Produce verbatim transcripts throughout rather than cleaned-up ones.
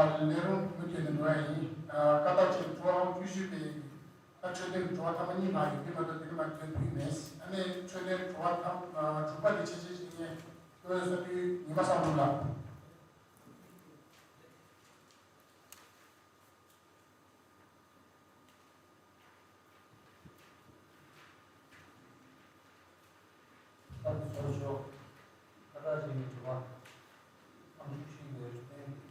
ལས་རུང་བུ་ཁྱོད་ནས་འགྲོ་བ་ཡིན། ཀ་དག་ཅིག་འགྲོ་བའང་བརྗོད་ཞུས་པའི་ད་འཕྲོད་བསྟེན་འགྲོ་བ་ཐ་མ་གཉིས་མ་ཡོད་དེ་མ་གཏོགས་དེ་ག་མ་དོན་ཕུལ་མེད། ཨ་ནི་འཕྲོད་བསྟེན་འགྲོ་བ་ཐ་དྲུག་པ་དེ་ཆེ་ཆེ་ཞིག་ངས་བཀོད་ས་དུས་ཉི་མ་བསམ་བློ་ལ། ད་ཚོགས་ཆོག་ཁ་བྲལ་ཞིག་ནས་དྲི་བ། ཨམ་ཅོག་ཤིག་ཡོད་རེད། དྲི་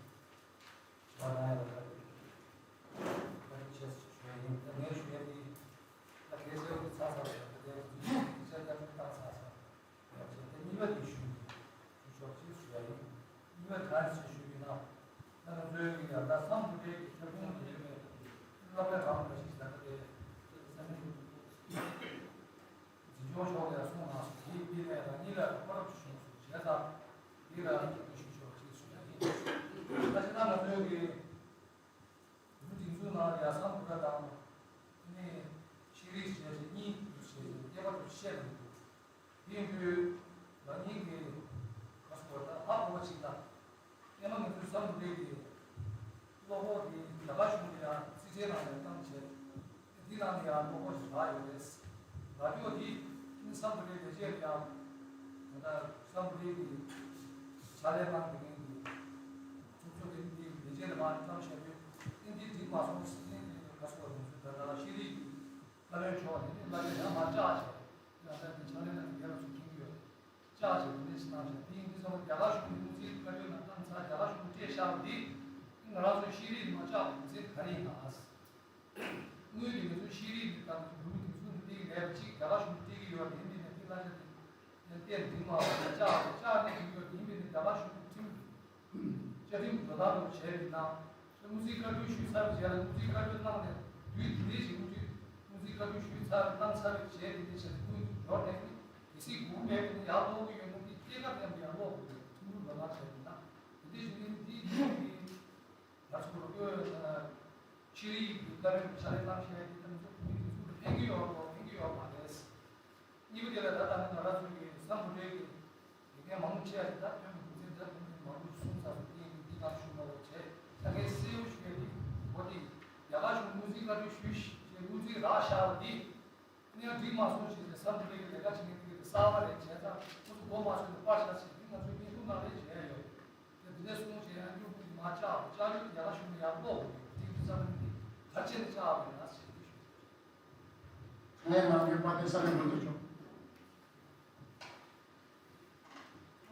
བ་གནང་ཡ་ལ་ད་བཀའ་དྲིན་ཆེ་ཞུ་ཡ་ཡིན། ད་ངས་ཞུ་ཡ་དེ་ད་གལ་སྲིད་ཚར་ཚར་བ་ཡོད་ད་དེ་ཚོ་ཚར་ཚར་བ་ཡོད། དེ་གཉིས་པ་དེ་ཞུ་ཞུ་ཆོག་ཅེས་ཞུ་ཡ་ཡིན། གཉིས་པ་ག་རེ་ཞུ་ཞུ་ཡིན་ན། ད་ང་ཚོའི་གི་ཡང་ད་སམ་བྷོ་ཊའི་གི་ཁྱབ་ཁོངས་ཡོད་མེད་དང་། སློབ་གྲྭ་རང་འདྲ་ཞིག་ད་ལྟ་དེ་ས་གནས་འཛིན་སྐྱོང་མཆོག་ལ་གསུངས་གནང་སོང་། དེའི་དེ་ནས་རང་ཉིད་ལ་ཁོ་རབ་ཞུ་སོང་བྱས་ཙང་། དེ་ལ་ཅིག་ཞུ་ཆོག་ཅེས་ཞུ་ཡ་ཡིན། ད་ཅི་ད་ང་ཚོའི་གི་བོད་སྒྲིག་འཛུགས་ནང་ལ་ཡ་སམ་བྷོ་ཊ་དང་ནི་ཤེས་རིག་བྱས་ཏེ་གཉིས་བྱས་ཏེ་ཁྱད་པར་དུ་བཤད་མི་འདུག་དེ་ཡིན་དུས་ང་གཉིས་ཀྱིས་ག་སོ་ད་ཧ་གོ་བ་ཅིག་ལ། ཡང་ན་ང་ཚོའི་སམ་བྷོ་ཊའི་གི་གློག་ཀླད་དེ་རྒྱ་གར་གཞུང་གི་ཡང་རྩིས་ཁྲའི་ནང་ནས་བཏང་བྱས། དེ་ནང་ནས་ཡང་གློག་ཀླད་ཞིག་རག་ཡོད་རེད། རག་རྒྱུ་དེ་ནི་སམ་བྷོ་ཊའི་ལས་བྱེད་ལ་ཡང་ད་ལྟ་སམ་བྷོ་ཊའི་གི་ཕྱག་ལས་གནང་བསྡད་མཁན་གྱི་ཚོགས་གཙོ་དེ་འདི་ལས་བྱེད་ལ་མར་བཏང་བྱས་དུས་ཨིན་ཇིའི་འགྲིག་མ་སོང་ཟེར་ནས་ག་སོ་ང་ཚོ་ད་ལྟ་ཤེས་རིག་གི་བཀའ་བློན་མཆོག་དེ་ནི་བླ་ཆེན་ཡང་མ་བཅག་བྱས། ཡང་ད་འདི་ཕྱག་ལས་གནང་མཁན་ལ་ཚོ་མཁྱེན་གྱི་ཡོད། བཅག་བྱས་ནས་ནས་སུ་བཏང་བྱས། དེ་ཡིན་དུས་ཙམ་པ་རྒྱ་གར་གཞུང་གི་དངུལ་རྩིས་བཀའ་བཀྱོན་ནང་བཏང་ཚར། རྒྱ་གར་གཞུང་གིས་སྤྲད་བཞག་པ་འདི་ང་རང་ཚོའི་ཤེས་རིག་མ་བཅག་པའི་རྒྱུ་མཚན་ག་རེ་ཡིན་ན། དངུལ་འདི་ང་ཚོའི་ཤེས་རིག་འདི་དང་བོད་མི་སྒྲིག་འཛུགས་འདི་སྤྲད་ཀྱི་མེད་པ་གཅིག་རྒྱ་གར་གཞུང་གིས་སྤྲད་ཀྱི་ཡོད་རེད། ཡིན་པས་ན་འདི་གླ་ཆ་འདི་ཡང་བལྟས་འགྲིག་མ་བ་བཅག་བཅག་ནས་འགྲིག་ཡོད་རེད། ཡིན་པས་ན་རྒྱ་གར་གཞུང་གིས་ཁྲིམས། བཅའ་ཁྲིམས་འགྲོ་སྟངས་དང་བྱས་པའི་ནང་། དངུལ་རྩིས་བཀའ་འཁྲོལ་ཞུས་ཚར་བའི་རྗེས་ལ་དངུལ་རྩིས་བཀའ་འཁྲོལ་གནང་ནས་དུས་དེ་འདྲའི་ཞིག་དངུལ་རྩིས་དངུལ་རྩིས་བཀའ་འཁྲོལ་ཞུས་ཚར་བའི་གནང་ཚར་བའི་རྗེས་དེ་འདྲའི་ཞིག་དངུལ་འབྱོར་ནས་གལ་སྲིད་སྒུག་མེད་པ་ཡིན་ན་ཡར་སློག་གི་ཡོད་ན་འདི་སྐྱེད་ཀ་མཉམ་དུ་ཡར་སློག་དགོས་རེད། ཐུམ་འབུ་འགྲོ་སྟངས་བྱས་པའི་ནང་དེ་འདྲའི་ཞིག་ཡིན། འདི་ཡིན་གྱི་ང་ཚོ་ལ་ཤེས་རིག་གི་བཀའ་བློན་ཕྱག་ལས་གནང་བཞིན་པའི་དེ་ཚོ་བོད་མི་སྒྲིག་འཛུགས་ལ་ཕན་གྱི་ཡོད་རེད་ཕན་གྱི་ཡོད་མ་རེད། གཉིས་པ་དེ་ལ་ད་ལྟ་ནི་ང་རང་ཚོའི་གི་སམ་བྷོ་ཊའི་གི་དགེ་རྒན་མང་པོ་ཆེ་བ་ཞིག་ད་ཐོན་མི་འདུག་ཚེ་ད་ཐོན་མི་མང་པོ་ཞིག་གསུངས་ཚར་སོང་། དེ་ཡིན་དུས་འདི་ལ་ཞུ་མ་དགོས་བྱས། ད་ངས་གསལ་པོ་ཞུ་ཡ་འདི་འོ་དེ་རྒྱ་གར་གཞུང་དངུལ་རྩིས་བཀའ་འཁྲོལ་ཞུས་ཞེས་དངུལ་རྩིས་རག་བཞག་པ་འདི་ཨ་ནི་ཡང་འགྲིག་མ་སོང་ཞེས་ཟེར་སམ་བྷོ་ཊའི་གི་ལས་ཀ་བྱེད་མཁན་དེ་གི་གསར་པ་རེད། བྱས་ཙང་ཁོ་ཚོ་མགོ་མ་ཚོས་ནས་པར་བཞག་ཞེས་འདི་ང་ཚོའི་བརྙན་ཐུང་ནང་ལ་བྱས་ཡོད། དེ་འདི་ནས་གསུངས་བྱས་ཡང་སྐྱོ་པོ་མ་བཅག་བཅག་ཡོད། རྒྱ་གར་གཞུང་ལ་ཡར་སློག་དགོས་རེད། དེ་འདི་ས་ནི་འདི་ག་རེ་བྱས་ནས་བཅག་པ་ཡིན་ན་ཞེས་འདི་ཞུ། ངའི་ནང་གི་པ་དེ་ས་ནས་འགོ་འཛུགས་ཆོག་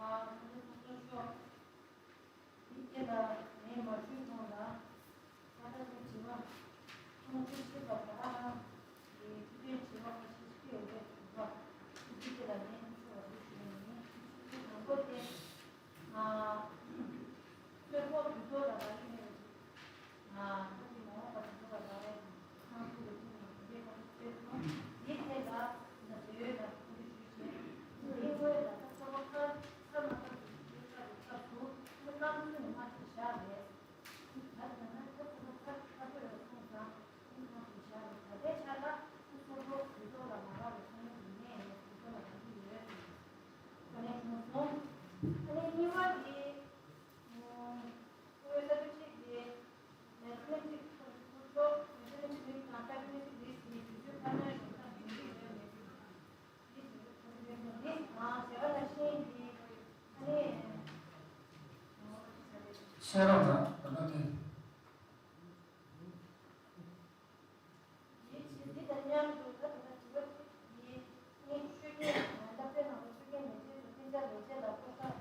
ཨ་ཁོང་ཚོ་ཚོགས་གཙོ་མཆོག་འདི་སྐད་ལ་ངས་མ་ཞུས་གོང་ལ་ཁ་ཏ་ཀྱི་དྲི་བ་ཁོང་ཚོས་ཤེས་པ་ད་ཨ་རང་གི་ཐུགས་འདོད་དྲི་བ་ཁ་ཤས་ཤིག་ཡོད་པའི་དྲི་བ་འདི་སྐད་ལ་ངས་ཤོད་པ་ཞུ་ཞུ་ཡ་ཡིན། དང་པོ་དེ། ཨ། ཚོད་དཔག་དུས་ཚོད་ལ་རག་གི་མེད་པ་ཅིག་ཨ། ཁོ་ཚོས་མ་འོངས་པར་དུས་ཚོད་ལ་རག་ཡ་དང་ཁང་ཁུལ་ལ་ཐོན་ནས་དེ་འདྲའི་ཁོང་ཚོས་བཤད་སོང་། དེའི་ཐད་ལ་ན་འབྲེལ་ཡོད་ལ་ཐུགས་རྗེ་ཞུས་བྱས། དེའི་སྔོན་ལ་ད་ཚོགས་པ་ཁག་ཁག་མ་ཁག་གི་དུས་ཚོད་ཁག་གི་སྐབས་སུ་ཁོ་ཚོ་རྐང་ཚུགས་ནས་མ་ཐེག་བཞག་རེད། ད་ལྟ་ན་ཁོ་ཚོ་ཁག་ཁག་པོ་ཡོད་སོང་ཙང་ཁོ་ཚོ་ཐེག་བཞག་རེད། ད་ལྟའི་ཆར་ལ་ཁོ་ཚོ་དུས་ཚོད་ལ་མ་རག་པའི་ཚོགས་མི་དེ་ནས་དུས་ཚོད་ལ་རག་གི་ཡོད་ཟེར། ཨ་ནི་གཉིས་པ་དེ། ཨུ་ཨུ་ས་ཁུལ་གཅིག་གི་ཨུ་ཨུ་ས་ཁུལ་གཅིག་ཁོ་ཚོ་ཨུ་ཨུ་ས་ཁུལ་གཅིག་རིགས་དང་ས་ཁུལ་གཅིག་རིགས་ཀྱི་དུས་ཚོད་ཁ་སྣོན་བྱེད་སྟངས་ཡོད་ཀྱི་ཡོད་མེད་ཀྱི་རིགས་ཀྱི་རིགས་དང་བྱེ་བ་ནང་བཞིན་གྱི་ཨ་ནི་ཨུ་ཨུ་ས་ཁུལ་གསན་རོགས་གནང་། ད་ལྟ་དེ། དེའི་ཕྱིར་འདི་དང་མཉམ་དུ་ད་ལྟ་དྲི་བ་གཅིག་འདི་ནི་ཆོས་རྒྱུན་སློབ་གྲྭའི་ནང་དུ་ཆོས་རྒྱུན་ལས་བྱེད་དང་སྤུན་ཆ་ལས་བྱེད་ལ་བསྐོ་བཞག་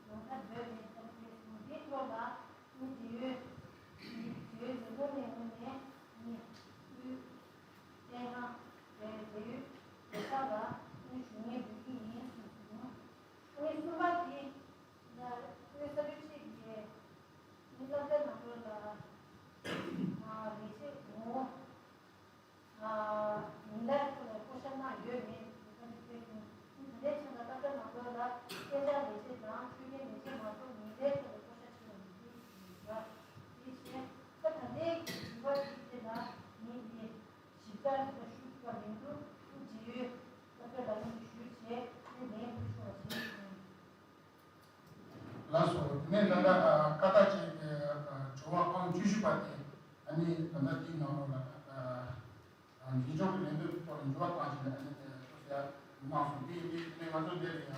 ཡོང་ཐབས་འདོད་མེད་ལྟར་གསུངས། འདིའི་ཐོག་ལ་ནི་འབྲེལ་ཡོད་ནི་འབྲེལ་ཡོད་ལས་ཁུངས་ནས་ངོས་ནས་ནི་དབུས་བཙན་དབང་འབྲེལ་ཡོད་ལས་ཁང་ལ་ནི་ཞུ་སྙན་འབུལ་གྱི་ཡིན་གསུངས་སོང་། ནི་གསུམ་པ་འདི། ལ་དབུས་ས་ཁུལ་གཅིག་གི་མི་སློབ་གྲྭ་ནང་ལོགས་ལ་ལས་བྱེད་ངོ་བོ་མི་སློབ་ཁོ་ལ་བསྐོ་བཞག་གནང་ཡོད་མེད་དེ་ག་འདི་ཐད་ཀྱང་ད་ལྟའི་ཆ་ལ་སློབ་གྲྭ་ནང་ལོགས་ལ་གཏན་འཇགས་ལས་བྱེད་དང་ཆོས་རྒྱུན་ལས་བྱེད་མ་གཏོགས་མི་སློབ་ཁོ་ལ་བསྐོ་བཞག་བྱས་པ་མི་འདུག་ཟེར་ཡོད། དེ་བཞིན་ད་ལྟའི་གི་དྲི་བ་འདི་དེ་ལ་མི་འདི་ཞིབ་ཕྲ་རེ་ཞུ་ཐུབ་པ་མི་འདུག་འབྲེལ་ཡོད་སློབ་གྲྭ་ལ་ཡོང་ཞུས་བྱས་ནས་ལན་ཕུལ་ཆོག་པ་བྱས་ཡིན། ལགས་སོ། དེ་ནས་ད་ལྟ་ཀ་ཏག་ཅིག་གི་དྲི་བ་ བཅུ་བཞི་པ་དེ་ཨ་ནི་ད་ལྟ་དེའི་ནང་ལོགས་ལ་ཨ་འཛིན་སྐྱོང་གི་ལས་དོན་ཐོག་ལ་འགྱུར་བ་བཏང་བྱས་ནས་ཨ་ནི་ཐུགས་ཟེར་གནང་སོང་། དེ་ཡིན་དུས་དེ་ནས་ང་ཚོ་འདིར་ཡང་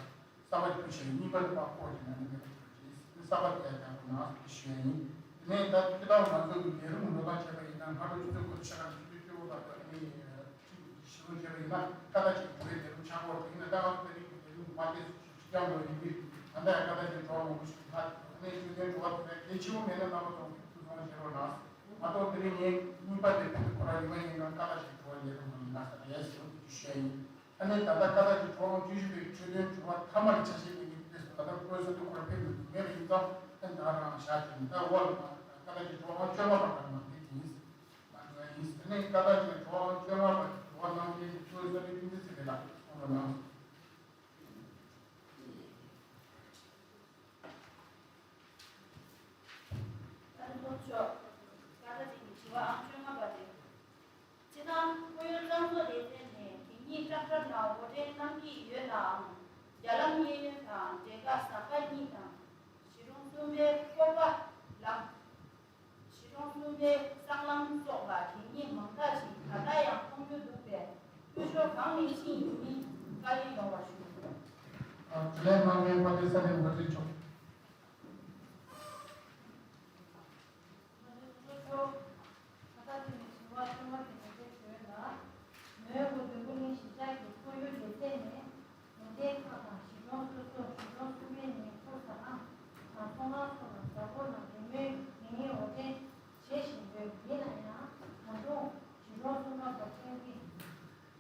གསར་པ་ཞིག་ཕུལ་བྱས་ཡོད། གཉིས་པ་དེ་ཕར་སྐོར་བྱས་ནས་ཨ་ནི་མེད་པ་བྱས་ཡིན། གསར་པ་དེ་ཡང་ཡག་པོ་གནང་སོང་ཞུ་ཡ་ཡིན། དེ་ནས་ད་ཁྱེད་རང་ང་ཚོ་གི་ལས་རིམ་འགྲོ་སྟངས་བྱས་པ་ཡིན་ན་སྔ་དྲོ་ཆུ་ཚོད་དགུ་དང་ཕྱེད་ཀ་ནས་ཆུ་ཚོད་བཅུ་དགུ་བར་དུ་ཨ་ནི་ཅིག་ཞུ་རུ་བྱས་པ་ཡིན་ན་ཁ་ད་ཅིག་འགྲོ་བའི་ལས་རིམ་ཆགས་ཡོད་རེད། ཡིན་ན་ད་ང་ཚོ་ད་རེས་ཀྱི་ལས་རིམ་མ་ལས་སུ་ཞིག་ཅང་ལོ་ཡིན་དུས་ད་ལྟ་ཡང་ཁ་ད་ཅིག་འགྲོ་བ་མང་པོ་ཞིག་ལྷག་འདུག་ཨ་ནི་ཆུ་ཚོད་འགྲོ་བ་དེ་གལ་ཆེ་བོ་མེད་ན་རྣམ་པ་ཚོ་གིས་ཐུགས་སྣང་བྱེད་རོགས་གནང་། མ་གཏོགས་དེ་རིང་ངས་གཉིས་པ་དེ་ཁོ་རང་ཡིན་པ་ཡིན་ན་ཁ་ད་ཅིག་འགྲོ་བ་ལས་རིམ་མ་ཡིན་ན་ས་ཡ་ཟེར་བ་དེ་ཞུ་ཡ་ཡིན། ཨ་ནི་ད་ལྟ་ཀ་ཏག་གི་གྲོགས་བཅུ་བཞི་པའི་འཕྲོད་བསྟེན་དྲི་བ་མཐའ་མར་ཆ་ཤས་ཀྱི་ནི་དེ་ད་ལྟ་བཀོད་ས་དུ་ཁོ་ར་ཕེབས་མི་འདུག་ངས་ཡིན་ཙང་ཨ་ནི་ད་རང་བཞག་ཅིང་ད་འོག་ལ་ཀ་ཏག་གི་གྲོགས་བཅོ་ལྔ་པ་ག་མ་དེ་ཡིན། མ་འགྲོ་ཡིན། ཨ་ནི་ཀ་ཏག་གི་གྲོགས་བཅོ་ལྔ་པ་གྲོགས་གནང་མཁན་གྱི་བཀོད་ས་དུ་ཀུན་ཏུ་ཟེར་བའི་ལ་ཁོང་ར་ནང་། ཨ་ནི་ལྷོ་ཕྱོགས་ཀ་ཏ་ཅན་གྱི་དྲི་བ་ཨང་བཅོ་ལྔ་པ་རེད། སྤྱིར་བཏང་ཁོར་ཡུག་བསམ་ཚོགས་སྡེ་ཚན་ནས་གད་སྙིགས་སྐྲག་སྐྲག་ལ་འོར་འདྲེན་གནང་གི་ཡོད་ནའང་། རྒྱ་ལམ་གཡས་གཡོན་དང་འབྲས་དཀར་གཟའ་སྐར་གཉིས་དང་། གཞིས་གྲོང་གསུམ་པའི་ཀོ་པ་ལམ། གཞིས་གྲོང་གསུམ་པའི་སྲང་ལམ་སོགས་ལ་གད་སྙིགས་མང་དག་ཅིག་ད་ལྟ་ཡང་མཐོང་རྒྱུ་འདུག་པས་དཀོན་མཆོག་གང་ནས་ཕྱིན་ཡིན་མིན་བཀའ་ལན་ཡོང་བ་ཞུ། དྲི་ལན་གནང་མཁན་དཔལ་ལྡན་ས་གནས་འགོ་ཁྲིད་མཆོག་ད་ལྟ་དེ་ནི་དྲི་བ་གསུམ་པ་དེ་ངོས་འཛིན་ཞུ་ཡོད་ལ། མོན་གྷོ་འདོད་རྒུ་གླིང་གཞིས་ཆགས་ཀྱི་ཁོར་ཡུག་སྡེ་ཚན་ནས་དགོན་སྡེ་ཁག་དང་གཞིས་གྲོང་སོ་སོར་གཞིས་གྲོང་གསུམ་པའི་ནས་ཐོ་ཟ་ཁང་དང་ཚོང་ཁང་སོགས་ལ་གཟའ་འཁོར་ནང་རེས་མོས་གད་སྙིགས་འོར་འདྲེན་བྱེད་བཞིན་ཡོད། ཡིན་ན་ཡང་ད་དུང་གཞིས་གྲོང་སྲུང་སྐར་བ་ཀྲེང་ཀྲེང་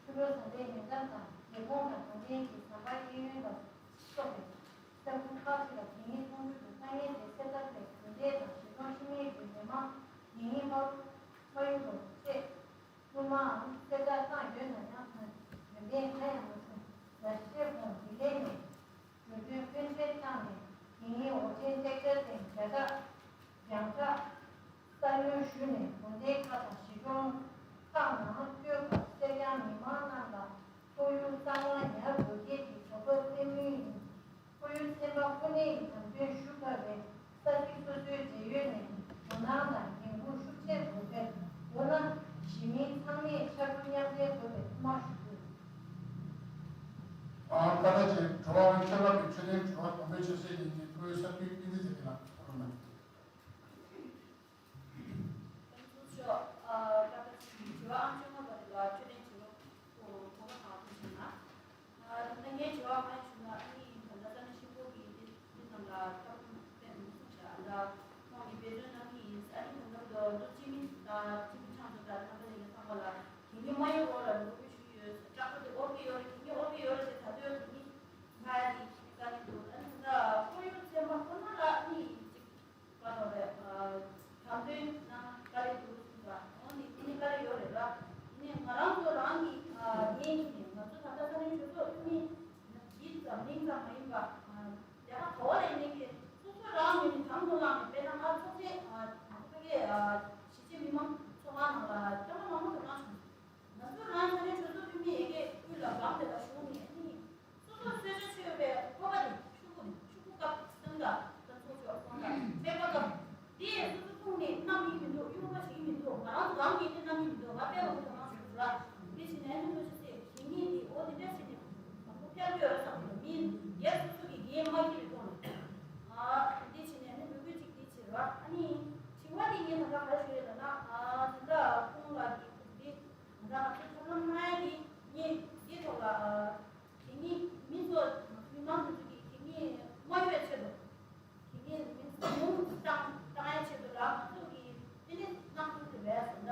ཆུ་ལོག་ཟམ་པའི་ཉེ་འགྲམ་དང་རྒྱལ་ཁོངས་དང་གྲོང་རྡལ་གྱི་ཟམ་པ་གཡས་གཡོན་ལ་སོགས་པའི་ས་ཁུལ་ཁག་ཅིག་ལ་གད་སྙིགས་མཐོང་རྒྱུ་འདུག་དཀའ་ངལ་དེ་སེལ་ཐབས་ཐད་དགོན་སྡེ་དང་གཞིས་གྲོང་ཆུང་ངུའི་མི་མང་གད་སྙིགས་མ་མ་གཡུག་རོགས་ཞེས་སྔོན་མའང་གསལ་བསྒྲགས་བཏང་ཡོད་ན་ཡང་ད་ཡོན་ཏན་གང་ཡང་མ་བྱུང་། ཟླ་ཤས་གོང་ལྡི་ལི་ནས་བྲོས་བྱོལ་སྐྱོན་བྲལ་བཏང་ནས་གད་སྙིགས་འོར་འདྲེན་ཏེག་ཏེག་དེ་རྒྱ་གྲགས་རྒྱང་གྲགས། ས་ཡོམ་ཞུས་ནས་དགོན་སྡེ་ཁག་དང་གཞིས་གྲོང་ཁག་ནང་སྐྱོད་སྐབས་གསེར་ཡང་མི་མང་རྣམས་ལ་ཁོར་ཡུག་གཙང་མ་ཉར་དགོས་གལ་གྱི་དོགས་པ་སེལ་མུས་ཡིན། ཁོར་ཡུག་ཚན་པ་ཁོ་ནའི་དམ་དོན་ཞུ་དཀའ་བས་ས་ཚིགས་སོ་སོའི་འབྲེལ་ཡོད་ནས་དོ་སྣང་དང་འགན་འཁུར་ཤུགས་ཆེ་དགོས་པས་མདོར་ན་གཞིས་མི་ཚང་མས་ཕྱར་གྲུ་མཉམ་འབྲེལ་དགོས་པའི་ཐུགས་སྨོན་ཞུ་དགོས། ཨང་ཀ་ད་ཅེ་གྲོ་བ་ཁྱོད་རང་གི་ཆོས་ལྡན་དྲི་བ་དང་པོའི་ཆ་ཤས་ཡིན་གྱི་ཁོའི་ས་ཁུལ་ཏིང་ཏི་ཟེར་གྱི་ལ་ཐོག་རོ་ན། ཨ་ནི་ཚོགས་གཙོ་མཆོག་ཨ་ཀ་ཏ་ཅན་གྱི་དྲི་བ་ཨང་བཅོ་ལྔ་པ་དེ་ལ་དྲི་ལན་བྱེད་རོགས་གོ་གོ་བ་དང་ཐུགས་ཆེ་ན། ཨ་ད་ལྟ་ངའི་དྲི་བ་གང་ཡིན་ཞུ་ན། ཨ་ནི་ད་ལྟ་ས་གནས་ཆེན་པོ་གི་འདི་འདི་རྣམས་ལ་ཐབས་ལམ་སྤེལ་མི་སོང་བྱ་ཨ་ད་ཁོང་གིས་འབད་བརྩོན་གནང་གི་ཡིན། ཨ་ནི་ད་ལྟ་འདུག་སྤྱི་མི་དང་སྤྱི་མི་ཁྲང་ཚོ་དང་ཁ་ས་ལས་ཀྱི་ཚང་མ་ལ་གད་སྙིགས་མ་གཡུག་རོགས་ལ་འབོད་སྐུལ་ཞུ་གི་ཡོད། སྐྲག་པ་དེ་ཨོ་གི་ཡོད་རེད། གད་སྙིགས་ཨོ་གི་ཡོད་རེད་དེ་ད་དུང་གད་སྙིགས་ང་ཡ་དེ་ཁྱི་ནི་དཀའ་ལས་འདུག་ཨ་ནི་ད་ལྟ་ཁོར་ཡུག་ཚན་པ་ཁོ་ན་ལ་ཨ་ནི་ཅིག་དཀའ་ཐོག་རེད། དམ་དོན་གནང་དཀའ་ལས་འདུག་གསུངས་པ་འོ་ནི་དེ་ནི་དཀའ་ལས་ཡོད་རེད་ལ། དེ་ནི་ང་རང་ཚོ་རང་གི་ངའི་ངོས་ནས་ང་ཚོ་ད་ལྟ་ས་གནས་གྲོས་ཚོགས་འཐུས་མི་ཡིན་ཙམ་མིན་ཙམ་མ་ཡིན་པ། ལས་ཀ་ག་བ་ལ་ཡིན་ནའི་གི་སོ་སོ་རང་ངོས་ནས་དང་དུ་བླངས་ནས་དཔེར་ན་ང་ཚོགས་ཆེན་ང་ཚོ་ཕ་གིའི་གཞིས་བྱེས་མི་མང་ཚོགས་ཁང་ནང་ལ་སྐྱོ་མ་མང་པོ་དུ་བླངས་བྱུང་། ང་ཚོ་རང་ས་གནས་གྲོས་ཚོགས་འཐུས་མི་ཡ་གི་དབུས་ལ་འབངས་དེ་ལ་ཞུགས་ནས་ནི། སོ་སོར་གསོལ་ཇ་མཆོད་པའི་སྤོབས་པ་དེ་ཤུགས་པོ་དེ་ཤུགས་པོ་སྐབས་སེམས་དང་ད་ཚོགས་ཆོག་སོང་ད་དཔེ་པ་སྐབས་དེ་སོ་སོ་ཐུག་ནས་གནང་གི་མི་འདུག་གཡུག་པ་བྱེད་ཀྱི་མི་འདུག་ང་རང་ཚོ་རང་གིས་དེ་གནང་གི་མི་འདུག་ང་དཔེ་བ་དེ་གནང་ཞུ་ཞུ་ལ་འདི་བྱས་ནས་ནི་ལོ་ཆུ་ཚོད་གད་སྙིགས་དེ་འོ་དེ་འདྲ་བྱས་ནས་མང་པོ་ཕེབས་ཀྱི་ཡོད་བསམ་གྱི་འདུག་མི་སྒེར་སོ་སོ་གི་འགན་མ་འཁྱེར་བའི་ཐོག་ནས་ཨ་འདི་བྱས་ནས་ནི་འབོད་སྐུལ་ཅིག་འདི་བྱེད་རོགས། ཨ་ནི་དྲི་བ་དེ་ངས་ད་ལྟ་ག་རེ་ཞུ་ཡོད་ལབ་ན་ཨ་ད་ལྟ་ཁོང་ལ་གི་འདི་ད་ལྟ་ང་ཚོ་ཐབས་ལམ་སྣ་ཡ་འདི་ངས་འདི་ཐོག་ལ་ཨ། གད་སྙིགས་མི་ཚོ་མི་མང་དེ་ཚོ་གིས་གད་སྙིགས་མ་ཡོད་ཆེད་དུ། གད་སྙིགས་མི་ཚོ་ཉུང་བཏང་བཏང་ཡ་ཆེད་དུ་ལ་ང་ཚོ་གིས་དེ་ནི་གནང་ཐུབ་ཀྱི་མེད་ཟེར་ད།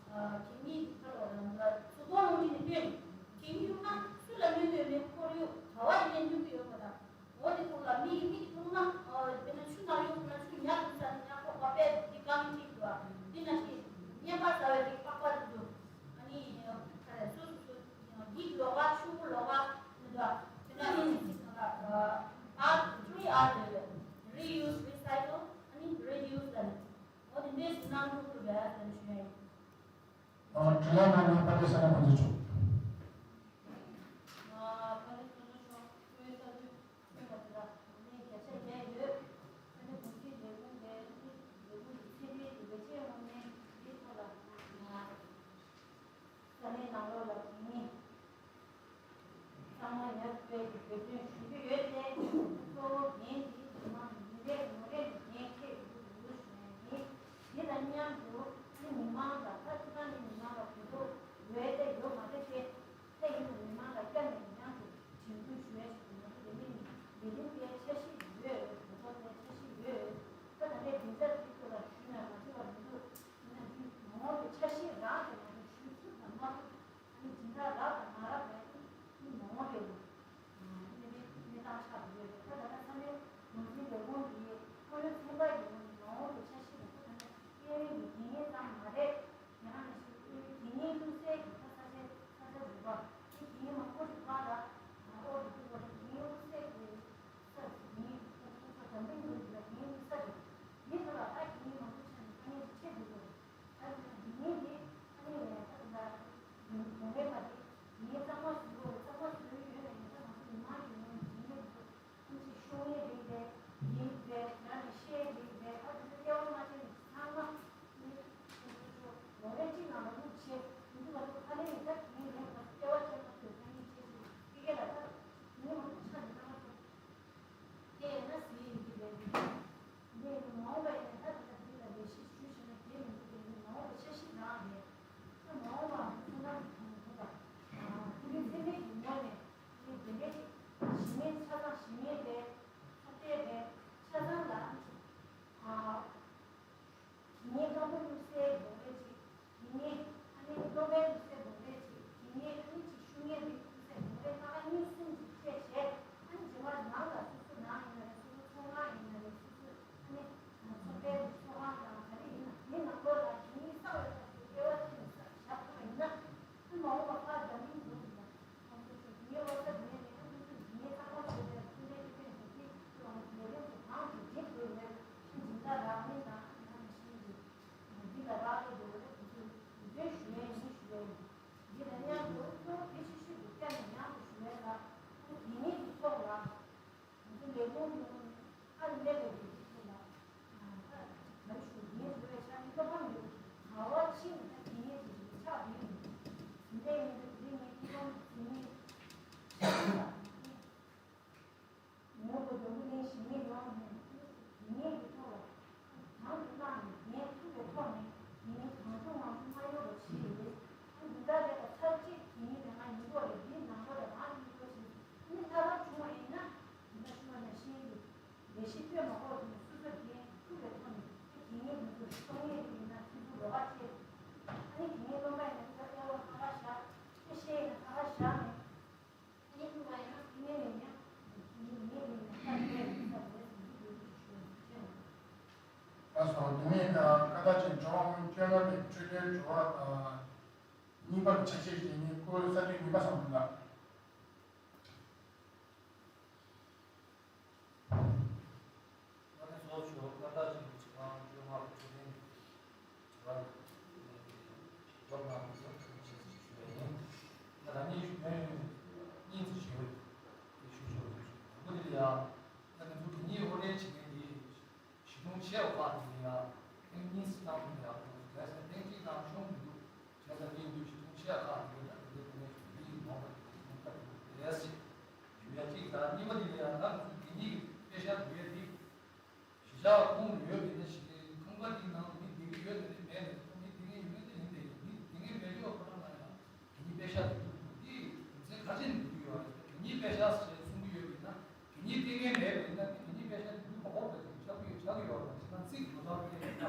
གད་སྙིགས་ཁ་ལོ་ལ་ཚོ་ཐོག་ལུང་ཅི་ནས་སྟོན། གད་སྙིགས་ན་སུ་ལ་སྨྱོན་འདོད་མེད། ཁོར་ཡུག་ག་བ་ཡིན་ནའི་སྨྱོན་གྱི་ཡོད་པ་དང་། འོ་དེ་ཐོག་ལ་མི་གི་མིག་གིས་མཐོང་ན་དཔེར་ན་ཆུ་ནང་ཡོད་ན་ཆུ་ཉ་དུ་ས་ནི་ཉ་ཁོག་པ་པས་འདི་གང་ཐིག་འདུག་འདི་ན་ཅི་ཉན་པ་ཟ་བའི་རིགས་པགས་པ་རིགས་འདུག་ཨ་ནི་ག་རེ་སོ་སོ་སོ། ཡིག་ལོགས་ཀ་ཤོག་བུ་ལོགས་ཀ་མི་འདུག་དེ་ནས་ཨ་ནི་ཅིག་ང་ལ་ཨ་བཅུ་ཡི་ཨ་རེད། Reuse, recycle, ཨ་ནི་reduce ལ་ནི་འོ་དེ་འདྲས་ཞིག་གནང་ཐུབ་ཐུབ་ཡ་ཟེར་ཞུ་ཡ་ཡིན། དྲི་བ་གནང་མཁན་དཔལ་ལྡན་ས་གནས་དཔོན་ཚོགས་མཆོག་དཔལ་ལྡན་ཚོགས་གཙོ་མཆོག་ཁོའི་ས་ཁུལ་ཐོན་པ་དེ་ལ་ངོས་ནས་བརྒྱ་ཆ་བརྒྱ་ཡོད། ཨ་ནི་གོང་ཞུས་ལས་ཁུངས་ནས་ལས་ཁུངས་ཀྱི་ཚན་པའི་ལས་ཀ་ འབད་བརྩོན་ཞུ་རྒྱུ་ཡོད་དེ། གཙོ་བོ་འགན་དེ་མི་མང་མི་རེ་ངོ་རེ་ནས་འགན་འཁྱེར་དགོས་འདུག་ཞུ་ཡ་ཡིན། དེ་དང་མཉམ་དུ་ནི་མི་མང་ལ་ད་ཅི་ལྟར་ནི་མི་མང་ལ་གོ་རྟོགས་ཡོད་དེ་ཡོད་མ་རེད་དེ། ད་ཡིན་ན་མི་མང་ལ་བསྐྱར་ནས་ཡང་དུ་དྲན་སྐུལ་ཞུ་ཡ་ཞིག་ང་ཚོ་ལས་མི་ལས་རིམ་པའི་འཆར་གཞི་ཡོད། གོ་རྟོགས་པའི་འཆར་གཞི་ཡོད། ད་ད་ལྟའི་བདེ་འཇགས་ཀྱི་སྐོར་ལ་ཞུས་ན་མ་ཐུབ་པ་མི་འདུག་ཡིན་ན་འདི་མ་འོངས་པའི་འཆར་གཞི་རང་དེ་ང་ཚོ་ཞུ་ཐུབ་དང་མ་ཐུབ། ཨ་ནི་སྦྱིན་བདག་རག་དང་མ་རག་ལས་ཨ་ནི་མ་འོངས་པའི་ལོ་ཨ་ནི་གནས་སྟངས་ཆགས་ཡོད་རེད། ད་ད་ལྟ་ས་གནས་ནོར་འཛིན་ལས་ཁུངས་ཀྱི་ཁོར་ཡུག་ཚན་པ་ཡི་ངོས་ནས་མ་འོངས་པའི་འཆར་གཞི་ལ་ཁོ་ད་ནི་སྐད་ཡིག་གི་དགེ་རྒན་ཙམ་མ་རེད། དེ་རང་ནས་ཤེས་ཀྱི་དགེ་རྒན་བླུགས་སའི་གི་ས་ཆ་ས་ཆ་རུ་བ་དེ་དགེ་རྒན་མང་པོ་ཞིག་བ་ལ་ཨོ་རི་ཀུ་བ་དེ་དགེ་རྒན་བླུགས་སའི་གི་ས་དགེ་རྒན་ཁོ་ཚོ་འཛམ་གླིང་ཡོངས་ཀྱི་དགེ་རྒན་བླུགས་ས་རེད། དེའི་ཐོག་ལ་ད་དགེ་རྒན་མང་པོ་ཆགས་ནས་དཀའ་ངལ་ཅིག་འཕྲད་འདུག་གོ། ད་དེ་ན་དགེ་རྒན་དེ་ཨ་ནི་ད་ད་དགོན་པའི་བར་དེ་དགེ་རྒན་གཙང་མ་བཟོས་ཡོད་རེད། གཙང་མ་བཟོས་ཡོད་ན་ཡང་ད་ང་ཚོ་མི་མང་གི་ངོས་ནས་དགེ་རྒན་དེ་ཚོ། ཨ་ནི་ཅིག་ཤོང་ཡས་རེད་པས། ཡིན་པས། ང་ནི་ཤེས་རེད་པས། ཨ་ཙི་ཙི་སྐྱེ་བ་མ་ཆེན་ཚང་མ་ནི་ཁོ་ཚོ་ལོ་རེ་གཅིག་ནང་ལ་དབུགས་ཆད་མི་འདུག་བ། ཁ་ལས་ནི་ད་དེ་ནི་ལས་ང་ཚོ་སྐྱེ་བ་ཆེན་མ་ཚོས་ཐ་སྙད་བྱེད་ཅིག་དེ་གས་ལ་ད་མི་མང་པོ་ཆགས་ནས་ལྟ་མ་ཐུབ། དེ་ཡིན་ན་ཟི་ཡིན་གྱི་རེད། འདི་ཡིན་ན་མ་འོངས་པ་ཡིན་ན་ད་དེ་ལ་འདི་ལ་ལས་གཞི་ཞུས་བྱས་ན་དེ་མི་འདུག་དེ་ནི་མ་འོངས་པ་འཆར་གཞི་རང་རེད། ད་མ་འོངས་པ་ཚོ་ནང་གི་གང་དགོས་པ། དེ་ནི་ཚན་རིག་གི་ངོས་ནས་དེ་དེ་འདྲའི་གཞི་ནས་ཆ་ཚང་གཞི་ནས་རེད། ཚོགས་སྡེ་རེད། ཆ་ཚང་ལ་ཨ། དེ་ནས་རྐང་པ་བླུགས་སའི་འབོག་རས་ཅིག་དེ་ནས་ཨ་ནི་སློབ་མའི་བླུགས་སའི་འབོག་རས་ཅིག་དེ་ནས་ཨ་ནི་ཅིག་ཤུ་ངའི་རིགས་བླུགས་སའི་འབོག་རས་ལྔ་གཉིས་གསུམ་ཅིག་སྤྲད་བྱས། ཨ་ནི་རྗེས་མ་ནང་ལ་སོ་སོ་ནང་ཡིན་ན་རེད། སོ་སོ་ཚོང་ཁང་ཡིན་ན་རེད། སོ་སོ་ཨ་ནི་ཚོགས་པའི་ཚོགས་ཁང་དང་ག་རེ་ཡིན་ན་དེ་ནང་ལོགས་ལ་དེ་ནས་བསགས་ཡོད་པ་ཚོ་སྐྱེ་བ་ཕྱི་ནས་བསགས་བཞག་ཐུབ་པ་ཡིན་ན། ཨ་ནི་མ་འོངས་པ་ཕར་འཛམ་གླིང་འགྲོ་དུས་ལ་ཁོང་ཚོ་ཚོ་དེ་ནས་བློ་གསར་དེ་ནས་ནས་ཨ་ཁོང་ཚོ་དེ་ནས་ཚང་མ་བྱས་ཏེ་ཕུལ་འདྲེན་ཁེ་ཕན་དེ་དེ་ཚོ་ལ་ལས་རིམ་དེ་གང་དུ་འགྲིག་དགོས་ལས་ཤིང་འཛིན་གྲྭ་རག་མིན་དང་ཨ་ནི་ཨ་ནི་ཤིང་གི་འདི་ལ་རག་ལས་དགོས་ལས་ཁོང་ཚོས་འདོན་ཞུ་ཡས་ཡིན་ཞུ་ཡས་ཡིན། འདི་ལ་མཉམ་དུ་གཙོ་བོ་གལ་ཆེ་ཤོས་དེ་བསྐྱར་ནས་ཡང་དུ་ཞུ་ཡས་ལ་ཨ་ནི་དེ་ཉིད་ཀྱི་ཐོག་ལ། ང་ཚོ་ལས་ཁུངས་ཀྱི་ངོས་ནས་ཨ་ནི་སླེབས་པའི་དུས་ཚོད་ལ་ཨ་ད་ག་རེ་ཞུ་ངས་བཟོས་པའི་ཆ་ནས་བློ་ཕམ་ཡོད། ག་བ་ཕྱིན་ནས་ད་དེ་ངས་དེ་ཞིག་ཆགས་ཡིན། དེ་འདྲ་ཡིན་དུས་དེ་ངས་སྐུ་ཁམས་དེ་ངས་ཆགས་ཡིན་ལ་ངས་ངོ་བོ་འདོན་གྱི་ལན་ཞིག་ངས་ཡོང་ནས་དེ་ངས་ཀྱི་ཐོག་ལ། དང་དུ་བླངས་ནས་ངས་ཐུབ་པའི་ཐོག་ནས་ངས་གང་བྱུང་མང་བྱུང་མ་ཡོང་བ་བྱས་ཡོད། ཨ་འདི་ལྟར་རེད་པ། ཚར་གཅིག་དེ་ཉིད་ནས་ང་ཉིན་གོ་རེ་འདིའི་ནང་ལོགས་ལ་རང་ཉིད་གོ་བྱས་ཨ་ནི་ལྷ་རབ་བྱུང་བ་ཡིན་ན་འདི་ལྟར་བྱུང་བ་ནང་བཞིན་གྱི་ལས་གཞི་སྤྲོད་མ་དགོས་དུས་སོ་སོ་དེ་ཐུབ་པའི་ཐོག་ནས་ཨ་དེ་ཉིད་ང་ཚོ་གཏོང་ཡས་དེ་ཡིན་ན་ཚིག་འཛུགས་ལོགས་ཀ་བྱས། ཨ་ནི་དེ་ཉིད་སློབ་མ་ཡིན་ན་ཁ་ཁ་ཁ་ཁ་བཞག་ཁ་ཤས་ཡིན་ན་ཁ་ཁ་བཞག་ནས། ད་སོང་དེ་ནས་ཀ་ད་ཅིག་འགྲོ་བ་སྔོན་བཅོ་ལྔ་པའི་འཕྲོད་བསྟེན་འགྲོ་བ་དང་གཉིས་པར་ཆ་ཤས་བྱས་ནས་སྐོར་ས་དུས་ཉི་མ་སང་དུ་ལ། ང་ནི་ཚོགས་ཆོས་ཀ་ད་ཅིག་གི་བྱེད་སྟངས་བཅོ་ལྔ་པའི་འཕྲོད་བསྟེན། ང་རང་ཉིད་ཞུ་ཡ་ཡིན། ང་རང་ཉིད་ཞུ་ཡ་ཡིན། གཉིས་ཙམ་ཞུ་ཡ་ཡོད། དེ་ཞུ་ཆོག་ཡོད། དང་པོ་དེ་ལ་ཡང་ང་ཚོ་གི་ནི་ཨོ་ལེ་བྱེད་མཁན་དེ་ཞི་མཐོང་ཆེ་བ་ཁག་དེ་ལ་ཡང་ཐེངས་གཉིས་སུ་བཏང་ཐུབ་ན་ཡག་པོ་འདུག་དེ་ཚོ་ཐེངས་གཅིག་བཏང་ཤོང་མི་འདུག་དེ་ཚོ་གཉིས་འདུག་ཞི་མཐོང་ཆེ་བ་ཁག་དེ་ལ་དེ་འདྲའི་དེ་ནས་ཞུ་གི་ཡིན། མ་འོངས་པ་དེ་ཞུ་ཡ་གཅིག་དང་གཉིས་པ་དེ་ལ་ཡང་ང་ཚོ་གི་ནི་དཔེ་ཆ་འདུག་ཡ་དེ། གཞི་བཞག་ཁོང་ཡོད་པས་ན་ཞིག་ཁང་པ་འདིའི་ནང་མི་བསྡད་ཀྱི་ཡོད་ན་རེད། མེད་ན་རེད། མི་བསྡད་མཁན་ཡོད་ན་དེ་ཡིན་དེ་ཡིན། མི་བསྡད་མཁན་མེད་ཀྱི་ཡོད་ཁོ་རང་ལ་ཡང་དེ་ཉིད་དཔེ་ཤག་དེ་འདུག་འདུག་དེ་རྒྱུ་མཚན་ག་ཅི་ནས་འདུག་ཡོད་རེད། དེ་ཉིད་དཔེ་ཤག་ཟེར་གསུང་གི་ཡོད་པས་ན་དེ་ཉིད་བསྡད་མཁན་མེད་པས་ན་དེ་ཉིད་དཔེ་ཤག་དེ་འདུག་མ་དགོས་པ་དེ་ཆགས་ཀྱི་ཡོད་ཆགས་ཀྱི་ཡོད་རེད། བྱས་ན་ཚིག་དོན་དག་དེ་ཡིན་ན་ད་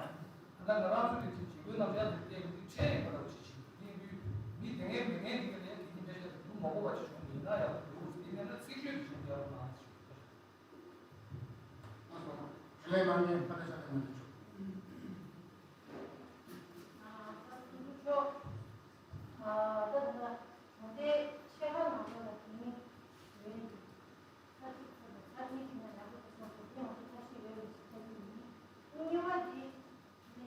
ལྟ་ང་རང་ཚོ་གི་ཅིག་བྱེད་སྒོའི་རྣམ་གཞག་དེ་བལྟས་ཡོང་དུས་ཁྲལ་ཡིན་པ་འདྲ་བོ་ཞིག་བྱེད་ཀྱི་འདུག་དེ་ཡིན་དུས་མི་བསྡད་མཁན་མེད་མཁན་དེ་ག་ལས་དེ་ཉིད་དཔེ་ཤག་དེ་འདུག་མ་དགོས་པ་ཞིག་བྱུང་ཡིན་ན་ཡག་པོ་འདུག་དེ་མེད་ན་ཚིག་བརྗོད་དེ་བྱུང་ཡག་པོ་མ་རེད་ཞུ། དྲིས་ལན་གནང་མཁན་ཕ་ཏ་ཤ་ཏ་མ་ལ་ཆོག་ཨ་ད་ད་ད་ད་ལྟའི་ཆེད་ཁང་ནང་ལོགས་ལ་དེ་ནི་ཡོད་རེད། ས་ཚིགས་ཚོ་དང་ས་གནས་ཀྱི་ནང་ཡག་པོ་ཐུག་སོང་ཟེར་དེ་ང་ཚོ་ཐབས་ཤེས་ཡོད་རེད་ཞེས་བཤད་ཀྱི་ཡིན། གཉིས་པ་དེ།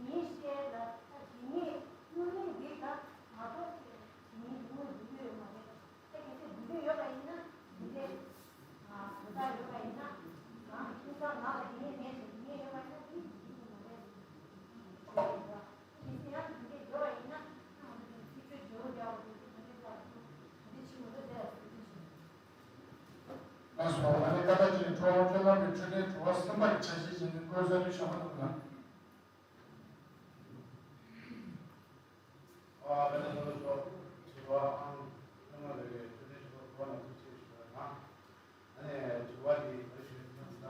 ངས་བཤད་ལ་ད་དེ་ནས་དངོས་གནས་འདི་ད་མ་གཏོགས་ཀྱི་དེ་ནས་དངོས་འདུག་ཡོད་མ་རེད། ད་གལ་སྲིད་འདུག་ཡོད་པ་ཡིན་ན་འདི་འདྲའི་ཨ་གོ་རྟགས་ཡོད་པ་ཡིན་ན་རང་གི་ཁྱིམ་ཚང་ནང་ལ་དེ་ནས་མེད་ཅིང་དེ་ནས་ཡོད་པ་ཡིན་ན་དེ་འདུག་ཡོད་ ཆ་ཤས་བྱས་ནས་བཀོད་ས་དུ་ཤོག་པ་དང་། ཨ་བེ་ན་ལོ་ཤོག་ཆེ་བ་ཨང་ཀྲུང་མ་ལས་ཀའི་ཆོས་ལྡན་ཆོས་པ་ནང་དུ་ཆེ་ཞུ་བ་དང་། ཨ་ནི་ཆེ་བ་དེ་བེ་ཤོད་ཀྱི་ས།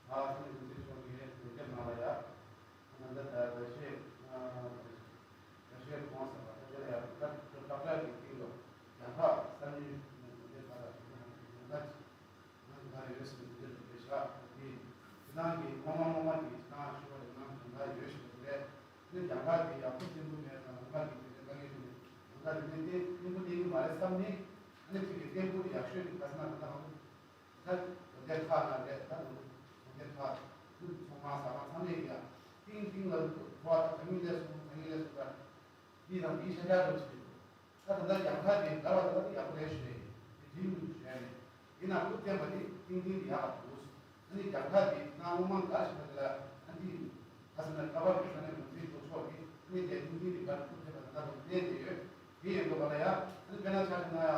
ཨ་ཚང་གི་འདི་ཆོག་གི་ཡོད་ཀྱི་མ་ལ་ཡ། ཨ་ནི་ད་བེ་ཤོད་ཨ་བེ་ཤོད་གོང་ས་པ་ད་དེ་ལ་ཡ་ད་ད་ད་གི་དེ་ལོ་ཡང་ཁ་ས་ནི་ད་ད་ད་ད་ད་ད། ང་ལ་ཡོད་སྲིད་དེ་འདྲ་རེད་ཤག་དེ། དེ་ནང་གི་ངོ་མ་ངོ་མ་གི་ཅི་ཐང་ཞུ་བ་རེད། ང་ང་ལ་ཡོད་ཤག་དེ་རེད། ནི་རྒྱ་གར་གི་ཡག་པོ་བསྟན་པོ་མེད་ཙང་ང་གི་དེ་རེད། ང་གི་དེ་རེད། ང་གི་དེ་རེད། དེ་བསྟན་པོ་བསྟན་གི་མ་རེད་བསམ་ནི། ཨ་ནི་ཅིག་གི་བསྟན་པོ་དེ་ཡག་ཤོས་ཀྱི་ཁ་སང་ན་ད་ལྟ་ཧང་ད་ལོ་དེ་ཁ་ན་རེད། ད་ལོ་དེ་ཁ་ཚོང་ཁང་ཟ་ཁང་ཚང་མས་ཀྱི་ཡ་ཏིང་ཏིང་ལ་ཐོ་བ་ད་ག་ཉིན་ལས་སོང་ག་ཉིན་ལས་སོང་ད་འདི་དང་འདི་ཤ་ཤ་འགྲོ་ཆེ། ད་ད་ལྟ་རྒྱང་ཐག་དེ་འདྲ་བ་ད་ལྟ་ཡག་པོ་རེད་ཞུ་རེད། དེ་དྲིན་མི་འདུག་ཞུ་ཡ་རེད། ཡིན་ན་ཁུ་བསྟན་པ་དེ་ཏིང་ཏིང་དེ་ཡག་པ་འདུག་ཨ་ནི་རྒྱང་ཐག་དེ་ད་སྔོན་མ་འགའ་ཞིག་ད་ལ་ཨ་འདི་ཁ་སང་ན་ཁ་པར་གྱི་ས་ནས་ངོས་འཛིན་འགྲོ་ཆོག་གི་ཨ་ནི་དེ་ཏིང་ཏིང་དེ་འགའ་ཁུ་བསྟན་པ་ད་ལྟ་རུ་གནས་དེ་ཡོད། དེ་ཡིན་འགྲོ་བ་ལ་ཡ་ཨ་ནི་དཔེར་ན་ཆ་བཞག་ན་ཡ་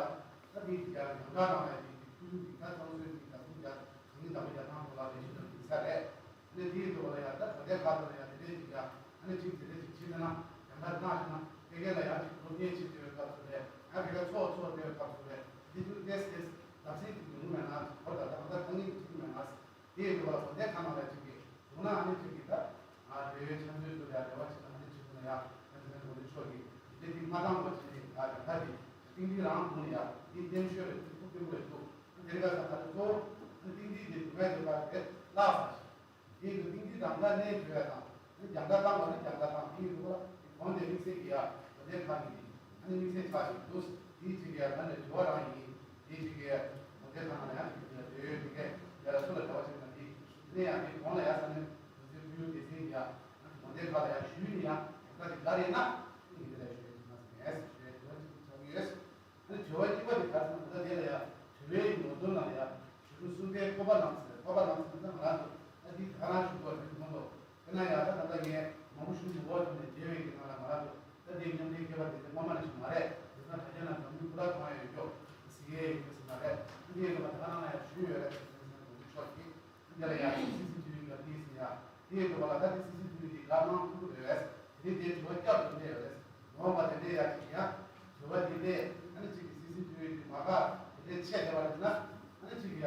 ད་དེ་ཡང་འགའ་རང་ལ་ཡ་དེ་ཁུ་ཡུ་གི་ད་ཚོང་སོན་གྱི་ད་ཁུ་ཡ་གང་གི་ད་བུ་ཡ་ཐང་པོ་ལ་ལས་ཤི་ད་དེ་ས་རེད། ཨ་ནི་དེའི་ཐོག་ལ་ཡང་ད་གོ་དེ་ཁ་ཐོག་ལ་ཡང་དེ་འདྲའི་ཅིག་ཡང་ཨ་ནི་ཅིག་དེ་འདྲའི་ཅིག་བྱེད་ན་ཡང་ད་གནང་ཞིག་ན་དེ་གས་ལ་ཡང་ཅིག་སློབ་གཉེར་བྱེད་དེའི་སྐབས་སུ་ལས་ཡང་དེ་གས་ཚོགས་ཚོགས་དེའི་སྐབས་སུ་ལས་དེ་དུས་ཏེ་སེ་བདག་སེམས་ཀྱི་ཡོང་མེད་ན་ཁོ་ད་ད་ད་ཐང་ངེས་ཀྱི་ཅིག་མེད་ན་དེའི་ཐོག་ལ་གོ་དེ་ཁ་ནང་ལ་ཅིག་གི་ཡོང་ན་ཨ་ནི་ཅིག་གི་ད་ང་དེ་བས་ཆ་འཛོལ་དུ་ཡང་རེ་བ་ཅིག་ན་ཨ་ནི་ཅིག་ན་ཡང་ཨ་ནི་ཚན་གོ་ནི་ཆོག་གི་དེ་དེ་མ་བཏང་བ་ཅིག་ནི་ད་ད་ད་དེ་ཏིང་ཏིང་རང་གོང་ལ་ཡང་དེ་བརྟན་ཤོས་རེད། ཐུགས་ཐུགས་བརྟན་པོ་རེད་འདུག་ཨ་ནི་དེ་རིང་ཁ་སང་ད་དེ་གཙོ་བོ་ཨ་ནི་ཏིང་ཏིང་དེ་སྡུག་བསྔལ་དེ་བ་དེ་བརླག་ས་ཞིག་དེའི་གི་ཏིང་ཏིང་དང་ལ་གནས་བྱོས་ཡ་དང་། རྒྱང་ལྟ་བཏང་བ་ནི་རྒྱང་ལྟ་བཏང་དེའི་རུ་ལ་གོང་དེ་དམིགས་བསལ་གྱི་ཡ་གོ་དེ་ཁ་ནི་ཨ་ནི་དམིགས་བསལ་ཆགས་ཤིག་འདུག་དེའི་ཅིག་གི་ཡ་ད་ནི་དྲི་བ་རང་ཡིན། དེའི་ཅིག་གི་ཡ་གོ་དེ་ཁ་ན་ཡང་ཅིག་གི་ཡ་དེ་ཡོད་དེ་གས་ཡ་ལ་སུ་ལ་དྲི་བ་ཅིག་ན་དེ་དེ་ནས་ཡང་དེ་གོང་ལ་ཡ་ས་ནི་གོ་དེ་བུ་ཡུ་དེ་སེང་གི་ཡ་གོ་དེ་ཁ་ལ་ཡ་ཞུས་ནི་ཡ་གོ་ད་ཅིག་ག་རེ་ན་ཨ་ནི་དེ་ལ་ཞུས་ན་ཟེར་ནས་ཞུས་དྲི་བ་ཅིག་ཆགས་ཡོད། ཨ་ནི་དྲི་བ་གཉིས་པ་དེ་ག་ཚོད་ན་ད་དེ་ལ་ཡ་དྲི་བའི་ངོ་སྤྲོད་ནང་ལ་ཡ་ཞུ་གསུམ་པའི་བཀོད་པ་ནང་ཚན་བཀོད་པ་ནང་ཚན་ད་ང་རང་ཚོ་ཨ་དེ་ག་རང་ཞུ་དགོས་རེད་མ་གཏོགས་དཔེར་ན་ཡ་ད་ད་ལྟ་ངས་མང་པོ་ཞུ་མི་དགོས་དོན་ནས་རྒྱལ་བའི་གི་ནང་ལ་ང་རང་ཚོ་ད་དེ་མཉམ་འབྲེལ་མཁས་པ་དེ་ཚོ་སྔོན་མ་ནས་ཞུ་མ་རེད། དེ་ཚོ་དྲ་རྒྱ་ནང་འཛམ་གླིང་ཕུ་ལ་གང་ཡོད་ཀྱོ་ཟི་གེ་ཡོད་ཟི་མ་རེད། ཨ་དེ་ཡོད་པ་ད་ག་ནང་ལ་ཡ་ཞུ་ཡོད་རེད། དེ་ཚོ་ཚན་དགོས་ཀྱི་ཆོག་གི་འདི་ལ་ཡང་སི་སི་ཊི་བི་ལ་བལྟས་ཟིན་ཡ། དེའི་འགྲོ་བ་ལ་ད་དེ་སི་སི་ཊི་བི་དེ་ག་གནང་ཐུབ་ཀྱི་རེད། དེ་དེ་དྲི་བ་བསྐྱར་དུ་གནས་ཡོད་རེད། འོངས་པ་དེ་འདྲས་ཡ་ཅིག་ཡང་དྲི་བ་དེ་འདྲས་ཨ་ནི་ཅིག་གི་སི་སི་ཊི་བི་དེ་མ་ག་དེ་འདྲས་ཆད་བསྡད་པ་རེད་ན་ཨ་ནི་ཅིག་ཡ་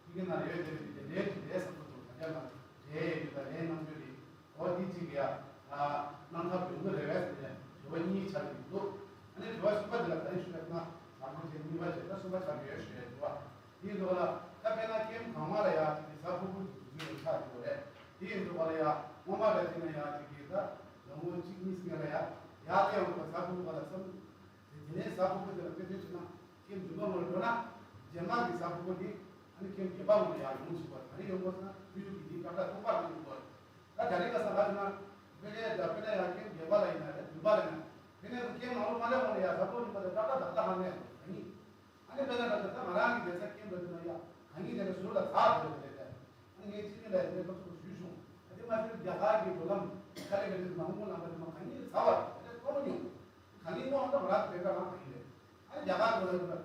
ཁྱི་གི་ནང་ཡོད་དེ་རེད། དེ་འདྲས་ཅིག་རེད་བསམ་གྱི་འདུག་ད་ལྟ་ན་རེད་ཡོད་ད་རེད་གནང་རྒྱུ་རེད། འོ་དེ་ཅིག་ཡ་གནང་ཐབས་ཡོང་གི་རེད་བས་ཟེར་ནས་དྲི་བ་གཉིས་ཆགས་ཀྱི་འདུག་ཨ་ནི་དྲི་བ་གསུམ་པ་དེ་ལ་ག་རེ་ཞུ་ཡོད་ན་ཟ་ཁང་ཆེན་གཉིས་པ་བྱས་ད་གསུམ་པ་ཆགས་ཀྱི་ཡོད་ཞུ་ཡ་འདུག་བ། དེའི་ཐོག་ལ་ད་དཔེར་ན་ཀེམ་གང་མ་ལ་ཡ་ཅིག་གི་གཟའ་ཕུར་བུ་གི་དུས་ཚོད་ལ་ཆགས་ཡོད་རེད། དེའི་ཐོག་ལ་ཡ་སྔོན་མ་ལ་བྱས་ན་ཡ་ཅིག་གི་ད་ལོ་ངོ་གཅིག་གཉིས་སྔོན་ལ་ཡ་ཡར་སླེབས་ཡོང་བ་གཟའ་ཕུར་བུ་ག་ལ་མཚམས་དེ་དེ་ནས་གཟའ་ཕུར་བུ་དེ་ལ་དཔེ་མཚོན་བྱས་ན་ཀེམ་བདུན་པ་ངོ་ལ་འགྲོ་ན་རྗེས་མ་གི་གཟའ་ཕུར་བུ་དེ་ཨ་ནི་ཀེམ་བརྒྱད་པ་ངོ་ལ་ཡ་ཡོང་ཆོག་པ་ག་རེ་ཡོང་དགོས་ཟེར་ན་ཕུ་ཡུ་གི་དེ་སྐབས་ལ་སྟོང་པ་རང་ཡོང་དགོས། ད་ད་རེས་ཁ་སང་ང་ཚོ་ན་དཔེ་ལས་ད་དཔེ་ལ་ཡ་ཀེམ་བརྒྱད་པ་ལ་ཡིན་ན་རེད་བདུན་པ་ལ་ཡིན་ན་དཔེ་ནས་ཀེམ་ནང་ལོགས་མ་སླེབས་གོང་ལ་ཡ་གཟའ་ཕུར་བུ་ཡིན་པ་དང་ཏག་ཏག་ཏག་ཏག་ཧ་ནས་ག་ནི། ཨ་ནི་དཔེར་ན་ད་ལྟ་ང་རང་གི་བསྡད་ས་ཀེམ་འདྲ་དེ་ན་ཡ་གང་ཉིད་དེ་ན་ཟུར་ལ་ཚར་དགོས་རེད་དེ། ཨ་ནི་ངས་ཅི་ནས་ལ་དེ་སྐབས་སུ་ཞུས་བྱུང་། ཨ་དེ་མ་ཟད་རྒྱ་གར་གྱི་འགྲོ་ལམ་ཁ་ལས་རེད་མ་ཧུང་ལམ་པ་དེ་མ་གང་ཉིད་ཚར་བ་རེད་མཐོང་མྱོང་། གང་ཉིད་དངོས་ལ་ང་རང་བོད་པ་རང་གང་ཡིན་རེད། ཨ་ནི་རྒྱ་གར་འགྲོ་ལམ་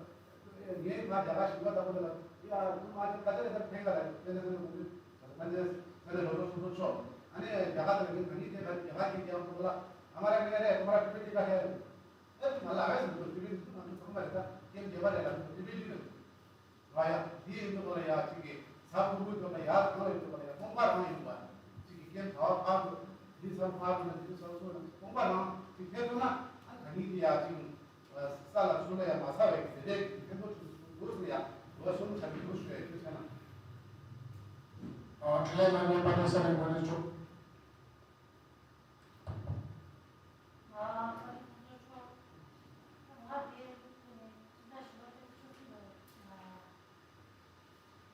ངས་ང་རྒྱ་གར་ཞིང་པ་ལྟ་བུ་དེ་ལ་ཡ་ཁོ་མ་ཅིག་ད་ལྟ་ལས་ད་ཕན་ག་ལ་དེ་ལས་ད་ལྟ་ཁོང་ཚོས་ད་ལྟ་ལས་ལོ་ལོ་སོ་སོ་ཆོག་ཨ་ནི་རྒྱ་གར་དེ་ལ་ངས་གང་ཉིད་དེ་ལ་རྒྱ་གར་གྱི་རྒྱ་མཚོ་ལ་ཨ་མ་ར་མི་ར་རེད་ཁོ་མ་ར་ཕི་ཕི་ཏི་ཀ་ཧེ། ཨེ་ང་ལ་ཨེ་སུ་འགྲོ་ཏི་བི་འདུག་ང་ཚོ་ཚང་མ་རེད་ད་ཀེམ་བརྒྱད་པ་རེད་ལ་འགྲོ་ཏི་བི་འདུག་ར་ཡ། དེ་ཡིན་འདུག་ལ་ཡ་གཅིག་གིས་ས་ཕུ་ཕུ་འདུག་ལ་ཡ་གང་ལ་ཡོད་འདུག་ལ་ཡ་སྟོང་པ་རང་ཡིན་པ། གཅིག་གིས་ཀེམ་ག་བ་ཕར་འགྲོ་དེ་ས་ཕར་འགྲོ་ན་དེ་ས་ཚོ་ན་སྟོང་པ་རང་གཅིག་ཐེ་ཐུབ་ན་ཨ་ག་ནི་དེ་ཡ་གཅིག་ས་ལ་ཚུར་ལ་ཡ་མ་ས་བའི་དེ་འདྲའི་ཕན་ཐོགས་ཆེན་པོ་འདུག་ཟེར་ཡ་འདུག་གསུམ་ཆ་གི་འདུག་ཞུ་ཡ་ཁྱོད་བྱས་ན། ཨ་དྲི་ལན་མ་ཉན་པ་ནི་ས་ནས་འགོ་ནས་ཆོག་ང་ཨ་རི་ཁོང་ཚོའི་ཕྱོགས། ང་དེ་ཁུལ་ནས་ཕྱི་ཟླ་བཞི་པ་ཚེས་བཅུ་གཅིག་ལ་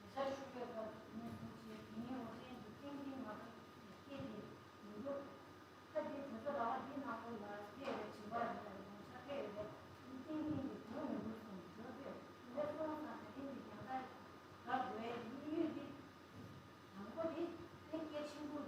ལས་བྱ་ཞུ་བའི་སྐབས་དེ་ནས་བཟུང་བྱས་དེ་ཉིན་འོ་ཤན་གྱི་ཐེངས་གཅིག་མ་གཏོགས་སྐྱེས་ཏེ་མི་འདུག་ཁ་དེ་དྲོད་ཚོ་ཟླ་བ་འདི་ནང་ཁོ་ལ་སྐྱེས་པའི་བྱིས་པ་རེ་ལ་ཡོང་ཆ་ཁེ་ཡོད་པས་ཐེངས་གཅིག་གི་གོང་མི་འདུག་གསུངས་བྱོས་པས་དེ་ནས་སོང་ཙང་དེ་རིང་གི་རྒྱང་ལྟ་རག་དགོས་དམིགས་ཡུལ་འདི། དང་པོ་དེ་ནི་སྐད་ཆེན་པོ་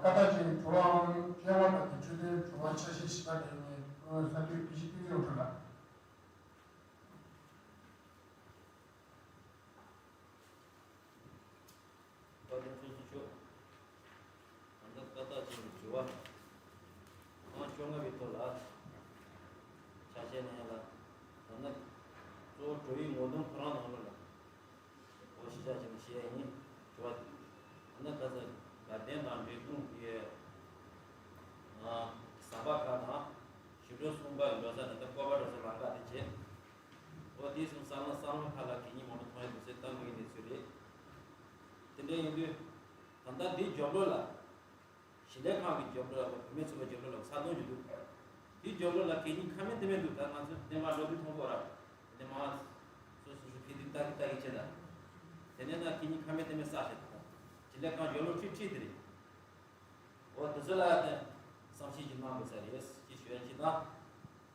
ཀ་ད་ཅིང་དྲི་བའམ་དབྱེ་བ་དང་དེ་ཆོས་ལྡན་དྲི་བ་ཆ་ཤས་ཤིག་ད་དེ་ནི་ས་འཐུས་བི་ཞི་པི་ཏི་ལོ་ཁྲི་ལ། བཀའ་དྲིན་ཆེ་ཞུ་ཆོག་ད་ལྟ་ཀ་ད་ཅིང་གི་དྲི་བ་ཨང་བཅོ་ལྔ་པའི་ཐོག་ལ་ཆ་ཤས་ནས་ལ་ད་ནི་གཙོ་བོ་གྲོ་ཡི་ངོ་གདོང་ཁོ་རང་ནང་ལོགས་ལ། འོ་ཤི་ཆ་ཅིག་ཤེས་ཡ་ཡིན། དྲི་བ། ཨ་ནི་ག་ས་དགའ་ལྡན་དང་འབྲས་སྤུངས་ཀྱི་ཟམ་པ་ཁག་དང་ཞི་ཁྲོ་གསུམ་པ་འགྲོ་ས་ནི་ད་བཀོད་པ་འགྲོ་ས་ལམ་ཁ་དེ་བྱེད། འོ་དེ་གསུམ་ས་ལམ་ས་ལམ་ཁག་ལ་གད་སྙིགས་མང་པོ་མཐོང་ཡ་འདུག་ཟེར་ལྟ་དགོས་ཡིན་གནས་ཚུལ་རེད། དེ་འདྲ་ཡིན་དུས་ད་ལྟ་འདི་རྒྱབ་ལོགས་ལ། ཞི་ལས་ཁང་གི་རྒྱབ་ལོགས་ལ་བུད་མེད་ཚོགས་པའི་རྒྱབ་ལོགས་ལ་ས་དོང་ཞིག་འདུག་དེའི་རྒྱབ་ལོགས་ལ་གད་སྙིགས་ཁ་མེད་དེ་མེད་འདུག་ད་ང་ཚོ་བསྟན་པ་འགྲོ་དུས་མཐོང་གོ་ར། དེ་མ་སོ་སོ་སོ་ཕི་དུས་ལྟ་གི་ལྟ་གི་བྱེད་ད། དེ་ནས་ན་གད་སྙིགས་ཁ་མེད་དེ་མེད་ས་ཞིག་འདུག་ཞི་ལས་ཁང་རྒྱབ་ལོགས་ཁྲིད་ཁྲིད་དེ་རེད། འོ་དེ་ཚོ་ལ་ཡང་བསམ་ཤེས་ཀྱི་གནང་དགོས་ས་རེད་ཅེས་ཞུ་ཡ་གཅིག་དང་།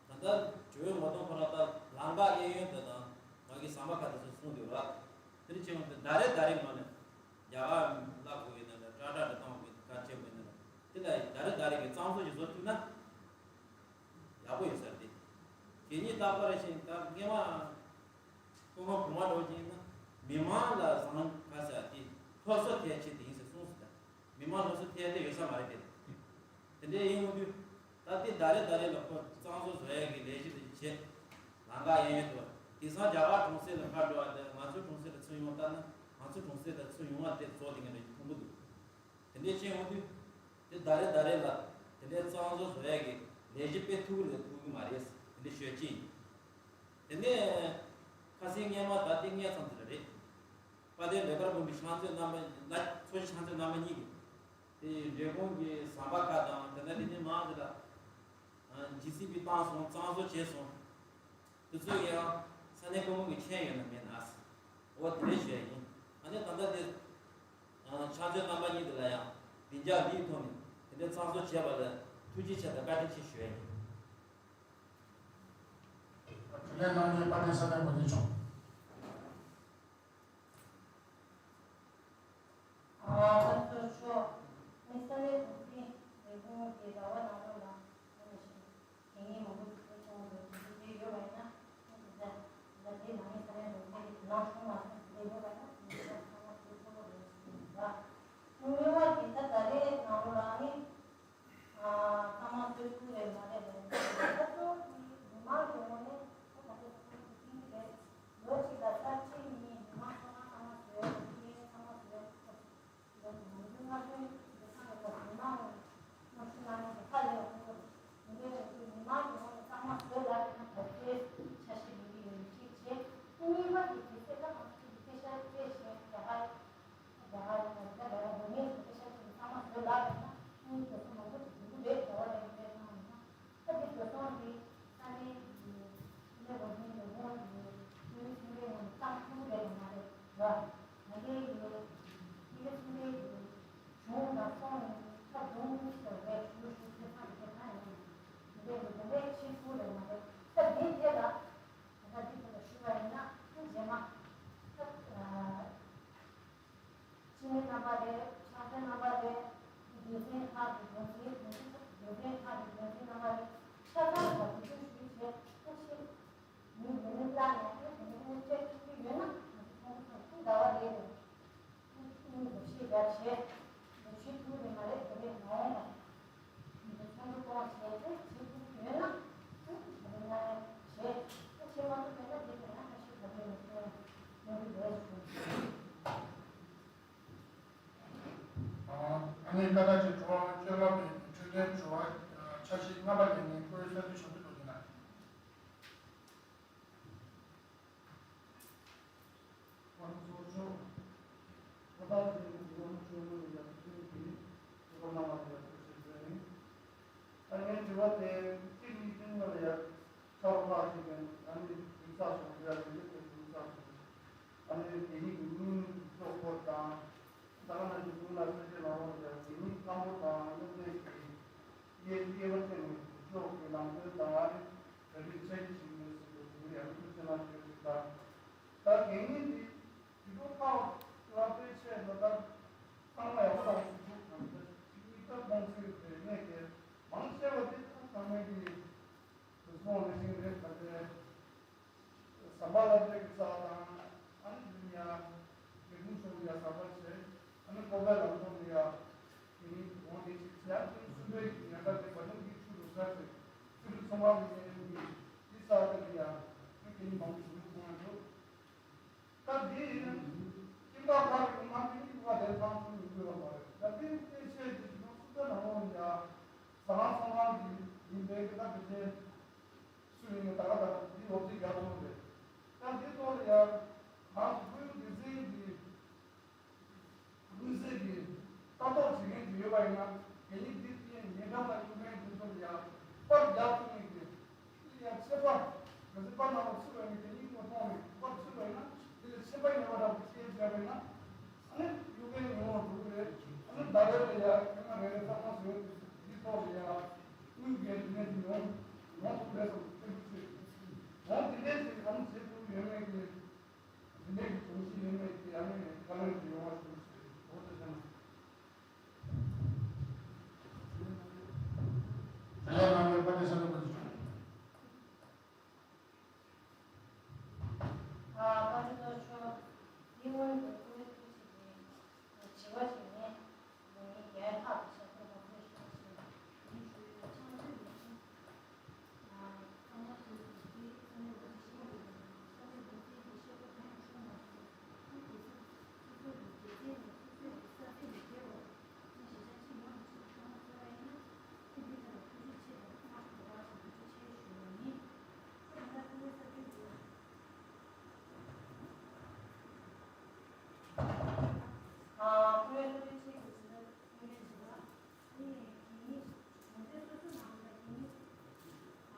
ད་ལྟ་ཇོ་བོའི་ངོ་གདོང་ཁོ་ར་ད་ལམ་ཁ་གཡས་གཡོན་དེ་དང་མ་གི་ཟམ་པ་ཁ་དེ་ཚོ་གསུངས་འདུག་ར། དེ་འདྲ་བྱས་ཡོང་དུས་ཟླ་རེ་ཟླ་རེ་ངོ་ནས། རྒྱ་གར་བླ་གོ་ཡིན་ན་འདྲ་ཏྲ་ཏྲ་འདྲ་གཏོང་དགོས་གལ་ཆེ་དགོས་ན་འདྲ་དེ་ལ་ཟླ་རེ་ཟླ་རེ་གི་གཙང་བཟོ་ཞིག་བཟོ་ཐུབ་ན་ཡག་པོ་ཡོད་ས་རེད། གད་སྙིགས་རྟག་པར་བཞིན་ད་སྔས་མ་ཁོ་མ་བུ་མ་འགྲོ་ཅིག་ཡིན་ན་མི་མང་ལ་བཟང་ཁ་ས་དེ་སློབ་གསོ་ཐད་ཆེད་དེ་ཡིན་ཟེར་གསུངས་སོང་ད། མི་མང་སློབ་གསོ་ཐད་དེ་ཡོད་ས་མ་རེད་དེ། དེ་འདྲའི་ཡིན་ཡོང་དུས་ད་ལྟའི་ཟླ་རེ་ཟླ་རེ་ལ་ཁོ་གཙང་བཟོ་བཟོ་ཡས་ཀྱི་ལས་གཞི་དེ་བྱེད། ལམ་ཁ་གཡས་གཡོན་དུ་དེང་སང་རྒྱ་གར་གྲོང་གསེབ་ལ་ཕར་འགྲོ་བ་དེ་ང་ཚོའི་གྲོང་གསེབ་ལ་ཚུར་ཡོང་ལྟ་ན་ང་ཚོའི་གྲོང་གསེབ་ལ་ཚུར་ཡོང་བ་དེ་བཟོ་དེ་ངས་མཐོང་གི་འདུག་དེ་འདྲའི་ཕྱིན་ཡོང་དུས་དེ་ཟླ་རེ་ཟླ་རེ་ལ་དེ་འདྲའི་གཙང་བཟོ་བཟོ་ཡས་ཀྱི་ལས་གཞི་སྤེལ་ཐུབ་ཀྱི་རེད་ཐུབ་ཀྱི་མ་རེད་དེ་འདྲའི་ཤོད་ཀྱི་ཡིན། དེ་ནས་ཁ་སང་སྔས་མ་ད་ལྟའི་སྔས་ཙམ་དེ་ལ་རེད། དཔལ་ལྡན་ལེགས་པར་སྤུངས་པའི་ཕྱག་མཛོད་རྣམ་པ་ལ་ཚོགས་ཀྱི་ཕྱག་མཛོད་རྣམ་པ་གཉིས་ཀྱིས། དེ་འབྲས་སྤུངས་ཀྱི་ཟམ་པ་ཁག་དང་དེ་འདྲ་དེ་ནས་མང་དེ་ལ། ཇི་སི་པི་བཏང་སོང་གཙང་བཟོ་བྱས་སོང་། དེ་ཚོ་ཡང་ས་གནས་སྐུ་ངོ་གི་མཆན་ཡོད་ན་མེད་ན། འོ་དེ་འདྲས་ཞུ་ཡ་ཡིན། ཨ་ནི་ད་ལྟ་དེ། ཕྱག་མཛོད་རྣམ་པ་གཉིས་དེ་ལ་ཡང་བདེ་འཇགས་འདིའི་ཐོག་ནས་དེ་འདྲའི་གཙང་བཟོ་བྱས་པ་ལ་ཐུགས་རྗེ་ཆེ་དང་བཀའ་དྲིན་ཆེ་ཞུ་ཡ་ཡིན། དྲིན་ལན་གནང་མཁན་དཔལ་ལྡན་ས་གནས་འགོ་འཛིན་མཆོག་ཨ་ད་ཚོ་ཆོ་མི་ས་གནས་འགོ་འཛིན་ལས་ཁུངས་ཀྱི་ཟླ་བ་ནང་ལོགས་ལ་ཡིན་ནས་ཤིང་གད་སྙིགས་མང་པོ་ཞིག་སོང་འདུག་དེ་ཚོ་དེ་ཡོད་པ་ཡིན་ན་ཁོང་ཚོ་ད་ད་དེ་ནང་མི་ས་གནས་འགོ་འཛིན་གྱི་ལམ་ཁོང་མ་སོང་དེ་ཡོད་པ་ཡིན་ན་དེ་ཚོ་ཚང་མ་དེ་ཚོ་ལོ་རེ་ཞིག་ཡིན་པ། དངོས་པོ་དེ་ད་ད་རེས་ནང་ལོགས་ལ་ནི། ཚང་མ་སོ་སོ་རེད་མ་རེད་ལབ་ཡོང་དུས་ད་ཚོ་མི་མང་གི་ངོས་ནས་ཁོ་ད་ལྟ་ཚང་མ་ཤེས་ཀྱི་རེད། ལོ་གཅིག་ལ་ས་ཆེན་གཉིས་མི་མང་ཚང་མ་ཚང་མ་བཟོས་ཡོད་ཀྱི་ཡིན་ཚང་མ་བཟོས་ཡོད་ཀྱི་ཡིན། ང་ཚོ་སྔ་ཚོད་ཀྱི་ཚང་མ་མི་མང་ནང་ཞུ་གནང་མཁན་གྱི་ཁ་ལས་ཁོང་ཚོ་མི་འདྲ་བའི་མི་མང་གི་ངོས་ནས་ཚང་མ་བཟོས་ལབ་ཡོད་ན་ད་ལྟའི་འཆར་གཞི་ལས་ཀྱི་ཡོད་གཅིག་བྱས་གཉིས་པ་དེ་དེ་ཚོས་ད་ང་ཚོ་གི་སྐད་ཆ་སྐད་བཤད་རྒྱ་གར། རྒྱ་གར་ཡིན་ན་རྒྱ་གར་ལ་འགྲོ་མཁན་གྱི་སྐད་ཆ་ཞིག་ཚང་མ་བཟོས་ལབ་ཡོད་ན་ཁོང་གི་བཟོ་ཚོང་མང་པོ་ཞིག་འགྲིག་གི་རེད། རྒྱ་གར་ལ་ཡིན་པའི་ནང་ཡིན་ན་ད་འདི་བཟོ་ཚོང་འདི་ས་གནས་ཀྱི་ཕྱི་ལས་འགོ་འཛིན་ལས་ཁུངས་ཀྱི་ཕྱི་ལས་ཚན་པའི་ངོས་ནས་བཏང་ཐུབ་ཀྱི་རེད་མ་རེད་ལ། ང་རྒྱལ་ཡིན་ཕྱི་ལས་ཚན་པའི་གཞུང་དང་སོང་ནས་ཁ་རྡུང་ཟེར་བའི་ཞུ་ཞུ་ཁྱེད་ཚང་གི་ཁྱེད་ཚང་ཡིན་དེ་འདྲའི་གི་དེ་འདྲའི་ཕྱི་ཚུལ་རེད་མ་རེད། ད་འདི་ཐད་ལ་ད་འདི་ཐད་ལ་ཞུ་བ་ཡིན་ན་ཐུགས་རྗེ་མ་ད། སྤྱི་མི་རྣམ་པ་རེད། ཕྱག་སྦྲེལ་རྣམ་པ་རེད། སྡེ་ཚན་ཁག་གི་འགན་འཛིན་འགན་འཛིན་སྡེ་ཚན་ཁག་གི་འགན་འཛིན་རྣམ་པ་རེད། ཆ་ཚང་ལ་གུས་བཀུར་ཞུས་བྱས་ཐུགས་ཆེ། མི་མི་མི་བླ་ནས་ཨེ་དེ་ནས་དངུལ་སྤྲད་ཐུབ་ཀྱི་ཡོད་ན་ང་ཚོ་ཚོགས་འདུ་ཚོགས་ཐུབ་ཟླ་བ་རེད་རེད། ཨེ་དངུལ་བསྡུ་ཞིབ་རྒྱབ་བྱས། བསྡུ་ཞིབ་ ངས་ཀ་དག་ཅིག་དྲི་བ་བཅོ་ལྔ་པའི་འཕྲོས་དོན་དྲི་བ་འཆར་གཞི་ལྔ་པ་ལས་ངས་བཀོད་ས་དུས་བྱང་དུ་འགྲོ་གི་ན། ང་ཚོ་ཚོགས་ཆུང་ཁོ་ཐག་ཅིག་ཡིན་ཟེར་ན་ཆོས་ལུགས་ཡག་ཤོས་ཀྱི་ཐུགས་ཁུར་གནང་བ་དེ་ཡག་ཤོས་ཞིག་རེད། ད་ངའི་དྲི་བ་དེ་གཅིག་གཉིས་ཀྱི་སྔོན་ལ་ཡ་ཆར་པ་ཞིག་གིས་ཨ་ནི་རིག་ཚགས་སོང་རེད། དེ་ནི་དེ་རིག་ཚགས་སོང་། ཨ་ནི་དེ་ཡིག་གི་སྙིང་ཐོག་སྐོར་དང་ད་ག་ནང་བཞིན་སྔོན་ལ་ས་ཆའི་ནང་ལོགས་ལ་ཡ་དེ་ཉིད་སྐམ་པོ་དང་སློབ་གྲྭའི་གི་སྐྱེས་སྐྱེས་པ་ཅན་གྱི་ཕྱོགས་ཀྱི་ནང་དོན་དང་ཨ་ནི་ག་རེ་ཆ་གི་ཞིག་ཡོད་ཟེར་དུས་དེ་ཡང་ཐུགས་རྗེ་གནང་ཞུ་ཞུ་དང་། ད་དེ་ཉིད་དེ་དུས་ཐོག་ཁག་ལ་དཔེ་ཆ་ལ་ད་ཚང་མ་ཡག་པོ་རང་ཞུ་ཐུབ་དང་ད་ཅིག་ཉིད་ད་ཁོང་ཚོའི་རེ་གནས་དེ་མང་ཆེ་བ་དེ་ད་ཚང་མས་ཀྱི་དུ་སོང་ནས་ཤིང་རེད་ད་དེ། ཟམ་པ་ལ་དེ་གི་ས་དང་ཨ་ནི་འདི་ཡ་རྒྱལ་ཁུངས་ཕྱོགས་ཡ་ཟམ་པ་བྱས། ཨ་ནི་ཀོ་པའི་ལམ་ཐོག་ནས་ཡ་དེ་ནི་འོང་དེ་ཅིག་ཡ་ཁྱོད་གསུམ་པའི་གི་ཉལ་ཁ་དེ་བ་ལུང་གི་ཆུ་རུ་ས་ཆེ་ཚུ་རུ་ཚོང་པ་མི་ཉན་གི་འདི་ས་དེ་ལ་ཡ་ཁྱོད་དེ་ནི་མང་པོ་ཞིག་ཡོང་གོང་འགྲོ། ད་དེ་ཡིན་ཁྱིམ་པ་ཁག་གི་ང་དེ་ནི་ཡུ་བ་དེ་ཐང་ཆུ་ཡོང་གི་ཡོད་པ་རེད། ད་དེ་དེ་ཆེ་དེ་ཞིག་ཡོང་སུ་ད་ནང་འོང་ཡ་ཟ་ཁང་ཚོང་ཁང་གི་ཡིན་པའི་གི་ད་དེ་ཆེ། སུ་ཡིན་ནའི་ད་ག་ད་འདི་ལོ་རྒྱུས་རྒྱག་ཐུབ་རེད། ད་འདི་ཐོག་ལ་ཡང་ང་ཚོ་ཁོར་ཡུག་སྒེར་སེམས་ཀྱི་མི་སེར་གྱི་ལྟ་རྟོག་བྱེད་མཁན་ཅིག་ཡོད་པ་ཡིན་ན་གད་སྙིགས་འདི་ངའི་ཉེ་འགྲམ་ལ་ཡོད་མཁན་འདི་ཚོ་ལ་ཡང་པར་རྒྱག་ཐུབ་མཁན་གྱི་འདི་ལ་ཡང་ཚད་པ་ག་ཚོད་པར་ནང་ལ་ཚུད་པ་ཡིན་གད་སྙིགས་ངོ་མཐོང་ནས་པར་ཚུད་པ་ཡིན་ན་འདི་ལ་ཚད་པ་ཡོད་པ་འདྲ་པོ་ཤེས་བྱས་པ་ཡིན་ན། ཨ་ནི་གཡུ་རྒན་ཡོང་བ་འགྲོ་གི་རེད། ཨ་ནི་ཟླ་རེ་ལ་ཡ་ཁྱོད་ང་རེ་རེ་ཚང་མ་བཟོས་འདི་ཐོག་ལ་ཡ་དངུལ་རྒན་འདི་ནས་འདི་ཡོང་ཡོང་ཐུབ་རེད་བསམ་སྐད་འབོད་བྱས། ཡང་འདི་འདྲས་ཞིག་ཨ་ནི་བྱེད་ཐུབ་ཡོད་མེད་ཀྱི་འདི་འདྲས་ཀྱི་གོམས་གཤིས་ཡོད་མེད་ཀྱི་ཨ་ནི་བཀའ་ལན་ཞིག་ཡོང་བ་ཞུ་ཞུ་འོ་དེ་ཚང་ལས་རང་གི་བཀའ་དྲིན་བསམ་བློ་ག་ཚོད་བྱུང་། ཨ། བཀའ་དྲིན་གནང་ཞུ། འདི་སྔོན་དུ་སྐུ་ངོ་ཐུགས་རྗེ་ཆེ་གིས་དྲི་བ་ཞིག་ནི་ངས་རྒྱལ་ཁབ་ཀྱི་ཞབས་ཏོག་ཁོང་ཚོས་ཤོག་ཞེས་ཞུ་ཡོད། ཆང་ཚོད་ཡིན། ཨ། ཚང་མ་ཐུགས་རྗེ་ཆེ། ཚང་མས་འདི་ཞིག་ཤེས་ཡོད་ཀྱི་རེད། ས་ཆ་འདི་ཚོའི་གི་ཤེས་པ་ཐོན་ཤོར་མ་སོང་། ཁོང་དེ་ཚོ་སོ་སོའི་གི་སྡེ་ཚན་ནས་སོ་སོའི་གི་ས་ཚིགས་ནས་བསྡད་པ། ངས་གཞིས་ཆགས་གཅིག་ཡོངས་སུ་ཚང་མ་གསོ་བ་ཡིན་ན། ཁྱེད་འདི་ལྟར་ཐུགས་རྗེ་ཆེ་དང་ཐོག་མར་གོ་བ་ཞིག་ཐུགས་རྗེ་ཆེ་ཞུ་བ་ཡིན། ད་ལྟ་ཁྱེད་ས་ཁུལ་དུ། ཨ། ཁོ་བོའི་ཐུགས་རྗེ་ཆེ་གི་ཟེར་ན་ཁོ་བོའི་འདི་ལ་ཨ་ནི་དེ་ཉིད་ང་ཚོའི་སོ་སོ་ནང་ལ་དེ་ཉིད་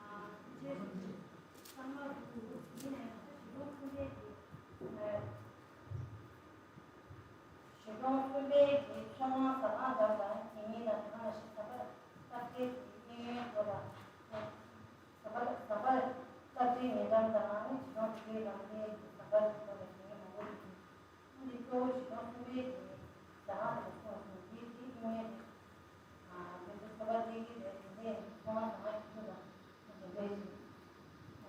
ཨ་ཐུགས་རྗེ་ཆེ་ཚང་མ་དུ་ཡིན་ནའི་ང་ཚོ་ཞི་ལུང་ཁུལ་ལས་ཀྱི་ཨ། ཞོགས་ཀྱི་ཚོད་མའི་གི་ཚོང་ཁང་ཟ་ཁང་འདྲ་དང་དེ་ཉིད་ལ་ད་ག་ནང་བཞིན་ཟམ་པ་སྟབས་བདེ་གི་གཡས་གཡོན་སྐོར་ལ་ཟམ་པ་ཟམ་པ་སྟབས་བདེའི་ཉེ་འགྲམ་དང་ཨ་ནི་བྱེ་ཐང་དེའི་ལམ་ལས་ཀྱི་ཟམ་པ་གི་སྐོར་ལ་དེ་ཉིད་མང་པོ་ཡོད། ཨ་ནི་གཙོ་བོ་ཞོགས་ཀྱི་ཚོད་མའི་གི་ཟ་ཁང་དུ་སོང་སོང་དེ་དེ་གཡས་གཡོན་དེ། ཨ། དེ་ཚོ་ཚོད་དཔག་བྱེད་ཀྱི་རེད། དེ་ནས་ཚོང་ཁང་ཟ་ཁང་ཁྱེད་ཚོ་དང་དེ་འདྲས་ཞིག་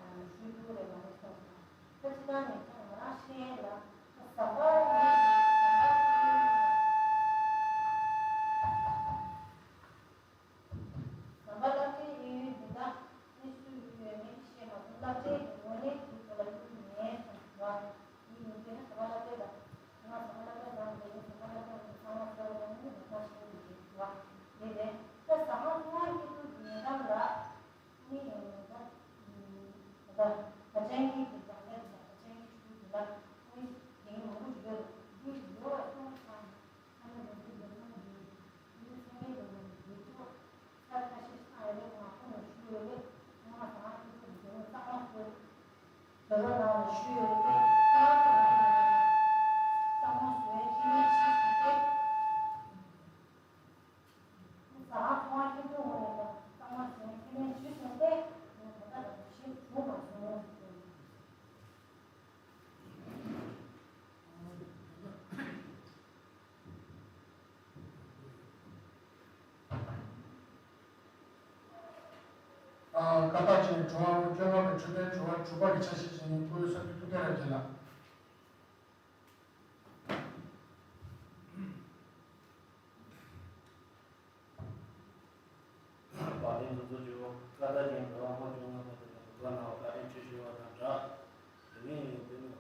ཨ། ཞུ་རྒྱུ་རེད་མ་རེད་སོང་ཙང་། ད་སྤྱིར་བཏང་ནས་ཀྱང་ང་རང་ཤེས་ཡོན་ལ་ཟམ་པ་ནས་ཟམ་པ་ནས་ཟམ་པ་སློབ་གྲྭའི་གཡས་གཡོན་འདི་དག་ནི་སུས་ཡོད་མེད་ཤེས་མ་ཐུབ། སློབ་གྲྭའི་གི་ངོས་ལེན་གྱི་ཐོག་ལ་ཡོད་མེད་སོང་ཙང་། ཡིན་ཡིན་དེ་ནི་ཟམ་པ་སློབ་གྲྭའི་ལ་ང་ཟམ་པ་སློབ་གྲྭའི་ནང་དུ་ཡིན། ཟམ་པ་སློབ་གྲྭ་ནས་ཚང་མ་གསོལ་བ་གནང་ནས་ལས་ཀ་བྱེད་ཀྱི་ཡོད་པ་དེ་རེད། ད་ཟ་ཁང་ཚོང་ཁང་སྐྱིད་སྡུག་གི་ཉེ་འགྲམ་ལ་ནི་ད་ད་བ་ཅན་གྱི་གི་རྒྱང་ལྟ་དེ་དང་བ་ཅན་གྱི་ཆུ་དེ་ལ་ནི་དེ་མང་པོ་ཡོད། འདི་ཡོད་པ་སོང་ཙང་ཨ་ནི་ང་ཚོའི་ལས་ཁུངས་ཀྱི་ནི་ཚོང་ཁང་ལ་ཡོད་ཐོག་ས་ཁ་ཤས་ཤིག་ཨ་རེ་ང་ཁོང་ལ་ཞུ་ཡོད་རེད། ང་ཟ་ཁང་དེ་ཚོ་གི་ནི་གཙང་མ་བཟོས། དེ་ལོ་ནང་ལ་ཞུ་ཡོད་རེད། ཁྱེད་རང་ཚོ་ནང་ལ་གཙང་མ་བཟོས་ཁྱེད་ནས་ཞིག་བྱས་ཏེ། ཟ་ཁང་ཚོང་ཁང་ཁྱེད་ཚོ་ངོས་ནས་ཀྱང་གཙང་མ་བཟོས་ཁྱེད་ནས་ཞིག་བྱས་ཏེ། ང་ད་ལྟ་ལ་ཞིག་བྱུང་མ་སོང་ཟེར་གྱི་ཡོད། ཨ། བཀའ་རྟགས་ཅན་དྲི་བ་བཅོ་ལྔ་པའི་འཕྲོས་དོན་དྲི་བ་དྲུག་པ་གི་ཆ་ཤས་ཤིག་ནི་སྐུ་ངོ་ས་ཁུལ་ཐུབ་བསྟན་རབ་རྒྱས་ལགས། བཀའ་དྲིན་དུ་གཙོ་ཆེ་བོ་བཀའ་རྟགས་ཅན་དྲི་བ་ཁོ་བཅོ་ལྔ་པ་དེ་ལ་གོ་སྐབས་གནང་བ་བཀའ་དྲིན་ཆེ་ཞུ་བ་དང་སྦྲགས། དེ་ནས་དེ་ནི་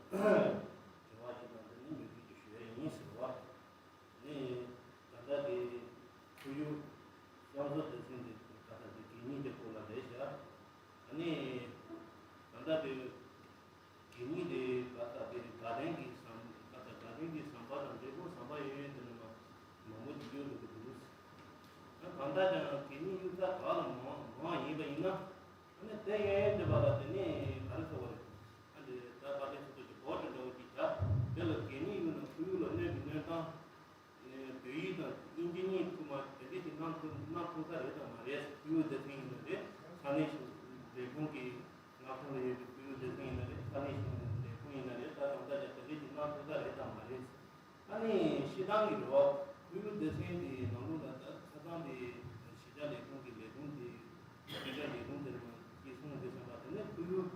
དྲི་བ་ཞིག་དང་དེ་ནི་འགྲེལ་བརྗོད་ཅིག་ཞུ་ཡ་ཡིན་ཟེར་བ། དེ་ནས་ད་ལྟ་དེ་ ཡུལ་བསམ་བཟོ་སྡེ་ཚན་དེ་ག་ད་དེ་གད་སྙིགས་དེ་སྐོར་ལ་རེད་བཞག་ཨ་ནི་ད་ལྟ་དེ་གད་སྙིགས་དེ་ག་ད་དེ་དགའ་ལྡན་གྱི་ཟམ་ག་ད་དགའ་ལྡན་གྱི་ཟམ་པ་དང་འབྲས་སྤུངས་ཟམ་པ་ཡོད་ཡོད་དེ་ནི་མ་མང་པོ་ཅིག་ཡོད་འགྲོ་གི་འདུག་ཨ་གང་ལྟར་ཀྱང་གད་སྙིགས་གཡུག་ས་ག་ལ་མང་མང་ཡིན་པ་ཡིན་ན་ཨ་ནི་དེ་གཡས་གཡོན་དེ་བ་ལ་དེ་ནི་ག་རེ་ཟེར་བ་རེད། ཨ་འདི་ད་པ་ཏི་ཚོ་ཚོ་གི་བོ་ཊི་འདྲ་བོ་ཅིག་བཞག་དེ་ལ་གད་སྙིགས་གཡུག་ན་ཁོར་ཡུག་ལ་གནོད་ཀྱི་གནོད་སྟངས། བོད་ཡིག་དང་དབྱིན་ཇི་གཉིས་ཐུག་མ་དེ་འདྲས་ཀྱི་གནང་ཐུབ་གནང་ཐུབ་ས་རེད་དང་མ་རེད། ཁོར་ཡུག་སྡེ་ཚན་ཡིན་ན་རེད། ས་གནས་གཞུང་ལས་ཁུངས་ཀྱི་མངའ་ཁོངས་ལ་ཡོད་པའི་ཁོར་ཡུག་སྡེ་ཚན་ཡིན་ན་རེད། ས་གནས་གཞུང་ལས་ཁུངས་ཡིན་ན་རེད། ད་གང་ལྟར་ཀྱང་དེ་འདྲས་ཀྱི་གནང་ཐུབ་ས་རེད་དང་མ་རེད། ཨ་ནི་སྤྱིར་བཏང་གི་རེད་བ། ཁོར་ཡུག་སྡེ་ཚན་དེའི་ནང་ལོགས་ལ་ད་ཆ་ཚང་དེ་གཞིས་ཆགས་ལས་ཁུངས་ཀྱི་ལས་ཁུངས་དེ་གཞིས་ཆགས་ལས་ཁུངས་དེར་མ་སྐྱེད་སྲུང་དེ་བྱས་པ་དེ་ནས་ཁོར་ཡུག་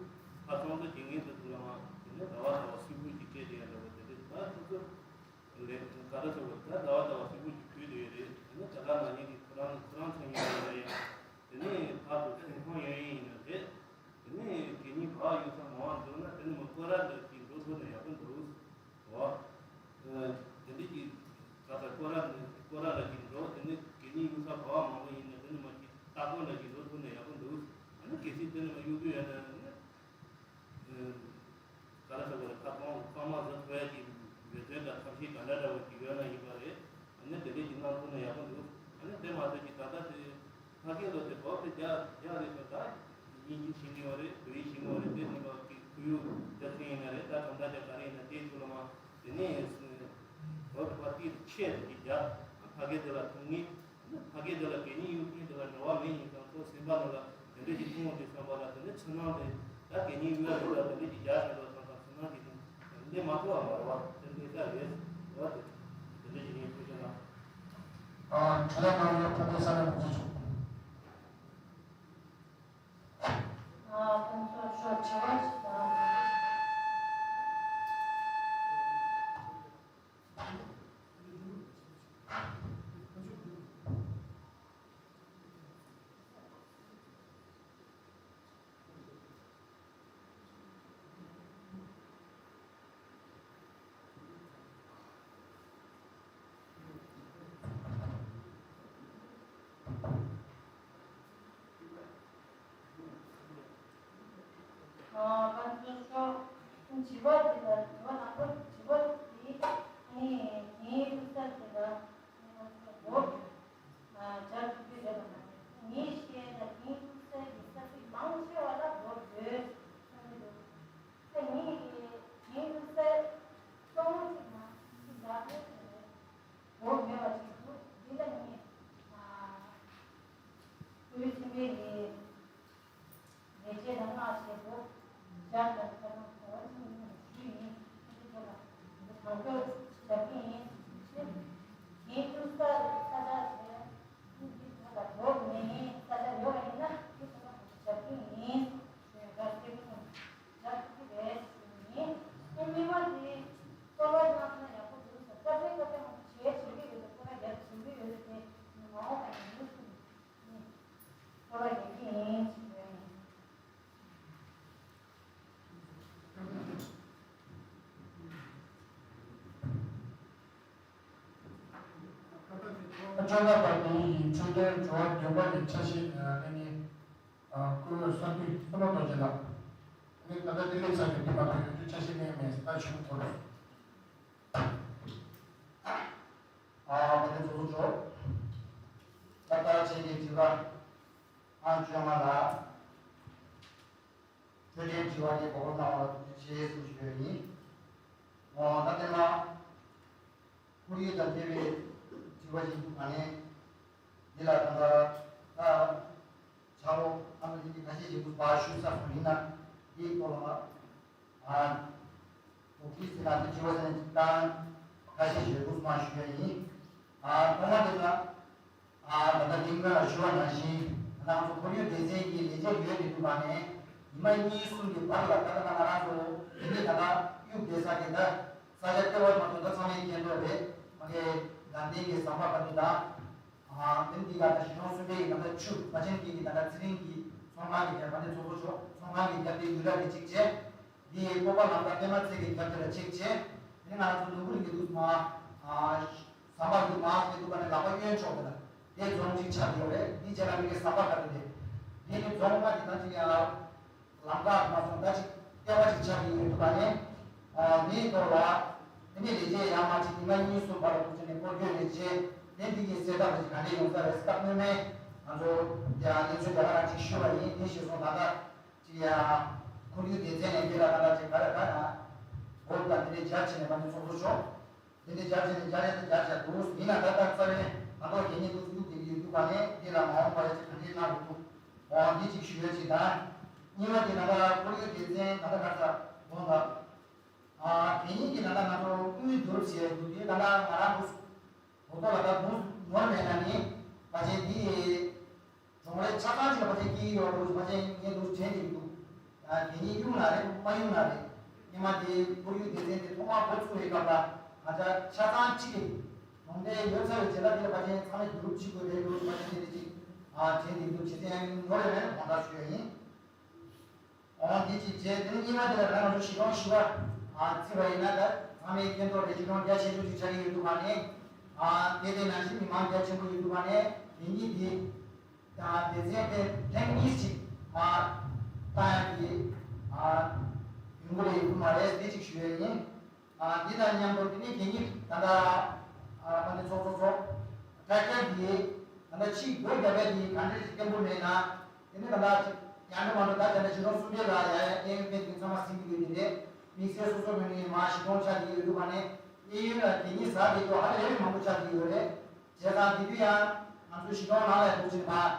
ཁ་ཚང་དུ་བྱེད་མཁན་དེ་ཚོ་ལ་མ་དེ་ནས་ཟླ་བ་ཟླ་བ་སིལ་བུ་ཅིག་སྤྲད་དེ་ཡ་འདྲ་བོ་དེ་འདྲ་ད་ཁོ་ཚོ་ལས་ག་རེ་ཟེར་བ་ད་ཟླ་བ་ཟླ་བ་སིལ་བུ་ཅིག་ཕུལ་དེ་ཡོད་རེད། དེ་ནས་ད་ག་ནང་བཞིན་གྱི་ཁོ་རང་ཁོ་རང་ཚོ་ཡོད་རེད། དེ་ནས་ཕར་ཚུར་ཚོང་ཁང་ཡོད་ཡིན་ན་རེད། དེ་ནས་གད་སྙིགས་བག་ཡོད་ས་མང་བ་འདུག་ན་དེ་ནས་མ་སྐོར་ར་འདྲ་ཅིག་འགྲོ་ཐུབ་ན་ཡག་པོ་འདུག་འོ། དེ་འདྲ་གི་ག་ས་སྐོར་ར་སྐོར་ར་འདྲ་ཅིག་འགྲོ་དེ་ནས་གད་སྙིགས་གཡུག་ས་བག་མང་པོ་ཡིན་ན་དེ་ནས་མ་ཅིག་ལྟ་སྐོར་འདྲ་ཅིག་འགྲོ་ཐུབ་ན་ཡག་པོ་འདུག་ཨ་ནི་གལ་སྲིད་དེ་ནས་མ་གཡུག་རྒྱུ་ཡོད་ན་ནི། ག་རེ་ཟེར་བ་རེད། ཁ་སྐོང་ཚང་མ་བཟོ་ཐུབ་ཡ་གི་འབད་བརྩོན་དང་ཐབས་ཤེས་ག་འདྲ་འདྲ་བོ་ཅིག་ཡོད་ན་ཡིན་པ་རེད། ཨ་ནི་དེ་འདྲས་ཀྱི་གནང་ཐུབ་ན་ཡག་པོ་འདུག་ཨ་ནི་དེ་མ་ཟད་ཀྱི་ད་ལྟ་དེ་ཕ་སྐད་ལ་དེ་བོད་དེ་རྒྱ་རྒྱ་རེད་ཤག་ད་དབྱིན་ཇི་ཤེས་ཀྱི་ཡོད་རེད། བོད་ཡིག་ཤེས་ཀྱི་ཡོད་རེད། དེ་ནི་བ་གི་ཁོར་ཡུག་དེ་ཚོ་ཡིན་ན་རེད། ད་གང་ལྟར་ཀྱང་ག་རེ་ཡིན་ན་དེའི་ཐོག་ལ་མ་དེ་ནས་བོད་པ་དེ་ཆེད་དུ་ཀྱི་རྒྱ་ཕ་སྐད་དེ་ལ་ཐུག་ངེས། ཕ་སྐད་དེ་ལ་གད་སྙིགས་གཡུག་མཁན་དེ་ལ་འབྲེལ་བ་མེད་ཡིན་ཙང་ཁོ་སེམས་པ་ནང་ལ་དེ་འདྲ་ཞིག་མཐོང་དུས་ཙམ་པ་ལ་དེ་འདྲ་ཕྱི་ནང་དེ་ད་གད་སྙིགས་གཡུག་ཡ་ཡོད་ལ་དེ་འདྲ་ཞིག་རྒྱག་བཞིན་པ་ཙང་ཙང་ཕྱི་ནང་གི་དེ་འདྲ་མ་ཐུབ་པ་མ་རེད་བ། དེ་འདྲ་ས་རེད་བ། དེ་དེ་འདྲ་ཞིག་ངས་ཐུགས་རྗེ་གནང་། ཨ། དྲི་བ་གནང་མཁན་ཕུན་ཚོགས་བསམ་གྲུབ་མགོན་ཆེ་མཆོག་ཨ། ཁོང་ཚོར་ཞོགས་དྲི་བ་ཅིག་དང་། ཨ། ང་ཚོ་ཤོག་དྲི་བ་འདི་ལ་དྲི་བ་ནང་པ་དྲི་བ་འདི་ནི་ངའི་ཐུགས་ས་འདི་ལ་ང་ཚོ་འོ་ཨ་སྦྱར་ཐུབ་ཀྱི་རེད་པ། ངའི་ཤེས་ན་ངའི་ཐུགས་ས་ཡི་ས་ཚིགས་མང་ཆེ་བ་ལ་འོ་ཡོད་བསམ་གྱི་འདུག་ད་ངའི་ངའི་ཐུགས་ས་གཙོ་བོ་གཅིག་ན་ཅིག་ལག་ལེན་བྱས་ནས་འོ་ཡོད་པ་ཅིག་འདུག་འདི་ལ་ངས་ཨ་བོད་ཚིག་མའི་ལས། ལས་བྱེད་དང་སྔགས་བྱེད་པོ། སྦྱར་དང་ཁ་ནང་གོ་བ་ཅི་ཡིན་ཞུས་ཡིན། ཁྱེད་ཚོ་ལ་འདི་དང་པོ་རྒྱབ་ཀྱི་ཡིན་ཞུས། ངའི་ཐུགས་ས་རེད་ས་ཆ་རེད། འདི་ཚོ་ལ་འགྲོ་མེད་ཡིན་ས་ཆ་ཡོད་པ་ཡིན་ན་འདི་ཚོ་ལ་རྒྱབ་ཀྱི་ཡིན་ཞུས། རྒྱབ་ཀྱི་ཡིན། རྒྱབ་ཐུབ་ཀྱི་རེད་ཞུས་ཡིན། ཨ་གཉིས་པ་དེ་སྐོར་བ་གནང་ན་ཡག་པོ་འདུག་ཟེར། སྐར་འཕྲིན་སྐར་འཕྲིན་ང་ཚོ་བྱས་བྱེད་ཀྱི་ཡོད་དེ་སྐོར་བ་རྒྱབ་བྱེད་ཀྱི་ཡོད་དེ་མ་འོངས་པ་ཡིན་ཞུས། བཅོ་ལྔ་པ་དེ་ཡི་འཕྲོད་བསྟེན་དྲི་བ་བདུན་པ་ནས་ཕྱག་བཞེས་གནང་མཁན་སྐུ་ངོ་ས་འཐུས་བསོད་ནམས་རྡོ་རྗེ་ལགས། ནི་ད་ལྟ་དེ་ལས་ཚར་གྱི་དེ་མ་གཏོགས་ཡོད་དུས་ཕྱག་བཞེས་གནང་མེད་ཟེར་ད་ཞུ་དགོས་རེད། ཨ་མ་དེ་ཚོ་ཚོ། ད་ལྟ་བྱས་ཀྱི་དྲི་བ་ཨང་བཅོ་ལྔ་ལ། འཕྲོད་བསྟེན་དྲི་བ་དེ་གོ་སྐབས་གནང་བ་ལ་ཐུགས་རྗེ་ཆེ་ཞུ་རྒྱུ་ཡིན། འོ་ད་ལྟ་ན་ཁོར་ཡུག་དང་འབྲེལ་བའི་དྲི་བ་ཞིག་འདུག་ཨ་ནི་འདི་ལ་ད་ལྟ་ད་ཆ་ལོ་ཨ་མ་ལི་ནི་ཁ་ཤས་ཤིག་འདུག་པ་ཞུ་ས་ཡིན་ན་འདིའི་ཐོག་ལ་ཨ་འདུག་གི་ཟེར་ན་འདི་དྲི་བ་ཟེར་ན་ཅིག་ད་ཁ་ཤས་ཤིག་འདུག་མ་ཞུ་ཡ་ཡིན། ཨ་ཐོག་མ་དེ་ལ། ཨ་ད་ལྟ་འདི་སྔོན་ལ་ཞུ་བ་ནང་བཞིན་ང་རང་ཚོ་ཁོར་ཡུག་སྡེ་ཚན་གྱི་ལས་བྱེད་ཡོད་དེ་འདུག་ག་ནས་ཉི་མ་གཉིས་གསུམ་གྱི་བར་ལ་ད་ལྟ་ང་རང་ཚོ་དེ་ནས་ད་ལྟ་གཡུག་བསྡད་ས་གི་ད་ས་ཆ་ལྟེ་བ་མ་གཏོགས་ད་ཚང་མས་མཁྱེན་གྲོགས་རེད། ང་གི་དགའ་ལྡན་གྱི་ཟམ་པ་ག་དུས་དང་། ཨ་དེ་འདི་ག་ད་གཞིས་གྲོང་གསུམ་པའི་གི་ད་ལྟ་ཆུ་པ་ཆེན་གྱི་གི་ད་ལྟ་ཚེ་རིང་གི་ཚོང་ཁང་གི་ག་ད་ཚོགས་གཙོ་མཆོག་ཚོང་ཁང་གི་རྒྱབ་དེ་ཡུལ་ལ་རེ་གཅིག་བྱས། འདི་ཡི་སྤོབས་པ་ལམ་ཁ་པད་མ་ཚལ་གྱི་རྒྱབ་དེ་ལ་ཆེག་བྱས། དེ་ནས་ང་རང་ཚོ་ནོར་བུ་རིང་གི་འདུག་མ། ཟམ་པ་འདུག་མ་དེ་འདུག་ག་ནས་ལག་པ་གཡོན་ཕྱོགས་དེ་ལ། དེ་རྫོང་གཅིག་ཆགས་ཡོད་རེད། དེ་རྗེས་ལ་མི་གི་ཟམ་པ་ག་དུ་དེ་དེ་ནི་རྫོང་ལྔ་དེ་དང་གཅིག་ཡང་ལམ་ཁ་མ་སོང་ད་ཅིག་ལྟེ་བ་ཅིག་ཆགས་ཀྱི་ཡོད་འདུག་ག་ནས། ཨ་དེའི་ཐོག་ལ་དེ་ནས་ལས་བྱེད་ཡང་མ་ཅིག་ཉི་མ་གཉིས་གསུམ་བར་དུ་ཅིག་ནས་སྐོར་སྐྱོད་ལས་བྱེད་དེ་འདི་གི་གསལ་ཐབས་ཅིག་ག་འདྲས་ཡོང་ས་རེད། སྐབས་སྔོན་མའི་ང་ཚོ་ཡང་གནས་ཚུལ་དེ་ག་རང་ཅིག་ཞུ་བ་ཡིན། དེ་ཞུས་སོང་། ད་ལྟ་ཅིག་ཡང་ཁོར་ཡུག་སྡེ་ཚན་ནས་འདི་ལ་ད་ལྟ་ཅིག་ག་རེ་ག་ཡང་སྒོ་དང་དེ་འདྲས་སྦྱར་བྱས་ནས་མ་ནི་ཚོགས་གཙོ་མཆོག་དེ་འདྲའི་རྒྱ་ཆེ་ནས་རྒྱ་ཡན་དུ་རྒྱ་ཆེ་འདུག་ཡིན་ན་ད་ལྟ་རྩ་བའི་ང་ཚོ་གད་སྙིགས་འདུག་གཡུག་དེ་ཡོད་འདུག་ག་ནས་འདི་ལ་མ་འོངས་པ་ཡ་ཆེ་ག་འདྲའི་གནང་དགོས་འདུག་འོ་འདི་གཅིག་ཞུ་ཡ་ཅིག་དང་། གཉིས་པ་དེ་ད་ལྟ་ཁོར་ཡུག་སྡེ་ཚན་ད་ལྟ་ག་ས་དགོངས་དག་ཨ་གད་སྙིགས་ཀྱི་ད་ལྟ་ང་ཚོ་དངུལ་བསྡུ་རུབ་བྱས་འདུག་དེ་ད་ལྟ་ང་རང་འདུག་གོ་ཐོག་ལ་ད་འདུག་ནོར་མེད་ན་ནི་ཕལ་ཆེར་འདི། གྲོང་རེ་ཆ་ཚང་ཅིག་ལ་ཕལ་ཆེར་སྐྱེ་ཡི་ཡོད་རེད། ཕལ་ཆེར་ངས་འདུག་དྲན་གྱི་འདུག་ཡང་དེ་ཉིད་གཡུག་ན་རེད་མ་གཡུག་ན་རེད། སྔོན་མ་དེ་ཁོར་ཡུག་སྡེ་ཚན་དེ་ཐོག་མར་འགོ་ཚུགས་པའི་སྐབས་ལ་ང་ཚོ་ཆ་ཚང་གཅིག་གི་གྲོང་སྡེ་ཡོད་ཚར་བའི་རྗེས་ལ་དེ་ལ་ཕལ་ཆེར་ཚང་མས་བསྡུ་རུབ་བྱེད་དགོས་རེད་འདུག་ཕལ་ཆེར་དེ་འདྲ་ཅིག་དྲན་གྱི་འདུག་བྱས་ཙང་ཡང་ནོར་ཡོད་ན་དགོངས་དག་ཞུ་ཡ་ཡིན། འོ་འདི་གཅིག་བྱས། དེ་ནས་གཉིས་པ་དེ་ལ་ང་ཚོ་གཞིས་གྲོང་བཞི་པ་བརྩིས་པ་ཡིན་ན་ད་ཚང་མས་མཁྱེན་རྟོགས་རེད། གཞིས་གྲོང་རྒྱ་ཆེ་ཤོས་ཅིག་ཆགས་ཀྱི་ཡོད་འདུག་ག་ནས། དེ་དེ་ནང་བཞིན་མི་མང་རྒྱ་ཆེན་པོ་ཡོད་འདུག་ག་ནས་དེ་གཉིས་དེ། ད་སྡེ་ཚན་དེ་ཐེངས་གཉིས་ཤིག་མར་བཏང་ཡག་གི་ཡོང་གི་རེད་ཡོང་གི་མ་རེད་དེ་ཅིག་ཞུ་ཡས་ཡིན། འདི་དང་མཉམ་དུ་དེ་ནས་གད་སྙིགས་ད་ལྟ་ཨ་ནི་ཚོགས་གཙོ་ཚོགས་ཁྲལ་ཁྲལ་འདི་ད་ལྟ་ཕྱིའི་སྒོ་རྒྱབ་ཡག་འདི་ག་འདྲ་ཞིག་བརྟན་པོ་མེད་ན་དེ་ནས་ད་ལྟ་ཅིག་ཡང་འདྲ་མ་འདྲ་ད་ད་ལྟ་གཞིས་གྲོང་གསུམ་པའི་ལ་ཡ་ཡ་གཡས་གཡོན་ཕན་ཚུན་ཚང་མ་ཟིན་གྱི་ཡོད་དེ་རེད། དམིགས་བསལ་སོ་སོ་ངོས་ནས་མར་གཞིས་གྲོང་ཆགས་ཀྱི་ཡོད་འདུག་ག་ནས་གཡས་གཡོན་ལ་གད་སྙིགས་ཟ་བསྡད་རྒྱུ་ཧ་ལས་པའི་མང་པོ་ཆགས་ཀྱི་ཡོད་རེད། བྱས་ཙང་དེ་དུས་ཡང་ང་ཚོའི་གཞིས་གྲོང་ནང་ལ་འདུག་ཅིང་ཕར།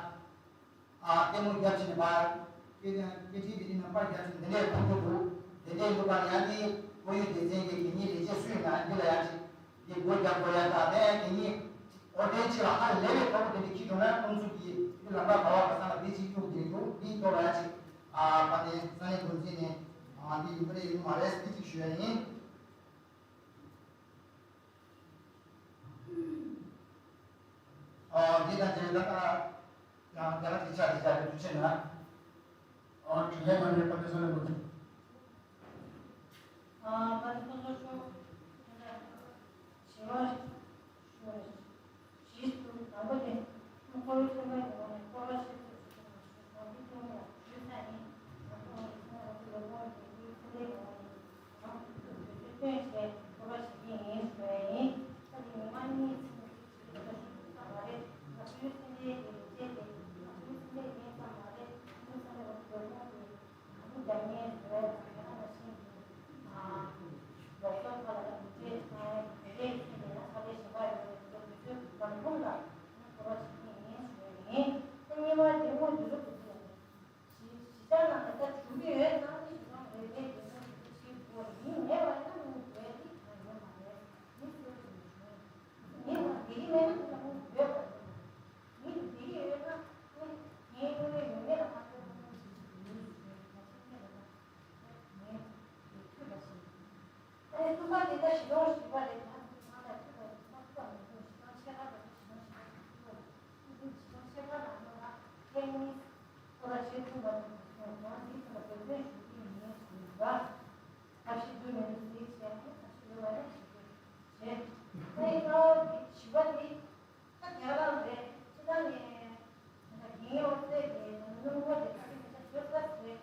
ཨ་ལྟད་མོ་བརྒྱབ་བྱས་ནས་ཕར། སྐད་སྐད་ཁྲིད་དེ་འདྲའི་ནང་པར་རྒྱབ་བྱས་ནས་འདི་འདྲའི་མཐོང་རྒྱུ་འདུག་དེ་འདྲའི་འདུག་པ་ཡང་འདི་ཁོར་ཡུག་སྡེ་ཚན་གྱི་གད་སྙིགས་ལས་བྱེད་སུ་ཡིན་ན་འདི་ལ་ཡང་ཅིག་འདི་སྒོ་རྒྱག་དགོས་ཡ་དང་དེ་ཡང་གད་སྙིགས་འོ་དེ་ཅིག་ལ་ཧ་ལས་པའི་ཐོག་དེ་འདྲའི་ཁྱི་གྲོང་ན་ཁོང་ཚོ་གིས་འདི་ལམ་ཁ་ག་བ་ག་ས་ལ་འདི་ཅིག་གཡུག་བསྡད་འདུག་འདིའི་ཐོག་ལ་ཡང་ཅིག་ཨ་ཕ་ནས་ས་གནས་འགོ་འཛིན་ནས་ཨ་འདི་ཡོང་གི་རེད་ཡོང་མ་རེད་འདི་ཅིག་ཞུ་ཡ་ཡིན། ཨ་འདི་དང་འབྲེལ་བའི་ད་ལྟ་ཡང་རྒྱ་གར་གྱི་ཆ་དེ་ཆ་དེ་འདུག་ཆེ་ན། ཨ་དྲིན་ལན་མ་འདྲེན་པ་དེ་ཚོ་ལས་མ་ཐུབ། ཨ་ད་ནི་ཁོང་ཚོ་ཚོ་ཞི་བ་ཞུ་བ་རེད། གཞིས་སུ་དང་པོ་དེ་ཁོ་བོའི་སེམས་པ་ཡོང་བ་ནས་སྐོར་བ་ཞིག་ཏུ་ཞུ་བ་ཞུ་བ་འདི་ཐུན་མོང་ཞུས་ཚར་ཡིན། ང་ཚོ་ངོས་ནས་ཚང་མ་ཚོ་ལོ་ངོ་རེ་རེའི་སེམས་པའི་ངོ་བོ་ནས་རང་ཚོ་ཚོ་དུས་ཚོད་བཏོན་བྱས་སྐོར་བ་ཞིག་ཡིན་ཞུ་བ་ཡིན། ད་དེ་ཉི་མ་གཉིས་ཚིག་ཞིག་ལ་ཞུ་ཐུབ་ས་མ་རེད། ང་ཚོའི་སེམས་པའི་དེ་རེ་བྱས་ཏེ་ང་ཚོའི་སེམས་པའི་ཡིན་ས་མ་རེད། ང་ཚོ་ཚང་མ་ལོ་ངོ་རེ་ང་ཚོ་རྒྱ་མིའི་བཟོ་བའི་དང་ཡང་ན་ཤིང་གི་ལོ་ཚོད་ཁ་ལ་དང་མི་ཚེ་ཚང་བའི་དེ་རེད་ཟེར་ནས་ཡང་ས་ལས་ཞེ་དྲག་ཡོད་རེད། དེ་ཚོ་དུས་ཚོད་བར་ཁོམ་ལ་ཡང་སྐོར་བ་བྱེད་ཀྱི་ཡིན་ཞུ་ཡ་ཡིན། ད་གཉིས་པ་དེ་དངོས་བསྡུ་རུ་འདུག་ཟེར་ཡ་རེད། གཞིས་གཞིས་ཆགས་ནང་ནས་ད་བྱུང་གི་ཡོད་ཙང་ནི་གཞིས་གྲོང་རེ་རེ་རེ་རེ་རེ་བྱེད་དགོས་ཡིན་མེད་པ་ཡིན་ན་དངོས་བསྡུ་ཡ་དེ་གང་ཡོད་མ་རེད། མི་སུ་ཡིན་བྱུང་། མི་ལ་བདེ་སྐྱིད་མེད་ན་ཁོ་ལ་དངོས་བསྡུ་ཡོད་པ་རེད། མི་ལ་བདེ་སྐྱིད་ཡོད་ན་ཁོ་ངའི་དངོས་ཡོད་ཡོད་མེད་ལ་མ་ལྟོས་པར་དངོས་བསྡུ་བྱེད་ཀྱི་ཡིན་ཞུས་ནས་ང་ཚོ་ཁྱེད་ལ་ད་ངས་ཐུགས་ལ་བཞེས། ཨ་ནི་གསུམ་པ་དེ་ད་གཞིས་གྲོང་བཞི་པ་རེད། ད་ང་ཚོ་ང་ལ་ཐུགས་ལ་ཐུགས་ལ་མི་དགོས། གཞིས་གྲོང་ཆེ་ཁག་ལ་ད་གཞིས་གྲོང་བཞི་པ་ཞིག་ཐུགས་ལ་ཐུགས་ལ་གཞིས་གྲོང་ཆེ་ཁག་ནང་ལོགས་ལ་ཐེངས་གཉིས་སྐོར་ར་བྱེད་ཐུབ་པ་དང་གཞིས་གྲོང་འདིའི་ཐོག་ལ་འབད་བརྩོན་ཞུ་གི་ཡིན་ཞུ་ཡིན་པ། ཐབས་ཤེས་འདུག་མི་འདུག་གཟིགས་བྱས་ནས་ཐབས་ཤེས་ཡོད་པ་ནས་ཞུ་རྒྱུ་བྱས། ད་ཡིན་ནའང་དེ་བཞི་པ་དེ་ད་རྒྱ་གར་རེད། སྤྱི་བཏང་ནས་ད་རྒྱན་ཡོད་ཚད་དེ་ད་སྣུམ་འཁོར་དེ་ད་དེ་མི་ཆ་བཟོས་ཚར་ཟེར།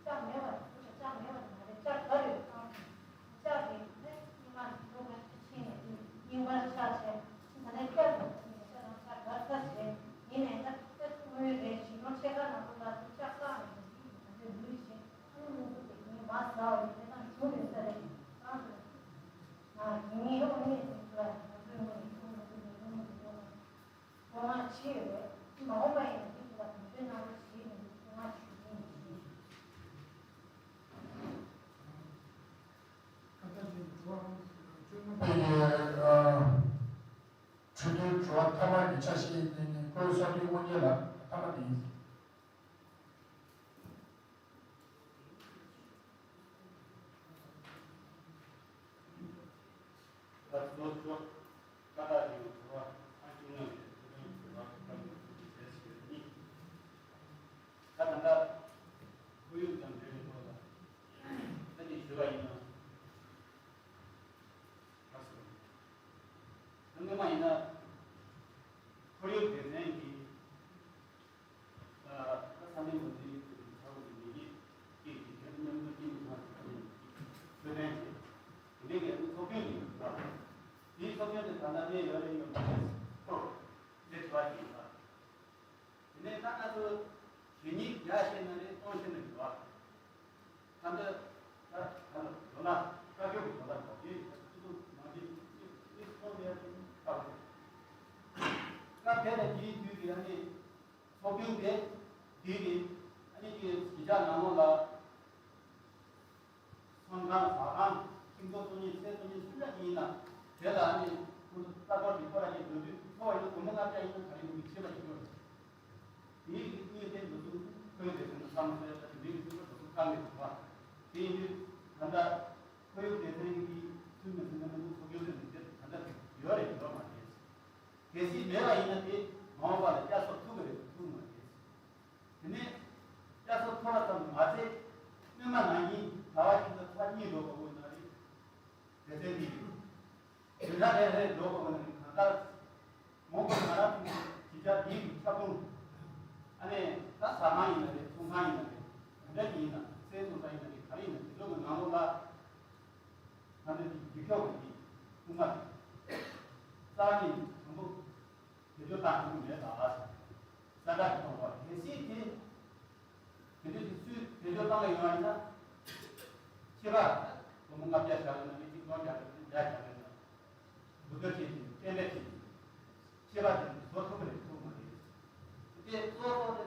ལྕགས་མེད་པ་དེ་ཚོ་ལྕགས་མེད་པ་དེ་མ་རེད། ལྕགས་དར་ཡོད་ཙང་ལྕགས་དེ་ནས་རྙིང་མ་ལོ་ཁ་ཤས་ཕྱིན་ནས་དེ་རྙིང་པ་ཆགས་བྱས་ད་ལྟ་བསྐྱར་དུ་ད་ལྟ་ལྕགས་དང་ལྕགས་དར་ཚར་ཟེར། ཡིན་ནའི་ད་ལྟ་དངོས་ཡོད་རེད། གཞིས་གྲོང་ཆེ་ཁག་ནང་ལོགས་ལ་ལྕགས་བསགས་ནས་ད་ཅིག་ད་ལྟ་ལུས་བྱས། ཨ་ནི་དངོས་པོ་དེ་ཉིད་མ་ཟ་བ་ཡིན་ན་ད་བྱུང་ཡོད་ས་རེད། ཨ་ནི་ངས་ཨོ་ནི་ང་ཚོའི་ངོས་ནས་ཁྱོད་ང་ཚོའི་ངོས་ནས་ངོ་མ་བྱས་ཡོད་རེད། མ་འོངས་པ་ཡིན་ན་འདི་ཚོ་ལ་དོན་འཁྱོལ་གནང་རོགས་བྱེད་ཡིན་ངོ་མ་ཞུ་གི་ཡིན། ཁ་ཚ་ཅིག་འགྲོ་བ་ཁོང་ཚོ་ལ་བཅོས་མ་ཐུབ་པའི་ཨ་འཕྲོད་བསྟེན་དྲི་བ་མཐའ་མ་གི་ཆ་ཤས་ནི་ནི་ཁོའི་བསམ་ཚུལ་དངོས་གནས་ལ་མཐའ་མ་དེ་ཡིན། ད་གཙོ་གཙོ་ཀ་ད་དེ་ཚོ་ཨ་ཅུང་ནང་གི་ཐུགས་ཕན་གྱི་བ་ཀ་མི་ཐུག་གི་ཟེར་ཞིག་ཡོད་ནི། ད་ད་ལྟ་ཁོར་ཡུག་དང་འབྲེལ་བའི་ཐོག་ལ་ད་ཅིག་ཞུ་བ་ཡིན་ན། ད་སོ་སྔོན་མ་ཡིན་ན། ཚོ་གཞོན་ཉིན་བརྒྱ་བཤད་ན་རེད། སྟོང་བཤད་ན་རེད་བ། ད་ལྟ་ད་ད་ལ་ལོ་ན་བཀའ་བརྒྱུད་ཀྱི་ལོ་ན་གོ་དེ་ཚོ་མ་གི་མི་སོང་ནས་ཁ་བ་རེད། སྐབས་དེ་ལ་དེའི་དུས་ཀྱི་ཨ་ནི་ཚོགས་རྒྱུན་དེ་དེ་གི་ཨ་ནི་གི་གཞིས་ཆགས་ནང་ལོགས་ལ། ཚོང་ཁང་ཟ་ཁང་། ཁྱིམ་ཚང་བཙུགས་མཁན། ཚལ་བཙུགས་མཁན་སུ་འདྲ་ཞིག་ཡིན་ན། དེ་ལ་ནི་ཁོང་ཚོ་ལྟ་རྟོག་གི་སྐོར་ལ་ཡང་འགྲོ་དུས་ཚོ་བ་ཡིན་ན་སྒོར་མོ་ལྔ་བརྒྱ་ཡིན་ན་ག་རེ་ཡོང་གི་བྱེད་པ་ཞིག་ཡོད་རེད། དེའི་གི་དངོས་བསྟན་འགྲོ་དུས་ཁོའི་སྡེ་ཚན་ལ་བསམ་བློ་གཏོང་ཡ་ད་དེ་འདྲའི་གི་སྲིད་པ་འགྲོ་དུས་དཀའ་ངལ་འདུག་བ། དེ་ཡིན་དུས་ད་ལྟ་ཁོར་ཡུག་སྡེ་ཚན་གྱི་ཚུལ་མི་ཚུལ་ནི་མི་འདུག་ཚོགས་རྒྱུན་ཟེར་ནས་དེ་ད་ལྟ་ཡོད་རེད། ཡོད་མ་རེད། གལ་སྲིད་མེད་པ་ཡིན་ན་དེ་མ་འོངས་པ་ལ་བསྐྱར་གསོ་ཐུབ་ཀྱི་རེད། ཐུབ་མ་རེད། དེ་ནས་བསྐྱར་གསོ་ཐོབ་པ་ཙམ་དུ་མ་ཟད། སྔོན་མ་ནང་བཞིན་ཟླ་བ་གཅིག་ལ་ཚར་གཉིས་འགྲོ་དགོས་ན་རེད། སྡེ་ཚན་འདི་ཡིན། བདུན་ཕྲག་རེ་རེ་འགྲོ་དགོས་ན་རེད། གང་ལྟར་མང་པོ་ང་རང་ཚོའི་གཞིས་ཆགས་འདིའི་ཁྱབ་ཁོངས། ཨ་ནི་ད་ཟ་ཁང་ཡིན་ན་རེད། ཚོང་ཁང་ཡིན་ན་རེད། ག་འདྲ་ཞིག་ཡིན་ན། སའི་ཚོང་ས་ཡིན་ན་རེད། ག་རེ་ཡིན་ན་དེ་ཚོ་གི་ནང་ལོགས་ལ་ད་ལྟ་འདི་རྒྱུ་ཁྱོག་གི་འདི་ཁུག་མ་རྩ་བ་ཉིད་ནས་དང་པོ། བེད་སྤྱོད་བཏང་ཐུབ་ཀྱི་མེད་ལ། ས་ཁྲ་གི་ཐོག་ལ་གལ་སྲིད་དེ་དེ་འདྲ་ཞིག་སུས་བེད་སྤྱོད་བཏང་གི་ཡོད་ན། ཁྱེད་པ་སྒོར་མོ་ལྔ་བརྒྱ་བཞག་ཡོད་ན། མི་གཅིག་སྟོང་བརྒྱ་བརྒྱ་བཞག་ཡོད་ན། འབུལ་གཏོར་བྱེད་ཀྱི་རྟེན་འབྲེལ་བྱེད་ཀྱི། ཁྱེད་པ་དེ་བཟོ་ཐུབ་ཀྱི་རེད། ཐུབ་མ་རེད། དེ་གཙོ་བོ་དེ་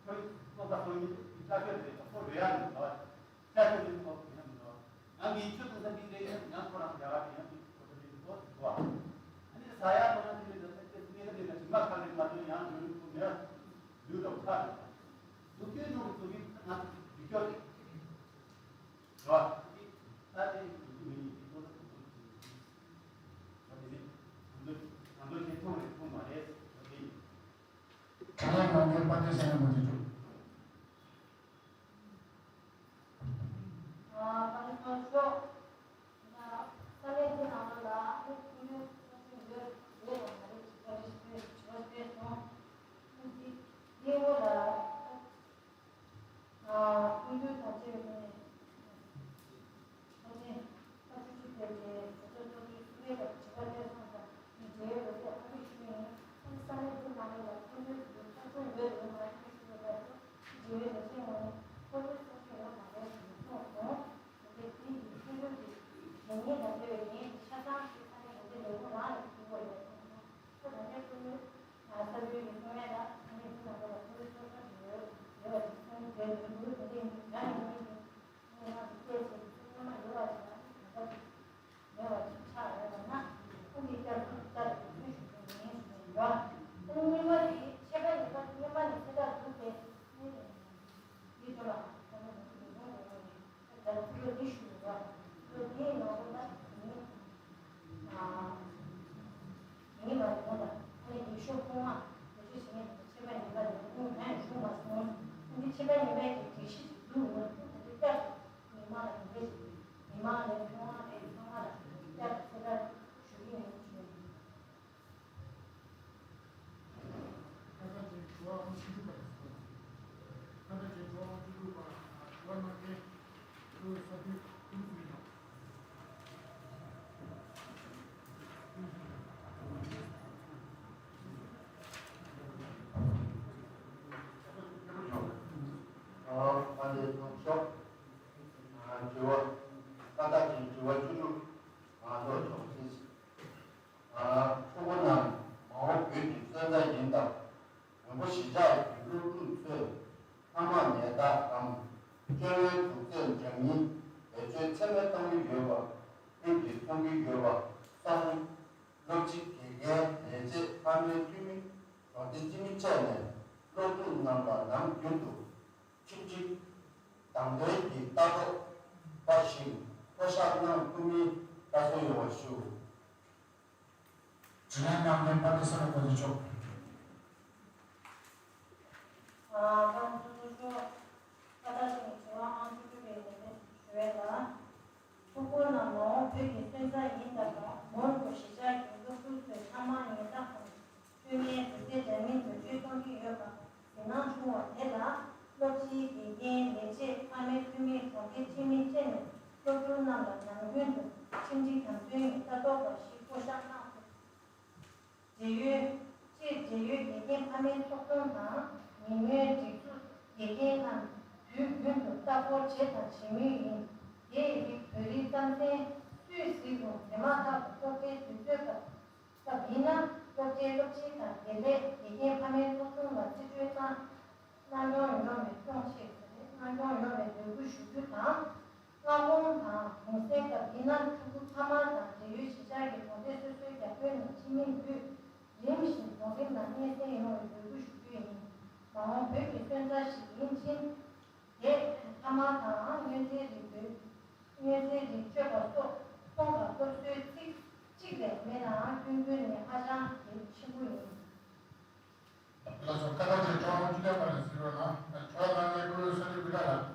ཁོའི་སློབ་གྲྭ་སློབ་གཉེར་དེ་ལྟ་སྤྱོད་རེད། ཁོ་རེད་ཡ་མི་འདུག་ལྟ་སྤྱོད་དེ་ཁོ་རེད་ཡ་མི་འདུག་ང་གིས་ཆུ་འཐུང་ས་འདི་རེད། ཡང་ཁོ་རང་རྒྱ་གར་དེ་ཡང་དེ་ཁོ་ཚོ་རེད་འདུག་གོ། ཨ་ནི་ཟ་ཡ་ཁོ་རང་དེ་རེད། ད་ཚེ་ཚེ་ངེད་ཀ་དེ་ལ་ཇི་མ་ཁ་རེད་མ་གཏོགས་ཡང་ལུས་ལུས་ཁོ་མེད། ལུས་དང་ཁྲག་རེད། འཛུགས་སྐྲུན་ནང་གི་འཛུགས་སྐྲུན་ང་ཚོ་རྒྱུ་སྐྱོར་རེད། རེད་བ། དེ་ད་དེ་འཛུགས་སྐྲུན་མི་ཡིན། དེ་ཁོ་ཚོ་འཛུགས་སྐྲུན་བྱེད་ཀྱི་རེད། དེ་ནི་ང་ཚོ་ང་ཚོ་དེ་ཐུག་རེད། ཐུག་མ་རེད། དེ་ཡིན། དྲ་ལམ་ནང་གི་དཔལ་ལྡན་ས་ཡ་དངོས་གྲུབ། ཨ། དཔལ་ལྡན་ས་ཡ་དངོས་གྲུབ། ས་གནས་འདི་ནང་ལོགས་ལ་ཨ་ནི་ཁོར་ཡུག་སྲུང་སྐྱོབ་ཡོད་ཡོད་དམ་མ་རེད་ཅེས་བཀའ་འདྲི་ཞུ་ཞུ་བ་སྤེལ་སོང་། ཨ་ནི་འདི་འདིའི་འོག་ལ། ཨ། སྔོན་ཐོན་དང་བཅས་པའི་ཐོག་ནས། ཐོག་ནས་བཀའ་བཅུ་བཅུ་ཐེབས་ཏེ་བཟོ་ཚོགས་གཙོ་འཛིན་སུ་ཡོད་པ་དྲི་བ་སླེབས་སོང་ཙང་། ངས་འབྲེལ་ཡོད་ལོ་ཚད་ཧ་གོ་ཞུས་ཡིན། ཨ་ནི་ས་གནས་འདི་ནང་ལོགས་ལ་སྔོན་ཐོན་དེ་ཚོ་ཚོགས་ཆུང་ཡོད་དང་མེད་མ་ཧ་གོ་ཞུས་པ་ལ། འབྲེལ་ཡོད་ལོ་ཚད་ངོས་ནས་སྔོན་ཐོན་ཚོགས་ཆུང་ཡོད་མ་རེད་ཅེས་གསུངས་སོང་། འོན་ཏེ་དེ་ཡི་སྔོན་ཐོན་གྱི་གཞས་ཉིན་དང་འབྲེལ་བའི་ངས་ཆ་ཚང་ཞིག་ས་གནས་འགོ་འཛིན་ལས་ཁུངས་རང་ལ་ཞུ་དགོས་རེད་གསུངས་སོང་། ཁོ་ད་ལྟའི་ཁོར་ཡུག་ཨ། གསར་འགྱུར་གྱི་གསུང་ཡ་ལ་ས་གནས་འདི་ནང་ལོགས་ལ་ཁོར་ཡུག་སྲུང་སྐྱོབ་བྱེད་ཡོད་ཡོད་པ་ཞིག་གསུངས་བྱས་འདུག་དེ་འདྲ་ཡིན་དུས་ང་ཡིན་ནའི་དེ་སྔོན་མ་གི་སྐད་ཆ་དེ་ཚོ་སྔོན་མ་ཡོད་པ་ཞིག་ལ་ནི་གང་ལྟར་མེད་པ་ཞིག་ཆགས་ཡོད་པ་ན། ཁོང་གིས་བསྐྱར་དུ་བསྐྱར་དུ་འཛུལ་ཞུ་རྒྱུ་ཡིན་ཞུ་བཞིན་ཡོད། ཨ་ནི་གཉིས་པ་དེ་ཆད་པ་ཉིས་པ་དེ་སྔོན་མ་ནས་གསལ་བསྒྲགས་འདུག་སྟེ། ཨ་ནི་དེ་ཚོ་ལ་ད་ནི་ང་ཚོ་ལས་ཁུངས་ལས་ཁུངས་ནས། ད་ལྟ་ཕྱི་ལོ་ཉི་ཤུ་ཡོད་རེད། ལོ་འདིའི་ནང་ལོགས་ལ་ཉིན། ཨ། ཉིན་མ་རེ་མོ་དང་ཨ་ནི་ཡེ་ཤུ་ཁོང་མ་བེད་སྤྱོད་བྱེད་མཁན་དེ་ཚོ་ཆད་པ་ཉིན་པ་ནས་ཁོང་ཡང་ཞུ་མ་སོང་། ཨ་ནི་ཆད་པ་ཉིན་པའི་གི་སྒྲིག་གཞི་ཞིག་འདུག་ཡོད་ན་ཁོང་དེ་ཚོ་བསྐྱར་དུ་མི་མང་ལ་ཡིན་གྱི་རེད། མི་མང་ལས་ཁོང་མ་ལས་ཚང་མ་ལ་བསྐྱར་དུ་གསལ་བསྒྲགས་ཞུ་གི་ཡིན་ཞུ་ཡིན། ཨ། ཨ་ནི་ལྷག་ཤོག་ཨ། དྲི་བ། ཏག་ཏག་ཅིག་དྲི་བ་བཅུ་དྲུག་ང་ཚོར་ཐོག་ཅིག་ཨ། ཕྲུ་གུ་རྣམས་མ་འོངས་བོད་ཀྱི་སོན་རྩ་ཡིན་སྟབས། མགོན་པོ་གཞིས་ཆགས་ཀྱི་སློབ་ཕྲུག་ཚོས་ཐ་མག་ནད་རྟགས་སམ། བཅོ་ལྔའི་དུག་རྫས་འདྲ་མིན་བེད་སྤྱོད་ཚད་མེད་གཏོང་གི་ཡོད་པ་ཁུལ་གྱིས་མཐོང་གི་ཡོད་པ་སོང་། སློབ་སྤྱི། དགེ་རྒན། ལས་བྱེད། ཕ་མའི་འཐུས་མི། གྲོང་སྡེ་སྤྱི་མི་བཅས་ནས་སློབ་ཕྲུག་རྣམས་ལ་ནམ་རྒྱུན་དུ་ཁྲིམས་སྒྲིག་དང་དོན་གྱི་ལྟ་རྟོག་པ་ཞིག་བསྐོ་བཞག་གནང་ཐུབ་མིན་བཀའ་གསོལ་ཡོང་བ་ཞུ། དྲིན་ལན་གནང་མཁན་དཔལ་ལྡན་ས་ལ་གོ་བདེ་མཆོག་ཨ། ཁམས་གསུམ་ཚོགས་གཙོ་མཆོག་ཁ་བཏགས་ཅན་གྱི་དྲི་བ་ཨང་བཅུ་དྲུག་པའི་ལན་འདེབས་ཞུ་བ་ལ། ཕྲུ་གུ་རྣམས་མ་འོངས་བོད་ཀྱི་སོན་རྩ་ཡིན་སྟབས་དང་། མོན་གྷོ་གཞིས་ཆགས་ཀྱི་སློབ་ཕྲུག་ཚོས་ཐ་མག་ཉལ་ཐ་དང་། སྤྲོད་མཁན་དུག་རྫས་འདྲ་མིན་བེད་སྤྱོད་གཏོང་གི་ཡོད་པ་ཟིན་སྣང་བྱུང་བ་དེ་ལ། སློབ་སྤྱི། དགེ་རྒན། ལས་བྱེད། ཕ་མའི་འཐུས་མི། གྲོང་སྡེ་སྤྱི་མི་བཅས་ནས་སློབ་ཕྲུག་རྣམས་ལ་ནམ་རྒྱུན་དུ་ཁྲིམས་སྒྲིག་དང་དོན་གྱི་ལྟ་རྟོག་པ་ཞིག་བསྐོ་བཞག་གནང་ཐུབ། འབྲེལ་ཡོད། སྤྱིར་འབྲེལ་ཡོད་དགེ་རྒན་ཕ་མའི་ཚོགས་ཆུང་དང་། ཉེ་སྔོན་སྒྲིག་འཛུགས་དགེ་རྒན་རྣམས་དུས་རྒྱུན་དུ་ལྟ་སྐོར་བྱེད་དང་བྱེད་མུས་ཡིན། དེའི་རིགས་བོད་རིགས་རྩམ་ཟན་སུས་གཟིགས་རུང་དེ་མ་ཐག་ཏུ་སློབ་གྲྭའི་དུས་ཚོད་སྐབས་སྐབས་ཡིན་ན་སློབ་གྲྭའི་སློབ་ཆེན་དང་དགེ་ལས་དགེ་རྒན་ཕ་མའི་ཚོགས་ཆུང་ལ་རྩིས་སྤྲོད་གནང་གནང་སྐྱོང་ཡོང་བའི་སྐྱོང་ཆེད་གནང་སྐྱོང་ཡོང་བའི་འབོད་སྐུལ་ཞུ་རྒྱུ་དང་། སྔ་དགོང་དང་གུང་སེང་སྐབས་ཡིན་ན་ཕྲུ་གུ་ཕ་མ་དང་འབྲེལ་ཡོད་གཞིས་ཆགས་ཀྱི་གྲོང་སྡེ་སོ་སོའི་རྒྱ་བོད་ནང་སྤྱི་མི་འདུས། རིམ་བཞིན་རྫོང་རིམ་ནང་སྙན་སེང་ཡོང་བའི་འབོད་སྐུལ་ཞུ་རྒྱུ་ཡིན། མ་འོངས་བོད་ཀྱི་སོན་རྩ་ཞིག་ཡིན་ཕྱིན། དེས་ཕ་མ་དང་མངོན་མཚན་རིག་འདོད། མངོན་མཚན་རིག་སྤྱོད་པ་སོགས་ཚོང་དང་སློབ་གསོའི་ཚིག་གཅིག་ལས་མེད་ནའང་ཀུན་ཀུན་ནས་ཧ་ཅང་གལ་ཆེན་པོ་ཡིན། ལགས་སོ། ཀ་ད་ཅན་ཀྲོའུ་ཨང་ཅུ་ཏན་པ་ལ་གཟིགས་རོགས་གནང་། ཀྲོའུ་ཨང་ནས་སྐུ་ངོ་ས་འདི་བི་ཀ་ལགས།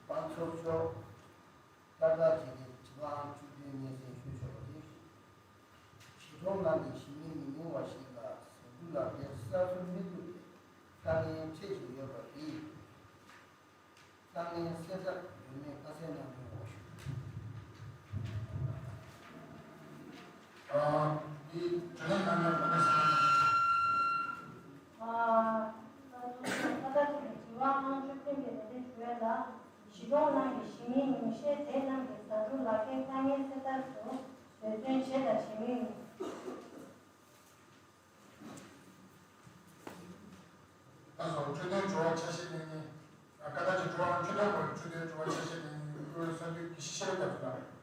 པ་ཚོགས་མཆོག་ཀ་ད་ཅན་གྱི་དྲི་བ་ཨང་བཅུ་བདུན་སྙན་སེང་ཞུ་ཆོག་པ་རེད། བྱིས་སྒྲུང་ནང་གི་ཞི་མི་མི་ཉུང་བ་ཞིག་ལ་ཟ་འབྲུ་ལག་ཁྱེར་གསར་བཟོ་མི་ཐུབ་པའི་དཀའ་ངལ་འཕྲད་བཞིན་ཡོད་པ་དེས། དཀའ་ངལ་སེལ་ཐབས་ཡོད་མེད་བཀའ་སྩལ་གནང་རོགས་ཞུ། ཨ། འདི་དྲི་ལན་གནང་ཡག་ག་འདྲ་ཞིག་ཨ། ད་ལྟ་ཅིག་དྲི་བ་ཨང་བཅུ་བདུན་པའི་ལན་འདེབས་ཞུ་ཡ་ལ། བྱིས་སྒྲུང་ནང་གི་ཞི་མི་ཉུང་ཤས་དེ་རྣམས་ཀྱིས་ཟ་འབྲུ་ལག་ཁྱེར་དཀའ་ངལ་སེལ་ཐབས་སུ་འབད་བརྩོན་བྱས་དང་བྱེད་མུས་ཡིན། ད་སོ་འཕྲོད་བསྟེན་དྲི་བ་ཆ་ཤས་ལེན་མཁན། ཀ་ད་ཅན་ཀྲོའུ་ཨང་ཅུ་ཏན་པ་འཕྲོད་བསྟེན་དྲི་བ་ཆ་ཤས་ལེན་མཁན་སྐུ་ངོ་ས་འདི་དགེ་བཤེས་ཤེས་རབ་རྒྱ་མཚོ་ལགས།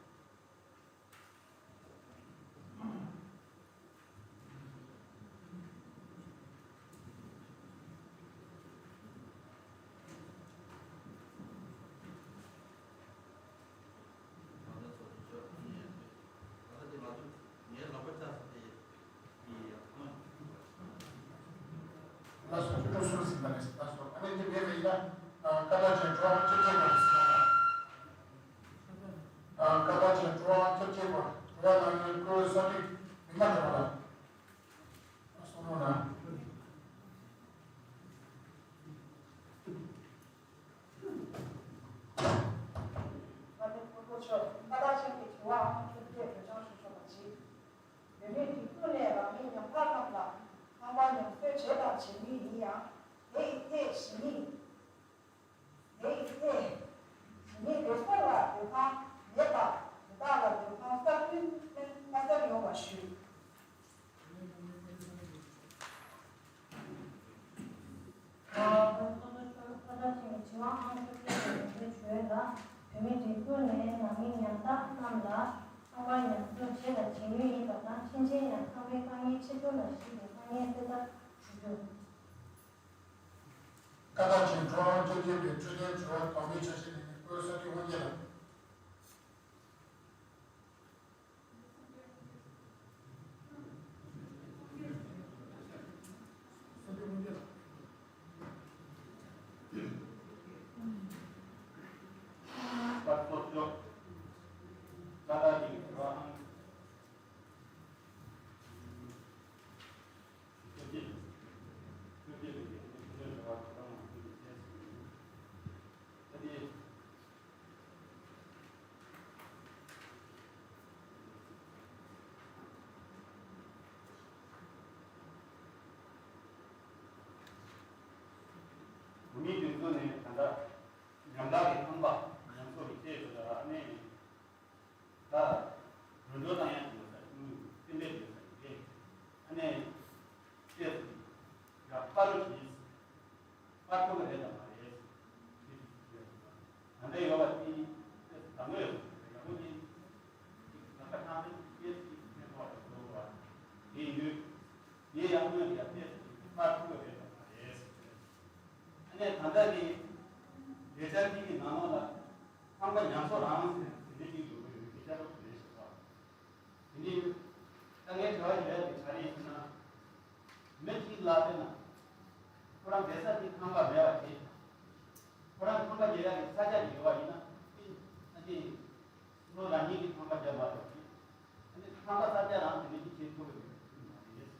ལགས་སོ། ཁྱོད་སོ་ཟིན་པ་རེད། ལགས་སོ། ཨ་ནི་འདི་མེད་པ་ཡིན་ན། ཀ་ད་ཅན་ཀྲོའུ་ཨང་བཅོ་བརྒྱད་པ་རེད། ཀ་ད་ཅན་ཀྲོའུ་ཨང་བཅོ་བརྒྱད་པ། ཀྲོའུ་ཨང་ནས་སྐུ་ངོ་ས་འདི་མི་མ་འདྲ་བ་ལ། གསུང་རོགས་གནང་། ཨ་ནི་སྐུ་ངོ་མཆོག་ཀ་ད་ཅན་གྱི་དྲི་བ་ཨང་བཅོ་བརྒྱད་འགྲེལ་བྱང་ཞུ་ཆོག་པ་ཅིག་བོད་མིའི་སྒྲིག་འཛུགས་ནས་རང་ཉིད་ཉམ་ཐག་རྣམས་ལ་ཁང་པ་ཉམས་གསོ་བྱས་དང་བྱེད་མུས་ཡིན་ཡང་། དེ་ཡི་ཐད་ཞི་མིས། དེ་ཡི་ཐད་ཞི་མིའི་བདེ་སྲུང་ལ་སྡོད་ཁང་མེད་པ། དེ་དག་ལ་སྡོད་ཁང་གསར་སྐྲུན་ལེན་བཀའ་སྩལ་ཡོང་བ་ཞུ། ཨ། ཁོང་ཚོ་ཚོ་ཁ་ད་ཅིག་དྲི་བ་ཨང་བཅུ་བརྒྱད་པའི་ལན་འདེབས་ཞུ་ཡ་ལ། བོད་མིའི་སྒྲིག་འཛུགས་ནས་ནང་མི་ཉམ་ཐག་རྣམས་ལ་ཁང་པ་ཉམས་གསོ་བྱས་དང་བྱེད་མུས་ཡིན་པ་དང་། ཕྱིན་ཆད་ཡང་ཁང་པའི་དཀའ་ངལ་ཆེ་ཆུང་ལ་གཞིགས་ཏེ་དཀའ་ངལ་སེལ་ཐབས་ཞུ་རྒྱུ། ཀ་ད་ཅན་ཀྲོའུ་ཨང་བཅོ་བརྒྱད་པའི་འཕྲོད་བསྟེན་དྲི་བ་དོགས་མེད་ཆ་ཤས་ལེན་མཁན་སྐུ་ངོ་ས་འདི་དབང་རྒྱལ་ལགས། བོད་མིའི་སྒྲིག་འཛུགས་ནས་ད་ལྟ་ཉམ་ཐག་གི་ཁང་པ་ཉམས་གསོ་གི་ཆེད་དུ་ལ་ཨ་ནེ་ད་རོལ་འདྲོག་བཏང་ཡག་ཡོད་ས་ཀུན་གཏན་འབེབས་ཡོད་ས་རེད། ཨ་ནེ་ཆེད་དུ་ཡ་པ་རུ་གྱིས། པར་ཐུབ་ཀྱི་རེད་དམ་མ་རེད། ད་ལྟ་ཡོད་པ་དེ་དང་པོ་ཡོད་པ་རེད། ཡག་པོ་ཅིག་ལག་པ་ཐང་ནས་ཡེ་ཅིག་ཕན་ཐོགས་ཡོད་པ་དེ་ཡོད། དེ་ཡག་པོ་ཡོད་ཡག་ཕན་ཅིག་པར་ཐུབ་ཀྱི་རེད་དམ་མ་རེད། ཨ་ནི་ད་ལྟ་གི་ལས་འཆར་འདི་གི་ནང་ལོགས་ལ་ཁང་པ་ཉམས་གསོ་རང་ཟེར་ནས་དེ་འདྲ་ཅིག་ཡོད་པ་ཡོད་ཀྱི་ཤ་སྟག་རེད་ཞེས་པ། དེ་ནས་ད་ངས་དྲི་བ་ཞུ་ཡ་དེ་ག་རེ་ཡིན་ཟེར་ན། མི་གཅིག་ལ་དཔེར་ན་ཁོ་རང་བསྡད་ས་དེ་ཁང་པ་མེད་པ་བྱས། ཁོ་རང་ཁང་པ་རྒྱག་ཡ་གི་ས་ཆ་ཡོད་པ་ཡིན་ན་དེ་ཨ་ནི་ལོ་རང་ཉིད་ཀྱི་ཁང་པ་རྒྱག་མ་ཐུབ་ཅིག་ཨ་ནི་ཁང་པ་ས་ཆ་རང་དེ་འདྲ་ཅིག་བྱེད་ཐུབ་ཀྱི་མ་རེད།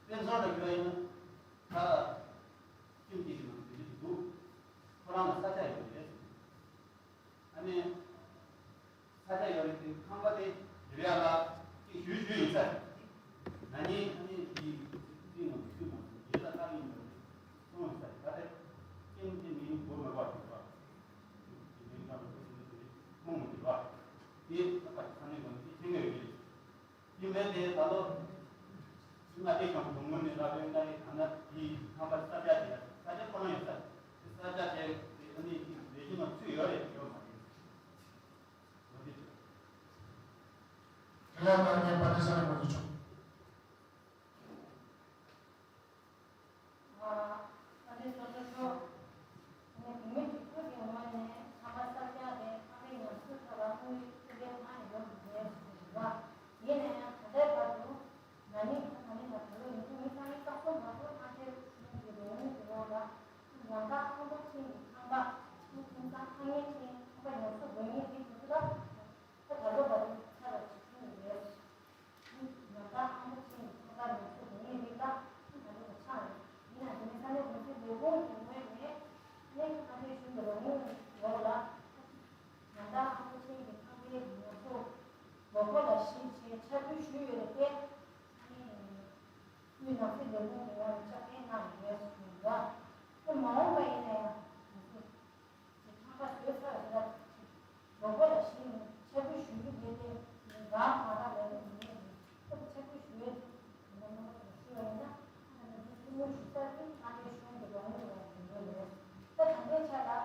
དཔེ་མཚོན་དུ་ཞུ་བ་ཡིན་ན་ད་ཁྱིམ་གཅིག་གི་ནང་དེ་འདྲ་ཅིག་འདུག་ཁོ་རང་ལ་ས་ཆ་ཡོད་རེད། ང་དེ་ཀྱང་དུང་ངོ་ནས་ལབ་པའི་ལྟ་བའི་གང་ན་དེའི་ཁང་པ་ས་ཆ་དེ་ས་ཆ་ཁོ་ན་ཡོད་ས་དེ་ས་ཆ་དེ་དེ་ཨ་ནི་ལས་གཞི་ནང་ཚུད་ཡོད་རེད་ཡོད་མ་རེད། ལོ་རྒྱུས་ཆོག་དེ་ལ་ལྟར་ངས་པ་ཏི་ས་ལ་མ་དུ་ཆོག་ཨ་ནི་སོ་སོ་ཤོག་ཨ་ནི་བུད་མེད་ཀྱི་ཁུལ་གྱི་ངོས་ནས་ཁང་པ་གསར་རྒྱག་དེ་ཁང་པའི་ཉམས་གསོའི་ཐོག་ལ་དངུལ་སྤྲོད་ལེན་གང་ཡང་ཡོད་མ་རེད་ཟེར་བ། ཡིན་ན་ཡང་ད་ལྟའི་བར་དུ་ན་ནིང་ཁ་ན་ནིང་ལ་ད་ལོ་ཡིན་གྱི་མི་ས་ནི་རྩ་གསུམ་བར་དུ་ཨ་ཅེ་ཤུན་གྱི་ལོ་ངོ་གི་ལོ་ལ་ཉམས་ཐག་ཨང་པོ་ཆེན་གྱི་ཁང་པ་ཁུལ་ཁྱིམ་ཚང་ཐག་ཉེ་ཆེན་ཁང་པ་ཉམས་གསོ་དགོས་ངེས་ཀྱི་དུས་ཚོད་ལ་ད་ལོ་བར་དུ་ཚར་བ་ཞིག་ཆུང་གི་རེད། ཉམས་ཐག་ཨང་པོ་ཆེན་གྱི་ཁང་པ་ཉམས་གསོ་དགོས་ངེས་རིགས་ལ་ད་ལོ་ཆགས་རེད། ཡིན་ན་དེ་ནི་ས་གནས་དགོན་སྡེ་ལས་ཁུངས་ཀྱི་ངོས་ནས་གནས་ཁང་ཁ་ཤས་ཤིག་གི་ལོ་ངོ་ལོ་ལ་ཉམས་ཐག་ཨང་པོ་ཆེན་གྱི་ཁང་པའི་ཉམས་གསོ་ལོ་འཁོར་ལ་གཞི་བྱས་འཆར་འབུལ་ཞུས་ཡོད་རེད་དེ། ཨ་ནི་དབུས་ནག་རྩིས་ལས་ཁུངས་ཀྱི་ངོས་ནས་ཕྱག་འཁན་གནང་ཡོད་ཞུས་ཡོད་ལ། དེ་མ་འོངས་པ་ཡིན་ན་ཡང་ང་ཚོ་ཁང་པ་བཟོས་ཚར་ཟེར་ལ་ལོ་འཁོར་ལ་གཞི་ནས་འཆར་འབུལ་ཞུ་རྒྱུ་དེ་དེ་རག་མ་རག་ལས་དེ་མི་ངེས་རེད། ཁོ་ཚོ་འཆར་འབུལ་ཞུ་ཡས་དེ་ང་ཚོ་ཞུ་བ་ཡིན་ན་ཨ་ནི་འདི་ཐུགས་སྨོན་ཞུ་ས་དེ་ཨ་ནི་གཞུང་གི་ལོ་ངོ་ལ་ཡོད་རེད། ད་ད་ལྟའི་ཆ་ལ་ཨ་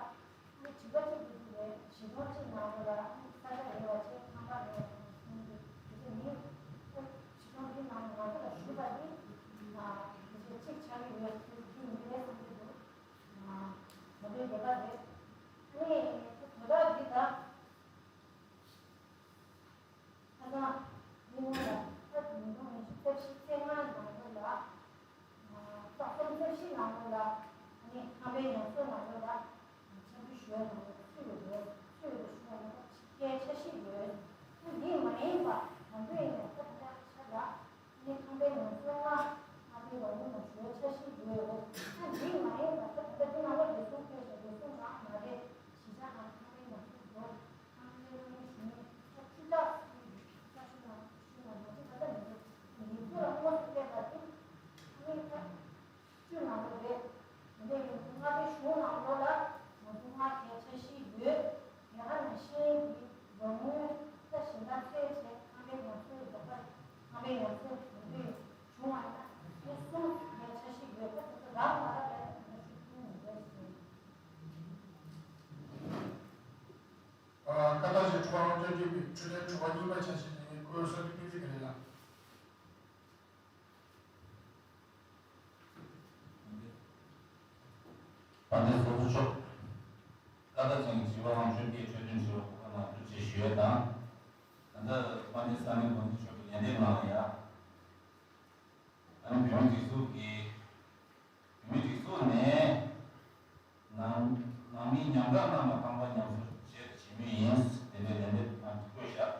ནི་བྱིས་པ་གཅིག་གི་དུས་རེད། བྱིས་སྒྲུང་གཅིག་ནང་ལོགས་ལ་ཨ་ནི་ས་ཆ་རེ་བ་ཆེ་ཁང་པ་རེ་བ་ཆེ་གསུང་གི་དེ་ཚོ་མི་ཨ་བྱིས་སྒྲུང་འདི་ནང་ང་ཚོ་ལ་ཞུས་པ་དེ་ཨ་དེ་ཚོ་གཅིག་ཆགས་ཀྱི་ཡོད་དེ་ཚོ་རྒྱུ་མི་རེད་བསམ་གྱི་འདུག་ང་ཚོའི་འདོད་པ་རེད། ཨ་ནི་དེ་དོ་བདག་འདི་དང་ཁ་སང་ཉིན་མོ་ལ་ཨ་ཉིས་སྟོང་ཉི་ཤུ་རྩ་བཞི་ཚེས་ལྔ་ནང་ལོགས་ལ་རྩ་གསུམ་རྩ་བཞི་ནང་ལོགས་ལ་ཨ་ནི་ཁང་པའི་ཉམས་གསོ་ནང་ལོགས་ལ་འཆར་འབུལ་ཞུ་བའི་ནང་ལོགས་ཚུད་ཡོད་རེད། ཚུད་ཡོད་པ་ཞུ་བ་ནང་ལ་ཕྱི་རྒྱལ་འཆར་གཞི་ཡོད། ཨ་འདི་མ་ཡིན་པ་དང་པོ་ཡིན་ནས་ད་ལྟ་ཆ་ལ། ནི་ཁང་པའི་ནང་སོང་ལ་ཨ་ཕའི་ལོ་ངོ་ནང་ཞུ་བའི་འཆར་གཞི་ཡོད། ཨ་འདི་མ་ཡིན་པ་ད་ད་ལྟ་འདི་ནང་ལ་རེ་ཟུང་ཕེབས་ཤིང་རེ་ཟུང་རག་མ་རེད། གཞིས་ཆགས་ནང་ཁང་པའི་ནང་སོང་འགྲོ་ཁང་པའི་ནང་ཞུ་ནས་ད་ཕྱི་ཐག་སུ་ཡིན་ས་ཞུ་ན་ཞུ་ན་ང་ཚོ་ད་ལྟ་མི་འདུག་མི་ཚོ་ལ་དངོས་སུ་ཕེབས་པ་དེ་ཨ་ནི་ད། བཅུ་ནང་ལོ་རེད། དེ་ནས་ཡོང་སྔ་པའི་གཞུང་ནང་ལོ་ལ་ང་ཚོ་སྔ་ཕྱི་འཆར་གཞི་ཡོད། དེ་ག་ནང་བཞིན་གྱི་ལོ་སྔོན་ལྟ་བཞིན་ད་ཚོད་བྱས་ཁང་པའི་ཉམས་གསོའི་རྫོགས་པ་ཁང་པའི་ཉམས་གསོ་དེ་འདྲའི་བྱུང་བ་ཡིན་ན་དེ་གསུམ་ཕྱི་འཆར་གཞི་ཡོད་པ་དེ་ཚོ་རག་མ་རག་ལས་དེ་འདྲ་ཞུ་ཐུབ་མི་འདུག་ཟེར། ཨ་ཁ་ཏ་ཞེས་ཁྲོ་བ་སྐྱོན་གྱི་མི་འཕྲོད་བསྟེན་དྲི་བ་གཉིས་པ་ཆ་ཤས་དེ་ནི་ཁོའི་གསར་འགྱུར་སྤེལ་རྩིས་ག་རེ་ལ། དཔལ་ལྡན་ཚོགས་གཙོ་མཆོག་ཀ་ད་ཅན་གྱི་བྱིས་པ་ལྷན་ཚོགས་ཀྱི་འཕྲོད་བསྟེན་བྱིས་པ་ཁོ་ན་ཐུགས་རྗེ་ཞུ་ཡས་དང་། ད་ལྟ་དཔལ་ལྡན་ས་གནས་དགོན་སྡེ་ཆོས་ཀྱི་ལས་སྡེ་ནང་ལ་ཡ། ཨ་ནི་བོད་མིའི་སྒྲིག་འཛུགས་ཀྱི་བོད་མིའི་སྒྲིག་འཛུགས་ནས་ནང་ནང་མིའི་ཉམས་ཐག་རྣམས་ལ་ཁང་པ་ཉམས་གསོ་བྱེད་བྱེད་མུས་ཡིན། དེ་འདྲའི་ལན་འདེབས་དང་བཀོད་བཞག་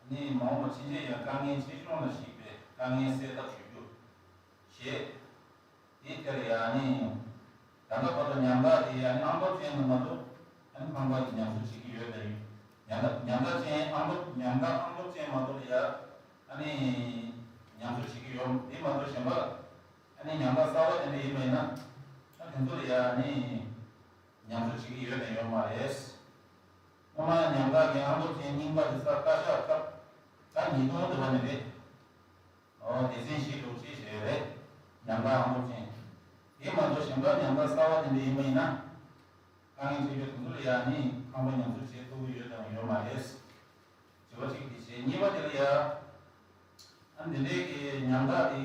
ནི་མ་འོངས་པ་ཕྱིན་ཆད་ཡང་དཀའ་ངལ་ཆེ་ཆུང་ལ་གཞིགས་པའི་དཀའ་ངལ་སེལ་ཐབས་ཞུ་རྒྱུ་བྱེད། དེའི་ཐད་ལ་ཡང་ནི་ད་ལྟ་བར་དུ་ཉམས་ཐག་དེ་ཡང་ནི་ཨང་སྟོབས་ཅན་དུ་མ་གཏོགས་ཨ་ནི་ཁང་པ་ཡི་ཉམས་གསོ་བྱེད་ཀྱི་ཡོད་དམ། ཉམས་ཐག་ཉམས་ཐག་ཅན་ཨང་སྟོབས་ཉམས་ཐག་ཨང་སྟོབས་ཅན་མ་གཏོགས་ལ་ཡང་ཨ་ནི་ཉམས་གསོ་བྱེད་ཀྱི་ཡོད་དེ་མ་གཏོགས་གཞན་པ་ཨ་ནི་ཉམས་ཐག་གསར་པ་དེ་འདྲ་ཡིན་པ་ཡིན་ན་ཨ་དེ་ཚོ་ལ་ཡང་ནི་ཉམས་གསོ་བྱེད་ཀྱི་ཡོད་དམ་ཡོད་མ་རེད། སྔོན་མ་ཉམས་ཐག་གི་ཨང་སྟོབས་ཅན་རྙིང་པ་དེ་ཚོ་བཀའ་ཤག་སྐབས་ད་ཉིས་སྟོང་དུ་བ་ནས་རེད། ཨོ་སྡེ་ཚན་བཞི་དྲུག་ཅེས་བྱས་རེད། ཉམས་ཐག་ཨང་སྟོབས་ཅན། དེ་མ་གཏོགས་གཞན་པ་ཉམས་ཐག་གསར་པ་དེ་འདྲ་ཡིན་པ་ཡིན་ན། དཀའ་ངལ་འཕྲད་རྒྱུ་དེ་ཚོ་ལ་ཡང་ནི་ཁང་པ་ཉམས་གསོ་བྱེད་ཐུབ་ཀྱི་ཡོད་དམ་ཡོད་མ་རེད། དྲི་བ་གཅིག་དེ་བྱས། གཉིས་པ་དེ་ལ་ཡ། ཨ་འདི་འདྲའི་གི་ཉམས་ཐག་དེ།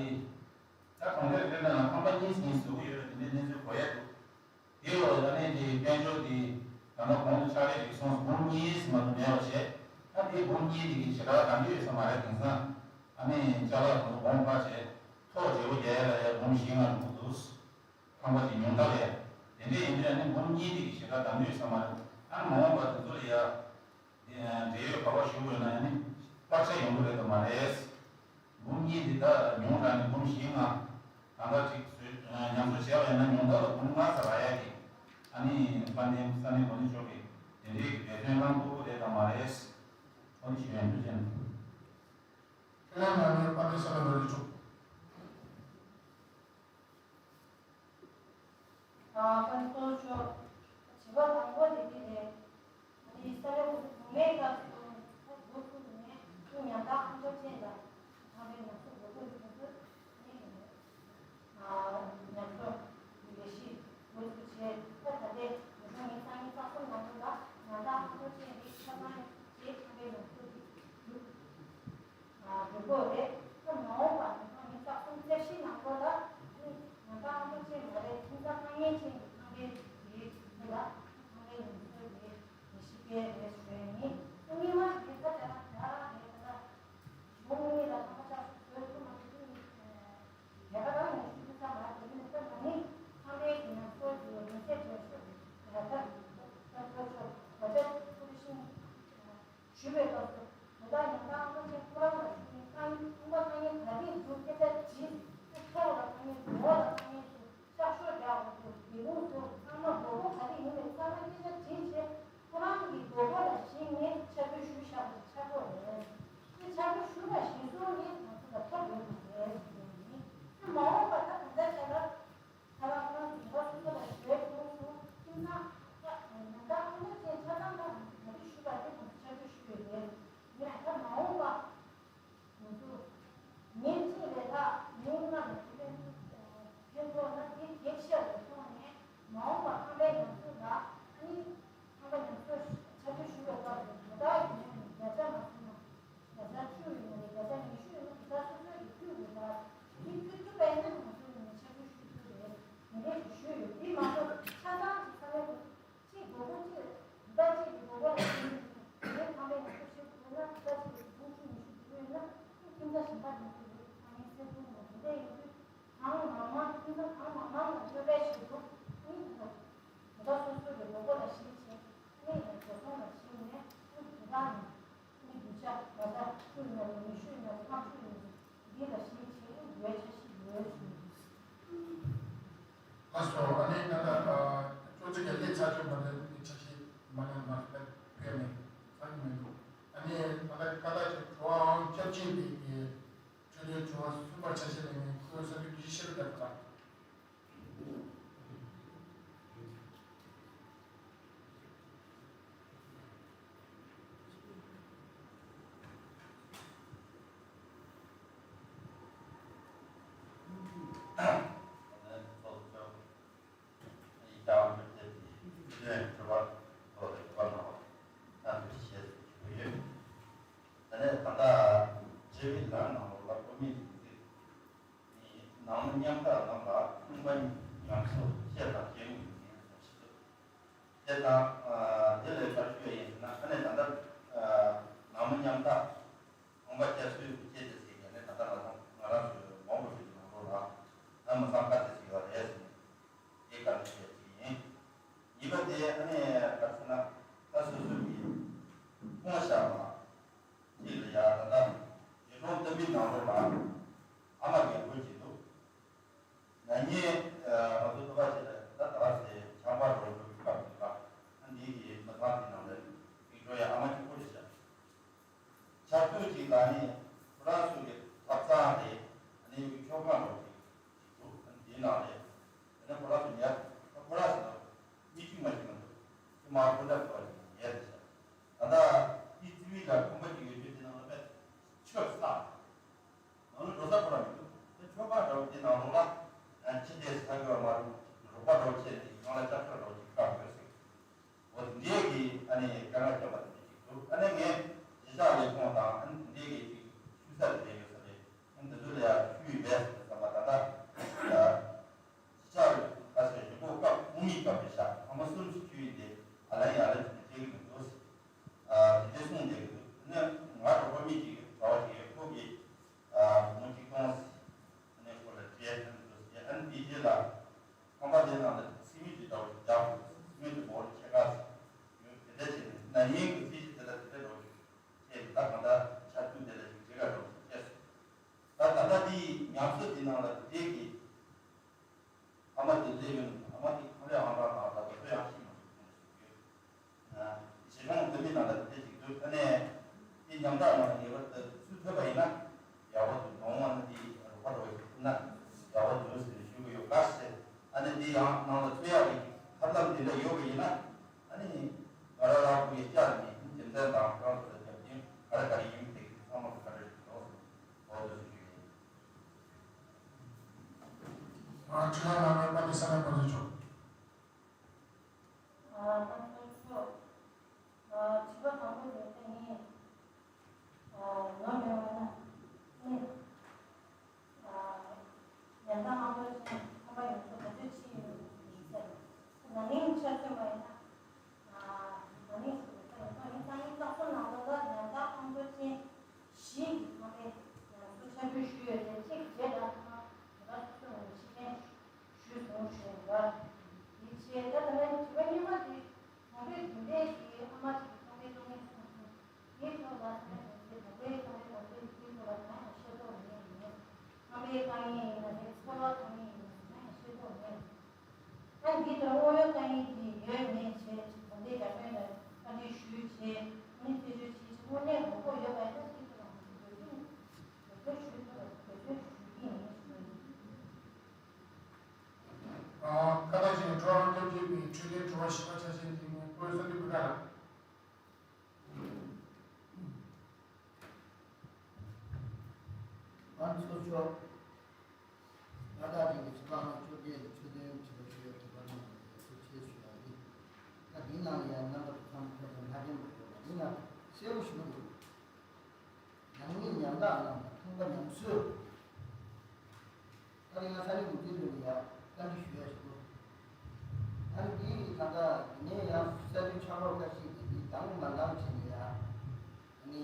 ད་གྲོང་ཁྱེར་རེ་རེ་ནང་ཁང་པ་གཉིས་གཉིས་བཟོ་གི་ཡོད་རེད། དེ་འདྲའི་གནས་ཚུལ་གོ་ཡ་འདུག་དེ་འོག་ད་ནི་དེ་དཔལ་འབྱོར་དེ་ད་ལྟ་གོང་དུ་ཕྱག་ལས་ཞིག་སོང་འབུམ་གཉིས་མ་གཏོགས་མེད་པ་བྱས། ད་དེ་འབུམ་གཉིས་དེ་གི་ཞེ་དྲག་ག་འདྲ་ཡོད་ས་མ་རེད། དེང་སང་ཨ་ནི་ཅ་ལག་དང་གོང་འཕར་བྱས་ཐོག་བརྗེ་པོ་རྒྱག་ཡ་ལ་ཡ་འབུམ་བཞི་ལྔ་འགྲོ་གི་འདུག་ཁང་པ་དེ་ཉུང་མཐའ་ལ་ཡ་དེ་འདྲ་ཡིན་དུས་ཨ་ནི་འབུམ་གཉིས་དེ་གི་ཞེ་དྲག་ག་འདྲ་ཡོད་ས་མ་རེད། ཨ་ནི་མ་འོངས་པ་དེ་ཚོ་ལ་ཡ། འབྲེལ་ཡོད་ག་པར་ཞུ་དགོས་ན་ཡང་ནི་སྤར་ཆ་ཡོང་གི་རེད་དམ་མ་རེད། འབུམ་གཉིས་འདི་ད་ཉུང་དྲགས་ནས་འབུམ་བཞི་ལྔ། གང་ག་ཅིག་བཟོས་ཉམས་གསོ་བྱས་པ་ཡིན་ན་ཉུང་མཐའ་ལ་འབུམ་ལྔ་ཙམ་རག་ཡ་གི། ཨ་ནི་དཔལ་ལྡན་ས་གནས་དགོན་སྡེ་མཆོག་གིས་དེ་འདྲའི་གི་འབད་བརྩོན་གནང་དགོས་ཀྱི་རེད་དམ་མ་རེད། ཨོ་ནི་ཞུ་ཡ་ཡིན། ཐུགས་རྗེ་གནང་། ཁྱེད་རང་ནང་མི་དཔལ་ལྡན་ས་གནས་དགོན་སྡེ་མཆོག་ཨ་ཕན་ཚུན་ཤོག་བྱིས་པ་དང་པོ་དེ་དེ་རེད། ཨ་ནི་ས་གནས་དགོན་སྡེ་གྲོང་མིའི་སྐབས་སུ་ད་འགོ་ཚུགས་ནས་ཁྱོད་ཉམས་ཐག་ཨང་སྟོབས་ཅན་དང་ཁང་པའི་ཉམས་གསོ་འགོ་ཚུགས་དུས་ཚོད་ ད་ལྟ་ད་ལྟ་ཆོག་ད་ལྟ་ཐུགས་རེ་ཤིང་ཞུ་བའི་སྐབས་སུ་ད་ལྟ་ཡང་དག་ཨ་མ་ཆེན་ཁོ་རང་ལ་ཞུ་ནས་ཁང་ཁང་པ་ཁང་ཡན་ག་དེ་འདུག་སྐད་ཆ་དྲིས་ཨ་ཁྱོག་ལ་ཁང་ཡན་འོག་ལ་ཁང་ཡན་ཞུ་ཤག་ཤོག་རྒྱག་དགོས་འདུག་སྒེའུ་ཁུང་ཚོ་ཚང་མ་མགོ་སྐོར་ག་དེ་ཡིན་མིན་ཚང་མ་སྐད་ཆ་དྲིས་བྱས་ཁོ་རང་གི་མགོ་སྐོར་ལ་གཞིགས་ནས་ཕྱག་འབུལ་ཞུས་བཞག་པ་ཆགས་ཀྱི་རེད། དེ་ཕྱག་འབུལ་ཞུས་པ་གཞིར་བཟུང་ནས་ང་ཚོ་ལ་ཐོབ་ཡོད་མ་རེད་ཟེར་ནས་དེ་མ་འོངས་པ་ད་གང་ལྟར་བྱས་ན། ད་ལྟ་ཁོ་རང་གི་འགོ་སོ་སོ་ལ་ཞུ་བའི་ཁོངས་སུ་ཁྱིམ་ཚང་ད་ཉམས་ཐག་ཁོ་ན་ཅན་ཆ་ཚང་ལ་ང་ཚོ་ག་རེ་ཞུ་བ་དེ་ང་ཚོ་ཆ་ཚོད་ཞུ་ཡོད་རེད། ངས་ད་མ་འོངས་པ་ང་ཚོ་ཉིན་གཅིག་ལས་ལྷག་ཉིན་ལྔ་ལ་དེ་ཕན་ཐོགས་ན་དེ་གེགས་ཤར་རེ་སོང་ནས་མ་འོངས་པ་ཁང་པའི་ཉམས་གསོ་ལ་ཨ་ནི་ཁང་པ་ཉམས་གསོ་ཆ་ཚོད་ཞུ་བའི་སྐབས་སུ་དོ་བདག་གི་ངོས་ནས་བརྒྱ་ཆ་མ་སོང་ན། བརྒྱ་ཆ་བཅུ་ཡོད་ན་རེད། བརྒྱ་ཆ་ཉི་ཤུ་ཡོད་ན་དེ་དག་སོ་སོའི་གི་ཕུལ་དགོས་ད། དེ་ཕུལ་ཐུབ་པ་ཡིན་ན་ང་ཚོ་ནས་ཕྱག་ཕུལ་ཞུ་ཐུབ་རེད། དེ་འདྲས་ཞིག་ཞུས་ཡོད། དེ་མ་གཏོགས་ཆ་ཚང་གི་ས་གནས་དེ་གཅིག་སྒོར་སྒོར་གཅིག་ཟླ་གཅིག་གི་སྒོར་སྒོར་ལ་ཞུ་ཡོད། དེ་ཁང་པའི་ཉམས་གསོ་བྱེད་དགོས་ན་ཟླ་གཅིག་གི་སྒོར་བཅུ་ཉི་ཤུ་དེ་ཡོད་ན་ཁྱིམ་ཚང་གཞན་པ་ཉམས་གསོ་ཡོད། ཁང་ཡིན་སེ་ཕུལ་མ་དེ་འདྲས་ཡིན་དུས་གང་མང་མང་ཁྱིམ་ཚང་གང་མང་མང་ལ་སྤྲོད་པའི་ཆེད་དུ་ཨ་ནི་དེ་དག་དེ་དག་སོ་སོ་གི་སྒོར་སྒོར་ལ་གཞིགས་བྱས་ཨ་ནི་ཡང་འགྲོ་སོང་ལ་གཞིགས་ནས་ཨ་ནི་དེ་དག་ནས། ཨ་ནི་བསྡུ་བྱ་མ་ཟ་ཤུ་ཡིན་ན་རེད། ཉི་ཤུ་ཡིན་ན་རེད། ལྔ་བཅུ་ཡིན་ན་རེད། འདི་ལ་གཞི་བྱས་ཡོད་འཆར་གཞི་ཡོད་ཞུ། ལགས་སོ། ཨ་ནི་ད་ལྟ་ཅོག་ཙེ་ག་ལས་ཚར་གྱི་མ་རེད། འདི་འཆར་གཞི་མ་ནས་མ་ཕེབས་ཕེབས་ནས་ཚར་གྱི་མི་འདུག་ཨ་ནི་ད་ལྟ་ཀ་ལ་གི་གྲོགས་ཨང་སྐྱབས་ཆེན་པའི་གི་ཆོས་དོན་གྲོགས་ཨང་གསུམ་པར་ཆ་ཤས་ལེན་མཁན་ཁོས་ས་བོན་བརྒྱད་ཤེས་རབ་དང་གྲགས། ད་ནས་ད་ལྟ་བྱེད་པའི་ལམ་ནང་ལ་བཀོད་མི་འདུག་སྟེ། ནང་མི་མཉམ་དག་རྣམས་ལ་ཁང་པ་ཉམས་གསོ་བཅས་དང་བྱེད་དགོས་ཀྱི་ཡིན་ཟེར་ཞིག་འདུག་དེ་དང་དེ་ལས་ཆར་ཞུ་ཡ་ཡིན་ཟེར་ན་ཨ་ནེ་ད་ལྟ་ནང་མི་མཉམ་དག་ཁང་པ་བསྐྱར་གསོའི་བྱས་ཏེ་ཟེར་ཡ་ནས་ད་ལྟ་ང་ཚོ་ང་རང་ཚོའི་མང་པོ་ཞིག་གི་ནང་ལོགས་ལ་ད་མི་ཚང་ཁ་ཟས་ཟེར་བ་རེད་ཟེར་ནས་དེ་བཀའ་འདྲི་ཞུ་ཡ་ཅིག་ཡིན། གཉིས་པ་དེ་ཨ་ནེ་ག་རེ་ཟེར་ན་ད་སོ་སོ་གི་ཁོང་བཤད་པ། གཅིག་ལ་ཡ་ད་ལྟ་ཡུལ་གྲོང་བསྟན་པའི་ནང་ལོགས་ལ་ཨ་མ་རྒན་པོ་ཅིག་འདུག་ན་ནིང་ང་ཚོ་ཐུག་པ་ཞིག་ལ་ད་ད་ལྟ་སེ་ཆང་པ་རོ་འགྲོ་གི་སྐབས་ཅིག་ལ་ཨ་འདི་གི་མི་ཚང་དེ་ནང་ལ་ཡིག་འགྲོ་ཡ་ཨ་མ་གཅིག་པོ་རེད་ཤག་ཆར་དུས་ཅིག་ལ་ནི་ཁོ་རང་ཚོ་གི་ཐབ་ཚང་རེད། ཨ་ནི་ཡུལ་གྱི་མཆོད་ཁང་རོ་ཅིག་ཅིག་འདུག་ཨ་འདིའི་ནང་རེད། དེ་ནས་ཁོ་རང་ཚོ་ཉལ་ཁོ་རང་ཚོ་མི་གཅིག་མ་གཅིག་མ་འདུག་ཁྱི་མ་ཁོ་འདྲ་ཁོ་ར་ཅིག་ཉལ་རེད་ཤག་ད་ལྟ་དེའི་རྩིབ་ལ་ཁང་པ་ཅིག་ཡོད་རྒྱུ་དེ་ནང་ལ་པས་ཆོས་ས་ནང་ལ་འགྲོ་ས་ཁོ་ར་མི་འདུག་དེ་ཆོས་པ་འདྲ་བོ་དེ་ནང་ལོགས་ལ་ཕྱི་བལྟས་ས་གི་བ་མ་རུ་རོགས་པ་འདྲ་བོ་བྱས་ནས་ཡང་ལ་ལྕགས་ཤོག་འདྲ་བོ་ཅིག་བཀག་ཡོད་ཟེར། འོ་དེ་འདྲའི་གི་ཨ་ནི་དཀའ་ངལ་བརྒྱབ་པ་དེ་འདྲ་ཅིག་འདུག་ཨ་ནི་ངས་གཞིས་ཆགས་ལས་ཁུངས་དང་ཨ་ནི་དེ་འདྲའི་གི་ཅིག་ཞུ་ས་དེ་འདྲ་ཡོད་ས་རེད། ཨ་ནི་དེ་ཚོ་ལ་ཡང་ཞུས་ཡོད་པས་བསམ་པ་ད་ལྟ་གཞིས་ཆགས་ལས་ཁུངས་ཁ་ཤས་ཡོད་པོ་སྐབས་གོང་མའི་སྐབས་རེད་ཤག་ཐེངས་མ་གསུམ་ཞིག་ཞུས་ཡིན་ཏེ་ཨ་ལ་ཡ་ལ་ཅིག་བྱེད་ཀྱི་མི་འདུག་ཟེར། ཨ་དེ་འདྲའི་གསུངས་བསྡད་ཀྱི་འདུག་ཨ་ནི་ང་རོགས་པ་མི་གཅིག་གི་གྲྭ་བ་ཞིག་ཡོད། ཁོ་གིས་ཨ་བུ་མོ་གཅིག་སྟོང་ཟེར། ཨ་ནི་ཁོ་ལ་སྤྲད་ཨ་ནི་འདུག་ཟེར། ཨ་ནི་དེའི་རྗེས་ལ་ཁང་པ་དེ་ནང་ལ་སི་མེན་ཊི་འདྲ་བོ་ཞིག་རྒྱག་དགོས། སི་མེན་ཊི་མོལ་ཆེ་ཁག་ཅིག་ཡོད། དེ་འདྲ་བྱས་ནས་ན་ནིང་གི་རྩིས་གཞི་དེ་ལ་དེ་འདྲ་འགྲོ་ཞིག་བྱས་ནས་ད་གང་ལྟར་ཆར་དུས་དེ་ལ་ཞིག་འགྲིག་ག་འགྲོ་ཞིག་བྱས་སོང་། ད་ད་ལྟ་དེའི་ཉམས་གསོ་དེ་ནང་ལ་དེ་འདྲའི་གི་ཨ་མ་དེ་སླེབས་ཡོང་ཨ་མ་དེ་ཁང་པའི་ཨང་གྲངས་དང་ད་ལྟ་ཚོ་ཡང་ཤེས་མ་ཐུབ་ཁོང་ཞིག་ཡོད། ཞེ་ཆུང་དེ་འདྲ་ནང་ལ་དེ་འདྲ་ཞིག་འདུག་ཨ་ནི་དེ་ཉམ་ཐག་ནང་ལ་ངེས་པར་དུ་ཚུད་ཐུབ་པ་ཡིན་ན་ཡག་པོ་འདུག་མ་འོངས་པ་ན་དེ་རོགས་པ་རོགས་ཞིག་ཐུབ་ན་ཡག་པོ་འདུག་ཟེར་ནས་ཞུ་གི་ཡོད། ག་ཟེར་ཨ་ནི་དེ་ཡང་ནང་ལ་ཚུད་ཡག་གི་ཐབས་ལམ་དེ་འདྲ་ཡོད་པ་ཡིན་ན་ཨ་ནི་ང་རང་རང་བུ་ཡི་བཅར་ནས་རྒྱུ་མཚན་དང་ཁོ་རང་ཚོ་ལ་རྒྱབ་རྟེན་ག་རེ་ག་རེ་ཡིན་དེ་གི་ཚང་མ་ག་རེ་རེད་འགྲོ་ཟེར་འོ་དེ་ཚོ་ཞུ་ཡིན། ཨ་ཁྲི་ལ་ལ་ལ་པ་དེ་ས་ལ་པ་དེ་ཆོག་ཨ་ད་ཚོགས་གཙོ། ཨ་དྲི་བ་དང་པོ་དེ་ད་ངས་ཨ་ནོར་མེད་པ་ན་ནི་ཨ་ཉམ་ཐག་ཨང་གཙོ་ཅན་ཁང་པ་ཡོངས་རྫོགས་ག་ཚོད་ཕྱིན་ཡོད་མེད་ཟེར། ན་ནིང་ཆ་མཚོན་པ་ཡིན་ན་ཨ་ན་ནིང་ཞུ་བ་ཡིན་ན་ཡིན་ཙང་ཡིན་ཙང་སོ་ནང་ལོགས་ལ་ཉམ་ཐག་ཨང་གཙོ་ཅན་བཞི་ཡི་ཁང་པའི་ཉམས་གསོ་ཆ་འཇོག་ཞུས་ཡོད་དེ་གཅིག་རྗེས་ལ་ཁང་པ་ད་ལྟ་སོ་སོ་ནས་ཕྱི་འཐེན་ཞུས་སོང་ཞུས་ཡོད་པ། དེ་བྱས་ད་ད་ལན་དྲི་བ་གཉིས་པ་དེ། ཞི་བ་ཆ་ཤས་ཀྱི་ངོས་སྐོར་ས་ཀྱི་བུ་དང་། ཨ་ཚོགས་མཆོག་ལ་དྭགས་ཅན་གྱི་ཆོས་པ་ལྔ་བཅོ་བརྒྱད་ཀྱི་ཆོས་དོན་དྲི་བ་ཞུ་ཡ་དུ་བར་ན་ཡ་ཚོ་ཆེ་ཞུ་ཡ་ཡིན། ད་འདིའི་ནང་ལ་ཡང་རྣམ་པ་ཚོ་ཚང་མ་ཕལ་ཆེར་ཧ་གོ་མ་ཡོང་བ་ཡིན་ན་གསལ་པོ་ཞུ་གི་འདུག་ནང་མི་ཉམ་ཐག་རྣམས་དང་ཁང་པ་ཉམས་གསོས། ད་རེས་ང་ས་གནས་འགོ་འཛིན་ལྷན་ལ་ཡ་བཀའ་འདྲི་ཞུ་ཡ་ཞིག་འདུག་ཨ་ནི་འདི་ད་ལྟ་འདི་ནས་ཡང་གསར་འགྱུར་ཆགས་རོགས་ཁ་ཤས་ཀྱིས་འདི་དང་མ་འདང་བྱས་ནས་ཡ། ཨ་ནི་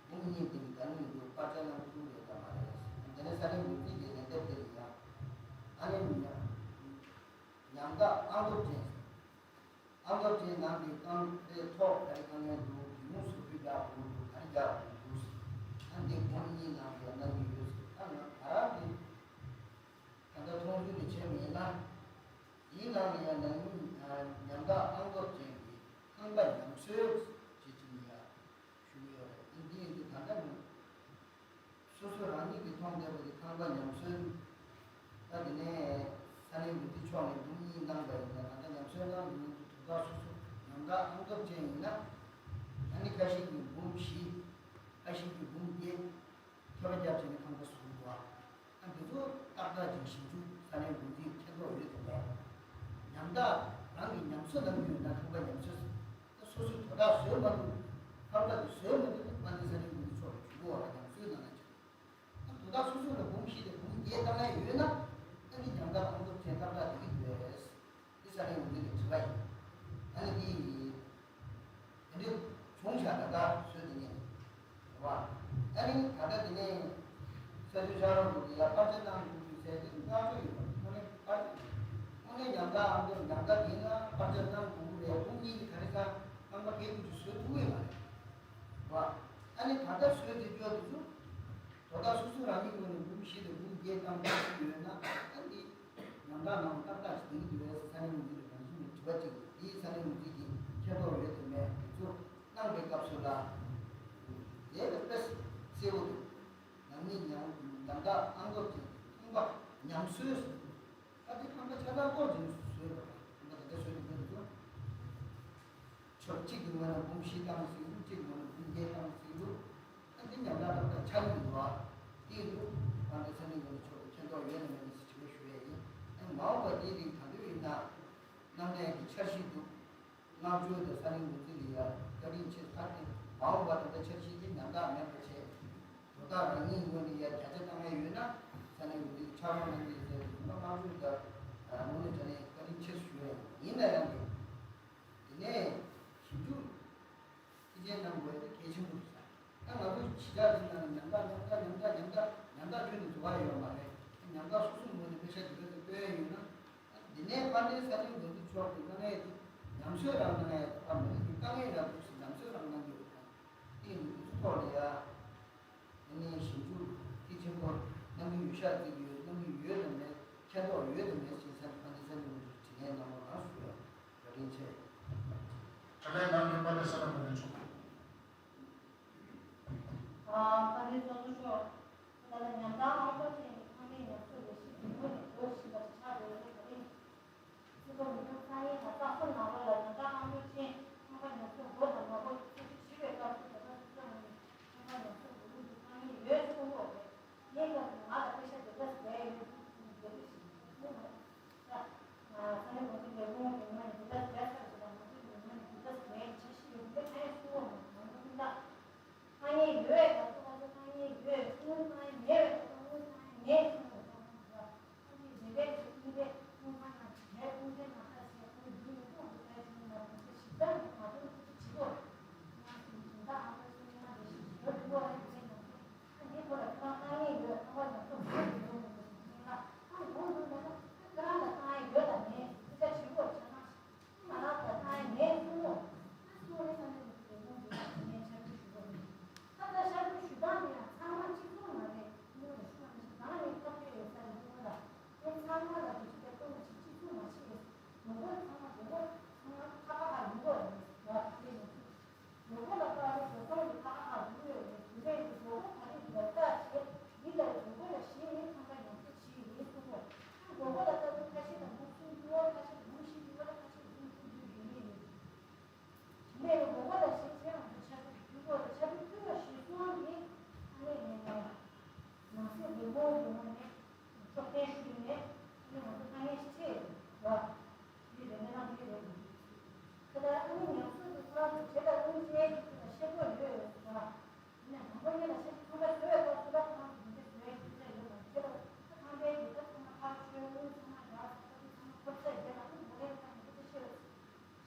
འབུམ་གཉིས་འདི་ནི་ད་ནི་འདུག་པར་ཆ་ནང་བཙུགས་རེད་དམ་མ་རེད། འདི་ནས་ས་གནས་འགོ་འཛིན་གྱི་ལན་འདེབས་དེ་ལ་ཡ། ཨ་ནི་ཉམ་ཉམ་ཐག་ཨ་མདོ་ཅན། ཨ་མདོ་ཅན་ནང་གི་རྐང་པའི་ཐོག་ག་རེ་དཀའ་ངལ་འདུག་རི་མོ་བཟོ་རྒྱུ་རྒྱག་དགོས་འདུག་ག་རེ་རྒྱག་དགོས་འདུག་ཨ་འདི་འབུམ་གཉིས་ནང་གི་གནང་གི་ཡོད་ཟེར། ད་ང་ང་རང་གི་ད་ལྟ་མཐོང་ཚུལ་ལ་བྱས་པ་ཡིན་ན། དེའི་ནང་ལ་ཡང་ནང་མི་ཉམ་ཐག་ཨ་མདོ་ཅན་གྱི་ཁང་པ་ཉམས་གསོའི་བྱེད་ཀྱི་ཡིན་ཡ་ཞུ་གི་ཡོད་རེད། འདི་ཡིན་དུས་ད་ལྟ་ནི། སོ་སོ་རང་ཉིད་ཀྱིས་མཐོང་བསྡད་པ་དེ་ཁང་པ་ཉམས་གསོའི། ད་དེ་ནས་ས་གནས་འགོ་འཛིན་མཆོག་ནས་འབུམ་གཉིས་གནང་པ་ཡིན་ན། ད་ལྟ་ཉམས་གསོའི་གནང་དགོས་ཀྱི་དོ་བདག་སོ་སོ་ཉམ་ཐག་ཨ་མདོ་ཅན་ཡིན་ན། ཨ་ནི་ཁ་ཤས་ཀྱིས་འབུམ་བཞི། ཁ་ཤས་ཀྱིས་འབུམ་བརྒྱད། ཁྱབ་པ་རྒྱབ་བྱས་ནས་ཁང་པ་བཟོ་དགོས། ཨ་འདི་ཚོ་ཏག་ཏག་ཅིག་ཞིབ་འཇུག་ས་གནས་འགོ་འཛིན་མཁྱེན་རྟོགས་ཡོད་དམ་མེད། ཉམ་ཐག་རང་གིས་ཉམས་གསོ་གནང་གི་ཡོད་ན་ཁང་པ་ཉམས་གསོ། ད་སོ་སོའི་དོ་བདག་བཟོས་མ་ཐུབ། ཁང་པ་དེ་བཟོས་མ་ཐུབ་ན་དཔལ་ལྡན་ས་གནས་འགོ་འཛིན་མཆོག་ལ་ཞུ་དགོས་པ་ལ་ཉམས་གསོའི་གནང་ན་ཆོག་ད་དོ་བདག་སོ་སོ་ལ་འབུམ་བཞི་དང་འབུམ་བརྒྱད་བཏང་ཡ་ཡོད་ན། ཨ་ནི་ཉམ་ཐག་ཨ་མདོ་ཅན་ཏག་ཏག་དེ་གི་ཡོད་རེད། འདི་ས་གནས་འགོ་འཛིན་གྱི་དྲི་བ་ཡིན། ཨ་ནི་འདི་དེ་འདྲའི་བྱུང་བཞག་ད་ལྟ་བཟོས་དེ་ཉིད་རེད་བ། ཨ་ནི་ད་ལྟ་དེ་ནས་ས་འཐུས་ཤར་རོང་དུ་ཡ་པར་ཆས་གནང་དགོས་ཀྱི་ཟེར་དེ་བསྔགས་བརྗོད་ཡོད་པ། དངོས་གནས་པར་ཆས་དངོས་གནས་ཉམ་ཐག་ཨ་མདོ་ཉམ་ཐག་ཡིན་ན་པར་ཆས་གནང་དགོས་ཀྱི་རེད། འབུམ་གཉིས་ཀྱི་ག་རེ་ཟ་རྐང་པ་སྐད་དུ་བཟོས་ཐུབ་ཀྱི་མ་རེད་བ། ཨ་ནི་ད་ལྟ་བཟོས་དེ་བརྗོད་དུ་བཅུག་དོ་བདག་སོ་སོ་རང་ཉིད་ངོས་ནས་འབུམ་བཞི་དང་འབུམ་བརྒྱད་བཏང་ཐུབ་ཀྱི་ཡོད་ན། ཨ་འདི་ཉམ་ཐག་ནང་ཏག་ཏག་ཞིག་ལྡིང་གི་ཡོད་ས་གནས་འགོ་འཛིན་ལ་རང་བཞིན་གྱི་དྲི་བ་གཅིག་འདི་ས་གནས་འགོ་འཛིན་གྱིས་མཁྱེན་རྟོགས་ཡོད་དམ་མེད་དེ་ཚོ་གནང་པའི་སྐབས་སུ་ལ། དེ་ལ་དཔེ་གསལ་པོ་འདུག་ནང་མི་ཉམ་ཉམ་ཐག་ཨ་མདོ་ཅན་ཁང་པ་ཉམས་གསོའི་ཟེར་འདུག་ད་འདི་ཁང་པ་ཆ་ཚང་གཏོར་བྱས་ནས་བཟོས་པ་རེད། ཁང་པ་དེ་འདྲ་བཟོས་ནས་འདུག་ཆོག་གཅིག་གི་ངོས་ནས་འབུམ་བཞི་བཏང་ཟིན་འདུག་གཅིག་གི་ངོས་ནས་འབུམ་བརྒྱད་བཏང་ཟིན་འདུག་ཨ་འདི་ཉམ་ཐག་ཏག་ཏག་ཆགས་ཀྱི་འདུག་ཨ། དེ་ཡིན་དུས་ང་ཚོ་ས་གནས་ངོས་ནས་ཕྱོགས་ཀྱི་མཁྱེན་རྟོགས་ཡོད་ན་མེད་ན་ཟེར་དྲི་བ་ཞུ་ཡས་ཡིན། ཨ་མ་འོངས་པ་འདིའི་རིང་ད་དུང་ཡིན་ན་གནང་གནང་གི་འཆར་གཞི་འདུག་བསྔགས་བརྗོད་དང་ས་གནས་འགོ་འཛིན་ལ་ཡ་བཀའ་དྲིན་ཆེ། ད་དེ་མ་འོངས་པ་ད་ལྟ་འཆར་གཞི་འདི་ཉམ་ཐག་མེད་པ་བྱས། དོ་བདག་རང་ཉིད་ངོས་ནས་ཡ་བརྒྱ་ཆ་བཏང་ཡ་ཡོད་ན་ས་གནས་འགོ་འཛིན་ཕྱག་རོགས་གནང་གི་ཡོད་ཟེར་ནས་བསྔགས་བརྗོད་དང་དངོས་གནས་དྲང་གནས་བཀའ་དྲིན་ཆེ་ཞུ་ཡ་ཡིན། ཡིན་ན་ཡང་དེ་དེ་ནས་ཞིབ་འཇུག་མཐིལ་ཕྱིན་གནང་དགོས་དེ་གལ་ཆེན་པོ་རེད་ས། ད་ང་ཚོ་གཞིས་ཆགས་འདི་ནང་ཉམ་ཐག་ཉམ་ཐག་ཉམ་ཐག་ཉམ་ཐག་ཉམ་ཐག་ཁྱོན་ནས་འགྲོ་བ་ཡོད་མ་རེད། ཉམ་ཐག་སོ་སོའི་ངོས་ནས་པེ་ཤ་འདི་འདྲ་ཞིག་བཏོན་ཡ་ཡོད་ན། འདི་ནས་དཔལ་ལྡན་ས་གནས་འགོ་འཛིན་མཆོག་གིས་གནང་ཡས་དེ་ཉམས་གསོ་རང་གནང་ཡས་ད་མི་རིགས་ཀྱི་དཀའ་ངལ་ཡང་འདུག་ཟེར་ཉམས་གསོ་རང་གནང་གི་ཡོད་དང་། དེ་ཡིན་དུས་ཚོ་ཐོག་ལ་ཡ། དེ་ནས་ཞིབ་འཇུག་མཐིལ་ཕྱིན་པོ་གནང་གི་ཡོད་ཤག་བརྩི་གི་ཡོད། གནང་གི་ཡོད་དམ་མེད་མཁྱེན་རྟོགས་ཡོད་དམ་མེད་ཅེས་ས་དཔལ་ལྡན་ས་གནས་འགོ་འཛིན་དྲི་ལན་གནང་བ་རང་ཞུ་ཡ། བཀའ་དྲིན་ཆེ། དྲི་ལན་གནང་མཁན་དཔལ་ལྡན་ས་གནས་འགོ་འཛིན་མཆོག་ཨ། དཔལ་ལྡན་ཚོགས་གཙོ་མཆོག་ད་ལྟ་ཉམ་ཐག་ཨ་མདོ་ཅན་གྱི་ཁང་པའི་ཉམས་གསོ་ལས་གཞི་འདི་ལོ་ནས་འགོ་བཞིན་པ་ཞིག་ཆགས་འགྲོ་ཡོད་པ་རེད། སྤྱི་ཚོགས་མི་ཁྱབ་ཐོག་ནས་ད་ལྟ་ཁོ་ནང་ལོགས་ལ་ཉམ་ཐག་ཨ་མདོ་ཅན་ཁང་པ་ཉམས་གསོ་འགོ་དང་མ་འགོ་ཐག་གཅོད་བྱེད་པའི་སྐབས་སུ་ད་ལྟ་སོ་སོའི་ངོས་ནས་ཁང་པ་ཉམས་གསོ་འགོ་ལུགས་ཀྱི་ཐག་ཉེ་ཡོད་གསུངས་ཡོད་རེད། དེའི་སྐབས་སུ་ང་ལ་པེ་ཤ་དེ་འདྲ་ཟད་ཡོད་འདུག་གསུངས་འདོད་དེ་ཞིག་གསུངས་མ་རེད། ད་ས་གནས་འགོ་འཛིན་ལས་ཁུངས་ཀྱི་ངོས་ནས་དེ་འདྲ་ཟད་ཚར་ཞིག་དང་ང་ཚོའི་ངོས་ནས་དེ་འདྲ་ཟད་ཀྱི་འཆར་གཞི་ཡོད་འདུག་ད་ཡང་གསུངས་ཡོད་མ་རེད། ང་ཚོ་ཀུན་ད། ཐག་ཉེ་ཡོད་ད་ཚོ་ང་ཚོ་ཐག་ཉེ་ ལ་ཆེ་ཚང་མ་བཟོས་པའི་སྐབས་སུ་ད་ཁོ་རང་གི་མི་ཚེ་བཟོས་ཡས་སྐད་ཆ་ཡོད་མ་རེད། ཁྱེད་ལ་ད་ཁང་པའི་གི་ད་ཚང་མ་ཕར་ཆོས་དངུལ་ཚང་མ་རག་སོང་། ད་དེ་ཚང་མ་ཐོབ་ཚད་རྒྱ་ལ་ནི་མོ་ལས་ཁ་ནས་སྐད་ཆ་བཤད་ལ་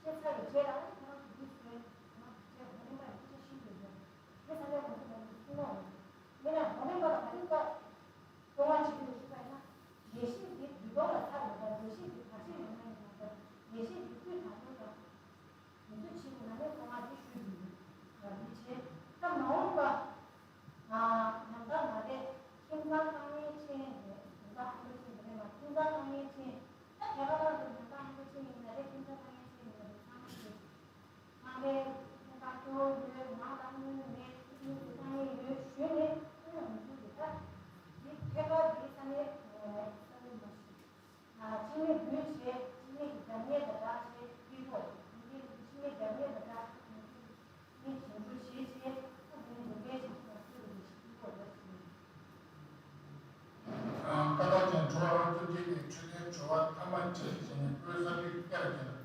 ཤེས་ཚར་བའི་རྗེས་ལ་ཨ་ནི་ཁོ་རང་གི་མི་བཟོས་ཁོ་རང་གི་ཁྲལ་མོ་ལས་ཁ་ནས་སྐད་ཆ་ཤེས་དགོས་རེད། དེ་ས་ཆ་ང་ཚོ་མ་ནས་གསུང་ངོ་མེད་ན་མོ་ལས་ཁ་ལ་ག་རེ་ཀ་ལྟོ་བ་བྱེད་དུ་ཞུགས་པ་ཡིན་ན། ལས་གཞི་འདི་དུས་ཐོག་ལ་ཚར་ཡོད་པ། ལས་གཞི་འདི་ག་ཚོད་ཡོད་ན་ཡིན་ན། ལས་གཞི་འདི་དུས་དང་པོ་དང་དུས་ཚོད་ཕྱིན་ནས་ནང་མི་ཚང་མ་འདི་ཞུས་འདུག་ལ། འདི་བྱས་ད་མ་འོངས་པ་ང་ཉམས་ཐག་མ་རེད། ཁྱིམ་ཚང་དཀའ་ངལ་ཆེན་རེད། ཉམས་ཐག་ཧམ་པ་ཆེན་རེད་མ། ཁྱིམ་ཚང་དཀའ་ངལ་ཆེན། ད་དེ་ག་རང་དུ་ཉམས་ཐག་ཧམ་པ་ཆེན་ཡིན་ན་རེད། ཁྱིམ་ཚང་དཀའ་ངལ་ཆེན་ཡིན་ན་རེད། ཚང་མ་ཞུས། ཚང་མས་ཕན་ཐོགས་ཡོད། ནང་ལ་དངུལ་མེད། དངུལ་གྱི་དཀའ་ངལ་ཡོད་ཞུས་ནས་དངུལ་ཡང་མི་འདུག་གི། ད་འདི་ཐད་ཀར་འདི་ས་གནས་ས་གནས་མ་ཞིག་ཨ་སྤྱི་མི་འབུལ་བྱས། སྤྱི་མི་གི་རྒྱབ་གཉེར་དང་སྦྲགས་བྱས་ཡིན་གོ། འདི་སྤྱི་མི་རྒྱབ་གཉེར་དང་སྦྲགས་མི་ཞིབ་འཇུག་བྱས་བྱས་ཨ་འདི་ནི་འབུལ་སྐྱེལ་བྱེད་ཀྱི་མ་ཞུ་རུ་ཞིག་ཡིན་གོ་ལ་ཞུ། ཀ་ད་ཅན་ཁྲོ་བ་ཐུགས་རྗེ་ནས་ཆོས་ལྡན་ཁྲོ་བ་ཐ་མ་ཅི་ཞིག་བྱས་ནས་བཀོད་ས་ཀྱི་བསྐྱར་བྱས།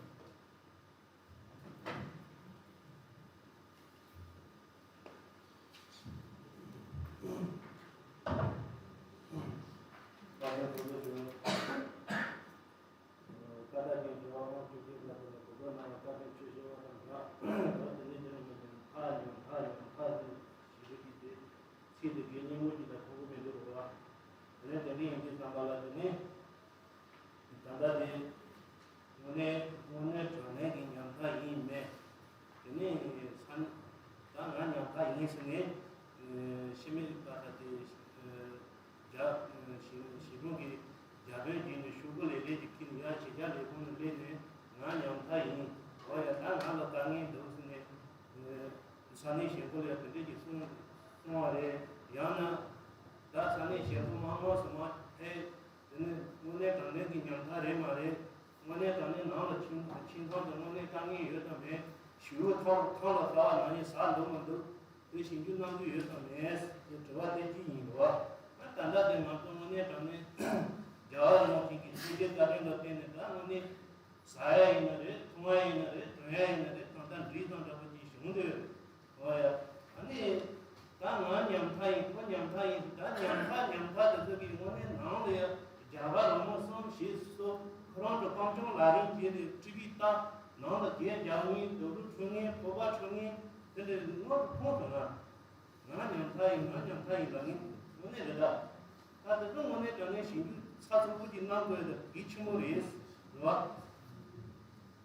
ཚིག་དེ་གའི་སྙན་མོ་ཅིག་དང་ཁོང་ཁྲོ་མི་འདུག་རོ་བ། དེ་ནས་དེ་འདྲ་ཡིན་དུས་ཙམ་པ་ལ་དེ་ནས་ད་ལྟ་དེ་དངོས་གནས་དངོས་གནས་དྲང་གནས་ཀྱི་ཉམ་ཐག་ཡིན་མེད། དེ་ནས་ས་ད་ང་ཉམ་ཐག་ཡིན་ཟེར་ནས་ཤི་མི་ད་ལྟ་དེ་རྒྱ་ཞི་ཞི་ཀྲུང་གི་རྒྱ་བོད་ཀྱི་ནས་ཤོག་གུ་ལས་ལས་ཀྱི་ཁྱི་ཡ་ཞེ་རྒྱ་ལས་ཁུངས་ནས་སླེབས་ནས་ང་ཉམ་ཐག་ཡིན། འོ་ཡ་ད་ང་ལ་དཀའ་ངལ་འདུག་ཟེར་ནས། ས་གནས་གཞན་པ་ལ་དེ་འདྲས་ཀྱི་གསུང་གསུང་བ་རེད། ཡང་ན་ད་ས་གནས་གཞན་པ་མང་མང་སུ་མ་ཕེབས། དེ་ནི་དངོས་གནས་དྲང་གནས་ཀྱི་ཉམ་ཐག་རེད་མ་རེད། དངོས་གནས་དྲང་གནས་ནང་ལ་ཁྱིམ་ཁྱིམ་ཚང་དུ་དངོས་གནས་དཀའ་ངལ་ཡོད་དམ་མེད། ཞུ་བོ་ཐང་ཐང་ལ་ཟ་བ་ནང་བཞིན་ཟ་འདུག་མི་འདུག་དེ་ཞིབ་འཇུག་གནང་རྒྱུ་ཡོད་དམ་མེད་དེ་དྲི་བ་དེ་གཅིག་ཡིན་འགྲོ་བ། ད་ད་ལྟ་དེ་ང་ཚོ་དངོས་གནས་དྲང་གནས་རྒྱལ་བ་རིན་པོ་ཆེ་གི་ཐུགས་རྗེ་བཀའ་དྲིན་ལ་བརྟེན་ནས་ད་དངོས་གནས། ཟ་ཡ་ཡིན་ན་རེད། འཐུང་ཡ་ཡིན་ན་རེད། གྲོན་ཡ་ཡིན་ན་རེད། ད་ལྟ་འགྲིག་དང་འདྲ་པོ་ཅིག་བྱུང་འདུག་འོ་ཡ། ཨ་ནི་ད་ང་ཉམ་ཐག་ཡིན། ཁོ་ཉམ་ཐག་ཡིན། ད་ཉམ་ཐག་ཉམ་ཐག་དེ་ཚོ་གི་དངོས་གནས་ནང་ལ་ཡ་རྒྱ་གར་རོང་མོ་གསུམ་བཞི་སོ་ཁོ་རང་ཚོ་སྤང་ལྗོངས་ལག་རིང་བྱས་ཏེ་ཁྲི་པི་ཏ་ནང་ལ་རྒྱན་རྒྱག་མཁན། རྡོ་རུ་འཁྲུད་མཁན། ཕོར་པ་འཁྲུད་མཁན་དེ་འདྲ་དངོས་སུ་མཐོང་སོང་ན། ང་ཉམ་ཐག་ཡིན། ང་ཉམ་ཐག་ཡིན་ལབ་མཁན་དངོས་གནས་རེད་ད། ད་དེ་ཚོ་དངོས་གནས་དྲང་གནས་ཞིབ་འཇུག་ཚགས་ཚུད་པོ་ཅིག་གནང་དགོས་ད་གལ་ཆེན་པོ་རེད། རེད་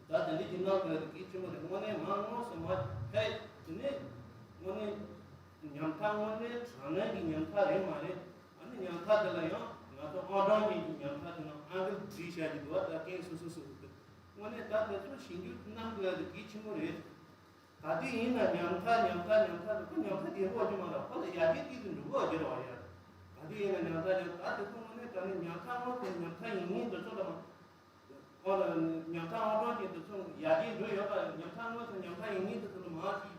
བ། ད་དེ་འདྲ་ཅིག་གནང་དགོས་ད་གལ་ཆེན་པོ་རེད། དངོས་གནས་མ་དངོས་སུ་མ་ཕེབས་དེ་ནས་དངོས་གནས་ཉམ་ཐག་དངོས་གནས་དྲང་གནས་ཀྱི་ཉམ་ཐག་རེད་མ་རེད། ཨ་ནི་ཉམ་ཐག་དེ་ལ་ཡང་ང་ཚོ་ཨང་གྲངས་ཅན་གྱི་ཉམ་ཐག་དེ་ནང་ཨང་ཀི་བྲིས་བཞག་གི་འདུག་བ། ད་རྐྱེན་སོ་སོ་སོ་སོ་དེ་དངོས་གནས་ད་དེ་ཚོ་ཞིབ་འཇུག་གནང་དགོས་ད་གལ་ཆེན་པོ་རེད། ག་དུས་ཡིན་ན་ཉམ་ཐག་ཉམ་ཐག་ཉམ་ཐག་རེད། ཁོ་ཉམ་ཐག་བདེ་པོ་ཡོད་ཀྱི་མ་རེད། ཁོ་ལ་ཡར་རྒྱས་ཏིག་ཏིག་འགྲོ་གི་ཡོད་ཀྱི་རེད་བ་ཡ། ག་དུས་ཡིན་ན་ཉམ་ཐག་ཉམ་ཐག་དེ་ཁོ་དངོས་གནས་དྲང་གནས་ཉམ་ཐག་དངོས་སུ་ཉམ་ཐག་ཡིན་མིན་དེ་ཚོ་ལ་མ། ཁོ་ལ་ཉམ་ཐག་དངོས་དྲང་གི་དེ་ཚོ་ཡར་རྒྱས་འགྲོ་ཡོད་པ། ཉམ་ཐག་དངོས་སུ་ཉམ་ཐག་ཡིན་མིན་དེ་ཚོ་ལ་མ་ཞིག་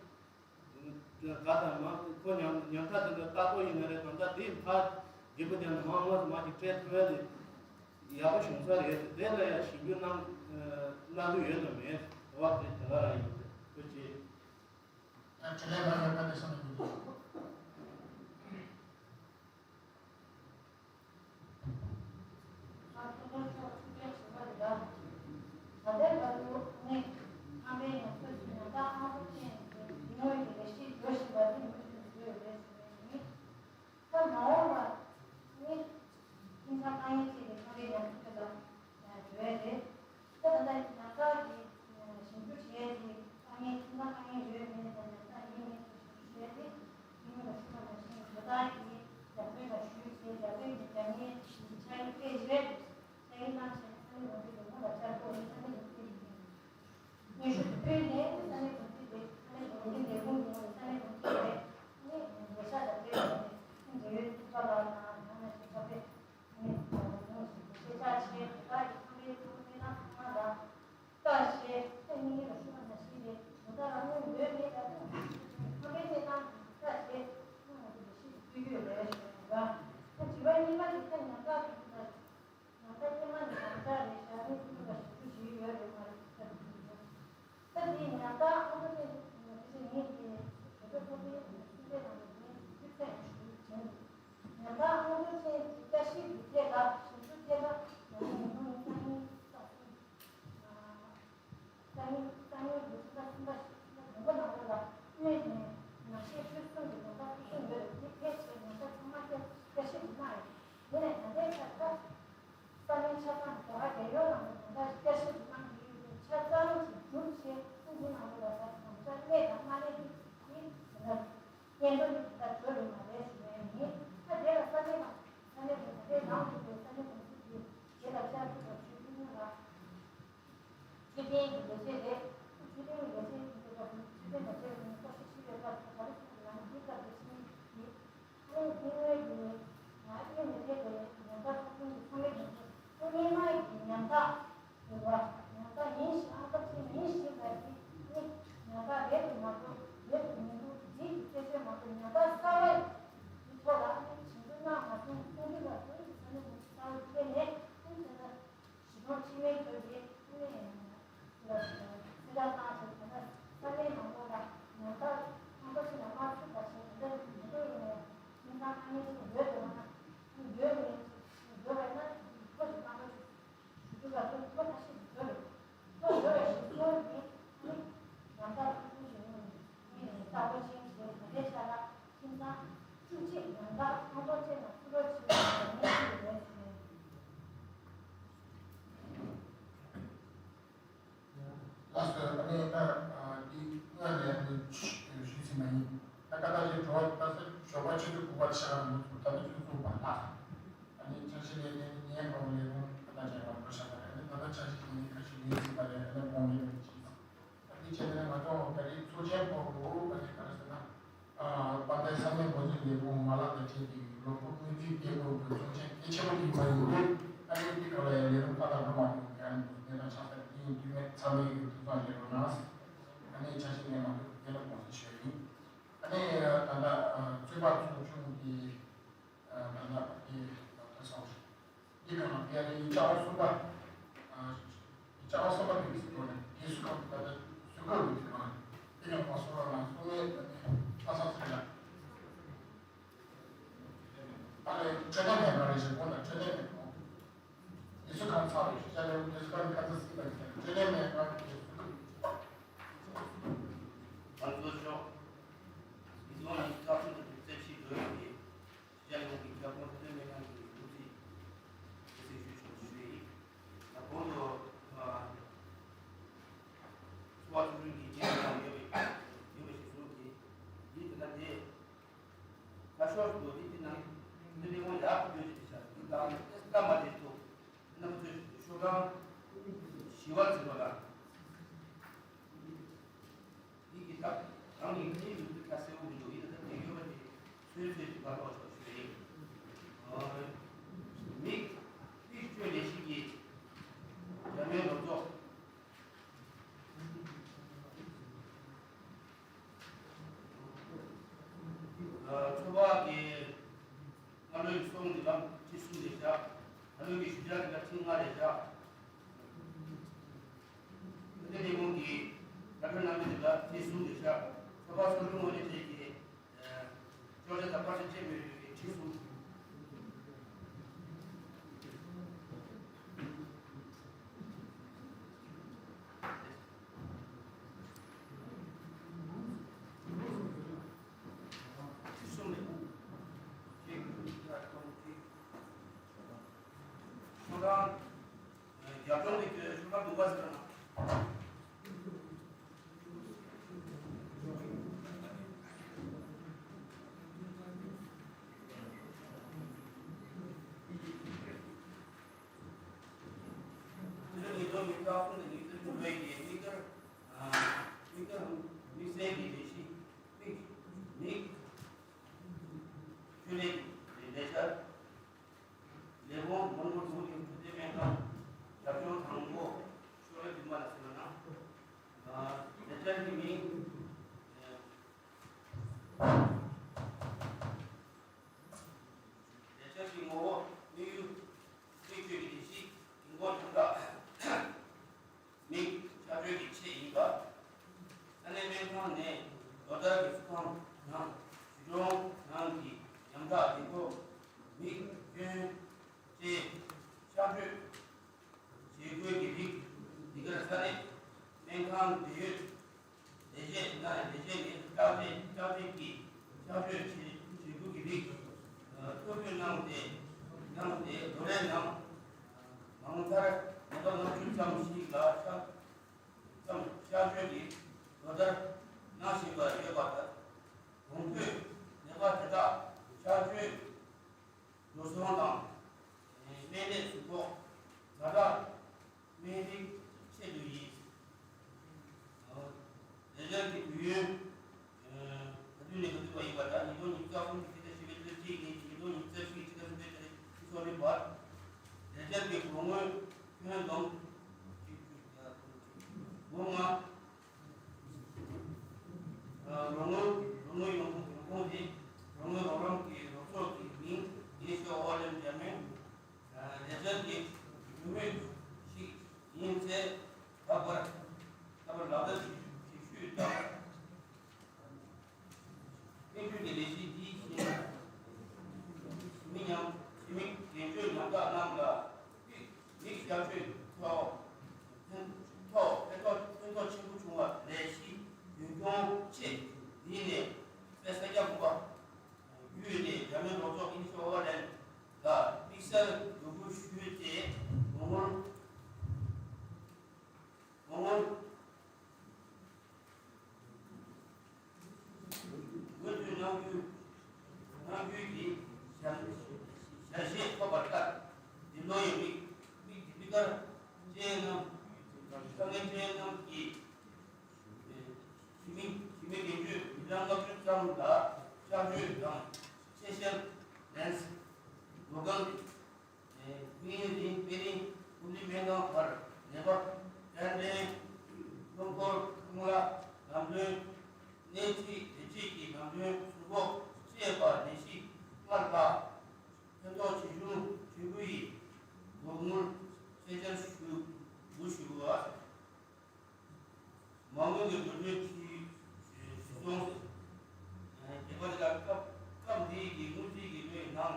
ག་དང་མ་ཁོ་ཉམ་ཉམ་ཐག་དེ་འདྲ་ལྟ་སྐོར་ཡིན་ན་རེད། གང་ལྟར་དེ་ཕར་རྒྱལ་པོ་ཀྱང་མ་དངོས་སུ་མ་ཞིག་སྤྲད་ཐུབ་ཡ་དེ། ཡག་པོ་བྱུང་ས་རེད། དེ་ལ་ཡང་ཞིབ་འཇུག་གནང་གནང་གི་ཡོད་དམ་མེད་དེ་བ་དེ་དེ་ག་རང་ཡིན། ཐུགས་རྗེ་ཆེ། ད་དྲི་ལན་ལ་ལ་ཀ་དེ་སོང་ནས་མི་འདུག་ད་ལྟའི་བར་དུ་ནི་ཁང་པའི་ཉམས་གསོ་ཞིག་ཡང་དག་ཨང་ཚོ་ཅན་གྱི་ཉིན་མོའི་ལས་གཞི་འགྲོ་བཞིན་པ་དེ་མུ་མཐུད་དུ་ཡོད་རེད་ཟེར་བའི་ཉིན། ད་མ་འོངས་པར་ནི་ཁྱིམ་ཚང་དཀའ་ངལ་ཅན་གྱི་ཁང་པའི་ཉམས་གསོ་ལ་འགྲོ་ཡ་རེད། ད་ད་ལྟ་ཉམ་ཐག་གི་ཞིབ་འཇུག་བྱས་ཏེ་དཀའ་ངལ་ཁྱིམ་ཚང་དཀའ་ངལ་ཡོད་མེད་དང་ཉམ་ཐག་ཡིན་མིན་དེ་ཞིབ་འཇུག་བྱས་ཏེ་ གསུམ་པ་ཞིག་ལ་དགོན་པ་ནང་ལོགས་ལ་སྔོན་ནས་ནང་ཆོས་ཕུན་སུམ་ཚོགས་པའི་ལུང་པ་ཕུན་སུམ་ཡོད་རེད། དེ་ཕལ་ཆེར་ཉམས་ཆག་ཚང་མ་བསྐྱར་བསྐྱར་ཞིབ་ཏུ་གནང་ཡོད། དེ་ནས་ད་ལྟའི་ཆར་ད་ས་གནས་ཆ་ཚང་གི་རྒྱ་གར་རྒྱལ་ཡོངས་ནང་ལ་དགོན་པ་བསྐྱར་ཞིབ་ཏུ་གནང་གི་ཡོད་པས། ཆ་ཚང་གི་སྒྲུབ་བྱེད་ཀུན་གྱི་ནང་ལོགས་ལ་ད་དམ་བཅའ་གནས་དང་མ་གནས་དེ་དེ་ད་ལྟ་སྙན་ཐོ་ནི་ད་ལྟ་བརྗོད་ལོས་མ་རེད་ཞུ་ཡ་ཡིན། ད་དེ་ལ་ས་གནས་ནང་ས་གནས་དེ་ད་ལྟའི་ནང་དུ་ཡོད་པའི་ས་གནས་གོང་གསུམ་གྱི་རྗེ་ལ་ཕྱག་ཕུལ་བ་ཞུ་རྒྱུ་ཡིན་ལ། མཆོད་རྟེན་གྱི་ལས་བྱེད་རེད། མཆོད་རྟེན་གྱི་ལས་བྱེད་ཀྱི་སྐབས་སུ་མཆོད་རྟེན་ལས་བྱེད་ཀྱི་སྐོར་ཞིག་ཞུས་པའི་སྐབས་སུ་ག་རེ་གསུངས་ཡོད་ལབ་ན། འདི་སྐབས་ཀྱི་ཕྱི་ཉིན་གྱི་ཨ་ནི་འདི་སྔོན་གྱི་ང་ཨ་ནི་མི་ཐེ་གའི་ཉམས་ཐག་ཚོགས་ཆུང་གི་ཚོགས་མི་ཡོངས་ཀྱིས་སྔོན་མ་ཡི་ཉམས་ཐག་ཡོད་པ། ཉམས་ཐག་ཉིན་བཞི་ཨང་སྟབས་ཆེན་ཉིན་བཞི་ལ་ཡི་ནི་ཉམས་ཐག་རེད་དུ་མ་གཏོགས་རེད་དུ་མི་འདུག་འགྲིག་གི་རྩད་གཅོད་མ་གཏོགས་ཉམས་ཐག་གསར་པ་ཡི་ཐོག་ལ་ཨ་ནི་ཇུས་འགོད་གནང་མ་སོང་། ཚོགས་འདུ་ལ་ཚོགས་འདུ་གི་ས་གནས་མི་གསར་པ་ཐད་ནས་ཨ་ནི་ད་ལྟ། གཞི་གྲོང་འཆི་མེད་ཁྱོད་ཀྱིས་ནས་སེ་ར་ཏང་ཞིག་ད་ལྟ་ས་གནས་མང་པོ་ལ་ཉམས་ཐག་ཁོང་ཁྲོ་ཞིག་ལ་མ་ཚུད་པ་ཞིག་ད་ལྟ་མི་འདུག་ཡིན་ནས་ཁྱིམ་ཚང་དཀའ་ངལ་ཞིག་ཡོད་འདུག་ན་ཡོད་མེད་ཡོད་པ་ན་ཁོ་ཞིག་ཏང་ཁྲོ་ཞིག་ཞུ་རྒྱུ་ལ་ཁོ་ཁོ་ཁ་ཤས་ཀྱིས་ཡོད་རེད། ཁོ་ཡོད་རེད་ཞེས་གསུངས་ནས་ནི་ཉམས་ཐག་ཁོང་ཁྲོ་ཞིག་ཡོང་ནས་ནི་ལྟ་བུ་ཆེན་ཞིག་ད་ལྟའི་ཆ་ལ་ཁྱིམ་ཚང་བཅུ་གཅིག་ཉམས་ཐག་ཁོང་ཁྲོ་ཆེ་ན་ཁོང་ཁྲོ་ཆེ་བའི་ཉེན་ཁ་ཡོད་རེད་ཟེར། ལགས་སོ། ཨ་ནི་ད་ཨ་འདི་སྔོན་ནས་ཨ་ནི་ཞུས་ཟིན་པ་ཡིན། ད་ཀ་ད་ལའི་འགྲོ་བ་ད་ས་ཞོགས་པ་ཆུ་ཚོད་དགུ་པ་ཆགས་འདུག་ད་ལྟ་ཆུ་ཚོད་དགུ་པ་ལྷག་ཨ་ནི་འཆར་གཞི་ལས་ནས་ངའི་འགྲོ་བ་ལས་རུང་ད་ལྟ་བྱས་པ་འགྲོ་བཞག་པ་རེད། ཨ་ནི་ད་ལྟ་འཆར་གཞི་དེ་ནི་ཁ་ཤས་ཡིན་ཟིན་པ་རེད། ཨ་ནི་དགོངས་ཡོད་མི་བྱེད། ཨ་ནི་བྱས་ནས་ང་ཚོ་ད་རེས་ཚོགས་ཆེན་ཐོག་ཏུ་ཨ་ནི་ག་རེ་ཟེར་ན། ཨ་དཔལ་ལྡན་ས་གནས་འགོ་འཛིན་ལས་ཁུངས་མ་ལག་བརྡ་འཕྲིན་གྱི་ལོ་འཁོར་སྔོན་རྩིས་སྐད་འབོར་གྱི་ཚོགས་ཆེན་གལ་ཆེན་པོ་ཞིག་ཡིན་པ་ཡིན་དུས། ཨ་ནི་འདི་ག་ལ་ཡང་ལས་རིམ་མཐའ་དག་འགྲོ་མ་ཐུབ་མཁན་གནས་སྟངས་ཆགས་ཚར། དེ་ཡིན་དུས་ངས་ཚང་མས་ཐུགས་བསམ་བཞེས་རོགས་གནང་། ཨ་ནི་འཆར་གཞི་ངས་མ་ཐུབ་རྒན་ལགས་དགོངས་སེལ་ཞུ་ཡ་ཡིན། ཨ་ནི་ད་ལྟ་ཚོད་དཔག་ཚོགས་ཆུང་གི་ད་ལྟ་དེ་ད་ལྟ་སོང་། འདི་ག་ལ་ཕེ་རེ་ཡི་ལྕགས་པ་གསུམ་པ། ཨ་ལྕགས་པ་གསུམ་པ་དེ་གི་སྲིད་དོན་ནི་དེ་སུ་གང་ད་ལྟ་སུ་གང་ཡོད་དེ་མ་རེད། དེ་ཡང་མ་སོང་ར་ན་སོང་ངས་ད་ནི་ཨ་ས་ས་ཡ། ཨ་ལས་འཕྲོད་བསྟེན་མེད་པ་རེད་ཞེས་དགོངས་དག་འཕྲོད་བསྟེན་མེད་པ། དེ་སུ་གང་ཚར་རེད་ཞེས་བྱ་ལས་དེ་སུ་གང་ག་ཚ་སྲིད་པ་ཡིན་འཕྲོད་བསྟེན་མེད་པ་དེ་སུ་གང་ཡོད་ཅི་པ། ང་ཚོ་ཤོག་མི་ཚོ་ནི་ཚགས་ཚུད་དུ་རྩེ་ཕྱིར་འགྲོ་ཡོང་གི་རྒྱལ་ཡོངས་ཀྱི་ཁྱབ་ཁོངས་འཕྲོད་བསྟེན་སྨན་ཁང་གི་འགོ་ཁྲིད་སྐྱེད་སྲིང་ཞུས་ཆོག་ཞུས་རེད། ད་གོང་དུ་ཚོགས་པ་ཚོགས་ཆུང་གི་རྒྱུན་དུ་ཡོད་པའི་ཡོད་པ་ཞིག་གསུངས་ཏེ། འདི་དེ་ན་དེ་ཁ་ཤོར་དུ་འདི་དེ་ནང་འདི་ལས་དབང་ཡག་ཏུ་ཡོད་ཅེས་བྱ། འདི་དང་དེ་སྐམ་པ་དེ་ཚོ་རྣམ་པ་ཚོས་ཤོག་གྲངས་བཞི་བར་འཛིན་པ་དང་། ཡིད་ཀྱི་རྟགས་རང་གི་གཉིད་ལུག་པའི་ཁ་གསལ་བོ་མི་འདུག་ཡིན་ན་ད་དེ་ཡོད་པ་དེ་ཚོད་ཚོད་ཀྱི་བར་ལོག་ཆོག་ཞུ་རེད། མིག་མིག་བཅོས་ལས་གཞི་གི་རྒྱ་མའི་ལོ་ཚོགས། ཚོ་བ་གི་སྔ་ལོའི་གསུང་གི་ལམ་ཁྲིད་གསུམ་ལས་བཞག་ད་ལོའི་གི་ཞུ་བྱ་གི་ལ་ཁྲིད་ལྔ་ལས་བཞག་དེ་ལས་ཁོང་གིས་ད་ལོའི་ནང་མི་དེ་ལ་ཁྲིད་གསུམ་ལས་བཞག་ཚོ་བ་སོ་ལུ་ངོ་ལས་བྱེད་ཀྱི་ཅོག་ཙེ་དང་པར་ཆས་བཅས་མེད་པའི་ཁྲིད་གསུམ། རྒྱབ་ལྗོངས་ཀྱི་ཤོག་ཁ་དུམ་པ་ཟེར་ན། དེ་ནི་ཉིས་སྟོང་ཉི་ཤུ་རྩ་གསུམ་ནས་ཉིས་སྟོང་ཉི་ཤུ་རྩ་བཞི་ཡི་མིག་སྔར་མིག་སྔར་དམིགས་བསལ་གྱི་ལས་གཞི་མིག་མིག་འཕྲུལ་ལས་ཀྱི་ལས་འཆར། ལས་ཁུངས་མོན་གྷོ་ཀྲུའུ་ལིན་འཕྲོད་བསྟེན་སྨན་ཁང་རྒྱབ་ལྗོངས་དང་པོ་ཤོག་ལྷེ་བདུན་པ་ལ་ཟེར་བ་ན། ལས་འཆར་གྱི་མིང་། ལས་འཆར་གྱི་ངོ་བོ་དམིགས་ཡུལ། མིག་བཅོས་ཀྱི་ལས་གཞི་དགོས་མཁོ་དང་། མིག་གཤག་བཅོས་ཀྱི་ཆེད་ཡིན་པ། ས་གནས་སྨན་ཁང་ནས་ལོ་ལྟར་གྱི་ཚོགས་ཁང་ནང་བཞུགས་གྲོངས་ནང་གི་ཉམ་ཐག་དེ་ཚོ་མིག་སྐྱོན་བཅས་གཤག་བཅོས་བྱེད་དགོས་ཀྱི་རིགས་འདི་གར་ས་གནས་སྨན་ཁང་འབྲེལ་ཡོད་ ལས་བྱེད་ན་ལས་བྱེད་ནས་ལྕགས་རྫས་ལྕགས་རྫས་ཀྱི་གཤག་བཅོས་བྱེད་བྱེད་སྒོ་གི་རིགས་ཐོ་འགོད་གནང་སྟེ་གནང་སྟེ་ལོ་རེའི་ནང་མང་མཐར་མི་ལོ་ལྔ་བཅུ་ཙམ་ཞིག་ལ་གཤག་ཙམ་གཤག་བཅོས་ཀྱི་ལོ་ལྟར་གནང་བཞིན་པ་ཡོད་པ་དང་། གོང་འཕེལ་ནད་པ་དེ་དག་གཤག་བཅོས་འགྲོ་སོང་དང་། སྨན་ནད་ཟུར་འགོག་ཛ་དྲག་སྨན་རིགས་ཆེད་དུ་ཡིན། ལས་འཆར་གྱི་དུས་ཡུན་ག་དུས་ནས་ག་དུས་བར་ཡིན་པ་དང་། ཉིས་སྟོང་ཉི་ཤུ་རྩ་གསུམ་གྱི་ཕྱི་ཟླ་བཞི་པའི་ཚེས་གཅིག་ནས་ཉིས་སྟོང་ཉི་ཤུ་རྩ་བཞི་གི་ཕྱི་ཟླ་གསུམ་པའི་ཚེས་ཉི་ཤུ་རྩ་གཉིས་བར། ལས་འཆར་གྱི་གོང་སྔོན་ཁྱོན་བསྡོམས་ལོ་ལྔ། ལོ་ངོ་ལོ་ངོ་ཡོང་ཁུངས་ཡོང་ཁུངས་དེ་ལོ་ངོ་རོགས་རམ་གྱི་རོགས་ཚོགས་ཀྱི་མིང་ཡིན་ཞེས་ཨོ་ལེན་འཇར་མན་ལས་འཆར་གྱི་ཡུལ་མི་ཞིག་ཡིན་ཚེ། ད་བར་ད་བར་ལག་བསྟར་བྱེད་ཤུལ་དང་། སྨན་བཅོས་ཀྱི་ལས་གཞི་འདིའི་ཞིང་མི་ཉམས་ཞི་མི་འགན་བཅོལ་ཉམ་ཐག་རྣམས་ལ་མིག་གཤག་བཅོས་ཐོག་ཐོག་ཕན་ཐོགས་ཕན་ཐོགས་ཆེན་པོ་བྱུང་བ་ལས་གཞི་རྒྱུན་སྐྱོང་ཆེད་འདི་ནས་དཔལ་ས་སྐྱ་བུམ་པ་བརྒྱུད་ནས་འཇར་མན་རོགས་ཚོགས་ཨིན་ཤོ་ཨོ་ལན་ལ་དམིགས་བསལ་འབོད་སྐུལ་ཞུས་ཏེ། ངོ་རྒོལ་ངོ་རྒོལ། འོས་བསྡུ་གནང་རྒྱུ་གནང་རྒྱུའི་གི་ཞལ་ཞལ་བཞེས་ཐོབ་པར་ལྟར། འདི་ལོ་ཡི་མིག་མིག་འདི་མི་དཀར་ཅན་རྣམས་དཀའ་ངལ་ཅན་རྣམས་ཀྱི་ཞི་མི་ཞི་མི་འགན་བཅོལ་མི་གྲངས་ལྔ་བཅུ་ཙམ་ལ་གཤག་བཅོས་དང་ཕྱི་བཤལ་ལེན་སི་སྒོ་ཁང་། དམིགས་ཡུལ་དེ་དཔེ་རིང་ཀུན་གླེང་སྨན་ཁང་བར་ནད་པ་སྐྱེལ་འདྲེན། སློབ་འཁོར་ཁང་གླ་ལམ་གྲོན་སྣེ་ཁྲིད་ལས་བྱེད་ཀྱི་ལམ་གྲོན་ཟུར་འགོག་བཅས་པ་ནད་གཞི་སྔར་ལྷག་ཕན་ཐོགས་ཇི་བྱུང་ཇི་བསྐུལ་ཡི་སྒོ་དངུལ་གསལ་བཤད་ཞུ་དགོས་ཞུ་བ། མ་དངུལ་གྱི་འགྲོ་གྲོན་ཁྲིད་གཞི་བཟུང་། རྒྱལ་ཁབ་དེ་དག་སྐབས་སྐབས་འདིའི་གི་སྔོན་རྩིས་ཀྱི་ལོའི་ནང་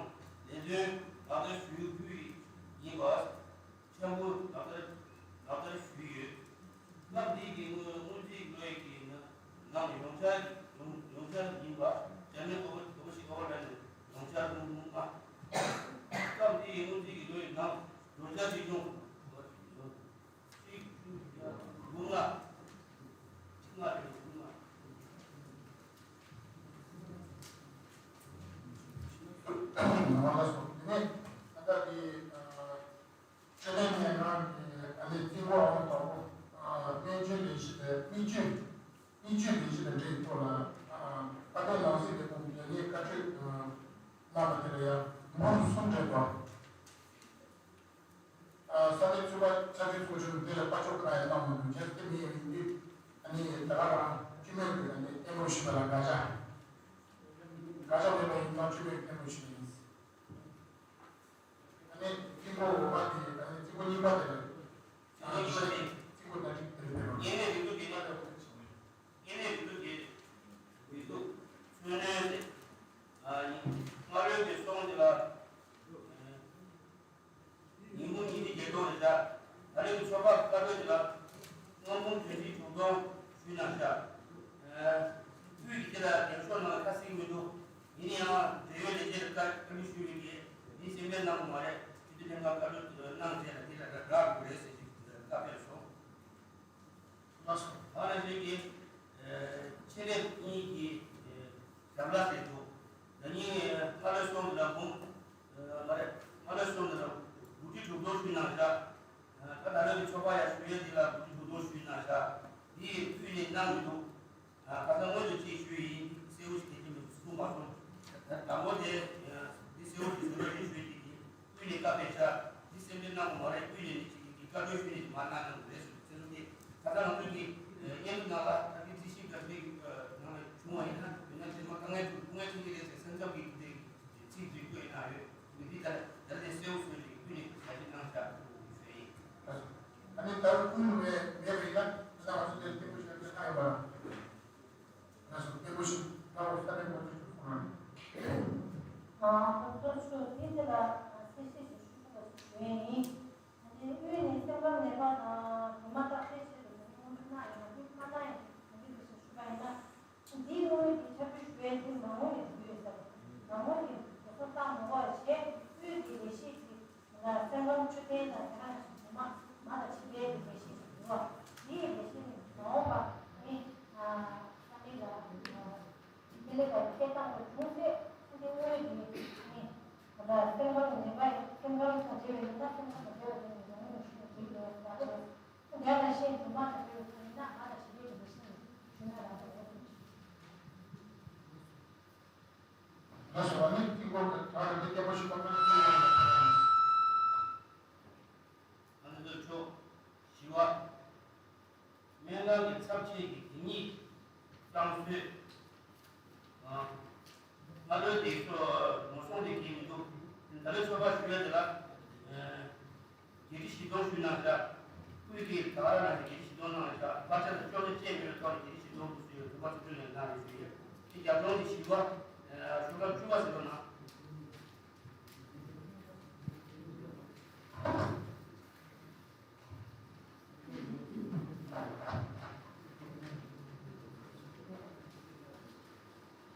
ལས་དོན་ལག་བསྟར་ཞུ་རྒྱུ་ཡིན་པ་ཆེན་པོ་ལག་བསྟར་ལག་བསྟར་ཞུས་ཡོད། སྐབས་འདིའི་གི་སྔོན་སྔོན་རྩིས་ལོའི་གི་ནང་ནང་ཡོངས་འཆར་ཡོངས་ཡོངས་འཆར་ཡིན་པ། འཇར་མན་གོ་བ་གོ་བ་ཞིག་གོ་བ་ལ་ནི་ཡོངས་འཆར་ལུང་ལུང་མ། སྐབས་འདིའི་སྔོན་རྩིས་ཀྱི་ལོའི་ནང་ལོ་བརྒྱ་ཅིག་ཡོང་། གཅིག་དགུ་ལྔ། གཅིག་ལྔ་རེ་དགུ་ལྔ། ང་ལ་སོགས་དེ་ནས་ད་ལྟ་དེ་ཆོས་ལྡན་ཉེ་རང་གི་ཨ་ནི་རྩིས་འགོ་འོང་དང་པོ་སྨན་བཅོས་ལས་གཞི་དེ་སྨན་བཅོས་སྨན་བཅོས་ལས་གཞི་དང་འབྲེལ་ཐོག་ལ་ཨ་ད་ལྟའི་ནང་སྲིད་ལས་ཁུངས་ཀྱི་ལས་བཀའ་ཆོས་གནང་བ་དེ་ལ་ཡང་འབུམ་གསུམ་སྤྲད་པ། ས་གནས་ཚོགས་པ་ཆ་འཕྲིན་ཚོགས་ཆུང་དེ་ལ་བཀའ་ཤོག་ཁག་ཡང་གནང་མི་འདུག་རྒྱལ་སྲིད་མི་ཡི་མིང་དུ་ཨ་ནི་ད་ག་རང་བཅུད་མེད་དུ་ཨ་ནི་བརྟན་པོ་ཞིག་ལ་དགག་བྱ་དགག་བྱ་མེད་པ་ཡིན་ཙང་བཅུད་མེད་བརྟན་པོ་ཞིག་ཡིན། ཨ་ནི་རྩིས་འགོ་འོག་མ་དེ་ཨ་ནི་རྩིས་འགོ་གཉིས་པ་དེ་ལ་ཨ་ནི་རྩིས་འགོ་གཉིས་པ་དེ་རྩིས་འགོ་ད་ཅིག་དེ་རེད་པས། ངེས་གནས་མི་འདུག་དེ་ང་ལ་ངེས་གནས་མི་འདུག་དེ་མི་འདུག་འཚོ་སྣོན་དེ་ཨ་ནི་སྔ་ལོའི་དེ་སོང་དེ་ལ། ཉིན་གུང་ཉིན་གཅིག་བརྒྱད་སྟོང་རེད་ཤག་ད་རེས་ཀྱི་ཚོགས་པ་བཀའ་འཁྲོལ་དེ་ལ་སྔོན་འབུམ་དོན་ཚིག་དྲུག་སྟོང་ཞུས་གནང་ཤག་དབུས་ཀྱི་དེ་ལ་འདེམས་ཤོག་ནང་ལ་ཁ་གསལ་མི་འདུག་ཡིན་ཡང་འབྲེལ་ཡོད་ལས་བྱེད་ལ་བཀའ་བཀའ་འཁྲོལ་ཞུས་ཡོད་ཀྱི་འདི་གསན་སྤེལ་གནང་དགོས་མ་རེད། སྤྱི་འཐུས་ལྷན་ཁང་བཀའ་འཁྲོལ་དེ་ལ་གནང་རྗེས་ལ་དེ་ལ་རག་དགོས་རེད་ཟེར་ཞིག་བཀའ་ཕེབས་སོང་། ལགས་སོ། ཨ་ནི་ཞིག་གིས་ཆེད་ལས་གཉིས་ཀྱི་ཞབས་ལ་ཟེར་འདུག་ད་ནི་སྔ་ལོའི་སོང་དུ་ལ་འབུམ་མ་རེད། སྔ་ལོའི་སོང་དུ་ལ་དགུ་ཁྲི་དྲུག་སྟོང་ཞུས་གནང་ཤག་ད་ད་ལོའི་ཚོགས་པ་ཡ་ཞུ་ཡས་འདི་ལ་དགུ་ཁྲི་དྲུག་སྟོང་ཞུས་གནང་ཤག་འདི་དབུས་ནས་གནང་མི་འདུག་ཁ་སང་སྔོན་དུ་ཅིག་ཞུས་ཡིན། གསལ་བོ་ཞིག་དེ་ཅི་མི་གསུངས་མ་སོང་། ད་དང་པོ་དེ་འདི་གསལ་བོ་ཞིག་བཟོ་རོགས་ཞུས་ཞུས་ཀྱི་ཡིན། དབུས་ནས་བཀའ་ཕེབས་ཤག་འདི་སེམས་ཁྲལ་གནང་དགོས་མ་རེད། དབུས་ནས་ནི་ཅིག་གི་བཀའ་འཁྲོལ་ཞུས་ནས་མ་གནང་གནང་དགོས་རེད་ཟེར་ཚེ་རུ་དེ་ཁ་སང་ང་ཚོ་གི་སྙན་ཐོ་ནང་ལ་ད་གི་རྩིས་ཞིབ་ག་ཚོད་ནང་ལ་བྱུང་བ་ཡིན་ན་ཡིན་ན་དེ་མ་དཀའ་ངལ་འདུག་དཀའ་ངལ་འཕྲད་ཀྱི་རེད་ཟེར་སེམས་འཚབ་ཀྱི་དེ་ཚིག་འདི་བཀོད་གནང་ཡོད། མི་འདི་ལྟར་ད་ལྟའི་གསལ་བོ་བཟོས་ཤིག་ཀུན་ནས་ཞབས་ཕྱི་གནང་བཞག་ཞུ་ཡིན། ཨ་ནི་ད་ཀུན་མེད་མེད་པ་ཡིན་ན་ང་ཚོ་དེར་སྐད་འབོད་ཞུ་ཡག་ཆ་ཡོད་པ། ང་ཚོ་སྐད་འབོད་ཞུ་ད་འོ་ས་ནས་འགོ་ཚུགས་སོང་ན། ཨ་ད་ཚོ་ཆུ་དེ་དེ་ལ་གསལ་བཤད་ཞིག་ཞུ་དགོས་པ་ཞིག་ཞུ་ཡིན། ཨ་ནི་དབུས་ནས་སེམས་ཁམས་ནད་པ་དང་ཉི་མ་བརྟག་དཔྱད་བྱེད་དགོས་ཟེར་ནས་སྔོན་འགྲོ་གནང་ཡིན་ན་དེ་མ་གནང་ཡིན་ན་དེ་འདྲ་ཞིག་ཞུ། མང་པོ་ཞིག་འགྲོ་སོང་བཏང་མི་དགོས་པ་བྱས། དབུས་ཀྱི་ལས་གཞི་ཅིག་ད་སེམས་ཁམས་འཕྲོད་བསྟེན་དང་དེ་ག་ནང་བཞིན་མི་མང་མ་དང་ཕྱི་རྒྱལ་གྱི་ལས་གཞི་ཞིག་ཡོད་པ། དེའི་ལས་གཞི་ནི་མ་འོངས་པ་ནི་ས་གནས་ལ་མི་ལས་ཀ་ཁེ་བཏང་བ་བྱུང་ཚེ་ཨ་ནི་དབུས་ཀྱི་ནི་ད་སེམས་ཁམས་ནད་པ་ཡིན། སེམས་ཁམས་དང་འབྲེལ་བའི་ནད་པ། སེམས་ཁམས་དང་འབྲེལ་བའི་ནད་པ་སེམས་ཁམས་དང་འབྲེལ་བའི་ནད་པ་ཞིག་ཡོད་པ་རེད། དེ་ནང་བཞིན་སྦྱོང་བརྡར་དང་འབྲེལ་བའི་ཐོག་ནས་ན་ང་དང་ཞི་བདེ་གི་ལས་གཞི་ནས་ཞུ་ན་རང་དང་ཡོད་དུ་ལགས་སོ། ཨ་ནི་དེ་སྐོར་གྱི་དྲ་རྒྱ་སྐད་པ་ཞུ་བ་ན་ཨ་ནི་ལོ་ཆོག་བཞི་བ། སྨན་ཁང་གི་ཚབས་ཆེ་གི་གད་སྙིགས་གཙང་བཟོས། ང་ཚོའི་དེ་ཚོ་ངོ་སྲུང་དེ་གི་མི་འདུག་ད་ལོ་ཆོག་པ་ཞུ་ཡ་དེ་ལ། བརྒྱད་ཁྲི་བཞི་སྟོང་ཞུས་གནང་བཞག་དབུས་ཀྱི་ད་ག་རང་ལ་བརྒྱད་ཁྲི་བཞི་སྟོང་གནང་བཞག་དཔལ་ཆ་དང་ཅོག་ནས་བཅད་མེད་པའི་ཐོག་ནས་བརྒྱད་ཁྲི་བཞི་སྟོང་དུ་བཟོས་ཡོད། དུ་པ་ཚོ་ཚོས་ནས་གནང་ཡོད་ཞུས་ཡོད། དེ་རྒྱབ་ལྗོངས་དེ་བཞི་བ། ཞོགས་པ་བཅུ་བ་ཟེར་བ་ན།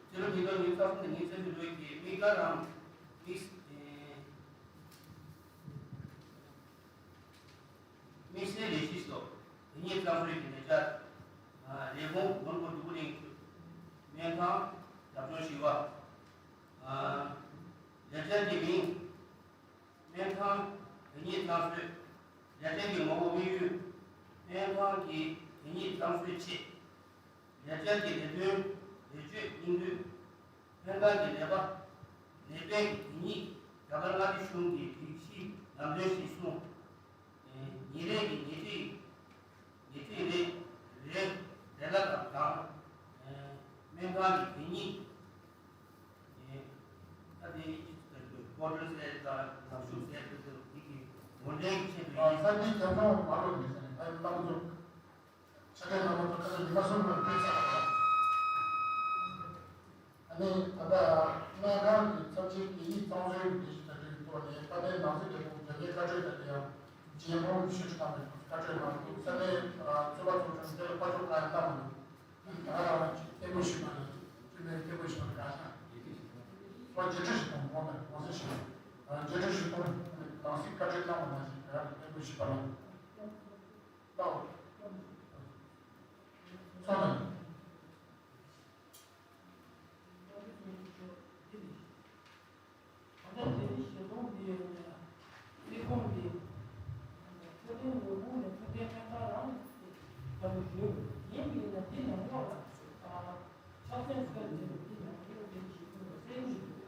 སྤྱི་ལོ་ཉིས་སྟོང་ཉི་ཤུ་རྩ་གསུམ་ནས་ཉི་ཤུ་རྩ་བཞི་ལོའི་གི་དམིགས་བཀར་རམ་དམིགས། དམིགས་བསལ་ལས་གཞི་སོགས་དེ་ཉིད་གཙང་བཟོའི་གི་ལས་འཆར། ལས་ཁུངས་མོན་གྷོ་འདུ་ཁུ་ལིང་སྨན་ཁང་རྒྱབ་ལྗོངས་བཞི་བ། ལས་འཆར་གྱི་མིང་། སྨན་ཁང་དེ་ཉིད་གཙང་བཟོའི་ལས་འཆར་གྱི་ངོ་བོ་དམིགས་ཡུལ། སྨན་ཁང་གི་དེ་ཉིད་གཙང་བཟོའི་ཆེད། ལས་འཆར་གྱི་ལས་དོན་ལས་ཆོད་སྙིང་བསྡུས། སྨན་ཁང་གི་ནད་པ་ནད་པའི་དེ་ཉིད་རྒྱ་གར་མངའ་སྡེ་གཞུང་གི་སྒྲིག་གཞི་ལམ་སྟོན་གཞིར་བཟུང་། ཉིན་རེ་གི་ཉལ་ཁྲི་ཉལ་ཁྲི་རེ་རེ་རེ་ལ་དང་། སྨན་ཁང་གི་དེ་ཉིད། ད་དེ་ཀོ་ཏོན་ཟེར་དང་ལག་ཤུབས་ཟེར་དེ་ཚོ་དེ་གི་ངོ་འདྲེན་གྱི་ཆེད་དུ་ཡིན། ས་གནས་ཁྱབ་ཁོངས་མ་ལོག་ནས་ཟེར་ནས་ཨ་ནི་རྣམ་པ་ཚོ་ཆ་འཕྲིན་རྣམ་པ་ཚོ་ཁ་སང་ཉི་མ་གསུམ་ལ་ཕེབས་ཚར་བ་རེད། ཨ་ནི་ད་ལྟ་སྨན་ཁང་གི་ཚབས་ཆེའི་གད་སྙིགས་གཙང་བཟོའི་ལས་གཞི་གྲ་སྒྲིག་ཐོག་ནས་དཔལ་ལྡན་ནང་སྲིད་ལས་ཁུངས་རྒྱ་སྐྱེད་བཀའ་འཁྲོལ་དང་འབྲེལ་ཡང་རྒྱལ་ཡོངས་ཀྱི་ཤེས་ཚད་གནང་བའི་ཐོག་བཀའ་འཁྲོལ་གནང་འདུག་ས་གནས་ཚོད་དཔག་ཚོགས་ཆུང་དེ་ལ་ཕར་ཕྱོགས་གང་ཡང་གནང་མི་འདུག་ད་ག་རང་ཅིག་སྐད་འབོད་ཞུས་པ་ལ་ཅིག་མེད་སྐད་འབོད་ཞུས་པ་ལ་དགའ་ཤག་ཚོ་བརྗེ་ཁྲི་ཞིག་དང་གོང་དང་གོང་ས་ཞིག་བརྗེ་ཁྲི་ཞིག་དང་ནང་སྲིད་བཀའ་འཁྲོལ་གནང་བ་ནང་བཞིན་དེ་ག་ལ་སྐད་འབོད་ཞུས་པ་ལ་ལྟའོ། ཚོ་དང་། ད་ལྟ་དེ་ནི་ཞལ་གདོང་འདི་ཡོད་ནས་སྲིད་ཁོངས་འདི་འཕྲོད་བསྟེན་ལས་ཁུངས་ནས་འཕྲོད་བསྟེན་སྨན་ཁང་རང་གིས་ལྟ་བུ་ཞུས། ཡིན་པས་ན་འདི་ནང་ལོགས་ལ་ཕྱག་མཚན་ཚོས་འདི་ནི་འདི་ནང་ལོགས་འདི་ཞིག་ཏུ་གསལ་ཞིག་འདུག་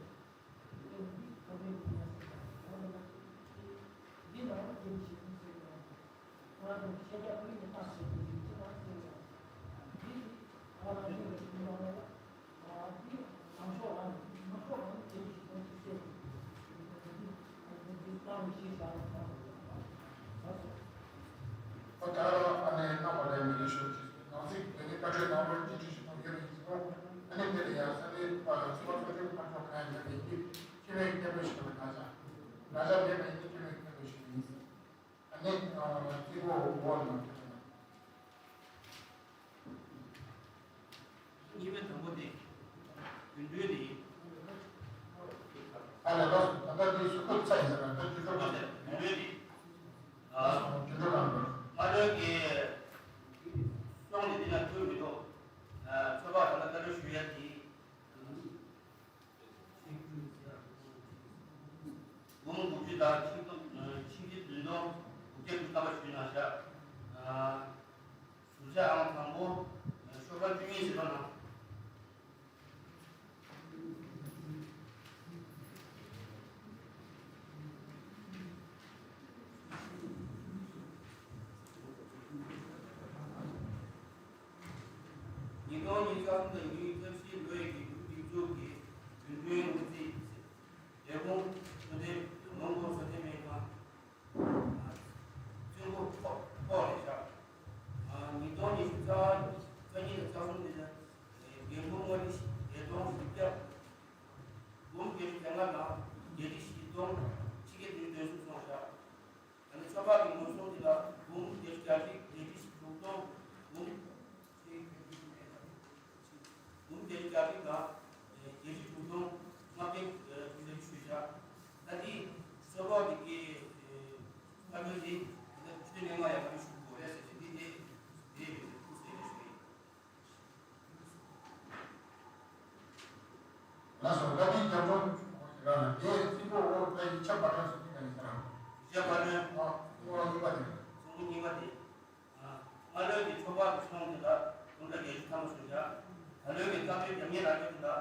འདི་ནང་འདི་ཞིག་ཏུ་གསལ་ཡོད། ད་ཨ་ནེ་རྣམ་པ་ལས་མི་ལས་ཤོར་གྱི་ནང་སྲིད་དེ་ནི་བཀའ་འཁྲོལ་གནང་རོགས་ཅི་ཅི་ཞིག་གཏོང་རྒྱུ་རེད་ཟེར་རོ། ཨ་ནེ་དེ་ལ་ཡང་ས་གནས་ཚོ་བ་ཚོ་ཁྲིམས་ཁང་ཚོ་གང་ཡང་མེད་པའི་ཁྱི་མེད་སྐད་འབོད་ཞིག་ལ་ང་ཅག་ང་ཅག་མེད་པའི་ཁྱི་མེད་སྐད་འབོད་ཞིག་ཡིན། ཨ་ནེ་རྩིས་པོ་འོག་ལ་གཉིས་པའི་དང་པོ་དེ། རྒྱུན་འགྲུལ་དེ་ཡིན། ཨ་ལས་ལགས་སོ། ད་ལྟ་དེ་སུ་ཁོ་ཚ་ཡིན་ཟེར་ན་ད་རྒྱུན་འགྲུལ་ག་ཟེར། རྒྱུན་འགྲུལ་དེ། ཨ་རྒྱུན་འགྲུལ་གང་འགྲོ། སྔ་འགྲོའི་གི་སོང་ནས་འདི་ན་ཐུག་མི་འདུག་ཚོད་དཔག་ད་ལྟ་ལྟ་རུ་ཞུ་ཡ་དེ། འབུམ་དགུ་བཅུ་དང་ཆིག་སྟོང་ཆིག་བརྒྱ་བདུན་སྟོང་དགུ་བརྒྱ་དྲུག་ཅུ་རེ་ལྔ་ཞུས་གནང་བཞག་ཟུར་བཞག་ཨང་དང་པོ། ཤོག་གྲངས་བཅུ་གཉིས་ཟེར་བ་ན། ཉིས་སྟོང་ཉི་ཤུ་རྩ་གསུམ་དང་ཉི་ཤུ་རྩ་བཞི་ལོའི་ཡིག་འབྲུ་སྒྲིག་འཛུགས་ཀྱི་རྒྱུན་མཐུད་དངུལ་རྩིས། ལས་ཁུངས་ཚོ་དེ་མོན་གྷོ་ས་གནས་སྨན་ཁང་། བཙུན་གོ་ཐོག་ཐོག་ལས་བཞག་ཉིས་སྟོང་ཉི་ཤུ་རྩ་གཉིས་དང་རྩ་གསུམ་དེ་ལ་འགན་འཁུར་དངུལ་རྩིས་བརྒྱད་སྟོང་བཞི་བརྒྱ། འབུམ་བརྒྱད་ཅུ་གྱ་ལྔ་དང་བརྒྱད་ཁྲི་བཞི་སྟོང་ཆིག་བརྒྱ་བདུན་ཅུ་དོན་གསུམ་སོང་བཞག་ད་ནི་ཚོད་དཔག་གི་ངོ་སྲུང་དེ་ལ་འབུམ་བརྒྱད་ཅུ་གྱ་གཅིག་བརྒྱད་ཁྲི་དྲུག་སྟོང་འབུམ། འབུམ་བརྒྱད་ཅུ་གྱ་གཅིག་དང་བརྒྱད་ཁྲི་དྲུག་སྟོང་ལྔ་བརྒྱ་ ལ་རྒྱལ་སྤྱི་ཐམ་པ་སོང་བཞག་ད་ལོའི་གི་བཀའ་མོལ་རྒྱབ་ངེས་རག་རྒྱུ་དེ་ལ་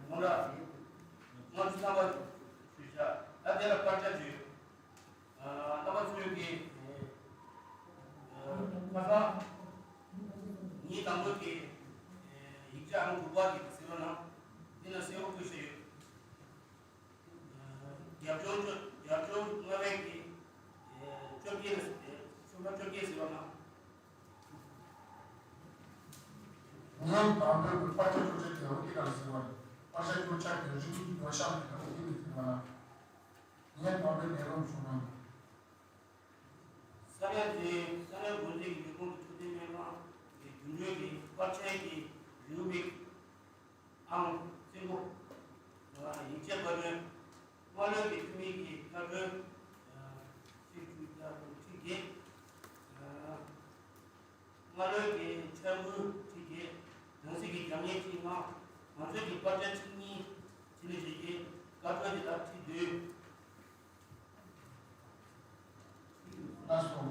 ངོ་ར་ལྔ་བཅུ་ཐམ་པ་ཞུས་བཞག་ད་དེ་ལ་དཀར་ཆག་བརྗོད། རྣམ་པ་ཚོས་ཀྱི་ཁ་སང་ཉིན་དང་པོའི་གི་ཡིག་ཆ་ཨང་དྲུག་པ་གི་ཟེར་བ་ན་འདི་ན་གསལ་པོ་བཀོད་བཞག་ཡོད། རྒྱབ་ལྗོངས་རྒྱབ་ལྗོངས་ལྔ་པའི་གི་བཅོ་བརྒྱད་ལ་ཟེར་ཏེ་ཆོལ་ཁ་བཅོ་བརྒྱད་ཟེར་བ་ན། ཉིན་དང་པོའི་གི་པར་ཆ་བཅོ་ཆ་གི་འོ་དེ་ག་ལ་ཟེར་བ་རེད། པར་ཆ་བཅོ་ཆ་གི་རིགས་ཉོ་ཤག་གི་འོ་དེ་ནས་ཟེར་བ་ན། ངས་དམ་པའི་ལས་རོགས་བྱུང་ན། ས་གནས་དེ་ས་གནས་འགོ་འཛིན་གྱི་ལས་ཁུངས་ཀྱི་འཕྲོད་བསྟེན་སྨན་ཁང་གི་རྒྱུན་གྲོན་གྱི་པར་ཆས་ཀྱི་རིན་མེད་ཨང་རྩིས་འགོ་ཡིག་ཆ་བཀའ་འཁྲོལ་སྔ་ལོའི་གི་འཐུས་མི་གི་བཀའ་འཁྲོལ་ཚིག་བཅུ་བརྒྱ་དང་ཁྲི་བརྒྱད། སྔ་ལོའི་གི་འཆར་འབུལ་ཁྲི་བརྒྱད། ནང་སྲིད་ཀྱི་རྒྱབ་གཉེར་ཁྲི་ལྔ། ང་ཚོའི་གི་པར་ཆ་ཁྲི་གཉིས་ཁྲི་ལས་བྱེད་ཀྱི་བཀའ་འཁྲོལ་དེ་དག་ཁྲི་བདུན། ལགས་སོ།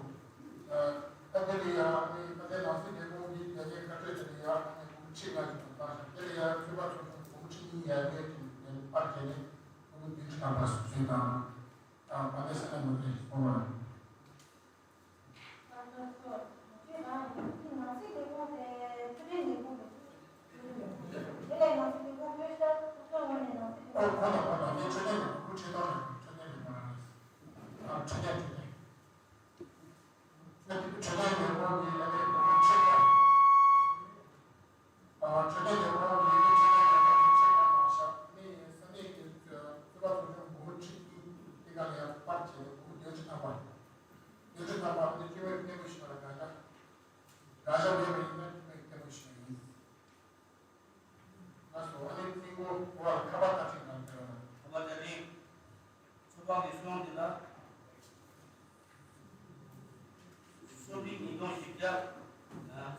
ཨ་དེ་ལ་ཡང་ཨ་ནི་ད་ལྟའི་ནང་སྲིད་ལས་ཁུངས་ཀྱི་ལས་བྱེད་བཀའ་འཁྲོལ་དེ་ལ་ཡང་ཨ་ནི་སྒོར་ཁྲི་ལྔ་ཞིག་དང་བཏང་ཤག་དེ་ལ་ཡང་ཚོད་དཔག་ཚོད་ཚོད་སྒོར་ཁྲི་གཉིས་ཡར་རྒྱས་ཀྱི་ལས་པར་བརྒྱབ་ནས་སྒོར་བདུན་ཁྲི་ཐམ་པ་སུབ་སུབ་དང་། ཨ་དཔལ་ལྡན་ས་གནས་མི་རིགས་སོང་བ། ཨོ་ཁོ་ལ་ཁོ་ལ་ངས་འཕྲོད་བསྟེན་ལས་ཁུངས་ཁྲི་ཐོག་ནས་འཕྲོད་བསྟེན་ལས་ཁུངས་རེད། ཨ་འཕྲོད་བསྟེན་འཕྲོད་བསྟེན། ཨ་འཕྲོད་བསྟེན་འཕྲོད་བསྟེན། འཕྲོད་བསྟེན་ལས་ཁུངས་ཀྱི་ཨ་ནི་འཕྲོད་བསྟེན། ཨ་འཕྲོད་བསྟེན་ལས་ཁུངས་ཀྱི་འཕྲོད་བསྟེན་ལས་ཁུངས་ཀྱི་ཆེད་ལས་ནང་བཞག་ནས་ས་གནས་ཀྱི་ཚོད་དཔག་ཚོགས་ཆུང་སྒོར་ཁྲི་གཉིས་དེ་ག་ལ་ཡང་པར་བྱས་ནས་སྒོར་བདུན་ཁྲི་ཐམ་པ། བདུན་ཁྲི་ཐམ་པ་ནི་སྤྱི་མོས་བརྟན་པོ་ཞིག་ལ་དགའ་ཞག་དགའ་ཞག་མེད་པ་ཡིན་ན་སྤྱི་མོས་བརྟན་པོ་ཞིག་ཡིན། ལགས་སོ། ཨ་ནི་རྩིས་འགོ་འོག་ལ་ཁ་པར་བཀའ་དྲིན་དང་འབྲེལ་བ་དང་། ཁ་པར་བཀའ་དྲིན། ཚོད་དཔག་གི་སོང་འདི་ལ། སོང་འདི་ཉིས་སྟོང་བཞི་བརྒྱ།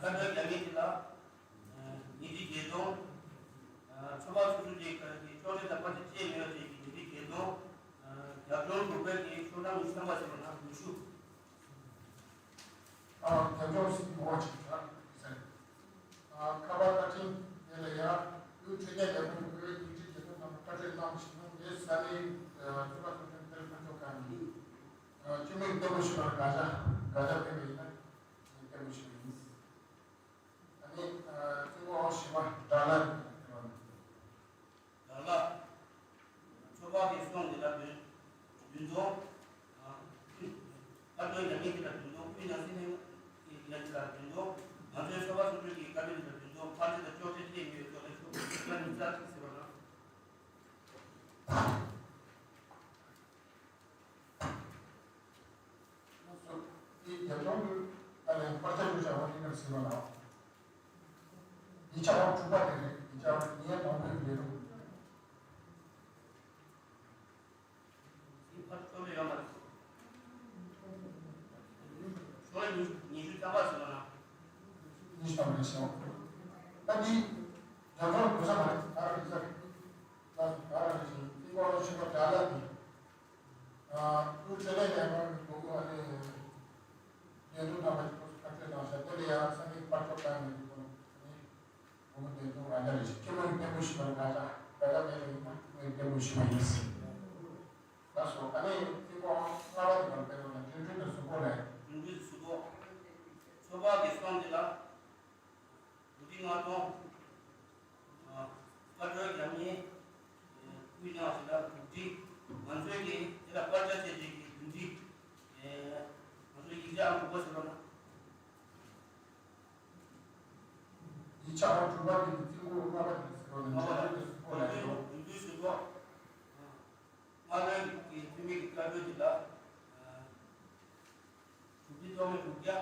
བཀའ་འཁྲོལ་རྒྱ་མི་འདི་ལ། ཉིས་ཁྲི་བརྒྱད་སྟོང་། ཚོད་དཔག་ཚོད་ཚོད་ཀྱི་ཁ་ཀྱི་ཅོག་ལེ་དང་པ་ཏི་ཅེས་མེད་པ་ཅིག་གི་ཉིས་ཁྲི་བརྒྱད་སྟོང་། རྒྱབ་ལྗོངས་འབྲུག་པའི་གི་ཤོག་གྲངས་ཉི་ཤུ་ཐམ་པ་ཟེར་བ་ན་ཉི་ཤུ། ཨ་རྒྱབ་ལྗོངས་སྲིད་འགོ་བ་ཅིག་ད་ཟེར། ཨ་ཁ་པར་བཀའ་དྲིན་དེ་ལ་ཡང་དབུས་འཕྲོད་བསྟེན་ལས་ཁུངས་ཀྱི་ཉིས་ཁྲི་བརྒྱད་སྟོང་ཐམ་པ་བཀའ་འཁྲོལ་གནང་བཞིན་ནོ་དེ་ས་གནས་ཚོད་དཔག་ཚོད་ཚོད་དེར་ཕན་ཐོགས་གང་ཡིན། སྤྱི་མིག་བརྟན་པོ་ཞིག་ལ་དགའ་ཆ་དགའ་ཆ་ཕེབས་པ་ཡིན་ན་བརྟན་པོ་ཞིག་ཡིན། ཨ་ནི་རྩིས་འགོ་བཞི་པ་དགྲ་ལྷ་རེད། དགྲ་ལྷ། ཚོད་དཔག་གི་སོང་འདི་ལ་བདུན་བདུན་སྟོང་། ཨ་ཁ་ཏོན་ཡང་ངེས་འདི་ལ་བདུན་སྟོང་། དབུས་ནང་སྲིད་ནས་ཡང་འདི་ལ་བདུན་སྟོང་། ང་ཚོའི་ཚོད་དཔག་ཚོད་འཕྲོས་ཀྱི་ཁ་ཏོན་འདི་ལ་བདུན་སྟོང་། ཕལ་ཆེར་དང་ཅོག་ཙེ་བལྟས་མི་ཡོད་ཚོད་ལ་ཤོག་ཁ་ནི་རྩ་ཚིག་ཟེར་བ་ན། དེ་རྒྱབ་ལྗོངས་ཀྱི་ཨ་ནི་པར་ཆ་བཅུ་བྱ་བ་འདི་གར་ཟིན་པ་ལ། ཡིག་ཆ་བ་དྲུག་པ་དེ་རེད། ཡིག་ཆ་བ་ངའི་མང་པོའི་ལས་རུང་། ཡིག་ཆ་བ་ཤོག་ལས་ཡོད་མ་རེད། ཤོག་ལས་ཉི་ཤུ་ཉི་ཤུ་རྩ་བ་ཟིན་པ་ལ། ཉི་ཤུ་རྩ་བ་རེད་ཤོག་ད་འདི་རྒྱབ་ལྗོངས་དགོས་ས་མ་རེད། ག་རེ་རེད་ས་རེད། ལ་ག་རེ་རེད་ཤིང་ཚིག་པ་ཤིང་པ་གྲྭ་ལ་འདི། ཨ་ཁུ་ཆོས་ལས་ལས་མང་གི་སྒོ་མོ་ཨ་ནི་འདོན་ཐུབ་ཐང་པ་ཅིག་ཁོ་ཚོ་ཁ་ཆོས་གནང་ཤག་དེ་ལ་ཡང་ས་གནས་དཔལ་འབྱོར་དཀའ་ངལ་གྱི་སྒོ་ནས་སྒོ་མོ་འདོན་ཐུབ་རང་འཇགས་རེད་ཤག་སྤྱི་མོས་བརྟན་པོ་ཞིག་དང་དགའ་ཤག་དགའ་ཤག་མེད་པ་ཡིན་ན་སྤྱི་མོས་བརྟན་པོ་ཞིག་མ་ཡིན་ཟེར། ལགས་སོ། ཨ་ནི་རྩིས་འགོ་ལྔ་པ་དེ་གར་སྤེལ་བ་ན་འགྲིམ་འགྲུལ་དང་གཟུགས་པོ་ལས། འགྲིམ་འགྲུལ་གཟུགས་པོ། ཚོད་དཔག་གི་སོང་འདི་ལ། དགུ་ཁྲི་ལྔ་སྟོང་། ཨ་པར་སྐྲུན་རྒྱག་མཁན་དབུས་གནང་ཞིག་ལ་དགུ་ཁྲི། ང་ཚོའི་གི་དེ་ལ་པར་ཆ་བྱས་རྗེས་ཀྱི་བདུན་ཁྲི། ཨེ་ང་ཚོའི་ཡིག་ཆ་ཨང་དྲུག་པ་ཟེར་བ་ན། ཡིག་ཆ་ཨང་དྲུག་པ་དེ་ནི་རྩིས་འགོ་ལྔ་པ་དེ་ཟེར་བ་ན་ལྔ་པ་ལ་འགྲིམ་འགྲུལ་གཟུགས་པོ་ལ་ཡོད། འགྲིམ་འགྲུལ་གཟུགས་པོ། ཨ། སྔ་ལོའི་གི་འཐུས་མི་གི་བཀའ་འཁྲོལ་འདི་ལ་དྲུག་ཁྲི་སྟོང་དྲུག་བརྒྱ།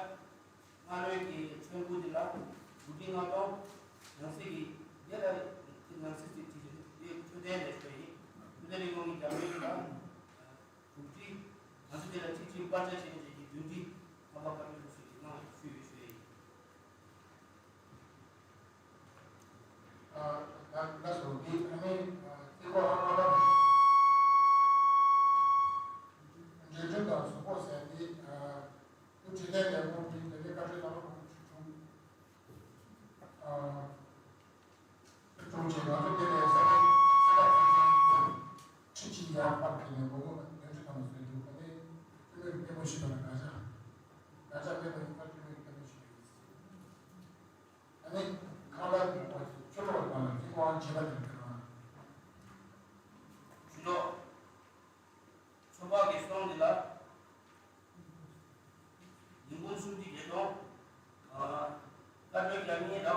སྔ་ལོའི་གི་ཆོས་འགུག་འདི་ལ་དྲུག་ཁྲི་ལྔ་སྟོང་། ནང་སྲིད་ཀྱི་དེ་ལ་ནང་སྲིད་ཀྱི་འཕྲོད་བསྟེན་ལས་ཤོར་ཡིན། འཕྲོད་བསྟེན་ལས་ཁུངས་ཀྱི་རྒྱབ་ལོན་འདི་ལ་དྲུག་ཁྲི། ང་ཚོ་དེ་ལ་ཁྲི་གཅིག་པར་ཆ་བྱས་རྗེས་ཀྱི་བདུན་ཁྲི་ཁམས་པ་བཀའ་འཁྲོལ་ལུགས་སྲོལ་གྱི་གནང་བ་ཞུས་ཡོད་ཞུ་ཡ་ཡིན། ད་ད་སོ་འདི་ཨ་ནི་རྩིས་འགོ་ལྔ་པ་འགྲིམ་འགྲུལ་དང་གཟུགས་པོ་ཟེར་འདི་དབུས་འཕྲོད་བསྟེན་ལས་ཁུངས་ཀྱི་དེ་ནས་བཀའ་འཁྲོལ་གནང་བ་དགུ་བཅུ་དྲུག་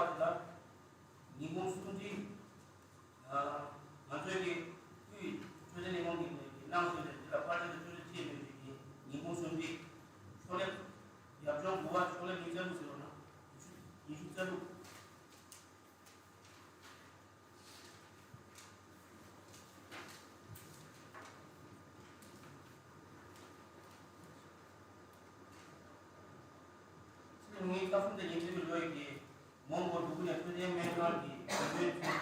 ལ་ཉིན་གུང་སུམ་ཁྲི། ང་ཚོའི་གི་དབུས་འཕྲོད་བསྟེན་ལས་ཁུངས་ཀྱི་གནང་ཟིན་པའི་འདི་ལ་ཕར་ཆེར་དུ་འཕྲོད་བསྟེན་བྱེད་མི་ཆོག་གི་ཉིན་གུང་སུམ་ཁྲི། ཤོག་ལེབ་ཡབ་ལྗོངས་དགུ་པ་ཤོག་ལེབ་ཉི་ཤུ་རྩ་དྲུག་ཟེར་བ་ན་ཉི་ཤུ་རྩ་དྲུག། ཕྱི་ལོ་ཉིས་སྟོང་ཉི་ཤུ་རྩ་གསུམ་དང་ཉི་ཤུ་རྩ་བཞི་ལོའི་གི་མོན་གྷོ་འབྲུག་ནས་འཕྲོད་བསྟེན་སྨན་ཁང་གི་དགོས་འདུན་ཚུལ་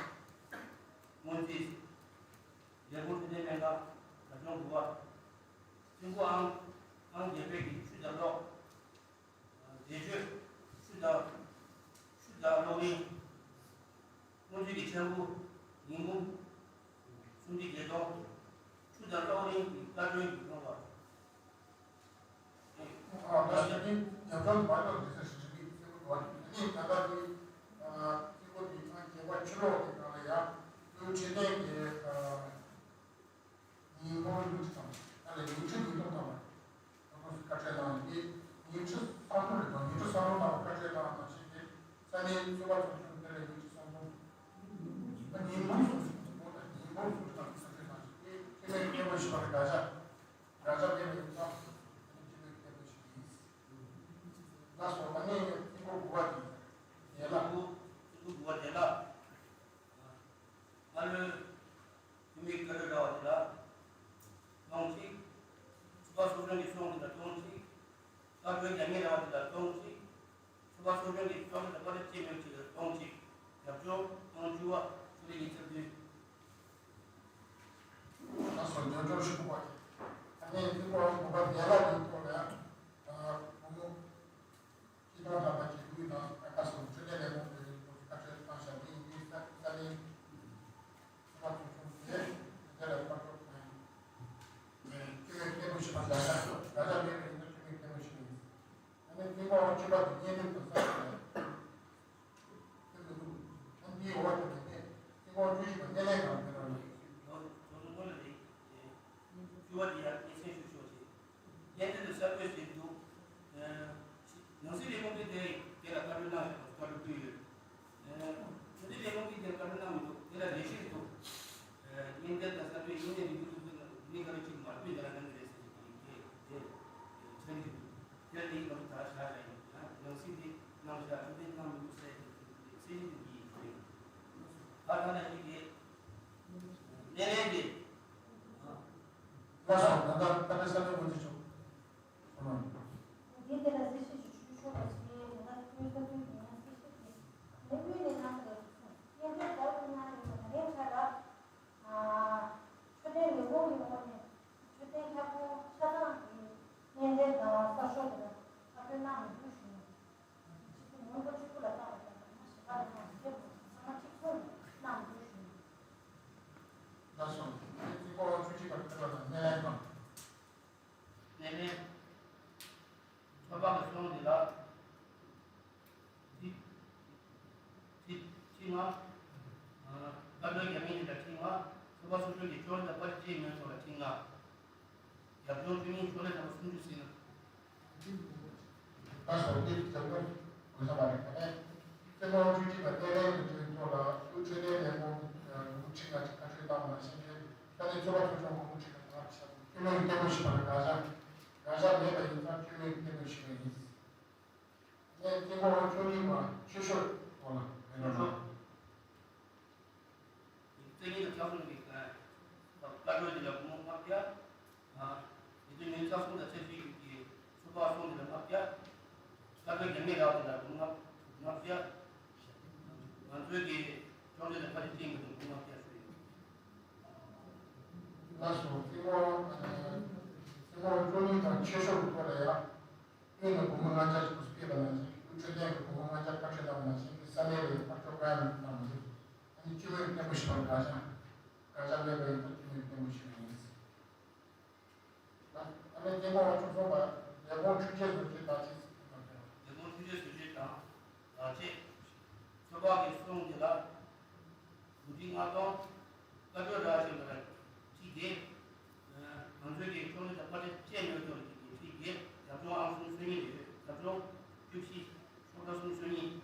སྔོན་རྩིས། ལས་ཁུངས་འཕྲོད་བསྟེན་སྨན་ཁང་རབ་བྱུང་དགུ་པ། ཀྲུང་གོ་ཨང་ཨང་བརྒྱད་པའི་གི་ཆུ་དང་གློག་འཛད་སྤྱོད། ཆུ་དང་ཆུ་དང་གློག་རིན། སྔོན་རྩིས་ཀྱི་ཆེན་པོ། ཉིན་གུང་སུམ་ཁྲི་བརྒྱད་སྟོང་། ཆུ་དང་གློག་རིན་གྱི་བཀའ་འཁྲོལ་གྱི་ཚོང་པ། ཨ་ད་ཞིག་གི་རྒྱབ་ལྗོངས་མ་ལོག་ལས་ས་ཞིག་གི་ཚེ་བུ་དོ་ནི་ད་ལྟ་གི་ཚེ་བུ་དེ་ཚང་རྒྱལ་བ་ཕྱི་ལོགས་ཀྱི་ནང་ལ་ཡང་ལོའི་ཁྲི་སྟེང་གི་ཉིན་གུང་ཉིན་ཁྲི་ཙམ། ཨ་ལས་ཉིན་ཁྲི་ཉིན་གུང་ཙམ་ལ་ཁོ་ཚོས་བཀའ་འཁྲོལ་གནང་ཡོད། ཉིན་ཁྲི་སུམ་སྟོང་རེད་དོ། ཉིན་ཁྲི་སུམ་སྟོང་ལ་བཀའ་འཁྲོལ་གནང་བ་ནང་བཞིན་གྱི་ས་གནས་གཙོས་པ་ཚོགས་ཆུང་དེ་ལ་ཉིན་ཁྲི་སུམ་སྟོང་། ཉིན་གུང་སུམ་སྟོང་དང་ཉིན་གུང་སུམ་སྟོང་བཀའ་འཁྲོལ་གནང་བཞིན་གྱི་ཁྲི་མེད་སྐྱེ་བོ་ཞེས་པ་ལ་དགག་བྱ། དགག་བྱ་མེད་པ་ཡིན་ཙང་ཁྲི་མེད་སྐྱེ་བོ་ཞིག་ཡིན། ལགས་སོ། ཨ་ནི་དཀྱིལ་འཁོར་དགུ་པ་དེ་ཡིན། དེ་ལ་དཀྱིལ་འཁོར་དགུ་པ་དེ་ལ། སྔ་ལོའི་ཐུན་མིན་བཀའ་འཁྲོལ་འདྲ་བ་དེ་ལ་སྟོང་གཅིག། ཚོགས་པ་ཚོགས་ཆུང་གི་སྲུང་དེ་ལ་སྟོང་གཅིག། བཀའ་འཁྲོལ་རྒྱ་མི་འདྲ་བ་དེ་ལ་སྟོང་གཅིག། ཚོགས་པ་ཚོགས་ཆུང་གི་ཕྱོགས་ལས་དང་བཀའ་འཁྲོལ་བཅས་མེད་ཅིག་ལ་སྟོང་གཅིག། རྒྱབ་ལྗོངས་སྟོང་བཅུ་པ་ཆུ་ལི་ཉི་ཤུ་རྩ་བདུན། ད་སོ་རྒྱབ་ལྗོངས་ཤུགས་པ་ཨ་ནི་ཐུན་མོང་དགུ་པ་དེ་ལ་ཡིན་ཐོག་ལ་ཡང་བུ་མོ། སྤྱི་དོན་ལྷན་པ་ཅིག་དབུས་དང་ཨ་ཁ་སོགས་འཕྲོད་བསྟེན་ལས་ཁུངས་ཀྱི་ལས་ཁུངས་ཀྱི་བཀའ་འཁྲོལ་བཏང་བཞག་མི་ཡིན་པའི་ས་ས་གནས་ཚོགས་པ་ཚོགས་ཆུང་དེ་དེ་ལ་ཕར་ཕྱོགས་ནས་ཁྱོད་ཀྱི་སྐད་འབོད་ཞིག་མ་བྱ་ས་ར་ཅག་མེད་པ་ཡིན་ན་ཁྱོད་ཀྱི་སྐད་འབོད་ཞིག་ཡིན། ཨ་ནི་ཚིག་ངོ་བཅུ་པ་དེ་གཉེན་སྒྲིག་དང་ས་ཁྱོད་ཀྱི་འདུག་ཨ་འདིའི་འོག་ཏུ་ནས་ཚིག་ངོ་བཅུ་བཞི་པ་སྣེ་ལེན་གང་དེ་རང་རེད། ལོ་ཚོགས་འདུ་སྔོན་ལ་རེད། བཅུ་པ་དེ་ཡང་སྙན་སེང་ཞུ་ཆོག་ཅིང་། སྐྱེལ་འདྲེན་དུ་གསར་འགོད་བྱས་འདུག་ནང་སྲིད་ལས་ཁུངས་ཀྱིས་དེ་དེ་ལ་བཀའ་འཁྲོལ་གནང་ཡོད་པ་བཀའ་འཁྲོལ་ཕུལ་ཡོད། ནང་སྲིད་ལས་ཁུངས་ཀྱིས་དེ་ལ་བཀའ་འཁྲོལ་གནང་མི་འདུག་དེ་ལ་རེ་ཞིག་འདུག་སྐྱེལ་འདྲེན་དང་གསར་འགོད་ཡིན་ནའི་རིགས་རུས་ཚོ་ནང་མི་འགའ་རེ་གཅིག་མ་ཕུལ་དེ་ལ་གནང་གི་རེད་ཟེར་གྱི་དེ་དེ་ཆ་འདི་འདུག་དེ་ལ་དེ་ཡིན་ནམ་ད་ཤ་ཤ་ཡིན་ན་ནང་སྲིད་དེ་གནང་བཞག་ཆུ་ཚོད་གནང་མི་འདུག་ཟེར་གྱི་སྲིད་ཇུས་དེ་ཡིན་ཟེར། ད་ད་ལ་ཡིན་གྱི་སྣེ་ལེན་དེ། ལགས་སོ། ད་ལྟ་ད་ལྟ་ས་གནས་དབུ་འཛིན་མཆོག་གསུངས་རོགས། འདི་དེ་ལ་གསལ་བཤད་ཅིག་ཞུ་ཆོག་པ་ཞིག་ང་ཚོའི་ས་ཁུལ་ཡིན་ན་གསལ་བཤད་དེ་ལས་དབུས་ནས་གནང་གི་རེད་གསུངས། སྐྱེལ་འདྲེན་ལྟ་བུ་གནང་ཡོད་པ་ད་ལན་ཆ་ལ། འཕྲོད་བསྟེན་ལས་ཁུངས་ཀྱི་ངོས་ནས་འཕྲོད་བསྟེན་ཁྱབ་ཁོངས་ཆ་ཚང་གི་སྣེ་འདྲེན་དང་གསར་ཤོག་དེ་ལ་ཁ་ཕྱོགས་གནང་མི་འདུག་ཞུ། ཕྱི་ཚེས་ཉིན་གུང་ཕྱི་དྲོ་ལ་བཏང་བ་དང་ཉི་མ་ཞེ་དྲག་ལ་གནང་མི་འདུག་ཚང་མ་གཅིག་མཚུངས་གནང་མི་འདུག་ཞུ། ལགས་སོ། དེ་ཚེ་ཁོ་བཅུ་གཅིག་པར་ཕེབས་པ་དང་སྣེ་ལེན་དང་། སྣེ་ལེན། ཚོགས་པ་གི་སྲུང་འདི་ལ། ཁྲི། ཁྲི། ཁྲི་ལྔ། བཀའ་འཁྲོལ་རྒྱ་མི་འདི་ལ་ཁྲི་ལྔ། ཚོགས་པ་སོ་སོ་གི་ཕྱོགས་ལས་དང་བཀའ་འཁྲོལ་བཅས་མེད་ཚོགས་ལ་ཁྲི་ལྔ། རྒྱབ་ལྗོངས་བཅུ་གཉིས་ཕྱོགས་ལས་དང་སུམ་ཅུ་ཟིན། ད་སོ་སོའི་རྒྱབ་ལྗོངས་གོ་ས་མ་རེད་ཁ་ནས། སྤྱི་ནོར་བཅུ་གཅིག་པ་སྣེ་ལེན་གྱི་གྲོས་ཚོགས་ལ་སུ་འཕྲོད་བསྟེན་ལས་ཁུངས་ཀྱི་ཁྲི་ལྔ་ཅིག་ཁ་ཕྱོགས་བཏང་བ་ནང་བཞིན་གྱི་ས་གནས་ཚོགས་པ་ཚོ་ཆུང་ངུ་ཁྲི་ལྔ་ཅིག་ཁ་ཕྱོགས་བཏང་བ་ཞིག་ཁྱོད་མོས་སྐད་འབོད་ཞུས་པ་ལ་དགག་བྱ། དགག་བྱ་མེད་པ་ཡིན་ཙང་ཁྱོད་མོས་སྐད་འབོད་ཞུས་པ་ཡིན། ངས་དཀྱིལ་འཁོར་བཅུ་གཉིས་པ་ཆོས་ཞོར་འོག་ལ་མེད་ལ་ལ། ཉི་ཤུ་རྩ་གཉིས་ལ་ཚགས་ཚུད་ཀྱི་བཀའ་འཁྲོལ་འདི་ལ་སྒོར་མོ་ལྔ་བརྒྱ། ཉི་ཤུ་རྩ་གསུམ་དང་ཚེས་བཅུ་ཡོད་ཀྱི་ཚོགས་པ་གསུམ་འདི་ལ་ལྔ་བརྒྱ། བཀའ་འཁྲོལ་རྒྱ་མི་རག་འདི་ལ་སྒོར་མོ་ལྔ་བརྒྱ། ང་ཚོའི་གི་ཕྱོགས་འདི་ལ་ཁ་ཆེ་ཅན་གྱི་སྒོར་མོ་ལྔ་བརྒྱ་ཞུ་ཡོད། ལགས་སོ། དཀྱིལ་འཁོར་དཀྱིལ་འཁོར་བཅུ་གཉིས་དང་ཆོས་ཞོར་གྱི་ཐོག་ལ་ཡང་། དབུས་ནས་སྒོར་མོ་ལྔ་བརྒྱ་ཞིག་ཕེབས་པ་ནང་བཞིན་དབུས་འཕྲོད་བསྟེན་གྱི་སྒོར་མོ་ལྔ་བརྒྱ་བཀའ་འཁྲོལ་གནང་བ་ནང་བཞིན་ས་གནས་ལ་ཕར་ཕྱོགས་བཀའ་ཡང་གནང་མི་འདུག་ཨ་ནི་སྤྱི་མོས་སྐད་འབོད་ཞུས་པར་དགག་བྱ། དགག་བྱ་མེད་པ་ཡིན་ཙང་སྤྱི་མོས་སྐད་འབོད་ཞུས་པ་ཡིན། ཨ་ནི་དཀྱིལ་འཁོར་བཅུ་གསུམ་པ་ལས་ཁུངས་འཕྲུལ་ཆས་བཟོ་བཅོས་དང་ཆེད་ཟེར་གྱི་མ་རེད། ལས་ཁུངས་འཕྲུལ་ཆས་བཟོ་བཅོས་དང་། ལག་ཆས། ཚོགས་པ་གི་སྲུང་འདི་ལ། དགུ་ཁྲི་ལྔ་སྟོང་། བཀའ་འཁྲོལ་རག་བཞིན་པ་ལ་ཁྲི་བརྒྱད། ང་ཚོའི་གི་ཕྱོགས་ལས་དང་བཀའ་འཁྲོལ་བཅས་མེད་ཐོག་ལ་ཁྲི་བརྒྱད། རྒྱབ་ལྗོངས་ཨང་སུམ་ཅུ་སོ་གཉིས་ཡོད། རྒྱབ་ལྗོངས་བཅུ་བཞི། ཤོག་ཁྲ་སུམ་ཅུ་སོ་གཉིས།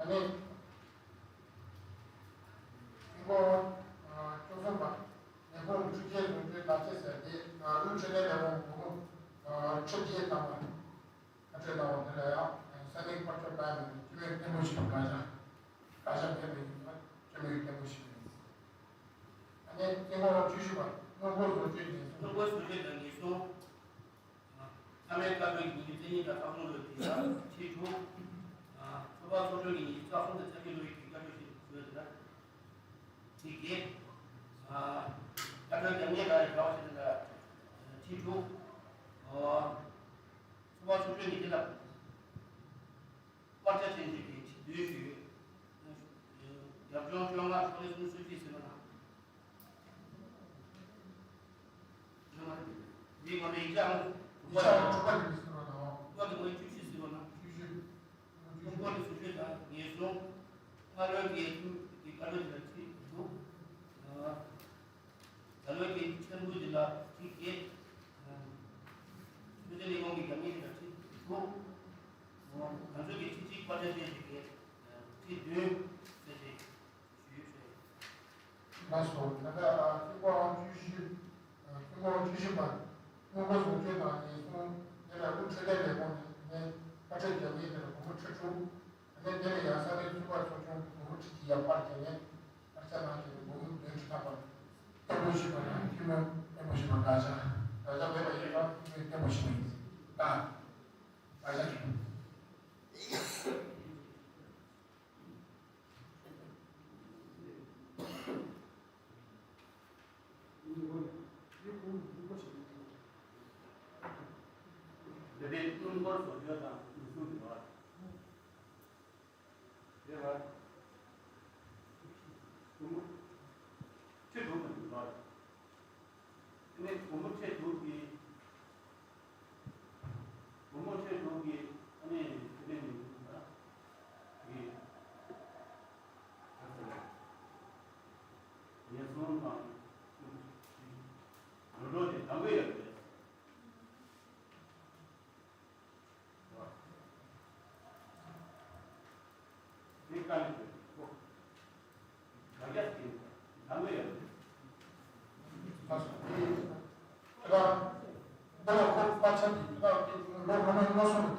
ནས། དེ་སྐོར་བཅུ་གསུམ་པ། ལས་ཁུངས་འཕྲུལ་ཆས་བཟོ་བཅོས་བརྟག་དཔྱད་ཟེར་ཏེ། དབུས་འཕྲོད་བསྟེན་ལས་ཁུངས་སྒོར་མོ་ཁྲི་བརྒྱད་བཏང་བ། ཁ་ཕྲལ་བཏང་བ་དེ་ལ་ཡང་ས་གནས་དཔལ་འབྱོར་བཀའ་མོལ་སྤྱི་མོས་བརྟན་པོ་ཞིག་དགག་བྱ། དགག་བྱ་མེད་པ་ཡིན་ན་སྤྱི་མོས་བརྟན་པོ་ཞིག་ཡིན། ཨ་ནི་རྩིས་ཁོངས་བཅུ་བཞི་པ། སྣུམ་འཁོར་བཟོ་བཅོས་ཉེན་སྲུང་། སྣུམ་འཁོར་བཟོ་བཅོས་དང་ཉེན་སྲུང་། མཐའ་མའི་བཀའ་འཁྲོལ་གྱི་ཉིན་རྩིས་ཉིན་དང་ཁྲག་འཐུང་ལོའི་དུས་ཡང་ཁྲི་དྲུག་ཚོགས་པ་ཚོགས་ཆུང་གི་ཉིན་རྩ་གསུམ་དང་རྩ་བཞི་ལོའི་དུས་བཀའ་འཁྲོལ་ཞིག་བཟོས་ཟིན་ན། ཁྲི་བརྒྱད། བཀའ་འཁྲོལ་རྒྱབ་གཉེར་ལ་ཡི་ག་བ་ཞིག་ལ་ཁྲི་དྲུག་ཚོགས་པ་ཚོགས་ཆུང་གི་དེ་ལ། དཔར་ཆ་ཅན་ཅིག་གིས་ཁྲི་བདུན་ཞུས། རྒྱབ་ལྗོངས་བཅོ་ལྔ་ཤོག་ལྷེ་གསུམ་སུ་ཁྲི་ཟེར་བ་ན། ཡིག་ཆ་དྲུག་པ་དེ་ཟེར་བ་ན། དྲུག་པ་དེ་ངོས་བཅུ་བཞི་ཟེར་བ་ན། དྲུག་པ་དེ་ངོས་བཅུ་བཞི། སྣུམ་འཁོར་ནི་བཟོ་བཅོས་དང་ཉེན་སྲུང་། སྔ་ལོའི་འགན་འཁུར་གྱི་བཀའ་འཁྲོལ་དེ་ལ་ཁྲི་དྲུག་ད་ལོའི་འགན་འཁུར་ཆེན་པོ་དེ་ལ་ཁྲི་བརྒྱད། འཕྲོད་བསྟེན་ལས་ཁུངས་ཀྱི་རྒྱབ་གཉེར་དེ་ལ་ཁྲི་དྲུག་ང་ཚོ་གི་ཁྲི་གཅིག་དཔར་ཆ་ཅན་ཞིག་གིས་ཁྲི་བདུན་ཟེར་ཏེ་ཞུས་ཡོད་ཟེར། ལགས་སོ། ད་ལྟ་ཐིག་པ་བཅུ་བཞི། ཐིག་པ་བཅུ་བཞི་པ། སྔོན་འགོག་བཟོ་བཅོས་དང་ཉེན་སྲུང་། དེ་ལ་དབུས་འཕྲོད་བསྟེན་ལས་ཁུངས་ནས་ནས་ཁ་ཕྲལ་རྒྱབ་གཉེར་དེ་ལ་སྒོར་མོ་ཁྲི་དྲུག་ཨ་ནི་དེ་ལ་ཡང་ས་གནས་ཚོགས་པ་ཚོགས་ཆུང་གི་སྒོར་མོ་ཁྲི་གཅིག་ཡར་སྤར་བྱས་ནས་དཔར་ཆ་ནང་བཞིན་སྒོར་མོ་བདུན་ཁྲི་ལྷག་པ། བརྟན་པོ་ཞིག་པ་དང་ཐུན་མོང་བརྟན་པོ་ཞིག་པ་དགག་བྱ། དགག་བྱ་མེད་པ་ཡིན་ན་ཐུན་མོང་བརྟན་པོ་ཞིག་པ་ཡིན། ད་དགག་བྱ་ཡིན། དེ་ནས་སྣུམ་འཁོར་བཟོ་བཅོས་དང་ཉེན་སྲུང་དེ་བར། དེ་བར། སྒོར་མོ་ཁྲི་དྲུག་དང་བར། དེ་ནས་སྒོར་མོ་ཁྲི་དྲུག་གི། སྒོར་མོ་ཁྲི་དྲུག་གི་ཨ་ནི་དེ་ནས་ཉེན་སྲུང་དང་། དེ་གི་ཉེན་སྲུང་དང་། ལོ་ལོ་དེ་དང་པོ་ཡོད་རེད། ལོ་ལྔའི་ངོ་སོང་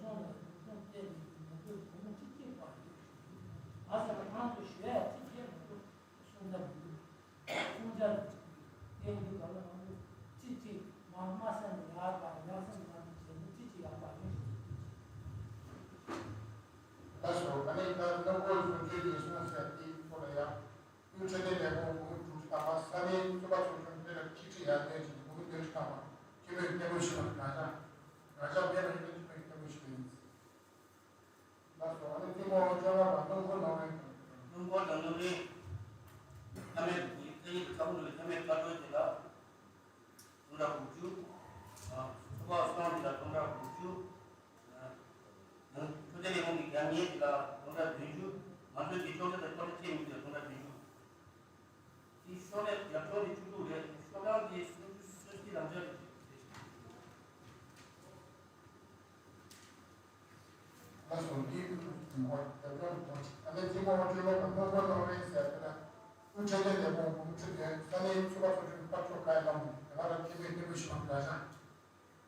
ལ་ཉེན་སྲུང་བལྟས་ནས་ཀྱི་ངོ་རྒོལ་སྒོར་མོ་ཁྲི་གཅིག་སྤར་ཡོད། ང་ཟེར་ན་ཁོང་ཚོས་ཞུ་ཡག་ཁྲི་བརྒྱད་མ་གཏོགས་གསུང་ཐབས་མི་འདུག་གསུང་བྱ་ལ་གཅིག་གིས་གཏན་འཁེལ་ག་ལ་ང་ཚོས་ཁྲི་གཅིག་མ་མ་སེམས་ལ་ཡག་པ་ཡག་སེམས་ལ་བྱས་ནས་ཁྲི་གཅིག་ཡག་པ་ཡོད་ཞུ་ཐུབ་ཀྱི། ལགས་སོ། ཨ་ནི་ད་སྣུམ་འཁོར་བཟོ་བཅོས་ཉེན་སྲུང་ཟེར་དེའི་ཐོག་ལ་ཡང་། དབུས་འཕྲོད་བསྟེན་ལས་ཁུངས་སྒོར་མོ་དྲུག་ཅུ་བཏང་བ། ས་གནས་ཚོགས་པ་ཚོགས་ཆུང་དེ་ལ་ཁྲི་ཁྲི་ཡར་བཏོན་བྱས་ནས་སྒོར་མོ་བདུན་ཅུ་བཏང་བ། སྤྱི་མོས་བརྟན་པོ་ཞིག་པ་དགག་བྱ། དགག་བྱ་མེད་པ་ཡིན་ན་སྤྱི་མོས་བརྟན་པོ་ཞིག་ཡིན། ལགས་སོ། ཨ་ནི་ཐིག་པ་བཅོ་ལྔ་པ། སྣུམ་འཁོར་ནང་རིན། སྣུམ་འཁོར་དང་སྣུམ་རིན། མཐའ་མའི་དེ་ཐ་སྙད་དུ་ཚ་བོ་ལོའི་མཐའ་མའི་བཀའ་འཁྲོལ་དེ་ལ་སྟོང་ཕྲག་དགུ་བཅུ། ཚོགས་པ་གསུམ་དེ་ལ་སྟོང་ཕྲག་དགུ་བཅུ། འཕྲོད་བསྟེན་ལས་ཁུངས་ཀྱི་རྒྱབ་གཉེར་དེ་ལ་སྟོང་ཕྲག་བདུན་ཅུ། ང་ཚོའི་གི་ཅོག་ཙེ་དང་ཅོག་ཙེ་བཅད་མི་དེ་ལ་སྟོང་ཕྲག་བདུན་ཅུ། དེ་ཤོག་ལྷེ་རྒྱབ་ལྗོངས་དེ་བཅུ་དྲུག་རེད། ཤོག་གྲངས་དེ་སུམ་ཅུ་སོ་གཅིག་ལམ་ཆག་རེད། ལགས་སོ། འདིའི་ཁུལ་དུ་ངོ་རྒྱབ་ལྗོངས་དེ་ཐོག་ཅིག་ཨ་ནེ་འཛིན་གོང་བཅོས་མ་དང་སྣུམ་འཁོར་གནང་རེས་ཟེར་ཡ་དེ་ལ་དབུས་འཕྲོད་བསྟེན་ལས་ཁུངས་སྒོར་མོ་ཁྲི་བདུན། ས་གནས་ཚོགས་པ་ཚོགས་ཆུང་གི་བཀའ་ཤོག་ཁ་ཡ་གནང་མི་དེ་ག་ལ་ཁེ་ཕན་བརྟན་པོ་ཞིག་དང་དགག་བྱ།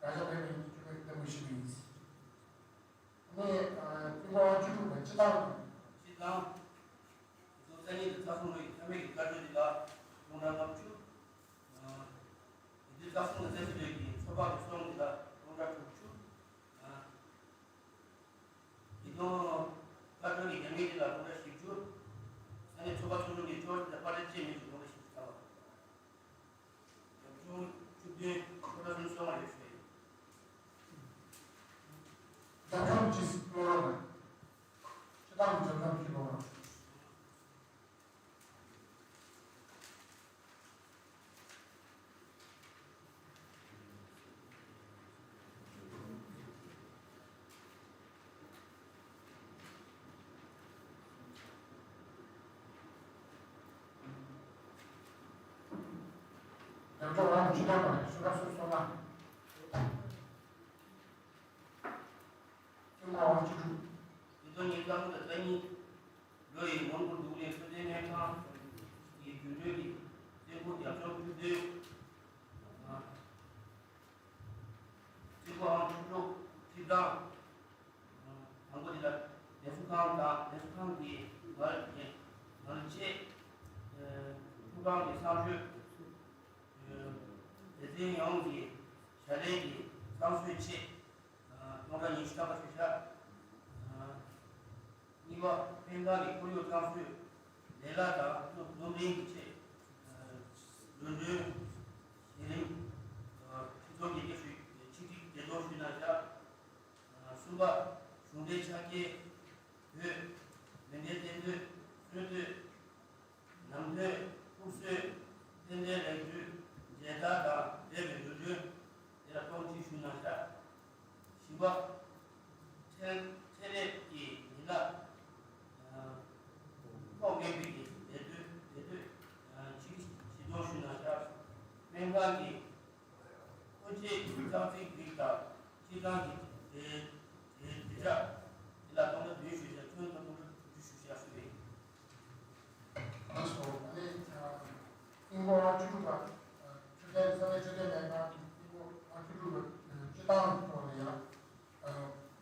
དགག་བྱ་མེད་པ་ཡིན་དུས་ཁེ་ཕན་བརྟན་པོ་ཞིག་ཡིན། ནས་ཨ་ཐིག་པ་བཅུ་དྲུག་པ། སྤྱི་བཏང་། སྤྱི་བཏང་། ཉིས་སྟོང་རྩ་གཉིས་དང་རྩ་གསུམ་ལོའི་མཐའ་མའི་གི་བཀའ་འཁྲོལ་འདི་ལ་སྟོང་ཕྲག་ལྔ་བཅུ། ཉིས་སྟོང་རྩ་གསུམ་དང་རྩ་བཞི་ལོའི་གི་ཚོགས་པ་གི་སོང་འདི་ལ་སྟོང་ཕྲག་དྲུག་ཅུ། ཉིས་སྟོང་བཀའ་འཁྲོལ་གྱི་རྒྱབ་ངེས་འདི་ལ་སྟོང་ཕྲག་བཞི་བཅུ། ས་གནས་ཚོགས་པ་ཚོགས་ཆུང་གི་ཅོག་ཙེ་དང་པར་ཆས་བཅད་མི་ཚོ་སྟོང་ཕྲག་བཞི་བཅུ་ཚང་བ། རྒྱབ་ལྗོངས་བཅུ་བདུན། ཁོ་ན་གསུམ་སོང་བ་ཡོད་ཤོས་ཡིན། རྒྱབ་ལྗོངས་ཀྱི་ཀློག་རོགས་གནང་། སྤྱི་བཏང་གི་རྒྱབ་ལྗོངས་ཀྱི་ཀློག་རོགས། ཅི་ལྟར་བ་ཞུ་ར་སོ་སོ་ལ། ཀྲུང་གོ་ཝང་ཅི་ཀྲུའུ། ཉིས་སྟོང་ཉི་ཤུ་རྩ་དྲུག་ཟླ་གཉིས་ལོ་ཡི་མོན་གྷོ་འབྲུག་ལས་འཕྲོད་བསྟེན་སྨན་ཁང་གི་རྒྱུན་ལས་ཀྱི་སེམས་ཁུར་རྒྱབ་ལྗོངས་ཕུལ་དོན། ཀྲུང་གོ་ཝང་ཅི་ཀྲུའུ་ཁྲི་ཀྲང་། དང་པོ་དེ་ལ་ལས་བཟོ་ཁང་དང་ལས་བཟོ་ཁང་གི་ངར་ངར་ཆེ་ཁྲུང་ཀྲང་གི་གསང་སྤྱོད། སྡེ་ཚན་ཡོངས་ཀྱི་ཞལ་ལས་ཀྱི་གསང་སྤྱོད་ཆེད་སྟོང་ཕྲག་ཉི་ཤུ་རྩ་ལྔ་ཞུ་བཞག་གཉིས་པ། སྨན་ཁང་གི་ཁོར་ཡུག་གཙང་བཟོའི་ལས་གླ་དང་སློབ་སློབ་གླིང་གི་ཆེད་འགྲོ་གྲོན་གཞི་རིམ་ཁྲི་སྟོང་བརྒྱད་བརྒྱ་ཞུ་ཆིག་ཁྲི་བརྒྱད་སྟོང་ཞུས་གནང་བཞག་གསུམ་པ། གཞུང་འབྲེལ་ཕྱག་འཁྱེར་བོད་མི་སྡེ་གཏན་སྡོད་གསོལ་སྟོད་ནང་དོན་ཕུགས་གསོས་ཏན་ཏན་ལེགས་བཅོས་མཇལ་དར་དང་འབྲེལ་བའི་འགྲོ་གྲོན་དེ་ལ་སྟོང་གཅིག་ཞུ་གནང་བཞག་བཞི་པ། ཁྲལ་ཁྲལ་ལས་ཀྱི་ཉེས་ལག་ཕོགས་དགོས་པའི་ལས་དོད་ལས་དོད་ཆིག་ཁྲི་བཞི་སྟོང་ཞུ་གནང་བཞག་སྨན་ཁང་གི་ཁོ་ཆེ་ཙག་ཙིག་རིགས་དང་སྤྱི་བཏང་གི་དྲིལ་བསྒྲགས་དེ་ལ་སྟོང་ཕྲག་བདུན་ཞུ་བཞག་ཁྱོན་བསྡོམས་སྟོང་ཕྲག་དྲུག་ཅུ་ཞུ་བཞག་ཞུ་རེད། ལགས་སོ། ཨ་ནི་ཨིན་གོ་ཨ་ཅུ་དང་འཕྲོད་བསྟེན་ས་གནས་འཕྲོད་བསྟེན་ལས་ཁང་གི་ཨིན་གོ་ཨ་ཅུ་དང་སྤྱི་བཏང་ཐོག་ལ་ཡང་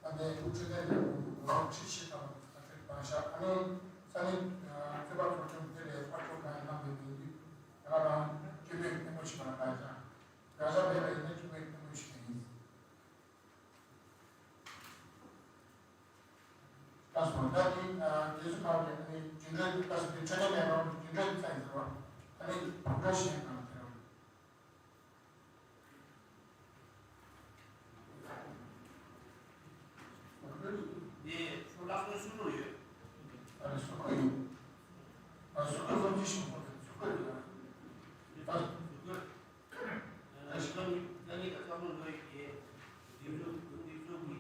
ཨ་ནི་འཕྲོད་བསྟེན་ལས་ཁུངས་ལོ་ཁྲི་བཞི་ཙམ་ཨ་ཅུ་བཏང་ཤག་ཨ་ནི་ས་གནས་རྩིས་པ་ཚོགས་ཆུང་དེ་ལས་ཕར་ཕྱོགས་གང་ཡང་གནང་བའི་མི་འདུག་ང་རང་སྤྱི་མོས་ཐེངས་མ་ཞིག་ལ་བཏང་ཤག་བཀའ་ཤག་མེད་པ་ཡིན་ན་སྤྱི་མོས་ཐེངས་མ་ཞིག་ཡིན། ལགས་སོ། ད་དེ་རྗེས་སུ་ཁག་གི་ཨ་ནི་རྒྱུན་འགྲོས་ལྟ་སུ་དེ་ཁྲོད་ནས་མེད་པ་རྒྱུན་འགྲོས་ཚན་ཟེར་བ་ཨ་ནི་བུ་འགྲོ་ཞེས་དང་ཟེར་བ། དེ་ཚོ་ལག་སོན་སུ་ལོ་ཡོད། ཨ་ནི་སུ་ཁོ་ཡིན། ཨ་སུ་ཁོ་སློབ་སྤྱི་ཞིག་ཁོ་དེ་སུ་ཁོ་ཡིན། ཨ་སུ་ཁོ་ཡིན། ད་ཞིང་ཁམས་ཉི་ཤུ་རྩ་གཉིས་དང་ས་ཁོངས་འགྲོ་ཡི་གེ་འདེབས་འཛུགས་འདེབས་འཛུགས་ཀྱི་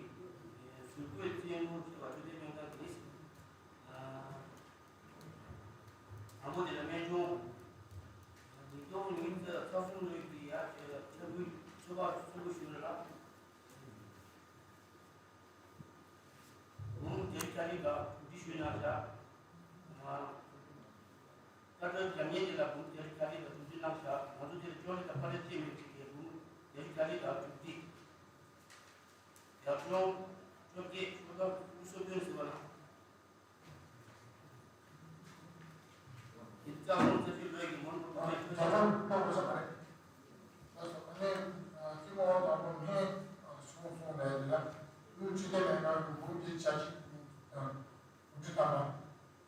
ཟུར་བཀོད་རྩིས་འགོ་ཁྲིད་པ་འཕྲོད་བསྟེན་སྨན་ཁང་གིས་དང་པོ་དེ་ལ་སྨན་ཆུང་ཉིས་སྟོང་ཉི་ཤུ་རྩ་གསུམ་ལོའི་གི་ཡར་ཆེ་ལ་ཆ་བུའི་ཆོ་ག་གསུམ་པོ་ཞུས་ལ། འབུམ་བརྒྱད་ཅུ་གྱ་གཅིག་དང་དྲུག་ཅུ་ཞུས་གནང་བཞག་བཀའ་འཁྲོལ་རྒྱབ་མཁན་དེ་ལ་འབུམ་བརྒྱད་ཅུ་གྱ་གཅིག་དང་དྲུག་ཅུ་གནང་བཞག་ང་ཚོ་དེར་ཅོག་ལེ་དང་པར་ལས་བཅད་མེད་ཅིག་གིས་འབུམ་བརྒྱད་ཅུ་གྱ་གཅིག་དང་དྲུག་ཅུ། རྒྱབ་ལྗོངས་བཅོ་བརྒྱད་ཤོག་ཁག་དགུ་སོ་བདུན་ཟེར་བ་ལ། དེ་རྩ་ཁོངས་རྩ་ཆུ་ལོས་ཀྱི་མོན་གྷོ་གྲོང་ཁྱེར་ཆོས་རྒྱལ། ལགས་སོ། ཨ་ནི་རྩིས་མོ་དང་པོ་ངས་གསུངས་སོང་ལས་ལ་དབུས་འཕྲོད་བསྟེན་ལས་ཁང་གི་འབུམ་གྱི་བྱ་གཅིག་དང་དྲུག་ཅུ་ཐམ་པ།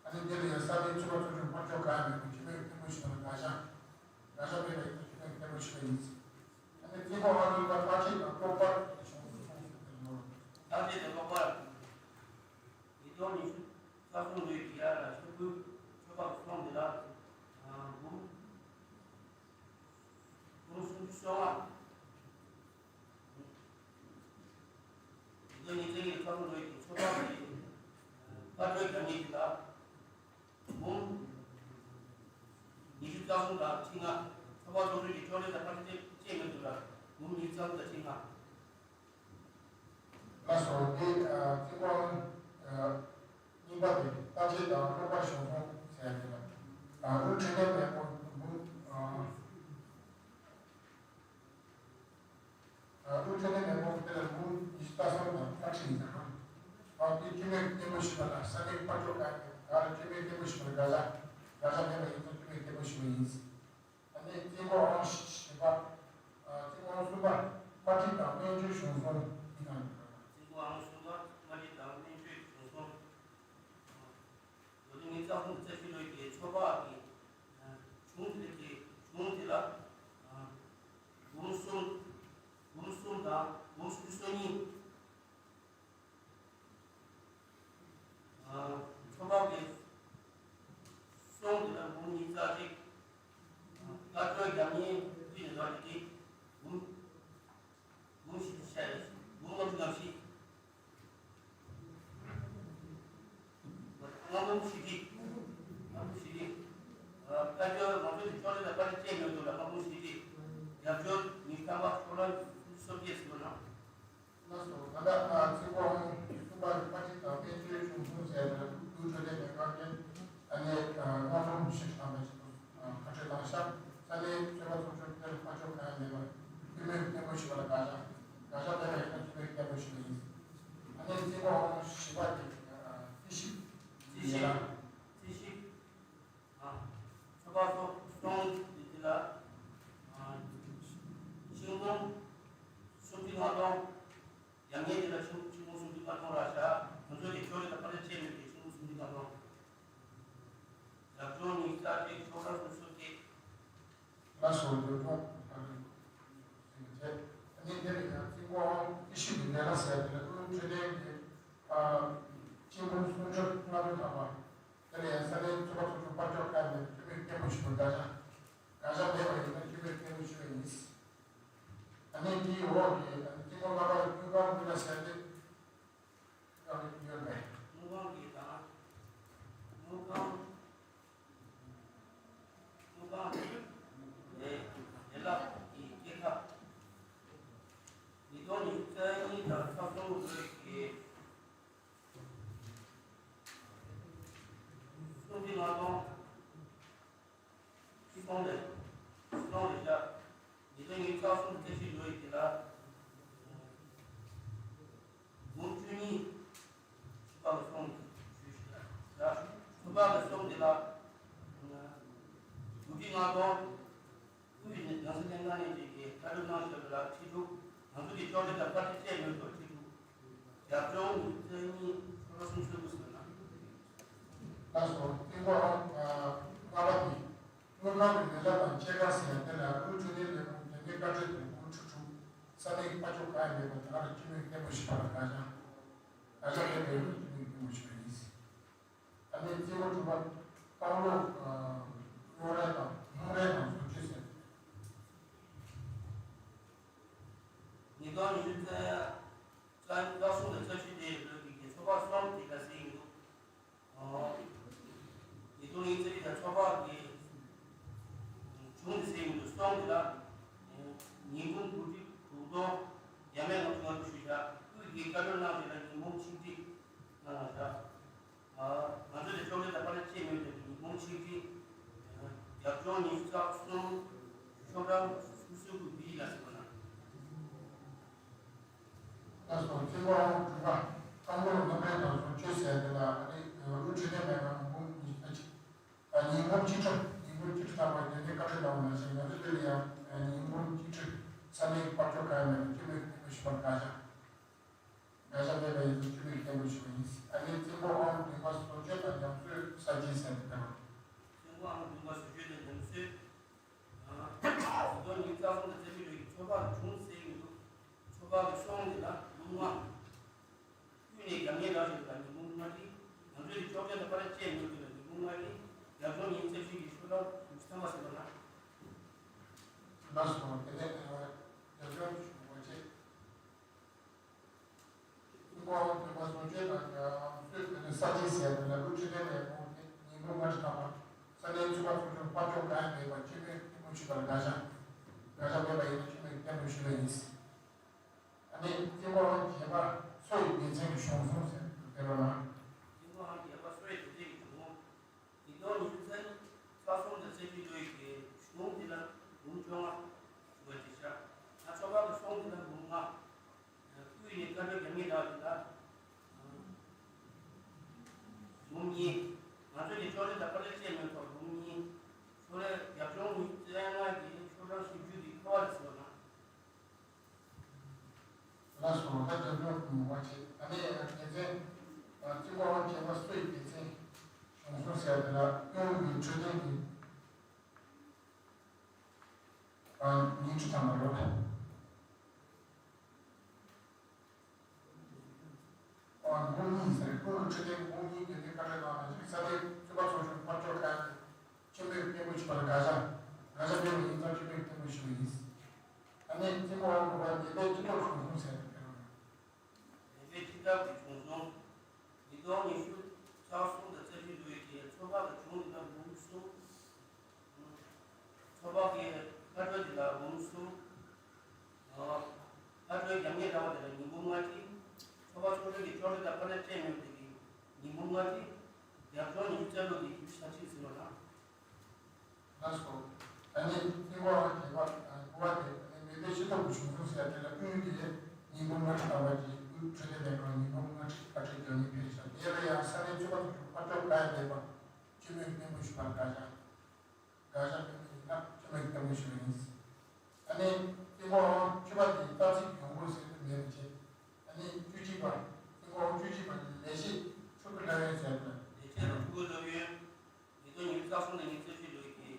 ཨ་ནི་དེ་ལ་ཡང་ས་གནས་རྩིས་པ་ཚོ་ཆུང་ཕར་ཕྱོགས་གང་ཡང་མེད་པའི་ཆུ་མེད་ཐེངས་པོ་ཞིག་དང་དགའ་ཞག་དགའ་ཞག་མེད་པའི་ཆུ་མེད་ཐེངས་པོ་ཞིག་ཡིན། ཨ་ནི་རྩིས་པ་ཨང་གཉིས་པ་ཐག་གཅོད་དང་གློག་པར་གྱི་གཞུང་ལུགས་སོང་ཟེར་ཏེ་ལོ། ཐག་གཅོད་དང་གློག་པར། ཉིས་སྟོང་ཉི་ཤུ་རྩ་གསུམ་ལོའི་ཡར་ལ་ཤོག་བུའི་ཆོ་ག་སོང་འདི་ལ་འབུམ་འབུམ་སུམ་ཅུ་སོ་ལྔ། ཉིས་སྟོང་ཉི་ཤུ་རྩ་གསུམ་ལོའི་ཆོ་ག་གི་བཀའ་འཁྲོལ་རྒྱ་མིའི་འདི་ལ་འབུམ་ཉི་ཤུ་རྩ་གསུམ་དང་ཁྲི་ལྔ། ཆོ་ག་གཏོང་རྒྱུ་གི་ཅོག་ལེ་དང་པར་ཆས་ཅེས་མི་འདུག་ལ་འབུམ་ཉི་ཤུ་རྩ་གསུམ་དང་ཁྲི་ལྔ། ལགས་སོ། འདི་ཨ་རྩིས་པ་ཨ་གཉིས་པ་དེ་ལྟ་དཔྱད་དང་གློག་པར་གཞུང་སོང་ཟེར་ཡ་དེ་ལ་ཨ་དབུས་འཕྲོད་བསྟེན་ལས་ཁུངས་འབུམ་ཨ་ཨ་དབུས་འཕྲོད་བསྟེན་ལས་ཁུངས་དེ་ལ་འབུམ་ཉི་ཤུ་རྩ་གསུམ་དང་ཁ་ཁྲི་ཡིན་ཟེར་ན། ཨ་དེ་སྤྱི་མོས་སྐད་འབོད་ཞུས་པ་ལ་ས་གནས་དཔལ་འབྱོར་ཁང་གིས་ང་ལ་སྤྱི་མོས་སྐད་འབོད་ཞུས་པ་ལ་དགའ་ཤག་དགའ་ཤག་མེད་པ་ཡིན་ཙང་སྤྱི་མོས་སྐད་འབོད་ཞུས་པ་ཡིན། ཨ་ནི་རྩིས་འགོ་ཨང་བཞི་པ། ཨ་རྩིས་འགོ་ཨང་གསུམ་པ། པར་སྐྲུན་དང་སྨན་བཅོས་གཞུང་སྲུང་འདི་གང་ཡིན་པ། རྩིས་འགོ་ཨང་གསུམ་པ། པར་སྐྲུན་དང་སྨན་བཅོས་གཞུང་སྲུང་། ལོ་ནི་ཉིས་སྟོང་ཉི་ཤུ་རྩ་བཞི་ལོའི་གི་ཆོ་ག་གི་གཞུང་དེ་གི་གཞུང་དེ་ལ་འབུམ་གསུམ། འབུམ་གསུམ་དང་འབུམ་སུམ་ཅུ་སོ་གཉིས། ཨ་ཆོ་ག་གི་སོང་དེ་ལ་འབུམ་ཉིས་རྩ་གཅིག། བཀའ་འཁྲོལ་རྒྱབ་གཉིས་དབུས་ནས་ལོག་གི་འབུམ་འབུམ་བཞི་བཅུ་ཞེ་བཞི། འབུམ་ལྔ་བཅུ་ང་བཞི། ལྔ་འབུམ་བཞི་ཁྲི། ལྔ་འབུམ་བཞི་ཁྲི། བཀའ་འཁྲོལ་ང་ཚོ་ནི་ཅོག་ལེ་དང་པར་ཆས་ཅེས་མི་འདུག་ལ་ལྔ་འབུམ་བཞི་ཁྲི། རྒྱབ་ལྗོངས་ ད་ལྟ་ཚིག་གོ་ཧོང་གསུམ་པ་རིག་པ་ཅིག་དང་དཔལ་འབྱོར་བྱུང་སོང་ཟེར་ནས་ཀླུ་འཕྲོད་བསྟེན་ལས་ཁང་གིས་ཨ་ནེ་སྔ་འགྲོ་ཞིག་བཏང་བ་ཞིག་ཏུ་ཁ་ཕྲལ་བཏང་ཤག་ས་གནས་ཚོད་པ་ཚོགས་ཆུང་དེར་ཕར་ཕྱོགས་གང་ཡང་མེད་པར་ཐུགས་མོས་བརྟན་པོ་ཞུ་བ་ལ་དགག་བྱ། དགག་བྱ་མེད་པ་ཡིན་ན་ཐུགས་མོས་བརྟན་པོ་ཞུ་བ་ཡིན། ཨ་ནེ་ཚིག་གོ་ཧོང་བཞི་པ་དེ་རྩིས་ཞིབ་རྩིས་ཞིབ་ཡིན་ལ། རྩིས་ཞིབ། ཚོད་དཔག་སོགས་གསུམ་དེ་དེ་ལ་ཤིང་སྡོང་སུམ་ཁྲི་ལྔ་སྟོང་། ཡང་ངེས་དེ་ལ་ཤིང་ཤིང་སྡོང་སུམ་ཁྲི་ལྔ་སྟོང་རག་བཞག་ང་ཚོས་དེ་ཕྱོགས་རེ་དང་པ་རེ་བཅད་མེད་ཀྱི་ཤིང་སྡོང་སུམ་ཁྲི་ལྔ་སྟོང་། རྒྱབ་ལྗོངས་ཉི་ཤུ་རྩ་གཅིག་ཤོག་ཁྲ་སུམ་ཅུ་སོ་བརྒྱད། ལ་སོགས་རྒྱབ་ལྗོངས་ཟེར་ནས་བྱས། ཨ་ནི་དེ་ལ་ཡང་རྩིས་འགོ་ཨང་ཏི་ཤི་མི་ལས་ལ་ཟེར་དེ་ལ་ཀུན་སློང་འཕྲོད་བསྟེན་གྱི་ཤིང་སྡོང་སུམ་ཅུ་ལྔ་སྟོང་ཐམ་པ། དེ་ལ་ཡང་ས་གནས་ཚོད་དཔག་ཚོགས་ཆུང་ཕར་ཕྱོགས་ཁག་ནས་ཐུགས་མོས་བརྟན་པོ་ཞུ་བར་དགག་བྱ། དགག་བྱ་མེད་པ་ཡིན་ན་ཐུགས་མོས་བརྟན་པོ་ཞུ་བ་ཡིན། ཨ་ནི་དེའི་འོག་གི་ཨ་ནི་དཀྱིལ་འཁོར་ལྔ་པར་དངུལ་ཁང་དངུལ་ལ་ཟེར་ཏེ་དངུལ་ཁང་དེ་ཡོད་པས། དངུལ་ཁང་གི་དང་། དངུལ་ཁང་། དངུལ་ཁང་དེ་ལ་ཡི་སྐྱེད་ཁ། ཉིས་སྟོང་ཉི་ཤུ་རྩ་གཉིས་དང་ཚགས་ཚུད་ལོའི་གི་སུམ་ཁྲི་ལྔ་སྟོང་། ཁྲི་སྟོང་རེད། ཁྲི་སྟོང་རེད་བཞག་ཉིས་སྟོང་ཉི་ཤུ་རྩ་གསུམ་རྩ་བཞི་ལོའི་དེ་ལ་འབུམ་བཅུ་གཉིས་ཚོད་དཔག་གི་སོང་གི་ཞུས་ཤིག་ལ་ཚོད་དཔག་གི་སོང་དེ་ལ་དགུ་ཁྲི་ལྔ་སྟོང་། དབུས་ནས་ནང་སྲིད་ལྷན་ཁང་ནས་ཀྱི་བཀའ་འཁྲོལ་གནང་བཞག་པ་ལ་ཁྲི་དྲུག་ང་ཚོ་གི་ཅོག་ལེ་དང་བཀའ་ཁྲི་བཅས་མེད་དོ་ཁྲི་དྲུག་རྒྱབ་ལྗོངས་ཉི་ཤུ་རྩ་གཉིས་ཤོག་ལོ་སུམ་ཅུ་སོ་དགུ་ཟེར་ན། ལགས་སོ། ཏིང་གོ་ཨང་ལྔ་པ་དེ། དངུལ་ཁང་གི་ལས་བྱ་དང་སྐྱེད་ཀ་ཟེར་ཡ་དེ་ལ་དངུལ་འཕྲོད་བསྟེན་ལས་ཁུངས་དེ་གའི་བཀའ་འཁྲོལ་དེ་དགུ་ཁྲི་དྲུག་ས་གནས་ཀྱི་ཕར་ཕྱོགས་གང་ཡང་མེད་པར་དེ་ག་ལ་སྤྱི་མོས་བརྟན་པོ་ཞིག་པར་དགག་བྱ། དགག་བྱ་མེད་པའི་སྤྱི་མོས་བརྟན་པོ་ཞིག་པ་ཡིན། ད་ནི་རྩིས་འགོ་དྲུག་པ། རྐང་ལོ་སྔོ་རལ་དང་སྔོ་རལ་དང་བཟོ་བཅོས་ཟེར། ཉིས་སྟོང་ཉི་ཤུ་རྩ་རྩ་གསུམ་དང་རྩ་བཞི་དེ་ལོ་གི་གི་ཚོད་དཔག་གསུམ་དེ་ག་ཟེར་ཡིན་འདུག་ཉིས་སྟོང་ཉི་ཤུ་རྩ་གཉིས་དང་ཚོད་དཔག་གི་བྱུང་དེ་ཟེར་ཡིན་འདུག་སྟོང་དེ་ལ་ཉིས་འབུམ་དགུ་ཁྲི་དྲུག་སྟོང་བརྒྱ་མེད་ལྔ་བཅུ་ང་དྲུག་ཞུ་བཞག་དབུས་ཀྱི་བཀའ་འཁྲོལ་གནང་དེ་ལ་ཉིས་འབུམ་ཆིག་ཁྲི་གནང་བཞག་ང་ཚོ་ལས་ཕྱོགས་རིས་དང་པ་ལས་ཆེས་མེད་པའི་ཉིན་གུང་ཆིག་ཁྲི། རྒྱབ་ལྗོངས་ཉི་ཤུ་རྩ་གསུམ། ཤོག་གྲངས་སུམ་ཅུ་སོ་དགུ་བི་ལ་ཟེར་བ་ན། ལགས་སོ། རྩིས་འགོ་ཨང་དྲུག་པ། རྐང་འཁོར་སྔོ་རལ་དང་བཟོ་བཅོས་ཟེར་དེ་ལ་ཨ་ནི་དངུལ་འཕྲོད་བསྟེན་ལས་ཁང་ཉིན་གུང་ཉི་ཤུ་རྩ་གཅིག་ཉིན་གུང་ཆིག་ཁྲི། ཉིན་གུང་ཆིག་ཁྲི་ཐམ་པ་དེ་ནས་བཀའ་འཁྲོལ་གནང་བ་ནང་བཞིན་ང་ཚོ་འདི་ལ་ཡང་ཉིན་གུང་ཆིག་ཁྲི་ས་གནས་ཀྱི་ཕར་ཕྱོགས་གང་ཡང་མེད་པར་སྤྱི་མོས་བརྟན་པོ་ཞིག་པར་དགག་བྱ། དགག་བྱ་མེད་པ་ཡིན་ཚུལ་སྤྱི་མོས་བརྟན་པོ་ཞུ་བ་ཡིན། ཨ་ནི་རྩིས་འགོ་ཨང་བདུན་པ་བཟོ་བཅོས་དང་ཉམས་གསོའི་གསར་བརྗེའི་ཟེར་དེ་ལྟར། རྩིས་འགོ་ཨང་བདུན་པ་བཟོ་བཅོས་དང་ཉམས་གསོའི། ཉིས་སྟོང་ཉི་ཤུ་རྩ་གསུམ་དང་རྩ་བཞི་ལོའི་ཚོད་དཔག་བྱུང་ཟེར་གྱི་འདུག་ཚོད་དཔག་གི་སོང་དེ་ལ་འབུམ་ལྔ། དབུས་ནས་རྒྱབ་ངེས་རག་བཞིན་པ་ཉིན་འབུམ་ལྔ་ཁྲི། ང་ཚོའི་ཅོག་ཙེ་དང་པར་བཅས་མེད་དུས་ལ་ཉིན་འབུམ་ལྔ་ཁྲི། རྒྱབ་ལྗོངས་ཉིན་རྩ་བཞི་གི་ཤོག་ལྷག་ཉི་ཤུ་ཐམ་པ་ཟེར་བ་ན། ལགས་སོ། དེ་ནས་རྒྱབ་ལྗོངས་ཀྱི་ཞུ་བ་བཅས། ཀུན་ཁང་དེ་མ་བཟོ་བཅོས་དང་ཉམས་གསོས་དེ་ནས་གསར་བརྗེ་ཟེར་དེ་ལ་དངུལ་འཕྲོད་བསྟེན་ལས་ཁུངས་དེ་ཉིན་གུང་ལྔ་ཁྲི་ཐམ་པ། ས་གནས་ཚོད་དཔག་ཚོགས་ཆུང་ཕར་ཕྱོགས་གང་ཡང་མེད་པར་སྤྱི་མོས་བརྟན་པོ་ཞིག་པར་དགག་བྱ། དགག་བྱ་མེད་པ་ཡིན་ན་སྤྱི་མོས་བརྟན་པོ་ཞུ་བ་ཡིན། ཨ་ནི་རྩིས་འགོ་ཨང་བརྒྱད་པ་སོ་ཡི་སྡེ་ཚན་གྱི་གཞུང་བཟུང་ཟེར་དེ་ལ་ན། རྩིས་འགོ་ཨང་བརྒྱད་པ་སོ་ཡི་སྡེ་ཚན་གྱི་གཞུང་བཟུང་། ཉིས་སྟོང་ཉི་ཤུ་རྩ་གཉིས་ཚགས་ཚུད་དང་རྩ་ཆེའི་འགྲོ་ཡི་གི་གཞུང་འདི་ལ་འབུམ་བཅོ་ལྔ་ཞུ་བ་དེ་བཞག་ང་ཚོ་བར་གྱི་སོང་འདི་ལ་འབུམ་ལྔ། དབུས་ནས་བཀའ་འཁྲོལ་རྒྱབ་ངེས་རག་འདི་ལ་འབུམ་གཉིས། ང་ཚོ་ནི་ཅོག་ལེ་དང་པར་ལེ་བཅས་མེད་ཐོག་འབུམ་གཉིས། ཤོག་ལེ་རྒྱབ་ལྗོངས་ཉི་ཤུ་རྩ་ལྔ་གི་ཤོག་གྲངས་བཞི་བཅུ་གི་ཁ་བ་ལ་ཟེར་བ་ན། ལགས་སོ། ད་རྒྱབ་ལྗོངས་ཀྱི་ངོ་བ་བྱེད། ད་ནས་སྡེ་ཚན་རྩིས་འགོ་ཨང་བརྒྱད་པ་སོ་ཡི་སྡེ་ཚན་གཞུང་བཟུང་ཟེར་དེ་ལ་དངུལ་གྱི་འཕྲོད་བསྟེན་གྱི་ཉིན་ཁྲི་ཐམ་པ་རེད། འབུམ་གཉིས་ཟེར། དངུལ་གྱི་འཕྲོད་བསྟེན་འབུམ་གཉིས་དེ་ནི་བཀའ་འཁྲོལ་གནང་ནས་ཅིག་ས་གནས་ཚོད་དཔག་ཚོགས་ཆུང་ཕར་ཕྱོགས་ཁག་གིས་སྤྱི་མོས་བརྟན་པོ་ཞིག་པར་དགག་བྱ། དགག་བྱ་མེད་པ་ཡིན་ཙང་སྤྱི་མོས་བརྟན་པོ་ཞུ་བ་ཡིན། ད་ནས་རྩིས་འགོ་ཨང་དགུ་པ་ནད་པའི་སྤྱི་ཚོགས་གཞུང་བཟུང་ཟེར་དེ་རེད། ནད་པའི་སྤྱི་ཚོགས་ཀྱི་གཞུང་བཟུང་། ཉིས་སྟོང་ཉི་ཤུ་རྩ་གསུམ་དང་རྩ་བཞི་ལོའི་གི་ཚོད་དཔག་གི་གཞུང་འདི་ལ་འབུམ་གསུམ། ཚོད་དཔག་གི་བཀའ་འཁྲོལ་འདི་ལ་འབུམ་གསུམ། བཀའ་འཁྲོལ་རྒྱབ་ངེས་རག་པ་དེ་ལ་ཉིན་འབུམ་ལྔ་ཁྲི། ཚོགས་པ་ཚོགས་ཆུང་གི་ཕྱོགས་སྒྲིག་དང་ཕར་འགྲན་བཅས་མེད་པའི་ཉིན་གུང་ལྔ་གཅིག་རྒྱབ་ལྗོངས་ཉི་ཤུ་རྩ་དྲུག་གི་ཞི་བདེ་ཞབས་ཕྱི་ཟིན་པ་དང་། ལགས་སོ། ད་ནི་ཐིང་གོ་ཝང་རྒྱལ་བ་དགུ་པ་དེ་ད་ནི་མི་སྡེ་སྤྱི་ཚོགས་ཀྱི་གཞུང་འཛིན་ཟེར་དེ་ལ་དབུས་ཀྱི་ཉིན་གུང་ལྔ་ཁྲི་ལྟ་བ་གྱི་དབུས་འཕྲོད་བསྟེན་ལས་ཁང་ཉིན་གུང་ལྔ་ཁྲི་བཀའ་ཁྲིད་རྒྱག་ནི་ཕེབས་ཤག་དེ་ལ་ཡང་ས་གནས་ཚོགས་པ་ཚོགས་ཆུང་ཕར་ཕྱོགས་གང་ཡང་མེད་པ་སྤྱི་མོས་སྙན་པོ་ཞུ་བར་དགའ་ཤག་དགའ་ཤག་ཕེབས་པ་ཡིན་ན་སྤྱི་མོས་སྙན་པོ་ཞུ་བ་ཡིན། ད་ནི་ཐིང་གོ་ཝང་བཅུ་པ་དེ་རྩ་ཚིག་ཡོང་སྒོ་ཟེར་དུ་མེད་པ་བྱས། ད་ནི་བཅུ་གཅིག་པ་ཐིང་གོ་ཝང་བཅུ་གཅིག་པ་དེ་ལས་བྱེད་ཕྲུ་གུ་སློབ་ཡོན་ཟེར་དུ། ལས་བྱེད་ཕྲུ་གུ་སློབ་ཡོན། ཉིས་སྟོང་ཉི་ཤུ་རྩ་གསུམ་ནས་ཉི་ཤུ་རྩ་བཞི་ལོའི་གི་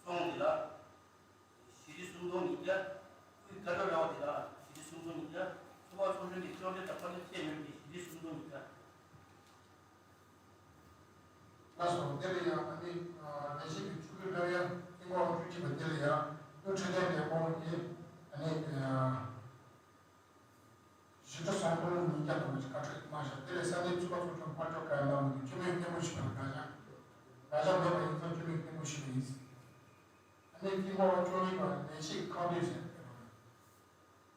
སོང་འདི་ལ་ཞི་ལི་སུམ་སྟོང་ཉིས་བརྒྱ། དབུས་ཀ་ཏོ་ར་བ་འདི་ལ་ཞི་ལི་སུམ་སྟོང་ཉིས་བརྒྱ། ཚོགས་པ་ཚོགས་ཆུང་གི་ཕྱོགས་སྒྲིག་དང་ཕར་འགྲན་བཅས་མེད་པའི་ཞི་ལི་སུམ་སྟོང་ཉིས་བརྒྱ། ལགས་སོ། དེ་ལ་ཡང་ཨ་ནི་ལས་བྱེད་ཀྱི་ཕྲུ་གུའི་སློབ་ཡོན་ཐིང་གོ་ཝང་བཅུ་གཅིག་པ་དེ་ལ་ཡང་དབུས་འཕྲོད་བསྟེན་ལས་ཁུངས་ཀྱིས་ཨ་ནི། བཞི་ཁྲི་སུམ་སྟོང་ཉིས་བརྒྱ་དང་བཀའ་ཁྲིད་གནང་ཤག་དེ་ལས་ས་གནས་ཚོགས་པ་ཚོགས་ཆུང་ཕར་ཕྱོགས་གང་ཡང་གནང་མི་འདུག་སྤྱི་མོས་སྙན་པོ་ཞུ་བར་དགའ་ཤག་དགའ་ཤག་མེད་པ་ཡིན་ཙང་སྤྱི་མོས་སྙན་པོ་ཞུ་བ་ཡིན། ཨ་ནི་ཐིང་གོ་ཝང་བཅུ་གཉིས་པ་ལས་བྱེད་ཁང་དོན་ཟེར་ཡོད་པ།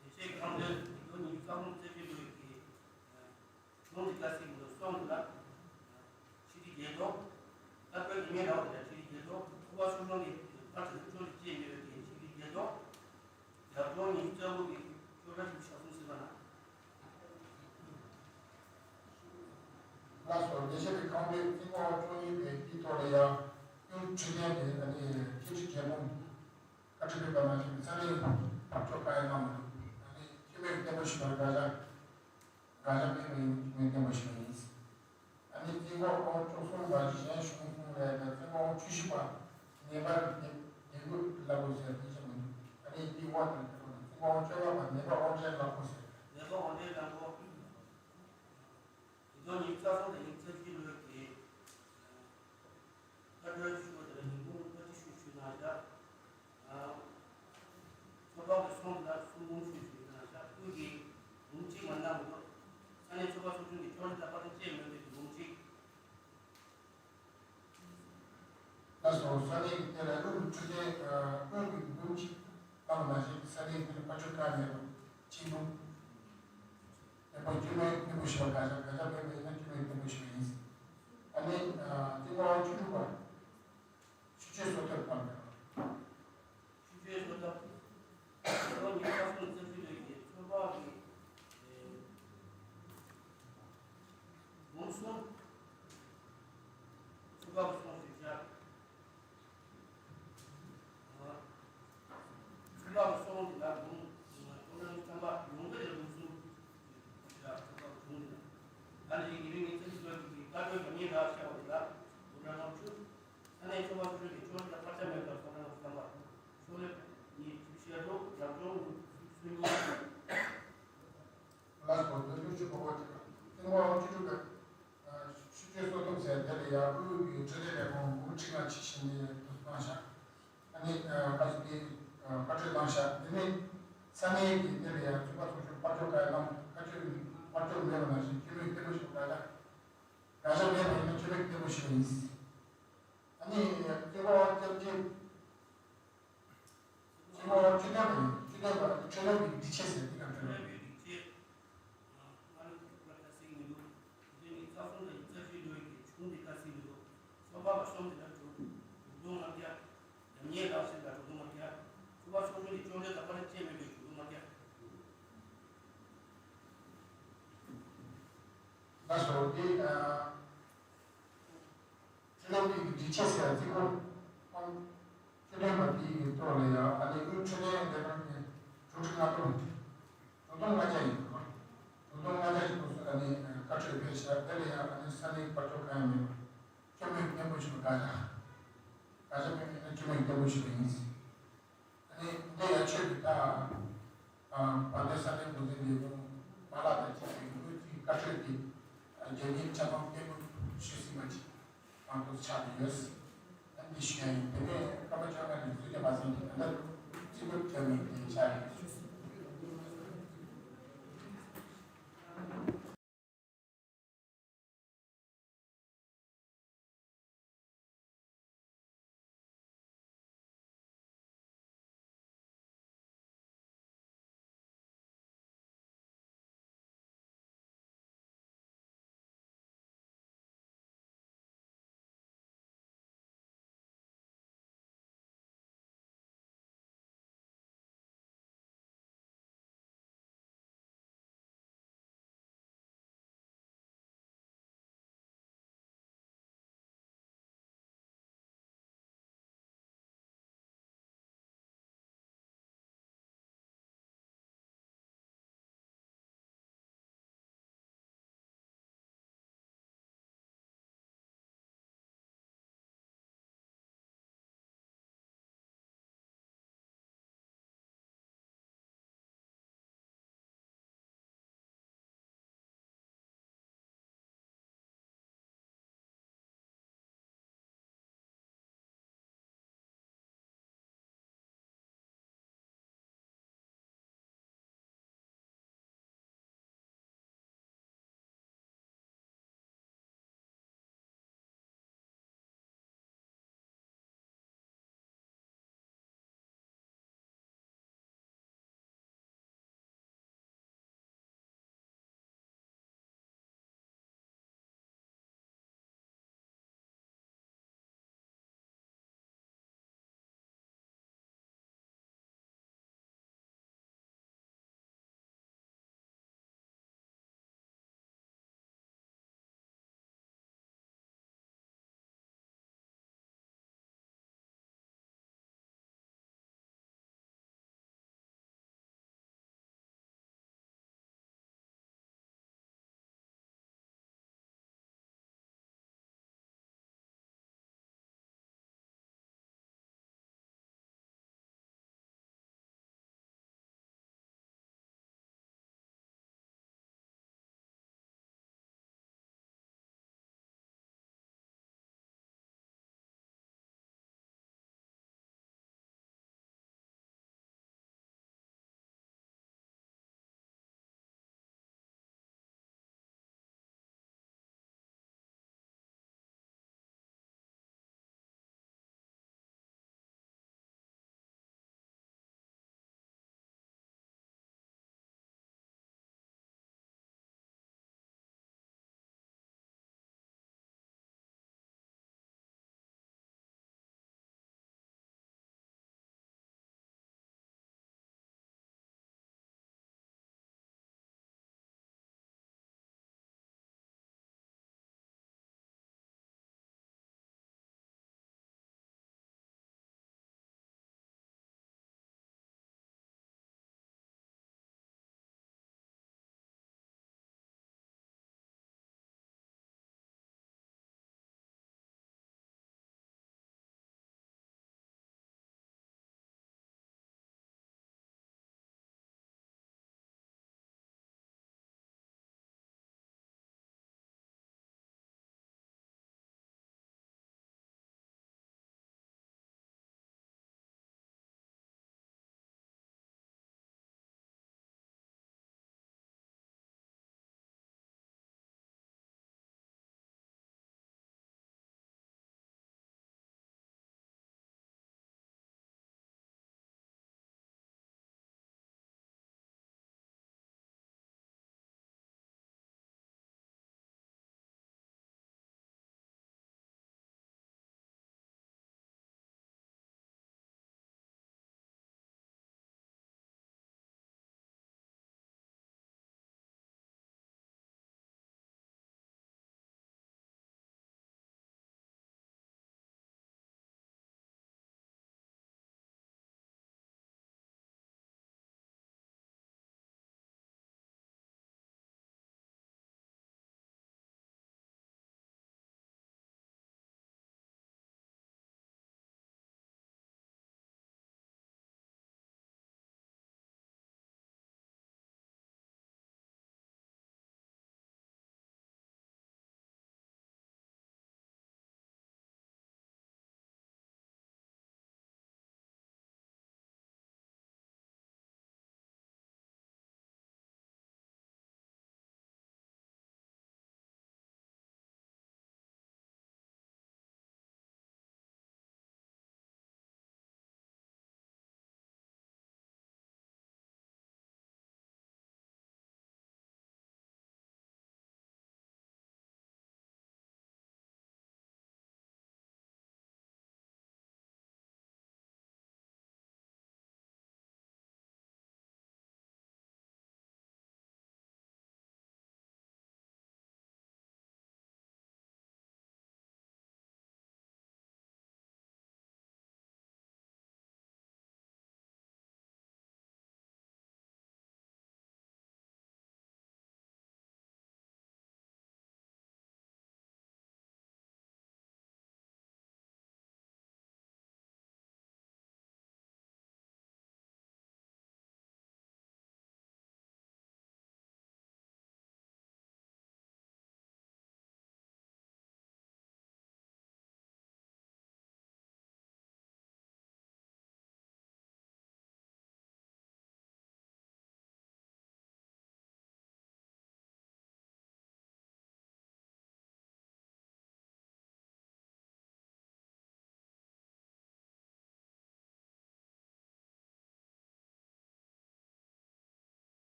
ལས་བྱེད་ཁང་དོན་ཉིས་སྟོང་ཉི་ཤུ་རྩ་གསུམ་རྩ་བཞི་ལོའི་གི་ཁྱོན་ནས་དཀའ་སེལ་མི་འདུག་སོང་འདུག་ལ། ཕྱི་དྲིལ་རྒྱལ་ཐོག་ད་ལྟའི་ཉེ་རང་དེ་ལ་ཕྱི་དྲིལ་རྒྱལ་ཐོག་ཚོགས་པ་ཚོགས་ཆུང་གི་ཕར་ཚུར་ཕྱོགས་སྒྲིག་བཅས་མེད་པའི་ཕྱི་དྲིལ་རྒྱལ་ཐོག་རྒྱབ་ལྗོངས་ཉི་ཤུ་རྩ་དགུ་གི་ཕྱོགས་སྒྲིག་ཞིབ་ཆ་གསུམ་ཟིན་པ་ན། ལགས་སོ། ལས་བྱེད་པའི་ཁང་པའི་ཐིང་གོ་ཝང་བཅུ་གཉིས་པའི་དེའི་ཐོག་ལ་ཡང་དབུས་འཕྲོད་བསྟེན་དེ་ཨ་ནི་ཁྱད་ཆོས་རྒྱལ་ཕམ་བཀའ་ཁྲིད་ཕེབས་པ་ནང་བཞིན་ས་གནས་ཕར་ཕྱོགས་གང་ཡང་གནང་མི་འདུག་ཨ་ནི་སྤྱི་མོས་སྙན་པོ་ཞུ་བར་དགའ་ཤག་དགའ་ཤག་ཕེབས་པ་ཡིན་སྤྱི་མོས་སྙན་པོ་ཞུ་བ་ཡིན། ཨ་ནི་ཐིང་གོ་ཝང་བཅུ་གསུམ་པ་གཞན་གཞུང་གསུམ་ལས་ཀྱང་ཐིང་གོ་ཝང་བཅུ་བཞི་པ་ནད་པར་ནད་ནད་འགོས་སླ་པོ་ཟེར་ཡིན་ཞིག་མི་འདུག་ཨ་ནི་འདི་དབང་དང་ཁྱད་པར་ཐིང་གོ་ཝང་བཅོ་ལྔ་པ་ནད་པ་དབང་ཆེན་སླ་པོ་ཟེར། ནད་པ་དབང་ཆེན་སླ་པོ། ཉིས་སྟོང་ཉི་ཤུ་རྩ་གསུམ་དང་ཉི་ཤུ་རྩ་བཞི་ལོའི་གི་བཀའ་འཁྲོལ་ཞུ་བ་དེ་ལ་ཉིན་གུང་བཀའ་ཁྲིད་ཞུ་ཞུས་གནང་ཤག་ཚོགས་པ་གི་སོང་དེ་ལ་གསུང་འབུམ་ཞུ་ཞུས་གནང་ཤག་དབུས་ཀྱི་འབུམ་གཅིག་མ་གནང་མི་འདུག་ས་གནས་ཚོགས་པ་ཚོགས་ཆུང་གི་ཕྱོགས་སྒྲིག་དང་ཕར་འགྲན་བཅས་མེད་པའི་འབུམ་གཅིག་ལགས་སོ། ས་གནས་ཀྱི་དེ་ལ་དབུས་འཕྲོད་བསྟེན་དབུས་ཀྱི་འབུམ་གཅིག་བཏང་བ་ནང་བཞིན་ས་གནས་ཀྱི་དེ་ལ་ཕར་ཕྱོགས་གང་མེད་པ་གཅིག་འབུམ། ཡག་པོ་སྤྱི་མོས་སྙན་པོ་ཞུ་བ་དགའ་ཤག་དགའ་ཤག་མེད་པ་ཡིན་ན་སྤྱི་མོས་སྙན་པོ་ཞུ་བ་ཡིན། ཨ་ནི་ཐིང་གོ་ཝང་བཅུ་དྲུག་པ། ཆུ་སྤྱོད་སོ་ཐབས་དང་། ཆུ་སྤྱོད་སོ་ཐབས། ལོ་ཉི་ཤུ་རྩ་གསུམ་རྩ་བཞི་ལོའི་གི་ཚོད་དཔག་གི་འབུམ་གསུམ། ཚོད་དཔག་གི་སོང་ཞུ་བྱ། ཚོད་དཔག་གི་སོང་འདི་ལ་འབུམ་ཁོང་རང་གི་བསམ་པ་ཡོང་གི་རེད་འབུམ་གསུམ། ཚོད་དཔག་གི་སོང་འདི་ལ། ད་ནི་ཉིན་རེ་ཉིན་ཚེ་ཞིག་ལོ་གི་བཀའ་འཁྲོལ་དང་ཉིན་རག་བྱ་བ་འདི་ལ་འབུམ་ཕྲག་ལྔ་བཅུ། ས་གནས་ཚོགས་པ་སོ་སོ་གི་ཕྱོགས་སྒྲིག་དང་བར་ཆད་མེད་པར་ཁོང་རང་གི་བསམ་པ་ཕྱོགས་ལས་ཉིན་བཅུ་ཤར་དྲུག་རྒྱབ་ལྗོངས་སུ་ཉིན། ལགས་སོ། འདི་ལུགས་ཀྱི་གོ་བ་དེ་ལ་ཐེངས་མ་བཅུ་དྲུག་པའི་ཆུ་སྤྱོད་སོ་ཐུབ་ཟེར་དེ་ལ་ཡང་དབུས་ཀྱི་འཕྲོད་བསྟེན་ལས་ཁུངས་འབུམ་ཁྲི་ལྔ་ཆེ་ཞིང་ནས་བསྡུ་གནང་བཞག་ཨ་ནི་བཀའ་ཟུར་གྱིས་བཀའ་འཁྲོལ་གནང་བཞག་དེ་ནས་ས་གནས་ཀྱི་དེ་ལ་ཡང་ཚོགས་པ་ཚོགས་ཆུང་ཕར་ཕྱོགས་ག་ཡང་གནང་བཀའ་ཆོས་ཕར་ཕྱོགས་མེད་པ་ནང་བཞིན་སྤྱི་མོས་སྙན་པོ་ཞུ་བ་དགའ་ཤག་དགའ་ཤག་མེད་པ་ཡིན་ན་སྤྱི་མོས་སྙན་པོ་ཞུ་བ་ཡིན། ཨ་ནི་སྐྱེ་བ་སྐྱབས་རྗེ། སྤྱི་ནོར་བཅུ་ལྡན་པ་ཡིན། བཅུ་ལྡན་པ་ཆོས་ལྡན་པའི་སྒྲིག་ཆས་ཟེར་དེ་ག་འདྲ་རེད། ལགས་སོ། དེ་ཨ། ཁྲི་ལོ་པའི་གི་སྒྲིག་ཆས་ཟེར་ཡ་གཅིག་པོ། ཁོང་ཆོས་ལྡན་པ་དེའི་གི་ཐོག་ལ་ཡང་ཨ་ནི་དབུས་ཁྲི་ལྡན་འདས་པ་ནི་དྲུག་ཁྲི་ལྔ་སྟོང་། དྲུག་སྟོང་ལྔ་བརྒྱ་ཡིན་པ། དྲུག་སྟོང་ལྔ་བརྒྱ་ཞིག་ཐོག་སུ་ཨ་ནི་བཀའ་ཁྲིར་ཕེབས་ཤག་དེ་ལ་ཡང་ཨ་ནི་ས་གནས་དཔལ་འབྱོར་གང་ཡང་མེད་པ། སྐྱོ་མོས་སྙན་པོ་ཞུ་བ་དགའ་ཤག་དགའ་ཤག་མེད་པ་ཡིན་ན་སྐྱོ་མོས་སྙན་པོ་ཞུ་བ་ཡིན། ཨ་ནི་འདི་ཡང་ཆོས་ཀྱི་རྟགས། བ་དན་ས་གནས་འགོ་འཛིན་ལས་ཁུངས་མ་ལག་དང་བཅས་པའི་དངུལ་རྩིས་བཀའ་འཁྲོལ་གྱི་རྒྱ་མིའི་ཆ་ཚང་སྐད་འབོད་ཞུས་ཟིན་པ་ཅིག་ང་ཚོ་ཆགས་ཀྱི་ཡོད། ཨ་འདི་ཞུ་ཡ་ཡིན། དེ་ནས་སྐར་མ་བཅོ་ལྔ་ནས་བརྩི་རྒྱ་མ་ཟིན་གྱི་ད་ལྟ་རྩིས་འབོད་བྱ་མི་དེ་ཆགས་ཡོད།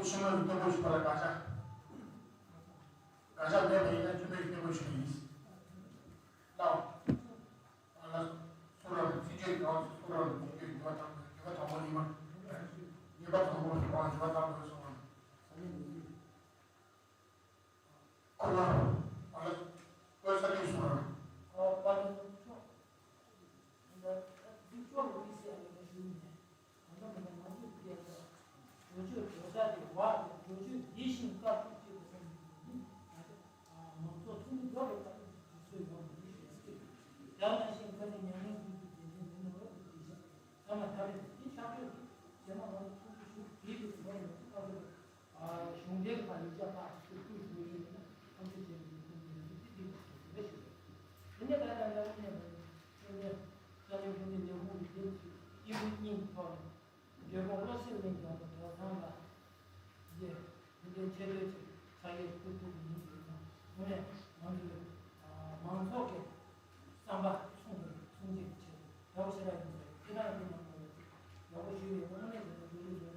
ཤེས་མ་ཡིན་སྟོན་པོ་ཞིག་པ་ལ་དགག་བྱ། དགག་བྱ་མེད་པ་ཡིན་ན་སྐྱོན་མེད་ཀྱི་སྟོན་པོ་ཞིག་ཡིན། ལའོ། ཨ་ལ། སུ་ར་ཚིག་བརྗོད་ཀྱི་སུ་ར་ཚིག་བརྗོད་ཀྱི་བ་དང་བ་དང་པོ་ཡིན་པ། ཡིན་པ་དང་པོ་ཞིག་པ་ཞིག་པ་དང་པོ་སོང་བ། ཁོ་བ། ཨ་ལ། ཀོས་ས་ཏི་སུ་ར། ཨོ་པ་ཏི་སུ་ཆོ། འཛིན་སྐྱོང་གི་དམིགས་བསལ་ཨ་ནི་ཞུ་ནས། གང་འདྲ་མི་འདྲ་ང་ཚོས་བལྟས་ན། འགྲོ་སྤྱོད་འགྲོ་སྟངས་དེ་བ་དང་འགྲོ་སྤྱོད་དེ་བཞིན་བཀག་ཐུབ་ཅེས་པ་སོགས་ཀྱི་ནི་ང་ཚོ་མང་ཚོགས་ཚོགས་མི་རྫོགས་པའི་བཀག་སྡོམ་གྱི་སྒྲིག་སྲོལ་ཡོད་པ་འདི་ཞུ་ཡ་ཟེར། ཡང་ན་ཤིང་ཁ་ནས་མྱ་ངན་གྱི་དེ་འདྲའི་མི་ནོར་བ་དེ་བཞིན་ཚང་མ་ཐག་རིང་དེ་ཕྱག་ཕེབས་ཀྱི་རྗེས་མ་ང་ཚོ་ཚོགས་ཞུགས་བྱེད་དུས་ང་ཚོ་ཁ་ཚོ། གཞུང་འབྲེལ་གྱི་ཡིག་ཆ་ཁག་ཅིག་བསྐུར་དགོས་ཡོད་ན་ཐམས་ཅད་བྱས་ནས་ཁོང་ཚོས་ཡང་ཅིག་ཏིག་ཏིག་ཞུ་རྒྱུ་རེད་ཞུ་རྒྱུ། དེ་ནས་ད་ལྟ་ལ་ངོས་ནས་ང་ཚོས་ས་གནས་ས་གནས་ཁྲིམས་ལས་ཁུངས་ཀྱི་འདེམས་ཀྱི་སྐྱིད་སྡུག་གཉིས་ཐོག་ནས་འབྲས་སྤུངས་བློ་གསལ་གླིང་རྒྱལ་པོ་དོ་ཚང་ལ་རྗེ་དེ་འདྲའི་ཆེ་བསྟོད་ཀྱི་ཕྱག་འཁྱེར་བསྐུར་ཐུབ་པ་ཡིན་ཞུས་ཙང་དངོས་གནས་ང་ཚོའི་མང་ཚོགས་ཀྱི་བསམ་པ་མཚུངས་པའི་མཚུངས་ཆེད་ཀྱི་ཆེད་དུ་དགའ་པོ་ཞེ་དྲག་ཡིན་ཟེར། ཁྱེད་རང་གིས་ནང་ལ་ཡག་པོ་ཞུས་ཡོད། དངོས་གནས་བྱས་ན་འགྲོ་རྒྱུ་འགྲོ་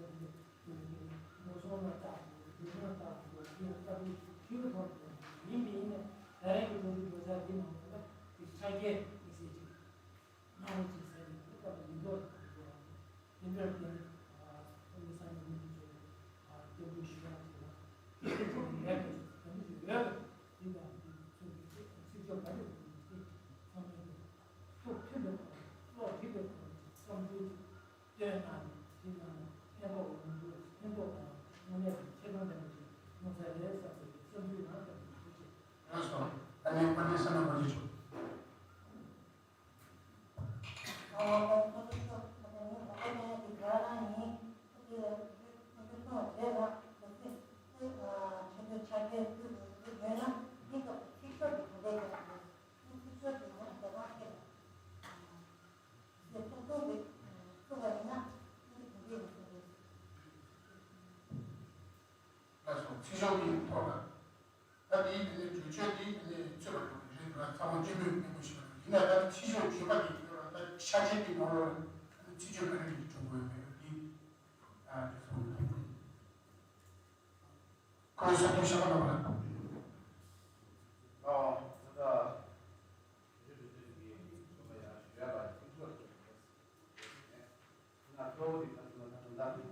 ཡ་འདི་ངོ་སྲུང་ལ་བལྟ་དགོས། རྒྱུ་ནོར་བལྟ་དགོས། དེ་ཡང་ལྟ་བུ་ཞུ་བ་ཐོག་ཏུ་ཡིན་པ་ཡིན་ནས་ད་རེས་ཀྱི་འགྲོ་རྒྱུ་འགྲོ་ས་འདི་ནང་ལ་ཅིག་ཆ་རྐྱེན་དམིགས་བསལ་ཅིག་གནང་རོགས་ཅིག་ཟེར་ནས་སྐབས་ལ་ཡིན་མདོག་དང་འགྲོ་བ་དེ་འདྲར་བརྟེན་ནས་ཁོང་གི་ས་གནས་མི་དེ་ཚོས་སྐྱབས་འཇུག་ཞུ་བ་བྱས་ན་དེ་ཚོ་མེད་པ་ཞིག་ག་འདྲ་ཞིག་ཡོད་པ་འདི་དང་འདི་ཚོ་གི་ཚིག་ཚིག་ཆོས་ག་རེ་ཡོད་པ་དེ་ཚང་མས་ཀྱི་ཐུགས་མཐུན་པའི་ཐོག་ནས་བློ་འདྲིས་པའི་ཐོག་ནས་བསམ་ཚུལ་ཅིག་སྟོན་གནང་ནས་དེ་ནང་ནས་ཕན་ཐོགས་ཡོང་རྒྱུ་ཕན་ཐོགས་དང་དངོས་གནས་ཀྱི་ཁྱད་དོན་ལྡན་པ་ཞིག་ཡོང་ས་རེད་བསམ་པའི་བསམ་ཚུལ་ཡང་བསྐྱར་ཞུ་ཆེད། ལགས་སོ། ད་ནི་དཔལ་ལྡན་བསོད་ནམས་དབང་ཕྱུག་མཆོག་ཨོ་ད་ཚོགས་གཙོ་མཆོག་ད་ནི་འོ་ན་འདི་ག་རང་ཡིན། ཁོ་ཚོས་ཁོ་ཚོས་གསུངས་པ་བྱས་ན་ལོ་ཚོད་ཚོད་ཆེན་པོའི་ཆ་རྐྱེན་ཚུད་དགོས་ཡོད་ན་འདི་སྐབས་ཚིག་ཤོག་གི་གྲུབ་འབྲས་ཀྱང་ཡོད། ཚིག་ཤོག་གི་ངོ་ནས་བདེ་ཐང་ཐེབས། ཚོགས་གཙོ་གིས་གསུངས་པ་ཡིན་ན་ཁོ་ཚོས་གྲུབ་འབྲས་ཡིན་གསུངས་རེད། ལགས་སོ། ཚིག་ཤོག་གི་ཐོག་ལ། ད་དེའི་དེ་ནས་གྲོས་ཆོད་དེ་དེ་ནས་ཚུད་པ་འགྲོ་གི་རེད་འདུག་ཚང་མ་སྤྱི་མོས་ནས་མོས་ཤིག་པ་འགྲོ་གི་ཡིན་ན། ད་ཚིག་ཤོག་བརྗོད་པ་དེ་ཡོད་ལ། ད་ཆ་ཆེན་དེ་ནང་ལོགས་ལ་ཚིག་བརྗོད་ག་རེ་རེད་འགྲོ་དགོས་མེད་དེ། ཨ་དེ་སོང་ནས་ཁོའི་ས་ཁུལ་ཤ་ཁ་ནང་ལ། ཨོ་ད་ད་གྲོས་ཆོད་གྲོས་ཆོད་ཀྱི་ཚོགས་པ་ཡང་ཞུ་ཡ་ལ་ཚིག་ཤོག་ཞིག་ཡོད་ཟེར་ནས། ང་གཙོ་བོ་དེ་ག་ཚོད་ལ་ད་དུང་ལ་དེ་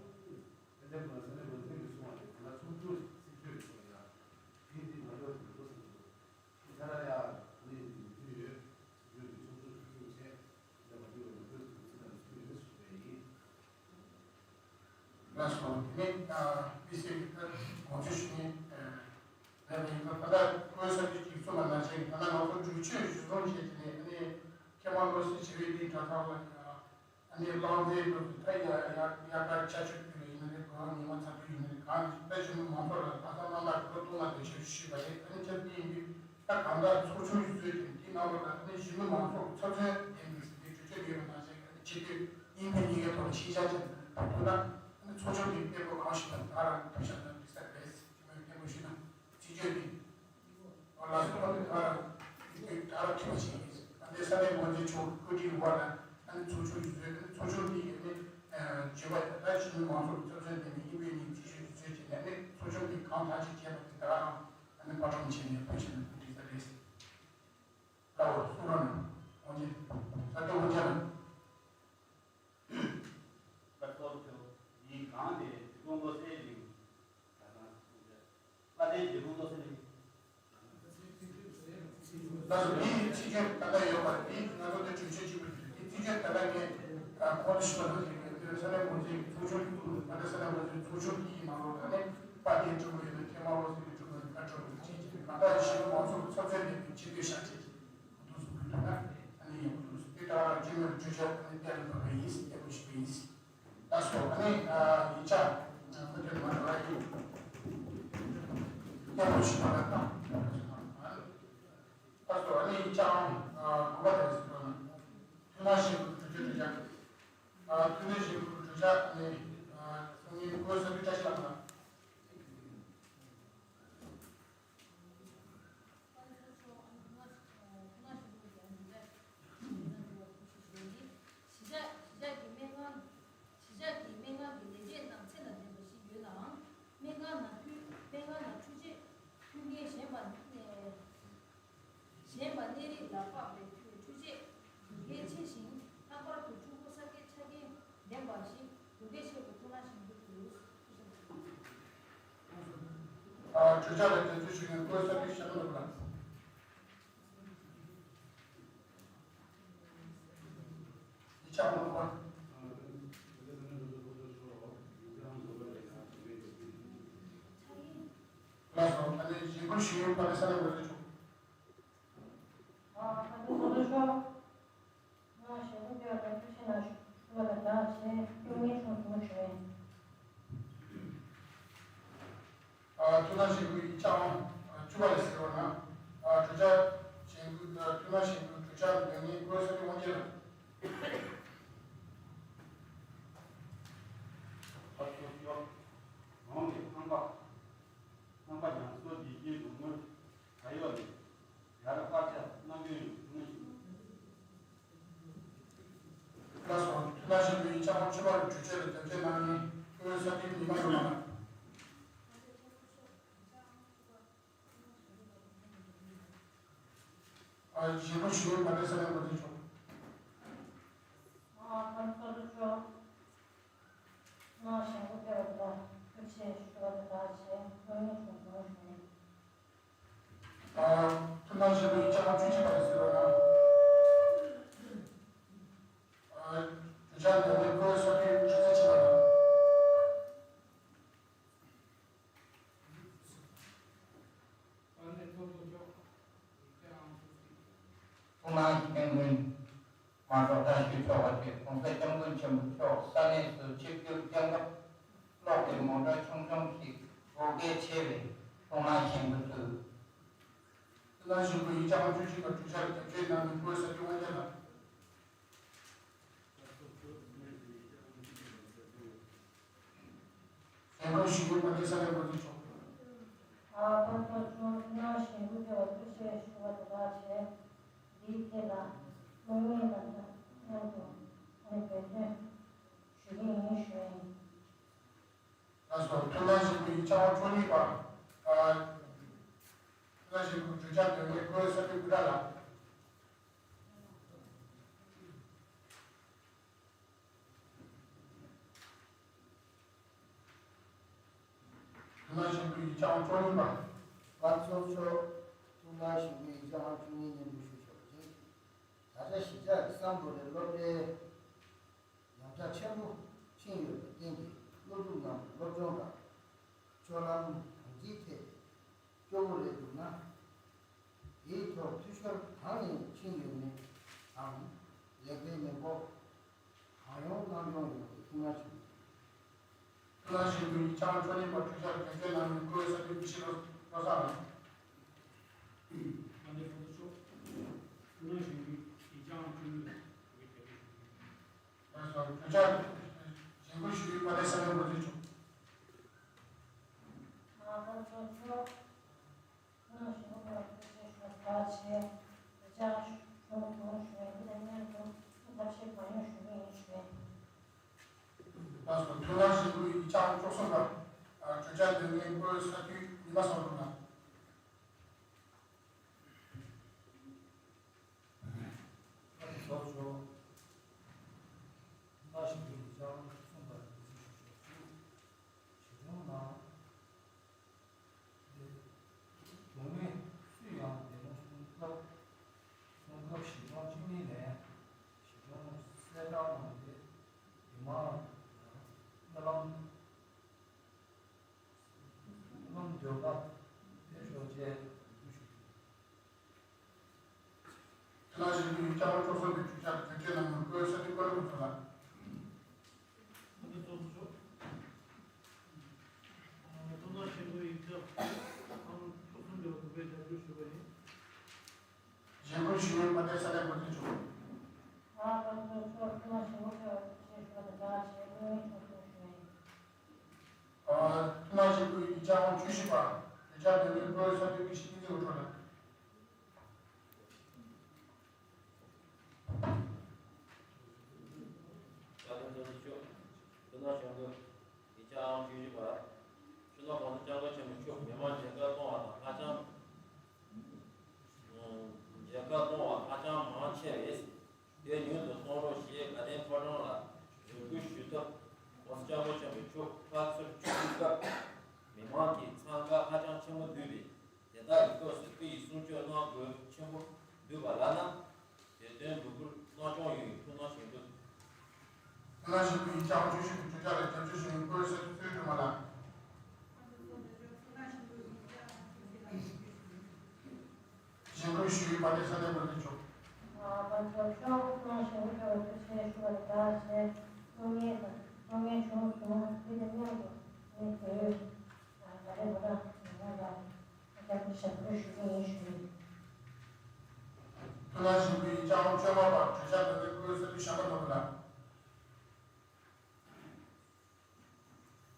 དེ་ཚོ་ལ་ས་གནས་འགོ་འཛིན་གྱིས་གསུངས་པ་དེ་ང་ཚོ་ཚོགས་ཞུགས་སྲིད་གཞུང་གིས་གསུངས་ཡ། དེ་འདི་མ་འཇོག་ཅིག་འདུག་ཟེར་གྱི་འདུག་དེ་ཁ་ར་ཡ་ནི་མི་མཐུན་ཡོད། སྲིད་གཞུང་གིས་ཚོགས་ཞུགས་ཚོགས་ཞུགས་བྱས་དེ་འདྲ་མ་འཇོག་མ་འཇོག་ཅིག་འདུག་ཚིག་ལ་མི་མཐུན་ཡོད་ཟེར་བ་ཡིན། ལགས་སོ། དེ་ནས་དམིགས་བསལ་གྱི་ད་དགོངས་ཚུལ་ཞུ་མཁན་མེད་པ་ཡིན་ཙང་། ད་ལྟ་ཀོས་ས་ཏི་ཅིག་གསུངས་པ་ནང་བཞིན་ད་ལྟ་ང་ཚོ་གྲོས་ཆོད་གཞི་བཟུང་བྱས་དེ་ནས་ཨ་ནི་ཁེ་མ་ལོ་སི་བྱེ་བའི་སྡིངས་གྲྭ་ཚང་ལ་ཨ་ནི་གླང་རྫས་དེ་ཚོ་ད་ཡ་ཡ་ཡ་ག་ཆ་ཆོད་དུས་ལ་ཡིན་ན་རེད། གང་ཉི་མ་ཚ་དུས་ཡིན་ན་རེད། གང་ད་གཞོན་ནུ་མང་ཚོགས་ལ་ལྷག་བསམ་རྣམ་དག་གི་བློ་གཏོང་བ་དེ་ཆེད་ཞུས་པ་རེད། ཨ་ནི་ཁྱེད་དེ་ཡིན་དུས་ད་གང་ལྟར་ཚོགས་ཆུང་ཞིག་བཟོས་ཏེ་དེའི་ནང་ལོགས་ལ་ཨ་ནི་གཞོན་ནུ་མང་ཚོགས་ཚབ་མཚོན་ལྡན་པའི་ཟིན་བྲིས་གྲོས་ཆོད་ཡོད་པ་ནང་བཞིན་ཨ་ནི་སྤྱི་འཐུས་གཉིས་ཕན་གཉིས་ཀའི་ཐོག་ལ་ཤེས་བྱ་བྱས་ཐུབ་ཐུབ་ན་ཨ་ནི་ཚོགས་ཆུང་དེའི་དཔེ་བཀོད་གང་ཞིག་ལ་ད་རང་ཐུགས་ཞབས་ལ་འགྲིག་ས་རེད། དེ་མོས་སྙན་པོ་ཞུས་ན་ཚིག་བརྗོད་འདི། ཨོ་ལགས་སོ། ཨ་ནི་ད་རང་དེ་ད་རང་ཐུགས་ཞིག་ཨ་ནི་ས་གནས་འགོ་འཛིན་མཆོག་བཀོད་སྒྲིག་འོག་ལ་ཨ་ནི་ཚོགས་ཆུང་ཞིག་བཟོས། ཨ་ནི་ཚོགས་ཆུང་འདི་ཡིས་ཨ་ནི་བརྗོད་པ་ད་གཞོན་ནུ་མང་ཚོགས་ཀྱི་ཚབ་མཚོན་ལྡན་པའི་དབྱིན་བོད་གཉིས་ཚིག་ཤོད་ཅིག་བཟོས་བྱས་ནས་ཨ་ནི་ཚོགས་ཆུང་འདི་གང་ཐག་ཆོད་བྱས་པ་དེ་ད་རང་ཨ་ནི་པར་སྐྲུན་བྱས་ནས་ཕུལ་བྱས་ནས་འགྲིག་ས་རེད། ལའོ་སུ་ར་ནི་འོན་ཀྱང་ས་སྐྱོང་འོན་ཀྱང་། པ་ཚོགས་གཙོ་ཡིན། གང་དེ་འབྲས་སྤུངས་བློ་གསལ་གླིང་གྲྭ་ཚང་། དཔལ་ལྡན་འབྲས་སྤུངས་བློ་གསལ་གླིང་། ད་སོ་འདིའི་ཚིག་བརྗོད་ད་ལྟ་ཡོད་པ་འདི་ང་ཚོ་འདི་གྲོས་ཆོད་གཅིག་པུ་རེད། འདི་ཚིག་བརྗོད་ད་ལྟ་ངས་ཨ་ཁོང་དུ་ཞུ་བ་ནང་བཞིན་རེད། འདིར་ས་གནས་འགོ་འཛིན་གྱི་ཚོགས་ཆུང་གི་ཐོག་ནས་ད་ལྟ་ས་གནས་འགོ་འཛིན་ཚོགས་ཆུང་འདིའི་ནང་ལོགས་ད་ནས་དཔལ་ལྡན་སྤྲུལ་སྐུ་ཡོད་ན་ཐེངས་མ་ལོ་ཟེར་བའི་སྤྲུལ་སྐུ་ཡོད་ན་སྤྲུལ་སྐུ་ཡིན་ཅིག་རེད། གང་ལྟར་གཞོན་ནུ་མང་ཚོགས་ཚོགས་ཚོད་ལས་པའི་ཆེད་དུ་བཞག་བྱས་ཀྱི་ཁོང་ཚོ་གསུང་གི་འདུག་ན་ཨ་ནི་ཡག་པོ་འདུག་དེ་ལྟར་གཅིག་མོས་གྲོས་ཆོད་ཨ་ནི་གཏན་ལ་ཕབ་པ་ཡིན། གཏན་ལ་ཕབ་པ་ཡིན། ད་སོ་ཨ་ནི་ཡིག་ཆ་མུ་མཐུད་མ་འགྲོ་བ་ཡིན། གཏན་ལ་ཕབ་པ་དང་། ད་སོ་ཨ་ནི་ཡིག་ཆའང་དགོས་པ་དེ་སོ་ན་ཐུན་མོང་བཞིན་དུ་གྲོས་ཆོད་གྲོས་ཆོད། ཐུན་མོང་བཞིན་དུ་གྲོས་ཆོད་ཨ་ནི་གསུང་མཁན་ཀོས་ས་ཏི་བཀྲ་ཤིས་ལགས་ལ། གཞིས་ཆགས་གཞིས་ཆགས་ཀྱི་སྨན་ཁང་གཞིས་ཆགས་ཀྱི་སྨན་ཁང་གི་ལས་བྱེད་རྣམས་ཚེ་ལ་ལྡན་པ་ཞིག་ཡོད་ནའང་། སྨན་ གྲོས་འཆར་ལ་རྒྱབ་སྐྱོར་ཞུ་མཁན་སྐུ་ཚབ་པའི་ཤར་ནུབ་ལ། ཡིག་ཆ་མང་པོ། ལགས་སོ། ད་ནི་གཞིས་འགོ་ཞུ་ཡུལ་ཕ་ནས་ས་ལ་འགོ་འཛུགས་ཆོག་ཨ་ཕ་ཚོ་ཚོགས་གཙོ་མཆོག་ང་ཞལ་འཛོམས་ཕེབས་པར་ཐུགས་རྗེ་གནང་ཞུ་བ་དང་སྦྲགས་བྱས་སྐུ་ངལ་ཆུང་ཞུ་ཞུ་ཡིན། ཨ་ཐུགས་སྣང་ཞུ་སྒོའི་ཡིག་ཆ་ཨང་བཅུ་པ་ལ་གཟིགས་རོགས་གནང་། ཨ་གྲོས་འཆར་བཞེངས་སྒོའི་ཨ་ཐུགས་སྣང་ཞུ་སྒོའི་གྲོས་འཆར་འདོན་མཁན་སྐུ་ཚབ་དབང་རྒྱལ་ལགས། ཨ་ཚོགས་གཙོ་མཆོག་ངོས་ནས་ཁང་པ། ཁང་པ་ཉམས་གསོ་བྱེད་ཀྱི་འདུག་ངོས་ད་ཡོད་ནས་ཡར་པར་ཆ་གནང་སྐྱོན་ཡོད་ངོས་ཞུ། ལགས་སོ། ཐུགས་སྣང་ཞུ་སྒོའི་ཡིག་ཆ་ཨང་བཅུ་པ་གྲོས་འཆར་ལ་རྒྱབ་སྐྱོར་གནང་མཁན་སྐུ་ཚབ་ཉི་མ་ལོ་མ་ལགས། ཨ་གཞིས་འགོ་ཞུ་ཡུལ་ཕ་ནས་ས་ལ་འགོ་འཛུགས་ཆོག་ཨ་ཕ་ཚོགས་གཙོ་མཆོག་ང་ཞལ་འཛོམས་ཕེབས་པར་ཐུགས་རྗེ་ཆེ་ཞུ་བ་དང་སྦྲགས་བྱས་སྐུ་ངལ་ཆུང་ཞུ་ཞུ་ཡིན། ཨ་ཐུགས་སྣང་ཞུ་སྒོའི་ཡིག་ཆ་ཨང་བཅུ་གཅིག་པ་ལ་གཟིགས་རོགས་གནང་། ཨ་གྲོས་འཆར་འདོན་མཁན་སྐུ་ཚབ་ཆོས་སྐྱིད་ཆོས་སྲིད་ཆེ་བ་ལགས། ཐུགས་སྣང་ཞུ་མཁན་ཀུན། མ་འགྲོ་བཀྲ་ཤིས་ཚོགས་པ་ཆེ་༸གོང་ས་༸སྐྱབས་མགོན་ཆེན་པོ་མཆོག་ས་གནས་སུ་ཆིབས་བསྒྱུར་བསྐྱངས་སྐབས། གློག་གི་མོ་ཊ་ཆུང་ཆུང་ཞིག་བགོ་སྐལ་ཆེ་བས་ཐུགས་སྣང་ཞུ་འབུལ་ཞུ། ཐུགས་སྣང་ཞུ་སྒོའི་ཡིག་ཆ་ཨང་བཅུ་གཅིག་པ་གྲོས་འཆར་རྒྱབ་སྐྱོར་གནང་མཁན་སྐུ་ཚབ་དབང་རྒྱལ་ལགས། གཞིས་འགོ་ཞུ་ཡུལ་ཕ་ནས་ས་ལ་འགོ་འཛུགས་ཆོག་ཨ་ཕ་ཚོགས་གཙོ་མཆོག་ཐུགས་སྣང་ཞུ་སྒོ་ཕེབས་པར་ཐུགས་རྗེ་ཆེ་ཞུ་བ་དང་སྦྲགས་བྱས། འདིའི་ཐད་ལ་དམིགས་མེད་ལམ་སྟོན་མཉམ་དུ་ཨ་ནི་འབད་བརྩོན་ཞུ་གི་ཡིན་ཞུ་ཡིན། ལགས་སོ། ཐུགས་སྣང་ཞུ་སྒོའི་ཡིག་ཆ་ཨང་བཅུ་གཉིས་པ། ཨ་ཐུགས་སྣང་ཞུ་སྒོའི་གྲོས་འཆར་འདོན་མཁན་སྐུ་ཚབ་སྐུ་དྲག་ལགས། ཐུགས་སྣང་ཞུ་སྒོའི་ཡིག་ཆ་ཨང་བཅུ་གཉིས་པ། ཕ་ཚོགས་མཆོག་ཐུགས་སྣང་ཞུ་སྒོའི་ཡིག་ཆ་ཨང་བཅུ་གཉིས་སྙན་སྒྲོན་ཞུ་ཆོག་ཅིང་། ད་ཆ་གཞིས་ཆགས་ཀྱི་སམ་བྷོ་ཊའི་སློབ་གྲྭའི་ཉམས་ཆག་ཆེན་པོ་ཕྱིན་ཡོད་པར་བརྟེན་ཏེ། སློབ་ཕྲུག་རྣམས་ལ་སློབ་སྦྱོང་དང་སྤྱོད་ལམ་གང་ཅིའི་ཐད་སྐྱོ་པོ་རེད་འདུག་ན། དེའི་ཐོག་འཐུས་ཤོར་གང་ནས་ཕྱིན་ཡོད་མེད་དང་། ལེགས་སྤེལ་ནན་པོ་གང་ཡོང་གནང་སྐྱོང་ཡོང་བའི་ཐུགས་སྣང་ཞུ། ཐུགས་སྣང་ཞུ་སྒོའི་ཡིག་ཆ་ཨང་བཅུ་གཉིས་པ་གྲོས་འཆར་རྒྱབ་སྐྱོར་གནང་མཁན་སྐུ་ཚབ་སྐུ་ཞབས་བློ་བཟང་ལགས། ཨ་ནེ་ཚོགས་གཙོ་མཆོག་ཐུགས་སྣང་ཞུ་སྒོའི་ཡིག་ཆ་ཨང་བཅུ་གཉིས་པ་རྒྱབ་སྐྱོར་ཞུ། ལགས་སོ། གྲོས་འཆར་གཞིས་འགོ་ཞུ་ཡུལ་ཕ་ནས་ས་ལ་འགོ་འཛུགས་ཆོག་ཨ་ཕ་ཚོགས་གཙོ་མཆོག་ཐུགས་སྣང་ཞུ་སྒོ་ཕེབས་པར་ཐུགས་རྗེ་ཆེ་ཞུ་བ་དང་སྦྲགས་བྱས། དེ་ཅང་ཞུ་མོ་གོང་ཞུ་བའི་འདི་དང་མཉམ་དུ་ཐབས་ཤེས་གང་ཡོང་ཞུ་གི་ཡིན་ཞུ་ཡིན། ལགས་སོ། ཐུགས་སྣང་ཞུ་སྒོའི་ཡིག་ཆ་ཨང་བཅུ་གསུམ་པ། ཨ་གྲོས་འཆར་འདོན་མཁན་སྐུ་ཚབ་ཉི་མ་བསམ་འགྲུབ་ལགས། ཚོགས་གཙོ་མཆོག་ཐུགས་སྣང་ཞུ་སྒོའི་ཡིག་ཆ་ཨང་བཅུ་གསུམ་པ་ཞུ་ཞུ་ཞུ། གཞིས་གྲོང་ནང་དེ་རྒྱུ་མི་སུ་ཡང་བདེ་མོ་གསུང་སྐབས་གསུང་སྐབས་གཞིས་གྲོང་སྤྱི་མི་ནས་གཞིས་གྲོང་གསལ་བསྒྲགས་གནང་སྟེ། མི་མང་ལ་སྨོན་ལམ་སྨོན་ལམ་འདོན་པ་ཕེབས་ཤོག་ཅེས་འབོད་སྐུལ་ཞུ་རྒྱུ། ཐུགས་སྣང་ཞུ་སྒོའི་ཡིག་ཆ་ཨང་བཅུ་གསུམ་པའི་གྲོས་འཆར་རྒྱབ་སྐྱོར་གནང་མཁན་སྐུ་ཚབ་ཀུན་ལེགས་དགེ་ཚོགས་ལགས། ཨ་ནེ་ཚོགས་གཙོ་མཆོག་ཐུགས་སྣང་ཞུ་སྒོའི་ཡིག་ཆ་ཨང་བཅུ་གསུམ་པའི་དགུ་པའི་རྒྱབ་སྐྱོར་ཞུ་བ་ཡིན། གཞིས་འགོ་ཞུ་ཡུལ་ཕ་ནས་ས་ལ་འགོ་འཛུགས་ཆོག་ཨ་ཕ་ཚོགས་གཙོ་མཆོག་ཐུགས་སྣང་ཞུ་སྒོ་ཕེབས་པར་ཐུགས་རྗེ་ཆེ་ཞུ་བ་དང་སྦྲགས་བྱས་སྐུ་ངལ་ཆུང་ཞུ་ཞུ་ཡིན། ཨ་ཐུགས་སྣང་ཞུ་སྒོའི་ཡིག་ཆ་ཨང་བཅུ་བཞི་པ། གྲོས་འཆར་འདོན་མཁན་སྐུ་ཚབ་དབུ་ཁྲིད་བསྟན་འཛིན་དབུ་ཕྲུག་ལགས། བཀའ་དྲིན་ཆེ་ཞུ། ཐུགས་སྣང་ཞུ་སྒོའི་ཡིག་ཆ་ཨང་བཅུ་བཞི་པ། སྤྱི་ནོར་༸གོང་ས་༸སྐྱབས་མགོན་ཆེན་པོ་མཆོག་མི་མང་མཇལ་ཁ་གཏོང་བ་དང་ཧ་ཅང་། མཇལ་ཁ་གཏོང་བ་ཧ་ཅང་མང་ཆེ་བས། དེ་ཉུང་དུ་གཏོང་རོགས་ཞེས་དགའ་ལྡན་ཕོ་བྲང་ལ་འབོད་སྐུལ་ཞུ་ཐབས་༸གོང་ས་༸སྐྱབས་མགོན་ཆེན་པོ་མཆོག་ཕར་ཚུར་བསྐྱོད་སྐབས། མི་མང་གི་འཚང་ཁ་ཧ་ཅང་ ཆེན་པོ་བསྡུས་པས། དེ་དག་གི་སྐབས་སུ་སྐུ་ཡི་གསུང་ཆོས་གནང་དགོས་ཆེན་པོ་འདུག་པ་ལགས་ན། དེ་དོན་འགྲུབ་པར་གནང་སྐྱོང་ཡོད། ཐུགས་སྣང་ཞིག་འདུག་ཐུགས་སྣང་ཞིག་འདུག་ཡིག་ཆ་ཨང་བཅུ་བཞི་པའི་བརྗོད་བྱ་ལ་རྒྱབ་སྐྱོར་ཞུ་མཁན་སྐུ་ཚེ་ཚེ་སྒྲོལ་མ་ལགས། རྗེས་འབུལ་ཞུ་བའི་བར་དེ་ས་གནས་བར་དུ་ཆོག་བར་དུ་ཆོག་ཐུགས་སྣང་ཞིག་འདུག་ཐུགས་རྗེ་ཆེ་ཞུ་བ་དང་སྦྲགས་བྱས། སློབ་གཉེར་དང་སློབ་གཉེར་བྱུང་སོང་། འདི་དང་མཉམ་དུ་ངས་དེ་ཡོད། ད་རེས་བོད་ནང་ལ་རྒྱབ་སྐྱོར་ཞབས་སྐྱོར་ཞུ་གི་ཡིན་ཞུ་ཡིན། ཐུགས་སྣང་ཞུ་གི་ཡིན། ལྕགས་ལམ་བཅོ་ལྔ་པ་གྲོས་འཆར་འདོན་མཁན་སྐུ་ཚེ་བསོད་ནམས་ཤམ་བྷ་ནོར་བུ་ལགས།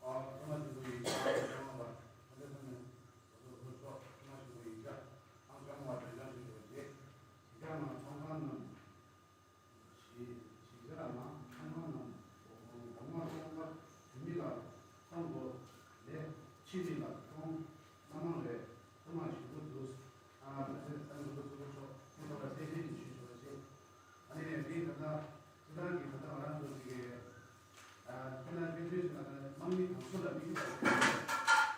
ཨ་ཐུགས་སྣང་ཞུ་གི་ཡིན། ལྕགས་ལམ་བཅོ་ལྔ་པ་གྲོས་འཆར་འདོན་མཁན་སྐུ་ཚེ་བསོད་ནམས་ཤམ་བྷ་ནོར་བུ་མཆོག་ཐུགས་སྣང་ཞུ་གི་ཡིན། ལྕགས་ལམ་བཅོ་ལྔ་པ་གྲོས་འཆར་ཞུ་གི་ཡོད་རེད། ལྕགས་ལམ་ཚོང་ཁང་རྣམས། ཞེས་ཞེས་བྱ་ལ་ན་ཚོང་ཁང་རྣམས་སྒོ་ང་ཚོང་ཁང་བུད་མེད་ལ་ཚོང་དགོས་ལས་ཕྱི་མི་ལ་ཚོང་སྣ་མང་རེད། ཚང་མ་ཞུ་གི་འདུག་ཨ་ང་ཚོའི་ས་གནས་འགོ་ཚུགས་ཆོག་ཁོང་ཚོ་ལ་ཐེ་ཚེ་ཉིན་ཞུ་ཆོག་ཅེས། ཨ་ནི་ངས་འདི་ད་ལྟ་སྤྱི་བཏང་གི་ད་ལྟ་ང་རང་ཚོ་ཅིག་གི་ཨ་ཁྱོད་རང་དཔེ་མཚོན་ཞིག་ལ་དམག་མི་གང་ཚོ་ལ་དམིགས་ཡུལ་ལ་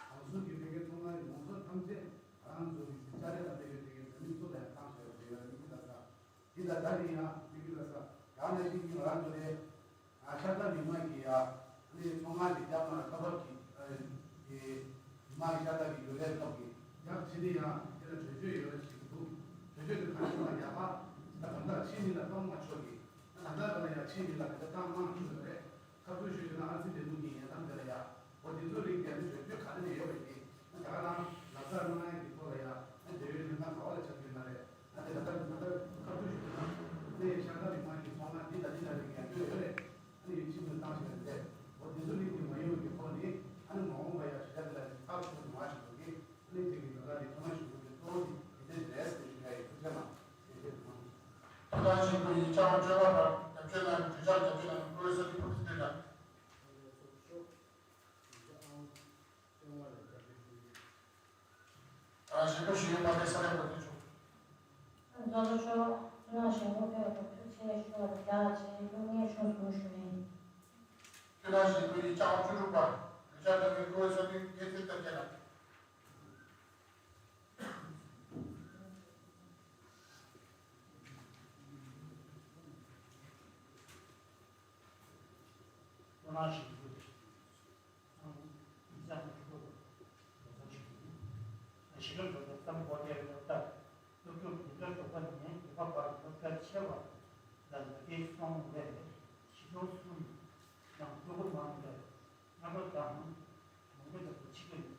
གང་ཚོ་གི་ཕ་གིའི་ཚོང་ཁང་གི་མང་ཚོགས་ཐམས་ཅད་ང་རང་ཚོ་གི་ཅ་ལེ་ལ་ཕ་གིའི་ཕ་གིའི་འཛམ་གླིང་ཚོ་ལ་ཡང་བཏང་ཞེས་པ་དེ་ཡོད་དམིགས་ཡུལ་ལ་ད། འདི་ལ་ད་ནི་ཡང་ཅི་གི་ལ་ས་ཡང་ན་ཅིག་གི་ང་རང་ཚོ་ལས་ཨ་ཤར་ད་མི་མང་གི་ཡ་ནི་ཚོང་ཁང་གི་རྒྱབ་ན་ཁ་བབ་ཀྱི་ཨ་གི་མི་མང་གི་ཤར་ད་གི་ཡོད་རེད་སྟོབས་ཀྱི་ཡག་ཅི་ནི་ཡང་དེ་ལ་གྲོས་ཆོད་ཡོད་རེད་ཞིག་འདུག་གྲོས་ཆོད་དེ་ག་ནས་ཡག་པ་ད་གང་ལྟར་ཕྱི་མི་ལ་གཏོང་མ་ཆོག་གི་ད་གང་ལྟར་ལ་ཡ་ཕྱི་མི་ལ་ག་ཚོད་གཏོང་མང་ཆོག་རེད། ཁ་ཐུག་ཞུ་ཞུ་ན་ཨ་ཙི་བདེ་སྡུག་གི་ཉེན་ཁ་འདི་ལ་ཡ། འོ་དེ་ཚོ་རིགས་ཀྱང་ནི་གྲོས་ཆོད་ག་རེ་ནས་ཡོད་པ་ཡིན། ད་ག་རང་ལག་བསྟར་གནང་ཡ་གི་ཐོག་ལ་ཡ། ཨ་དེ་བས་ཉེན་ཁ་ག་བ་ལ་ཆགས་ཀྱི་ཡོད་མ་རེད། ཨ་དེ་ལ་ད་ད་ད་ཁ་ཐུག་ཞུ་ཞུ་ན་ནས་ཤར་ད་མི་མང་གི་ཚོང་ཁང་འདི་ད་འདི་ལ་རིགས་ཀྱང་ཡོད་ཡོད་རེད། ཨ་ནི་ཡིན་ཕྱིན་ཚོ་བཏང་ཞིག་ལ་རེད། འོ་དེ་ཚོ་རིགས་ཀྱི་མ་ཡོང་བའི་ཐོག་ནས་ཨ་ནི་མ་འོངས་པ་ཡ་ཞུ་ཡ་དེ་ལ་ནི་ཐག་ཆོད་མ་ཞིག་འགྲོ་གི། ཨ་ནི་དེ་གི་ད་ལྟ་ནི་ཚོང་ཁང་ཞུ་དགོས་ཀྱི་གཙོ་བོ་དེ་དེ་འདྲའི་རེད་ཟེར་ཞུ་ཡ་ཡི་ཐུགས་རྗེ་གནང་། ཐུགས་རྗེ་གནང་། ཐུགས་རྗེ་གནང་། ཞིང་པ་ཡིན་ལྕགས་ལམ་བཅོ་ལྔ་པར་རྒྱབ་སྐྱོར་གནང་བའི་གྲོས་འཆར་རྒྱབ་སྐྱོར་གནང་མཁན་སྐུ་ཚེ་ཚེ་རིང་ཕུན་ཚོགས་བསྟན་ལགས། ཨ་ཞིང་པ་ཞུ་ཡིན་པ་དེ་ས་ལེ་བ་དེ་ཆོག་རྫོང་མཆོག་ཐུགས་སྣང་ཞིང་པ་ཕེབས་པར་ཐུགས་རྗེ་ཆེ་ཞུ་བ་དང་སྦྲགས་བྱས་སློབ་གཉེར་ཆུང་ཞུ་ཞུ་ཡིན། ཐུགས་སྣང་ཞིང་པ་ཡིན་ལྕགས་ལམ་བཅུ་དྲུག་པར་གྲོས་འཆར་གནང་མཁན་སྐུ་ཚེ་ཚེ་རིང་རྒྱལ་མཚན་ལྟ་རྒྱལ་ལགས། ཁོ་ན་ཞིག་དགོས། ཨང་། ཡིག་ཚང་གི་ཕྲུ་གུ་ལོ་ཚོད་ཞིག་ཡིན། གཞིས་ལུས་འགྲོ་སྟངས་སམ་བོ་ཏེ་ལོ་ལྟར་སློབ་ཕྲུག་བདུན་ཅུ་དོན་དག་ནས་བརྒྱད་པ་བར་སློབ་གྲྭ་ཆེ་བ་ལ་ལོ་བརྒྱད་སོང་བས་གཞིས་ལུས་གསུམ་ནང་ཕྲུ་གུ་མང་བས། སྔ་དྲོ་དང་། གྲོང་ཁྱེར་དུ་ཕྱི་གི་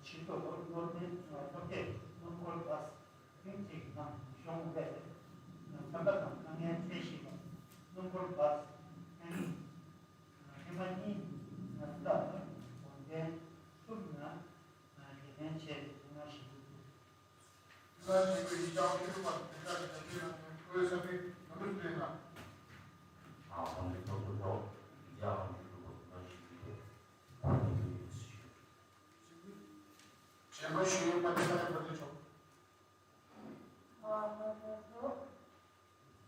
ཕྱི་ལོགས་སློབ་གྲྭའི་སློབ་གྲྭའི་སྣུམ་འཁོར་བཱས་ཐེངས་གཅིག་ནང་ཞོན་པས། ཁང་པ་དང་དཀའ་ངལ་འཕྲད་བཞིན་པ་སྣུམ་འཁོར་བཱས་ཐེངས་ཐེངས་མ་གཉིས་ལྟར་དགོངས་དོན་ཐུབ་ན་དགེ་ལྡན་ཆེ་བའི་ཐུགས་སྣང་ཞིག་འདུག་ལ་ཞིག་པའི་ཡིག་ཆ་ཁྱེད་པར་དེ་ལྟར་དེ་ལྟར་ཁོའི་ས་པའི་ནོར་འཁྲུལ་སྤེལ་ན། ཨ་ཁོང་གི་ཐོག་ཏུ་ཐོག་ཡིག་ཆ་ཁྱེད་པར་དེ་ལྟར་ཞིག་པའི་ཁོང་གི་ཡིག་ཆ་ཞིག་ཞེས་པ་ཞུ་ཡིན་པ་དེ་ལྟར་བར་དུ་ཆོག་ཨ་ཁོང་གི་ཐོག་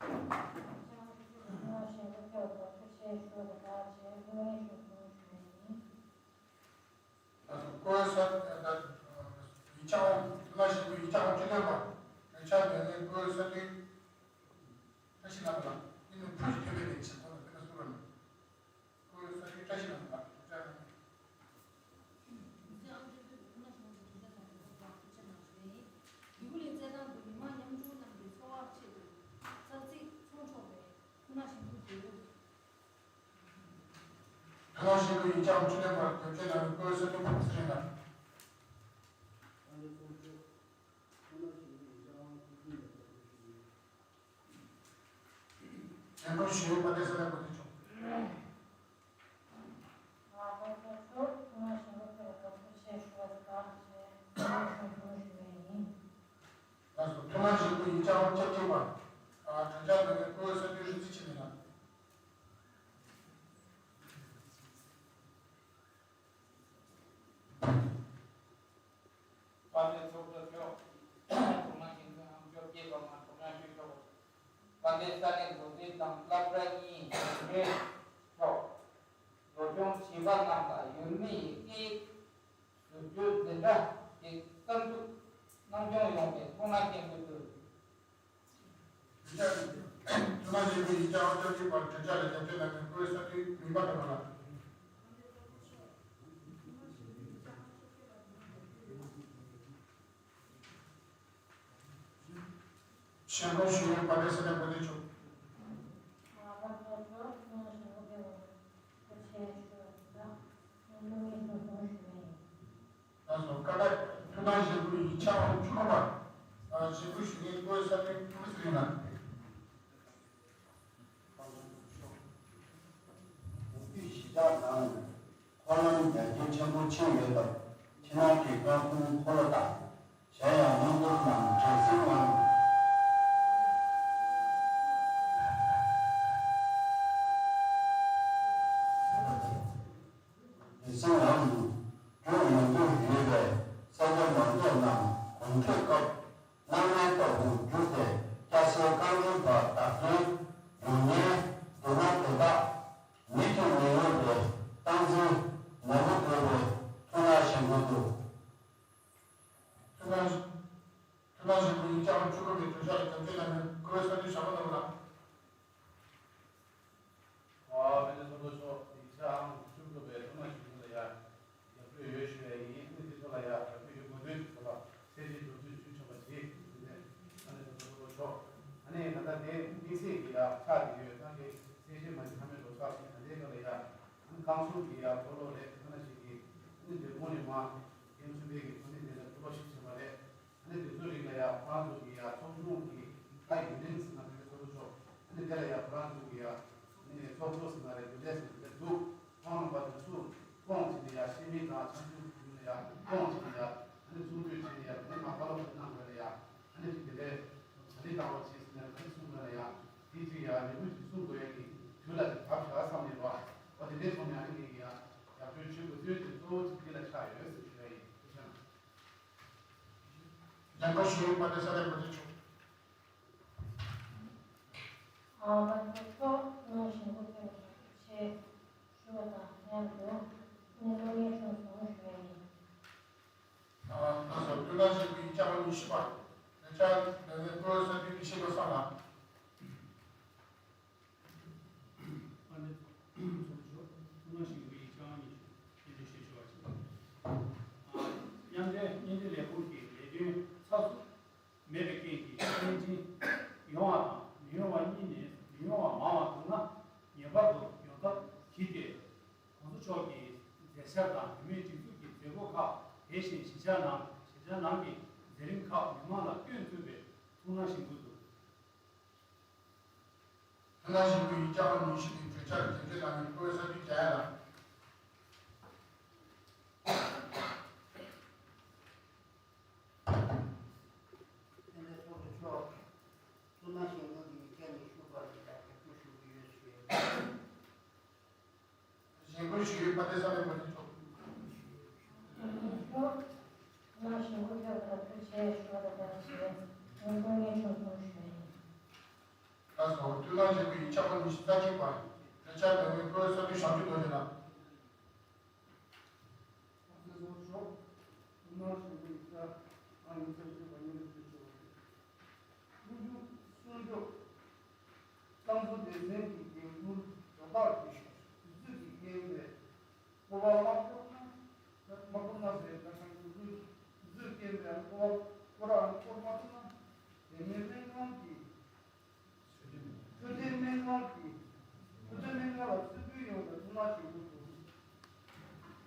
ཞེས་པ་ཐོག་ཞེས་པ་ཐོག་ཞེས་པ་ཐོག་ཞེས་པ་ཐོག་ཞེས་པ་ཐོག་ཞེས་པ་ཐོག་ད་དུ་བཀོད་ས་ད་ཡིག་ཆ་འོང་དུ་ན་ཞིག་ཏུ་ཡིག་ཆ་འོང་ཅི་ལོན་པ་ཡིག་ཆ་ལོན་ནས་བཀོད་ས་དུས་བཀྲ་ཤིས་ལགས་ལ་ཨིན་ནུ་ཕུ་ཞིག་ཐོན་པའི་ལས་བྱེད་ཁོ་ལ་དེ་ལ་སུ་ར་མེད། བཀོད་ས་དུས་བཀྲ་ཤིས་ལགས་ལ་བཀྲ་ཤིས་ལགས། ཡུལ་ལས་རྩེད་ཐང་དུ་མི་མང་ཉམ་ཆུང་རྣམས་ཀྱི་འཚོ་བ་ཆེད་དུ་ཚར་རྩིས་ཚོང་ཆོག་པའི་ཁུ་ན་ཞིག་ཏུ་འདུག་ཐ་ན་ཞིག་ཏུ་ཡིག་ཆ་འོང་ཅི་ལོན་པར་དེབ་སྐྱེལ་གནང་བའི་བཀོད་ས་དུས་ཕུ་ཚེ་རིང་ལགས། འགན་ཁུར་ཞུ་བའི་བཀའ་དྲིན་གསོལ་ལ་འགོད་དུ་ཆོག་ང་ཚོ་ཚོ་ཐུགས་སྣང་ཞིང་པ་ཕེབས་པར་ཐུགས་རྗེ་ཆེ་ཞུ་བ་དང་བཅས་ཐུགས་སྣང་ཞུ་བ་ཞུ་བ་ཡིན། ང་ཚོ་ཐུགས་སྣང་ཞིང་པ་ཡིག་ཆ་ཨང་བཅོ་བརྒྱད་པ། དྲན་འཆར་འདོན་མཁན་སྐུ་ངོ་ས་འདུས་རིག་འཛིན་འཆི་མེད་ལགས། དཔལ་ལྡན་ཚོགས་གཙོ་མཆོག་ཐུགས་སྣང་ཞིང་པ་ཨང་བཅོ་བརྒྱད་པ་མ་ཐུགས་སྣང་ཞུ་ཆོག་དཔལ་ལྡན་ས་གནས་འགོ་འཛིན་དང་སློབ་གྲྭ་གཉིས་དོན་གཅོད་མཆོག་བཟོ་སྐྱོང་བྱིས་པ་རྣམས་ལ་ཡུལ་མི་ཡི་སྐད་ཡིག་ཟུར་ ཡོད་འཛིན་གྲྭ་གི་རྩ་འཛུགས་གནང་སྐྱོང་ཡོང་བའི་ཐུགས་སྣང་བསྐྱེད་འབུལ་དགོས། ཐུགས་སྣང་ཆེན་པོས་ཡིག་ཆ་ཨང་བཅོ་བརྒྱད་པར་གྲོས་འཆར་ལ་རྒྱབ་སྐྱོར་གནང་མཁན་བཀུར་འོས་ས་ཁུལ་མི་འབའ་དང་ལགས། ཞལ་འཛོམས་ཞུ་ཡུལ་དཔལ་ལྡན་ས་སྐྱ་མགོན་དེ་མཆོག་ད་སོ་ཀ་ད་ཐུགས་སྣང་བཞེས་འབུལ་ཡིག་ཆ་ཨང་བཅུ་དགུ་པ། བཞེས་འབུལ་ཞུ་མཁན་བཀུར་འོས་ས་ཁུལ་ཀུན་ཟེར་ན། མུ་ཁྱུད་བཞི་ཆ་ནང་འཁོར་ལམ་རྒྱ་ཁྱོན་ཆེན་པོ་ཕྱེ་ཡོད་སྟབས་ཕྱི་ནང་གི་བཀའ་དགོན་འཁོར་ལོ་དང་། གཞན་ཡང་སྔོན་འགྲོ་རྣམས་བྲེག་ཟིང་ངང་། བྲེག་ཟིང་ངང་། བྲོས་ཡོང་རྒྱུ་ཡོད་པས་ས་སྐྱ་མང་ཚོགས་རྣམས་གོམ་བགྲོད་སྐབས། སྣང་བརྙན་ལྟ་བུ་བསྒྱུར་ཏེ་སྐྱ་སེར་རྐང་འཛིན་པ་བདག་དོན་ཡོད་ངེས་འདུག་ན་དེ་དག་མི་མཐུན་མི་འོས་པའི་སྟངས་འཛིན་ནན་པོ་དགོས་པའི་ཐུགས་སྣང་བཞེས་འབུལ་དུ། ཐུགས་སྣང་ཐུགས་སྣང་བཞེས་འབུལ་ཡིག་ཆ་ཨང་བཅུ་དགུ་པའི་གྲོས་འཆར་ལ་རྒྱབ་སྐྱོར་གནང་མཁན་བཀུར་འོས་ས་ཁུལ་ཞྭ་མོ་ནོར་བུ་ལགས། ཨ་དཔལ་ལྡན་ཚོགས་གཙོ་མཆོག་ཡིག་ཆ་ཨང་བཅུ་དགུ་པའི་ཐུགས་སྣང་ཞུ་རྒྱུ་ལ་ཡ། རྒྱབ་སྐྱོར་ཡོད་ཞུ་ཡ་ཡིན། ཨ་ནི་འདི་ཚོ་ལ་ཡ་རྒྱབ་སྐྱོར་ཡོད་དགོས་དོན་ཚོ་ལ་གསལ་བཤད་འགྲོ་ཚུལ་ཞུ་ཆོག་པ་བྱེད་ཟེར་ནས། ཨ་ནི་ཚོགས་གཙོ་མཆོག་ཨ་ནི་ད་ལྟ་དེ་དམིགས་བསལ་གྱི་ཡ་ཆགས་ཀྱི་ཡོད། ད་གི་གསལ་བཤད་མ་བྱེད་ཐ་མའི་ལོ་ཚགས་ཤིག་ད་ལྟའི་སྐབས་ལ་ཡ། ཨ་ནི་རྐང་ཚུགས་ཀྱི་ཡ་འཁོར་ལོ་རེད། ཁ་ན་ཞིག་གི་ཨ་ནི་འདོད་དགོངས་ནས་མ་རྒན་ཚུན་པའི་གི་ཐོག་ནས་དེ་ལ་འཁོར་ལོ་ཞིག་བྱས་པ་རེད། ཨ་ནི་དེ་ཚོའི་རིགས་ལ་ཡ་ཁོ་རང་ཚོ་གི་ཡ་ཚོགས་ཆུང་གི་ད་ཡུན་རིང་ཟིན་ན་དེ་ཚོ་ཚོགས་གཙོ་ཨ་ནི་དེ་ལ་ཡ་ཁོ་རང་ཚོ་གི་ཡ་ཨ་ནི་ཚོགས་གཙོ་ཟིན་ན་རེད། དེ་འདྲས་ཟིན་དེ་འདུག་ཁོང་རྣམ་པ་དེ་ཚོ་སྐོང་བྱས་ནས་ཡ་ཤེས་མིན་དང་ཆ་འཇོག་གི་ཡུལ་ལ་ཡ་སྐོང་བྱས་ནས་ཡ་ཨ་ནི་ཚོགས་འདུ་བྱས་ནས་ཡ་དེ་མ་པ་ལོ་གནང་བ་ལ་ཡ་ཨ་ནི་དེ་འདྲས་གྲ་སྒྲིག་བཏང་བ་བྱས་ཟིན་ན་ཨ་ནི་གསུང་བ་ལ་ཡ་དེ་ཚོ་ཡ་ལས་འགུལ་ཅིག་གསུང་དགོས་ཡ་གི་དུས་ལ་དེ་བབ་བྱ་བསམ་ནས་བ་འོ་དེ་འདྲས་སོང་ནས་ཨ་ནི་ངས་ཡ་རྒྱབ་སྐྱོར་བྱེད་དགོས་དོན་དེ་གཙོ་བོ་དེ་འདི་ལ་ཆགས་ཡོད་ཟེར་ཞུ་ཡ་ཡིན། ཐུགས་རྗེ་གནང་། ལན་པ་ཞུ་ཡིན་པ་དེ་ས་ལེ་མ་དེ་ཆོག་ཨ་བ་དེ་ཚོ་ནང་བཞིན་པོ་དེ་ཆེ་ཞུ་བ་དང་མཉམ་དུ་ནི་ལོ་ངེས་ཆུང་སོང་ཞུ་ཡ་ཡིན། ཨ་ད་སོ་དུས་ལ་ཞིག་གི་ཡིག་ཆ་བ་ཉི་ཤུ་པ་དེ་ཆ་ནས་ནས་ཀོ་ས་དུས་ཀྱི་ཤེས་པ་བསམ་ལ། ཨ་ནི་ཚོགས་གཙོ་ཐུགས་སྣང་ཞིག་འབུལ་ཡིག་ཆ་ཨང་ཉི་ཤུ་སྙན་སྒྲོན་ཞུ་ཆོག་པ་ཞིག་མཉམ་འབྲེལ་མཉམ་འབྲེལ་ལས་ཁུངས་ཀྱི་ལས་དོན་ཚགས་ཚུད་མེད་པའི་རྐྱེན་གྱིས་བསྟན་འཛིན་ཡོང་བ་དང་མི་ཡོང་བ་གཉིས་ནས་མི་ཡོང་བ་མང་བ་བྱུང་ན་ངེས་པར་དུ་ཡོང་ཐབས་བགྱིས་ཏེ། གོང་ས་མཆོག་གི་མཛད་འཆར་དང་བོད་མིའི་སྒྲིག་འཛུགས་ཀྱི་མཛད་སྒོ་ཁག་དེ་བཞིན་གཞིས་ཆགས་ནང་གཞིས་ཆགས་ནང་གི་མཛད་རིམ་ཁག་མི་མང་ལ་སྟོན་ཚུགས་པའི་ཐུགས་སྣང་ཞིག་འབུལ་དུ། ཐ་ན་ཞིག་ཏུ་ཡིག་ཆ་ཨང་ཉི་ཤུ་གི་གྲོས་འཆར་རྒྱབ་སྐྱོར་གནང་མཁན་བཀུར་འོས་ས་ཁུལ་རྒྱ་ཡ་ལགས། དེ་ནས་ཚོགས་གཙོ་མཆོག་ཐུགས་སྣང་ཞིག་འབུལ་གྱི་ཡིག་ཆ་ཉི་ཤུ་པ་ཞིག་ལ་རྒྱབ་སྐྱོར་ཞུ་གི་ཡོད་ཞུ་ཡོད། ཞིག་འབུལ་ཞུ་ཡོད་པ་དེ་ས་ལེ་མ་དེ་ཆོག་ཐུགས་སྣང་ཞིག་འབུལ་ཐོག་ལ་ཐུགས་རྗེ་ཆེ་ཞུ་བ་དང་བཅས་ངས་སྐུ་ངལ་ཆུང་སོང་ཞུ་ཡ་ཡིན། ད་སོ་དུས་ལ་ཞིག་གི་ཡིག་ཆ་ཨང་ཉི་ཤུ་རྩ་གཅིག་པ་གྲོས་འཆར་ལས་འགུལ་བཀུར་འོས་ས་ཁུལ་ཞབས་ཞུ་རྡོ་རྗེ་ལགས། ཚོགས་གཙོ་མཆོག་ཐུགས་སྣང་ཞིག་འབུལ་ཡིག་ཆ་ཨང་ཉི་ཤུ་རྩ་གཅིག་པ་སྙན་སྒྲོན་ཞུ་ཆོག་པ་རེད། སློབ་ཆུང་སྲུང་སྐྱོབ་རྐང་བཙུགས་སྡེ་ཚན་གྱི་འགན་འཁུར་དོ་བདག་གིས་དུས་ཚོད་ཀྱི་རྐྱེན་པས་སྐོར་བ་མ་བསྐོར་ན། མ་བསྐོར་ན་ཟེར་ད་ག་ནང་དུས་ཚོད་ཀྱི་རྐྱེན་པས་སྐོར་བ་སྐོར་ར་སྐོར་མ་ཐུབ་ན། དེ་ནས་སྨན་ཁང་གི་ཆོས་ལྡན་སྨན་ཁང་གི་ཆོས་ལྡན་སྨན་ཁང་ལ་རྩིས་སྤྲོད་ཡོང་བའི་ཐུགས་སྣང་ཞུ་རྒྱུ་དང་།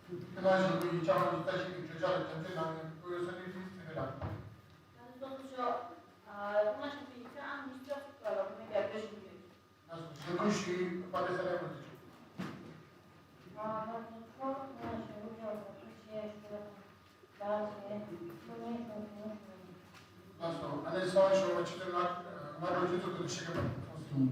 ཐུགས་སྣང་ཞུ་རྒྱུ་ཡིག་ཆ་ཨང་ཉི་ཤུ་རྩ་གཅིག་གི་གྲོས་འཆར་ལ་རྒྱབ་སྐྱོར་གནང་མཁན་བཀུར་འོས་ས་ཁུལ་ཏི་སི་ཐེ་བེ་ལགས། ད་ནི་ཚོགས་གཙོ་མཆོག་ཨ་ཐུགས་སྣང་ཞུ་རྒྱུ་ཡིག་ཆ་ཨང་ཉི་ཤུ་རྩ་གཅིག་པ་ལ་ངོས་ནས་རྒྱབ་སྐྱོར་ཞུ་གི་ཡོད། ཞུ་སྐུལ་ཞུ་ཡུལ་དཔལ་ལྡན་ས་གནས་དབུ་འཛིན་མཆོག་ང་ཚོ་ཚོགས་ཐོག་ཞུ་སྐུལ་ཐོག་ཐུགས་རྗེ་ཆེ་ཞུ་བ་དང་། བདག་གིས་ཐུགས་སྣང་ཞུ་གི་ཡིན། ལགས་སོ། ཨ་ནེ་གསང་བ་ཤོར་བ་ཆུ་ཚོད་ལྔ་ལྔ་དྲུག་ཆུ་ཚོད་ཀྱི་ཤེས་ཀྱི་མ་ཐོག་སོང་ཟིན།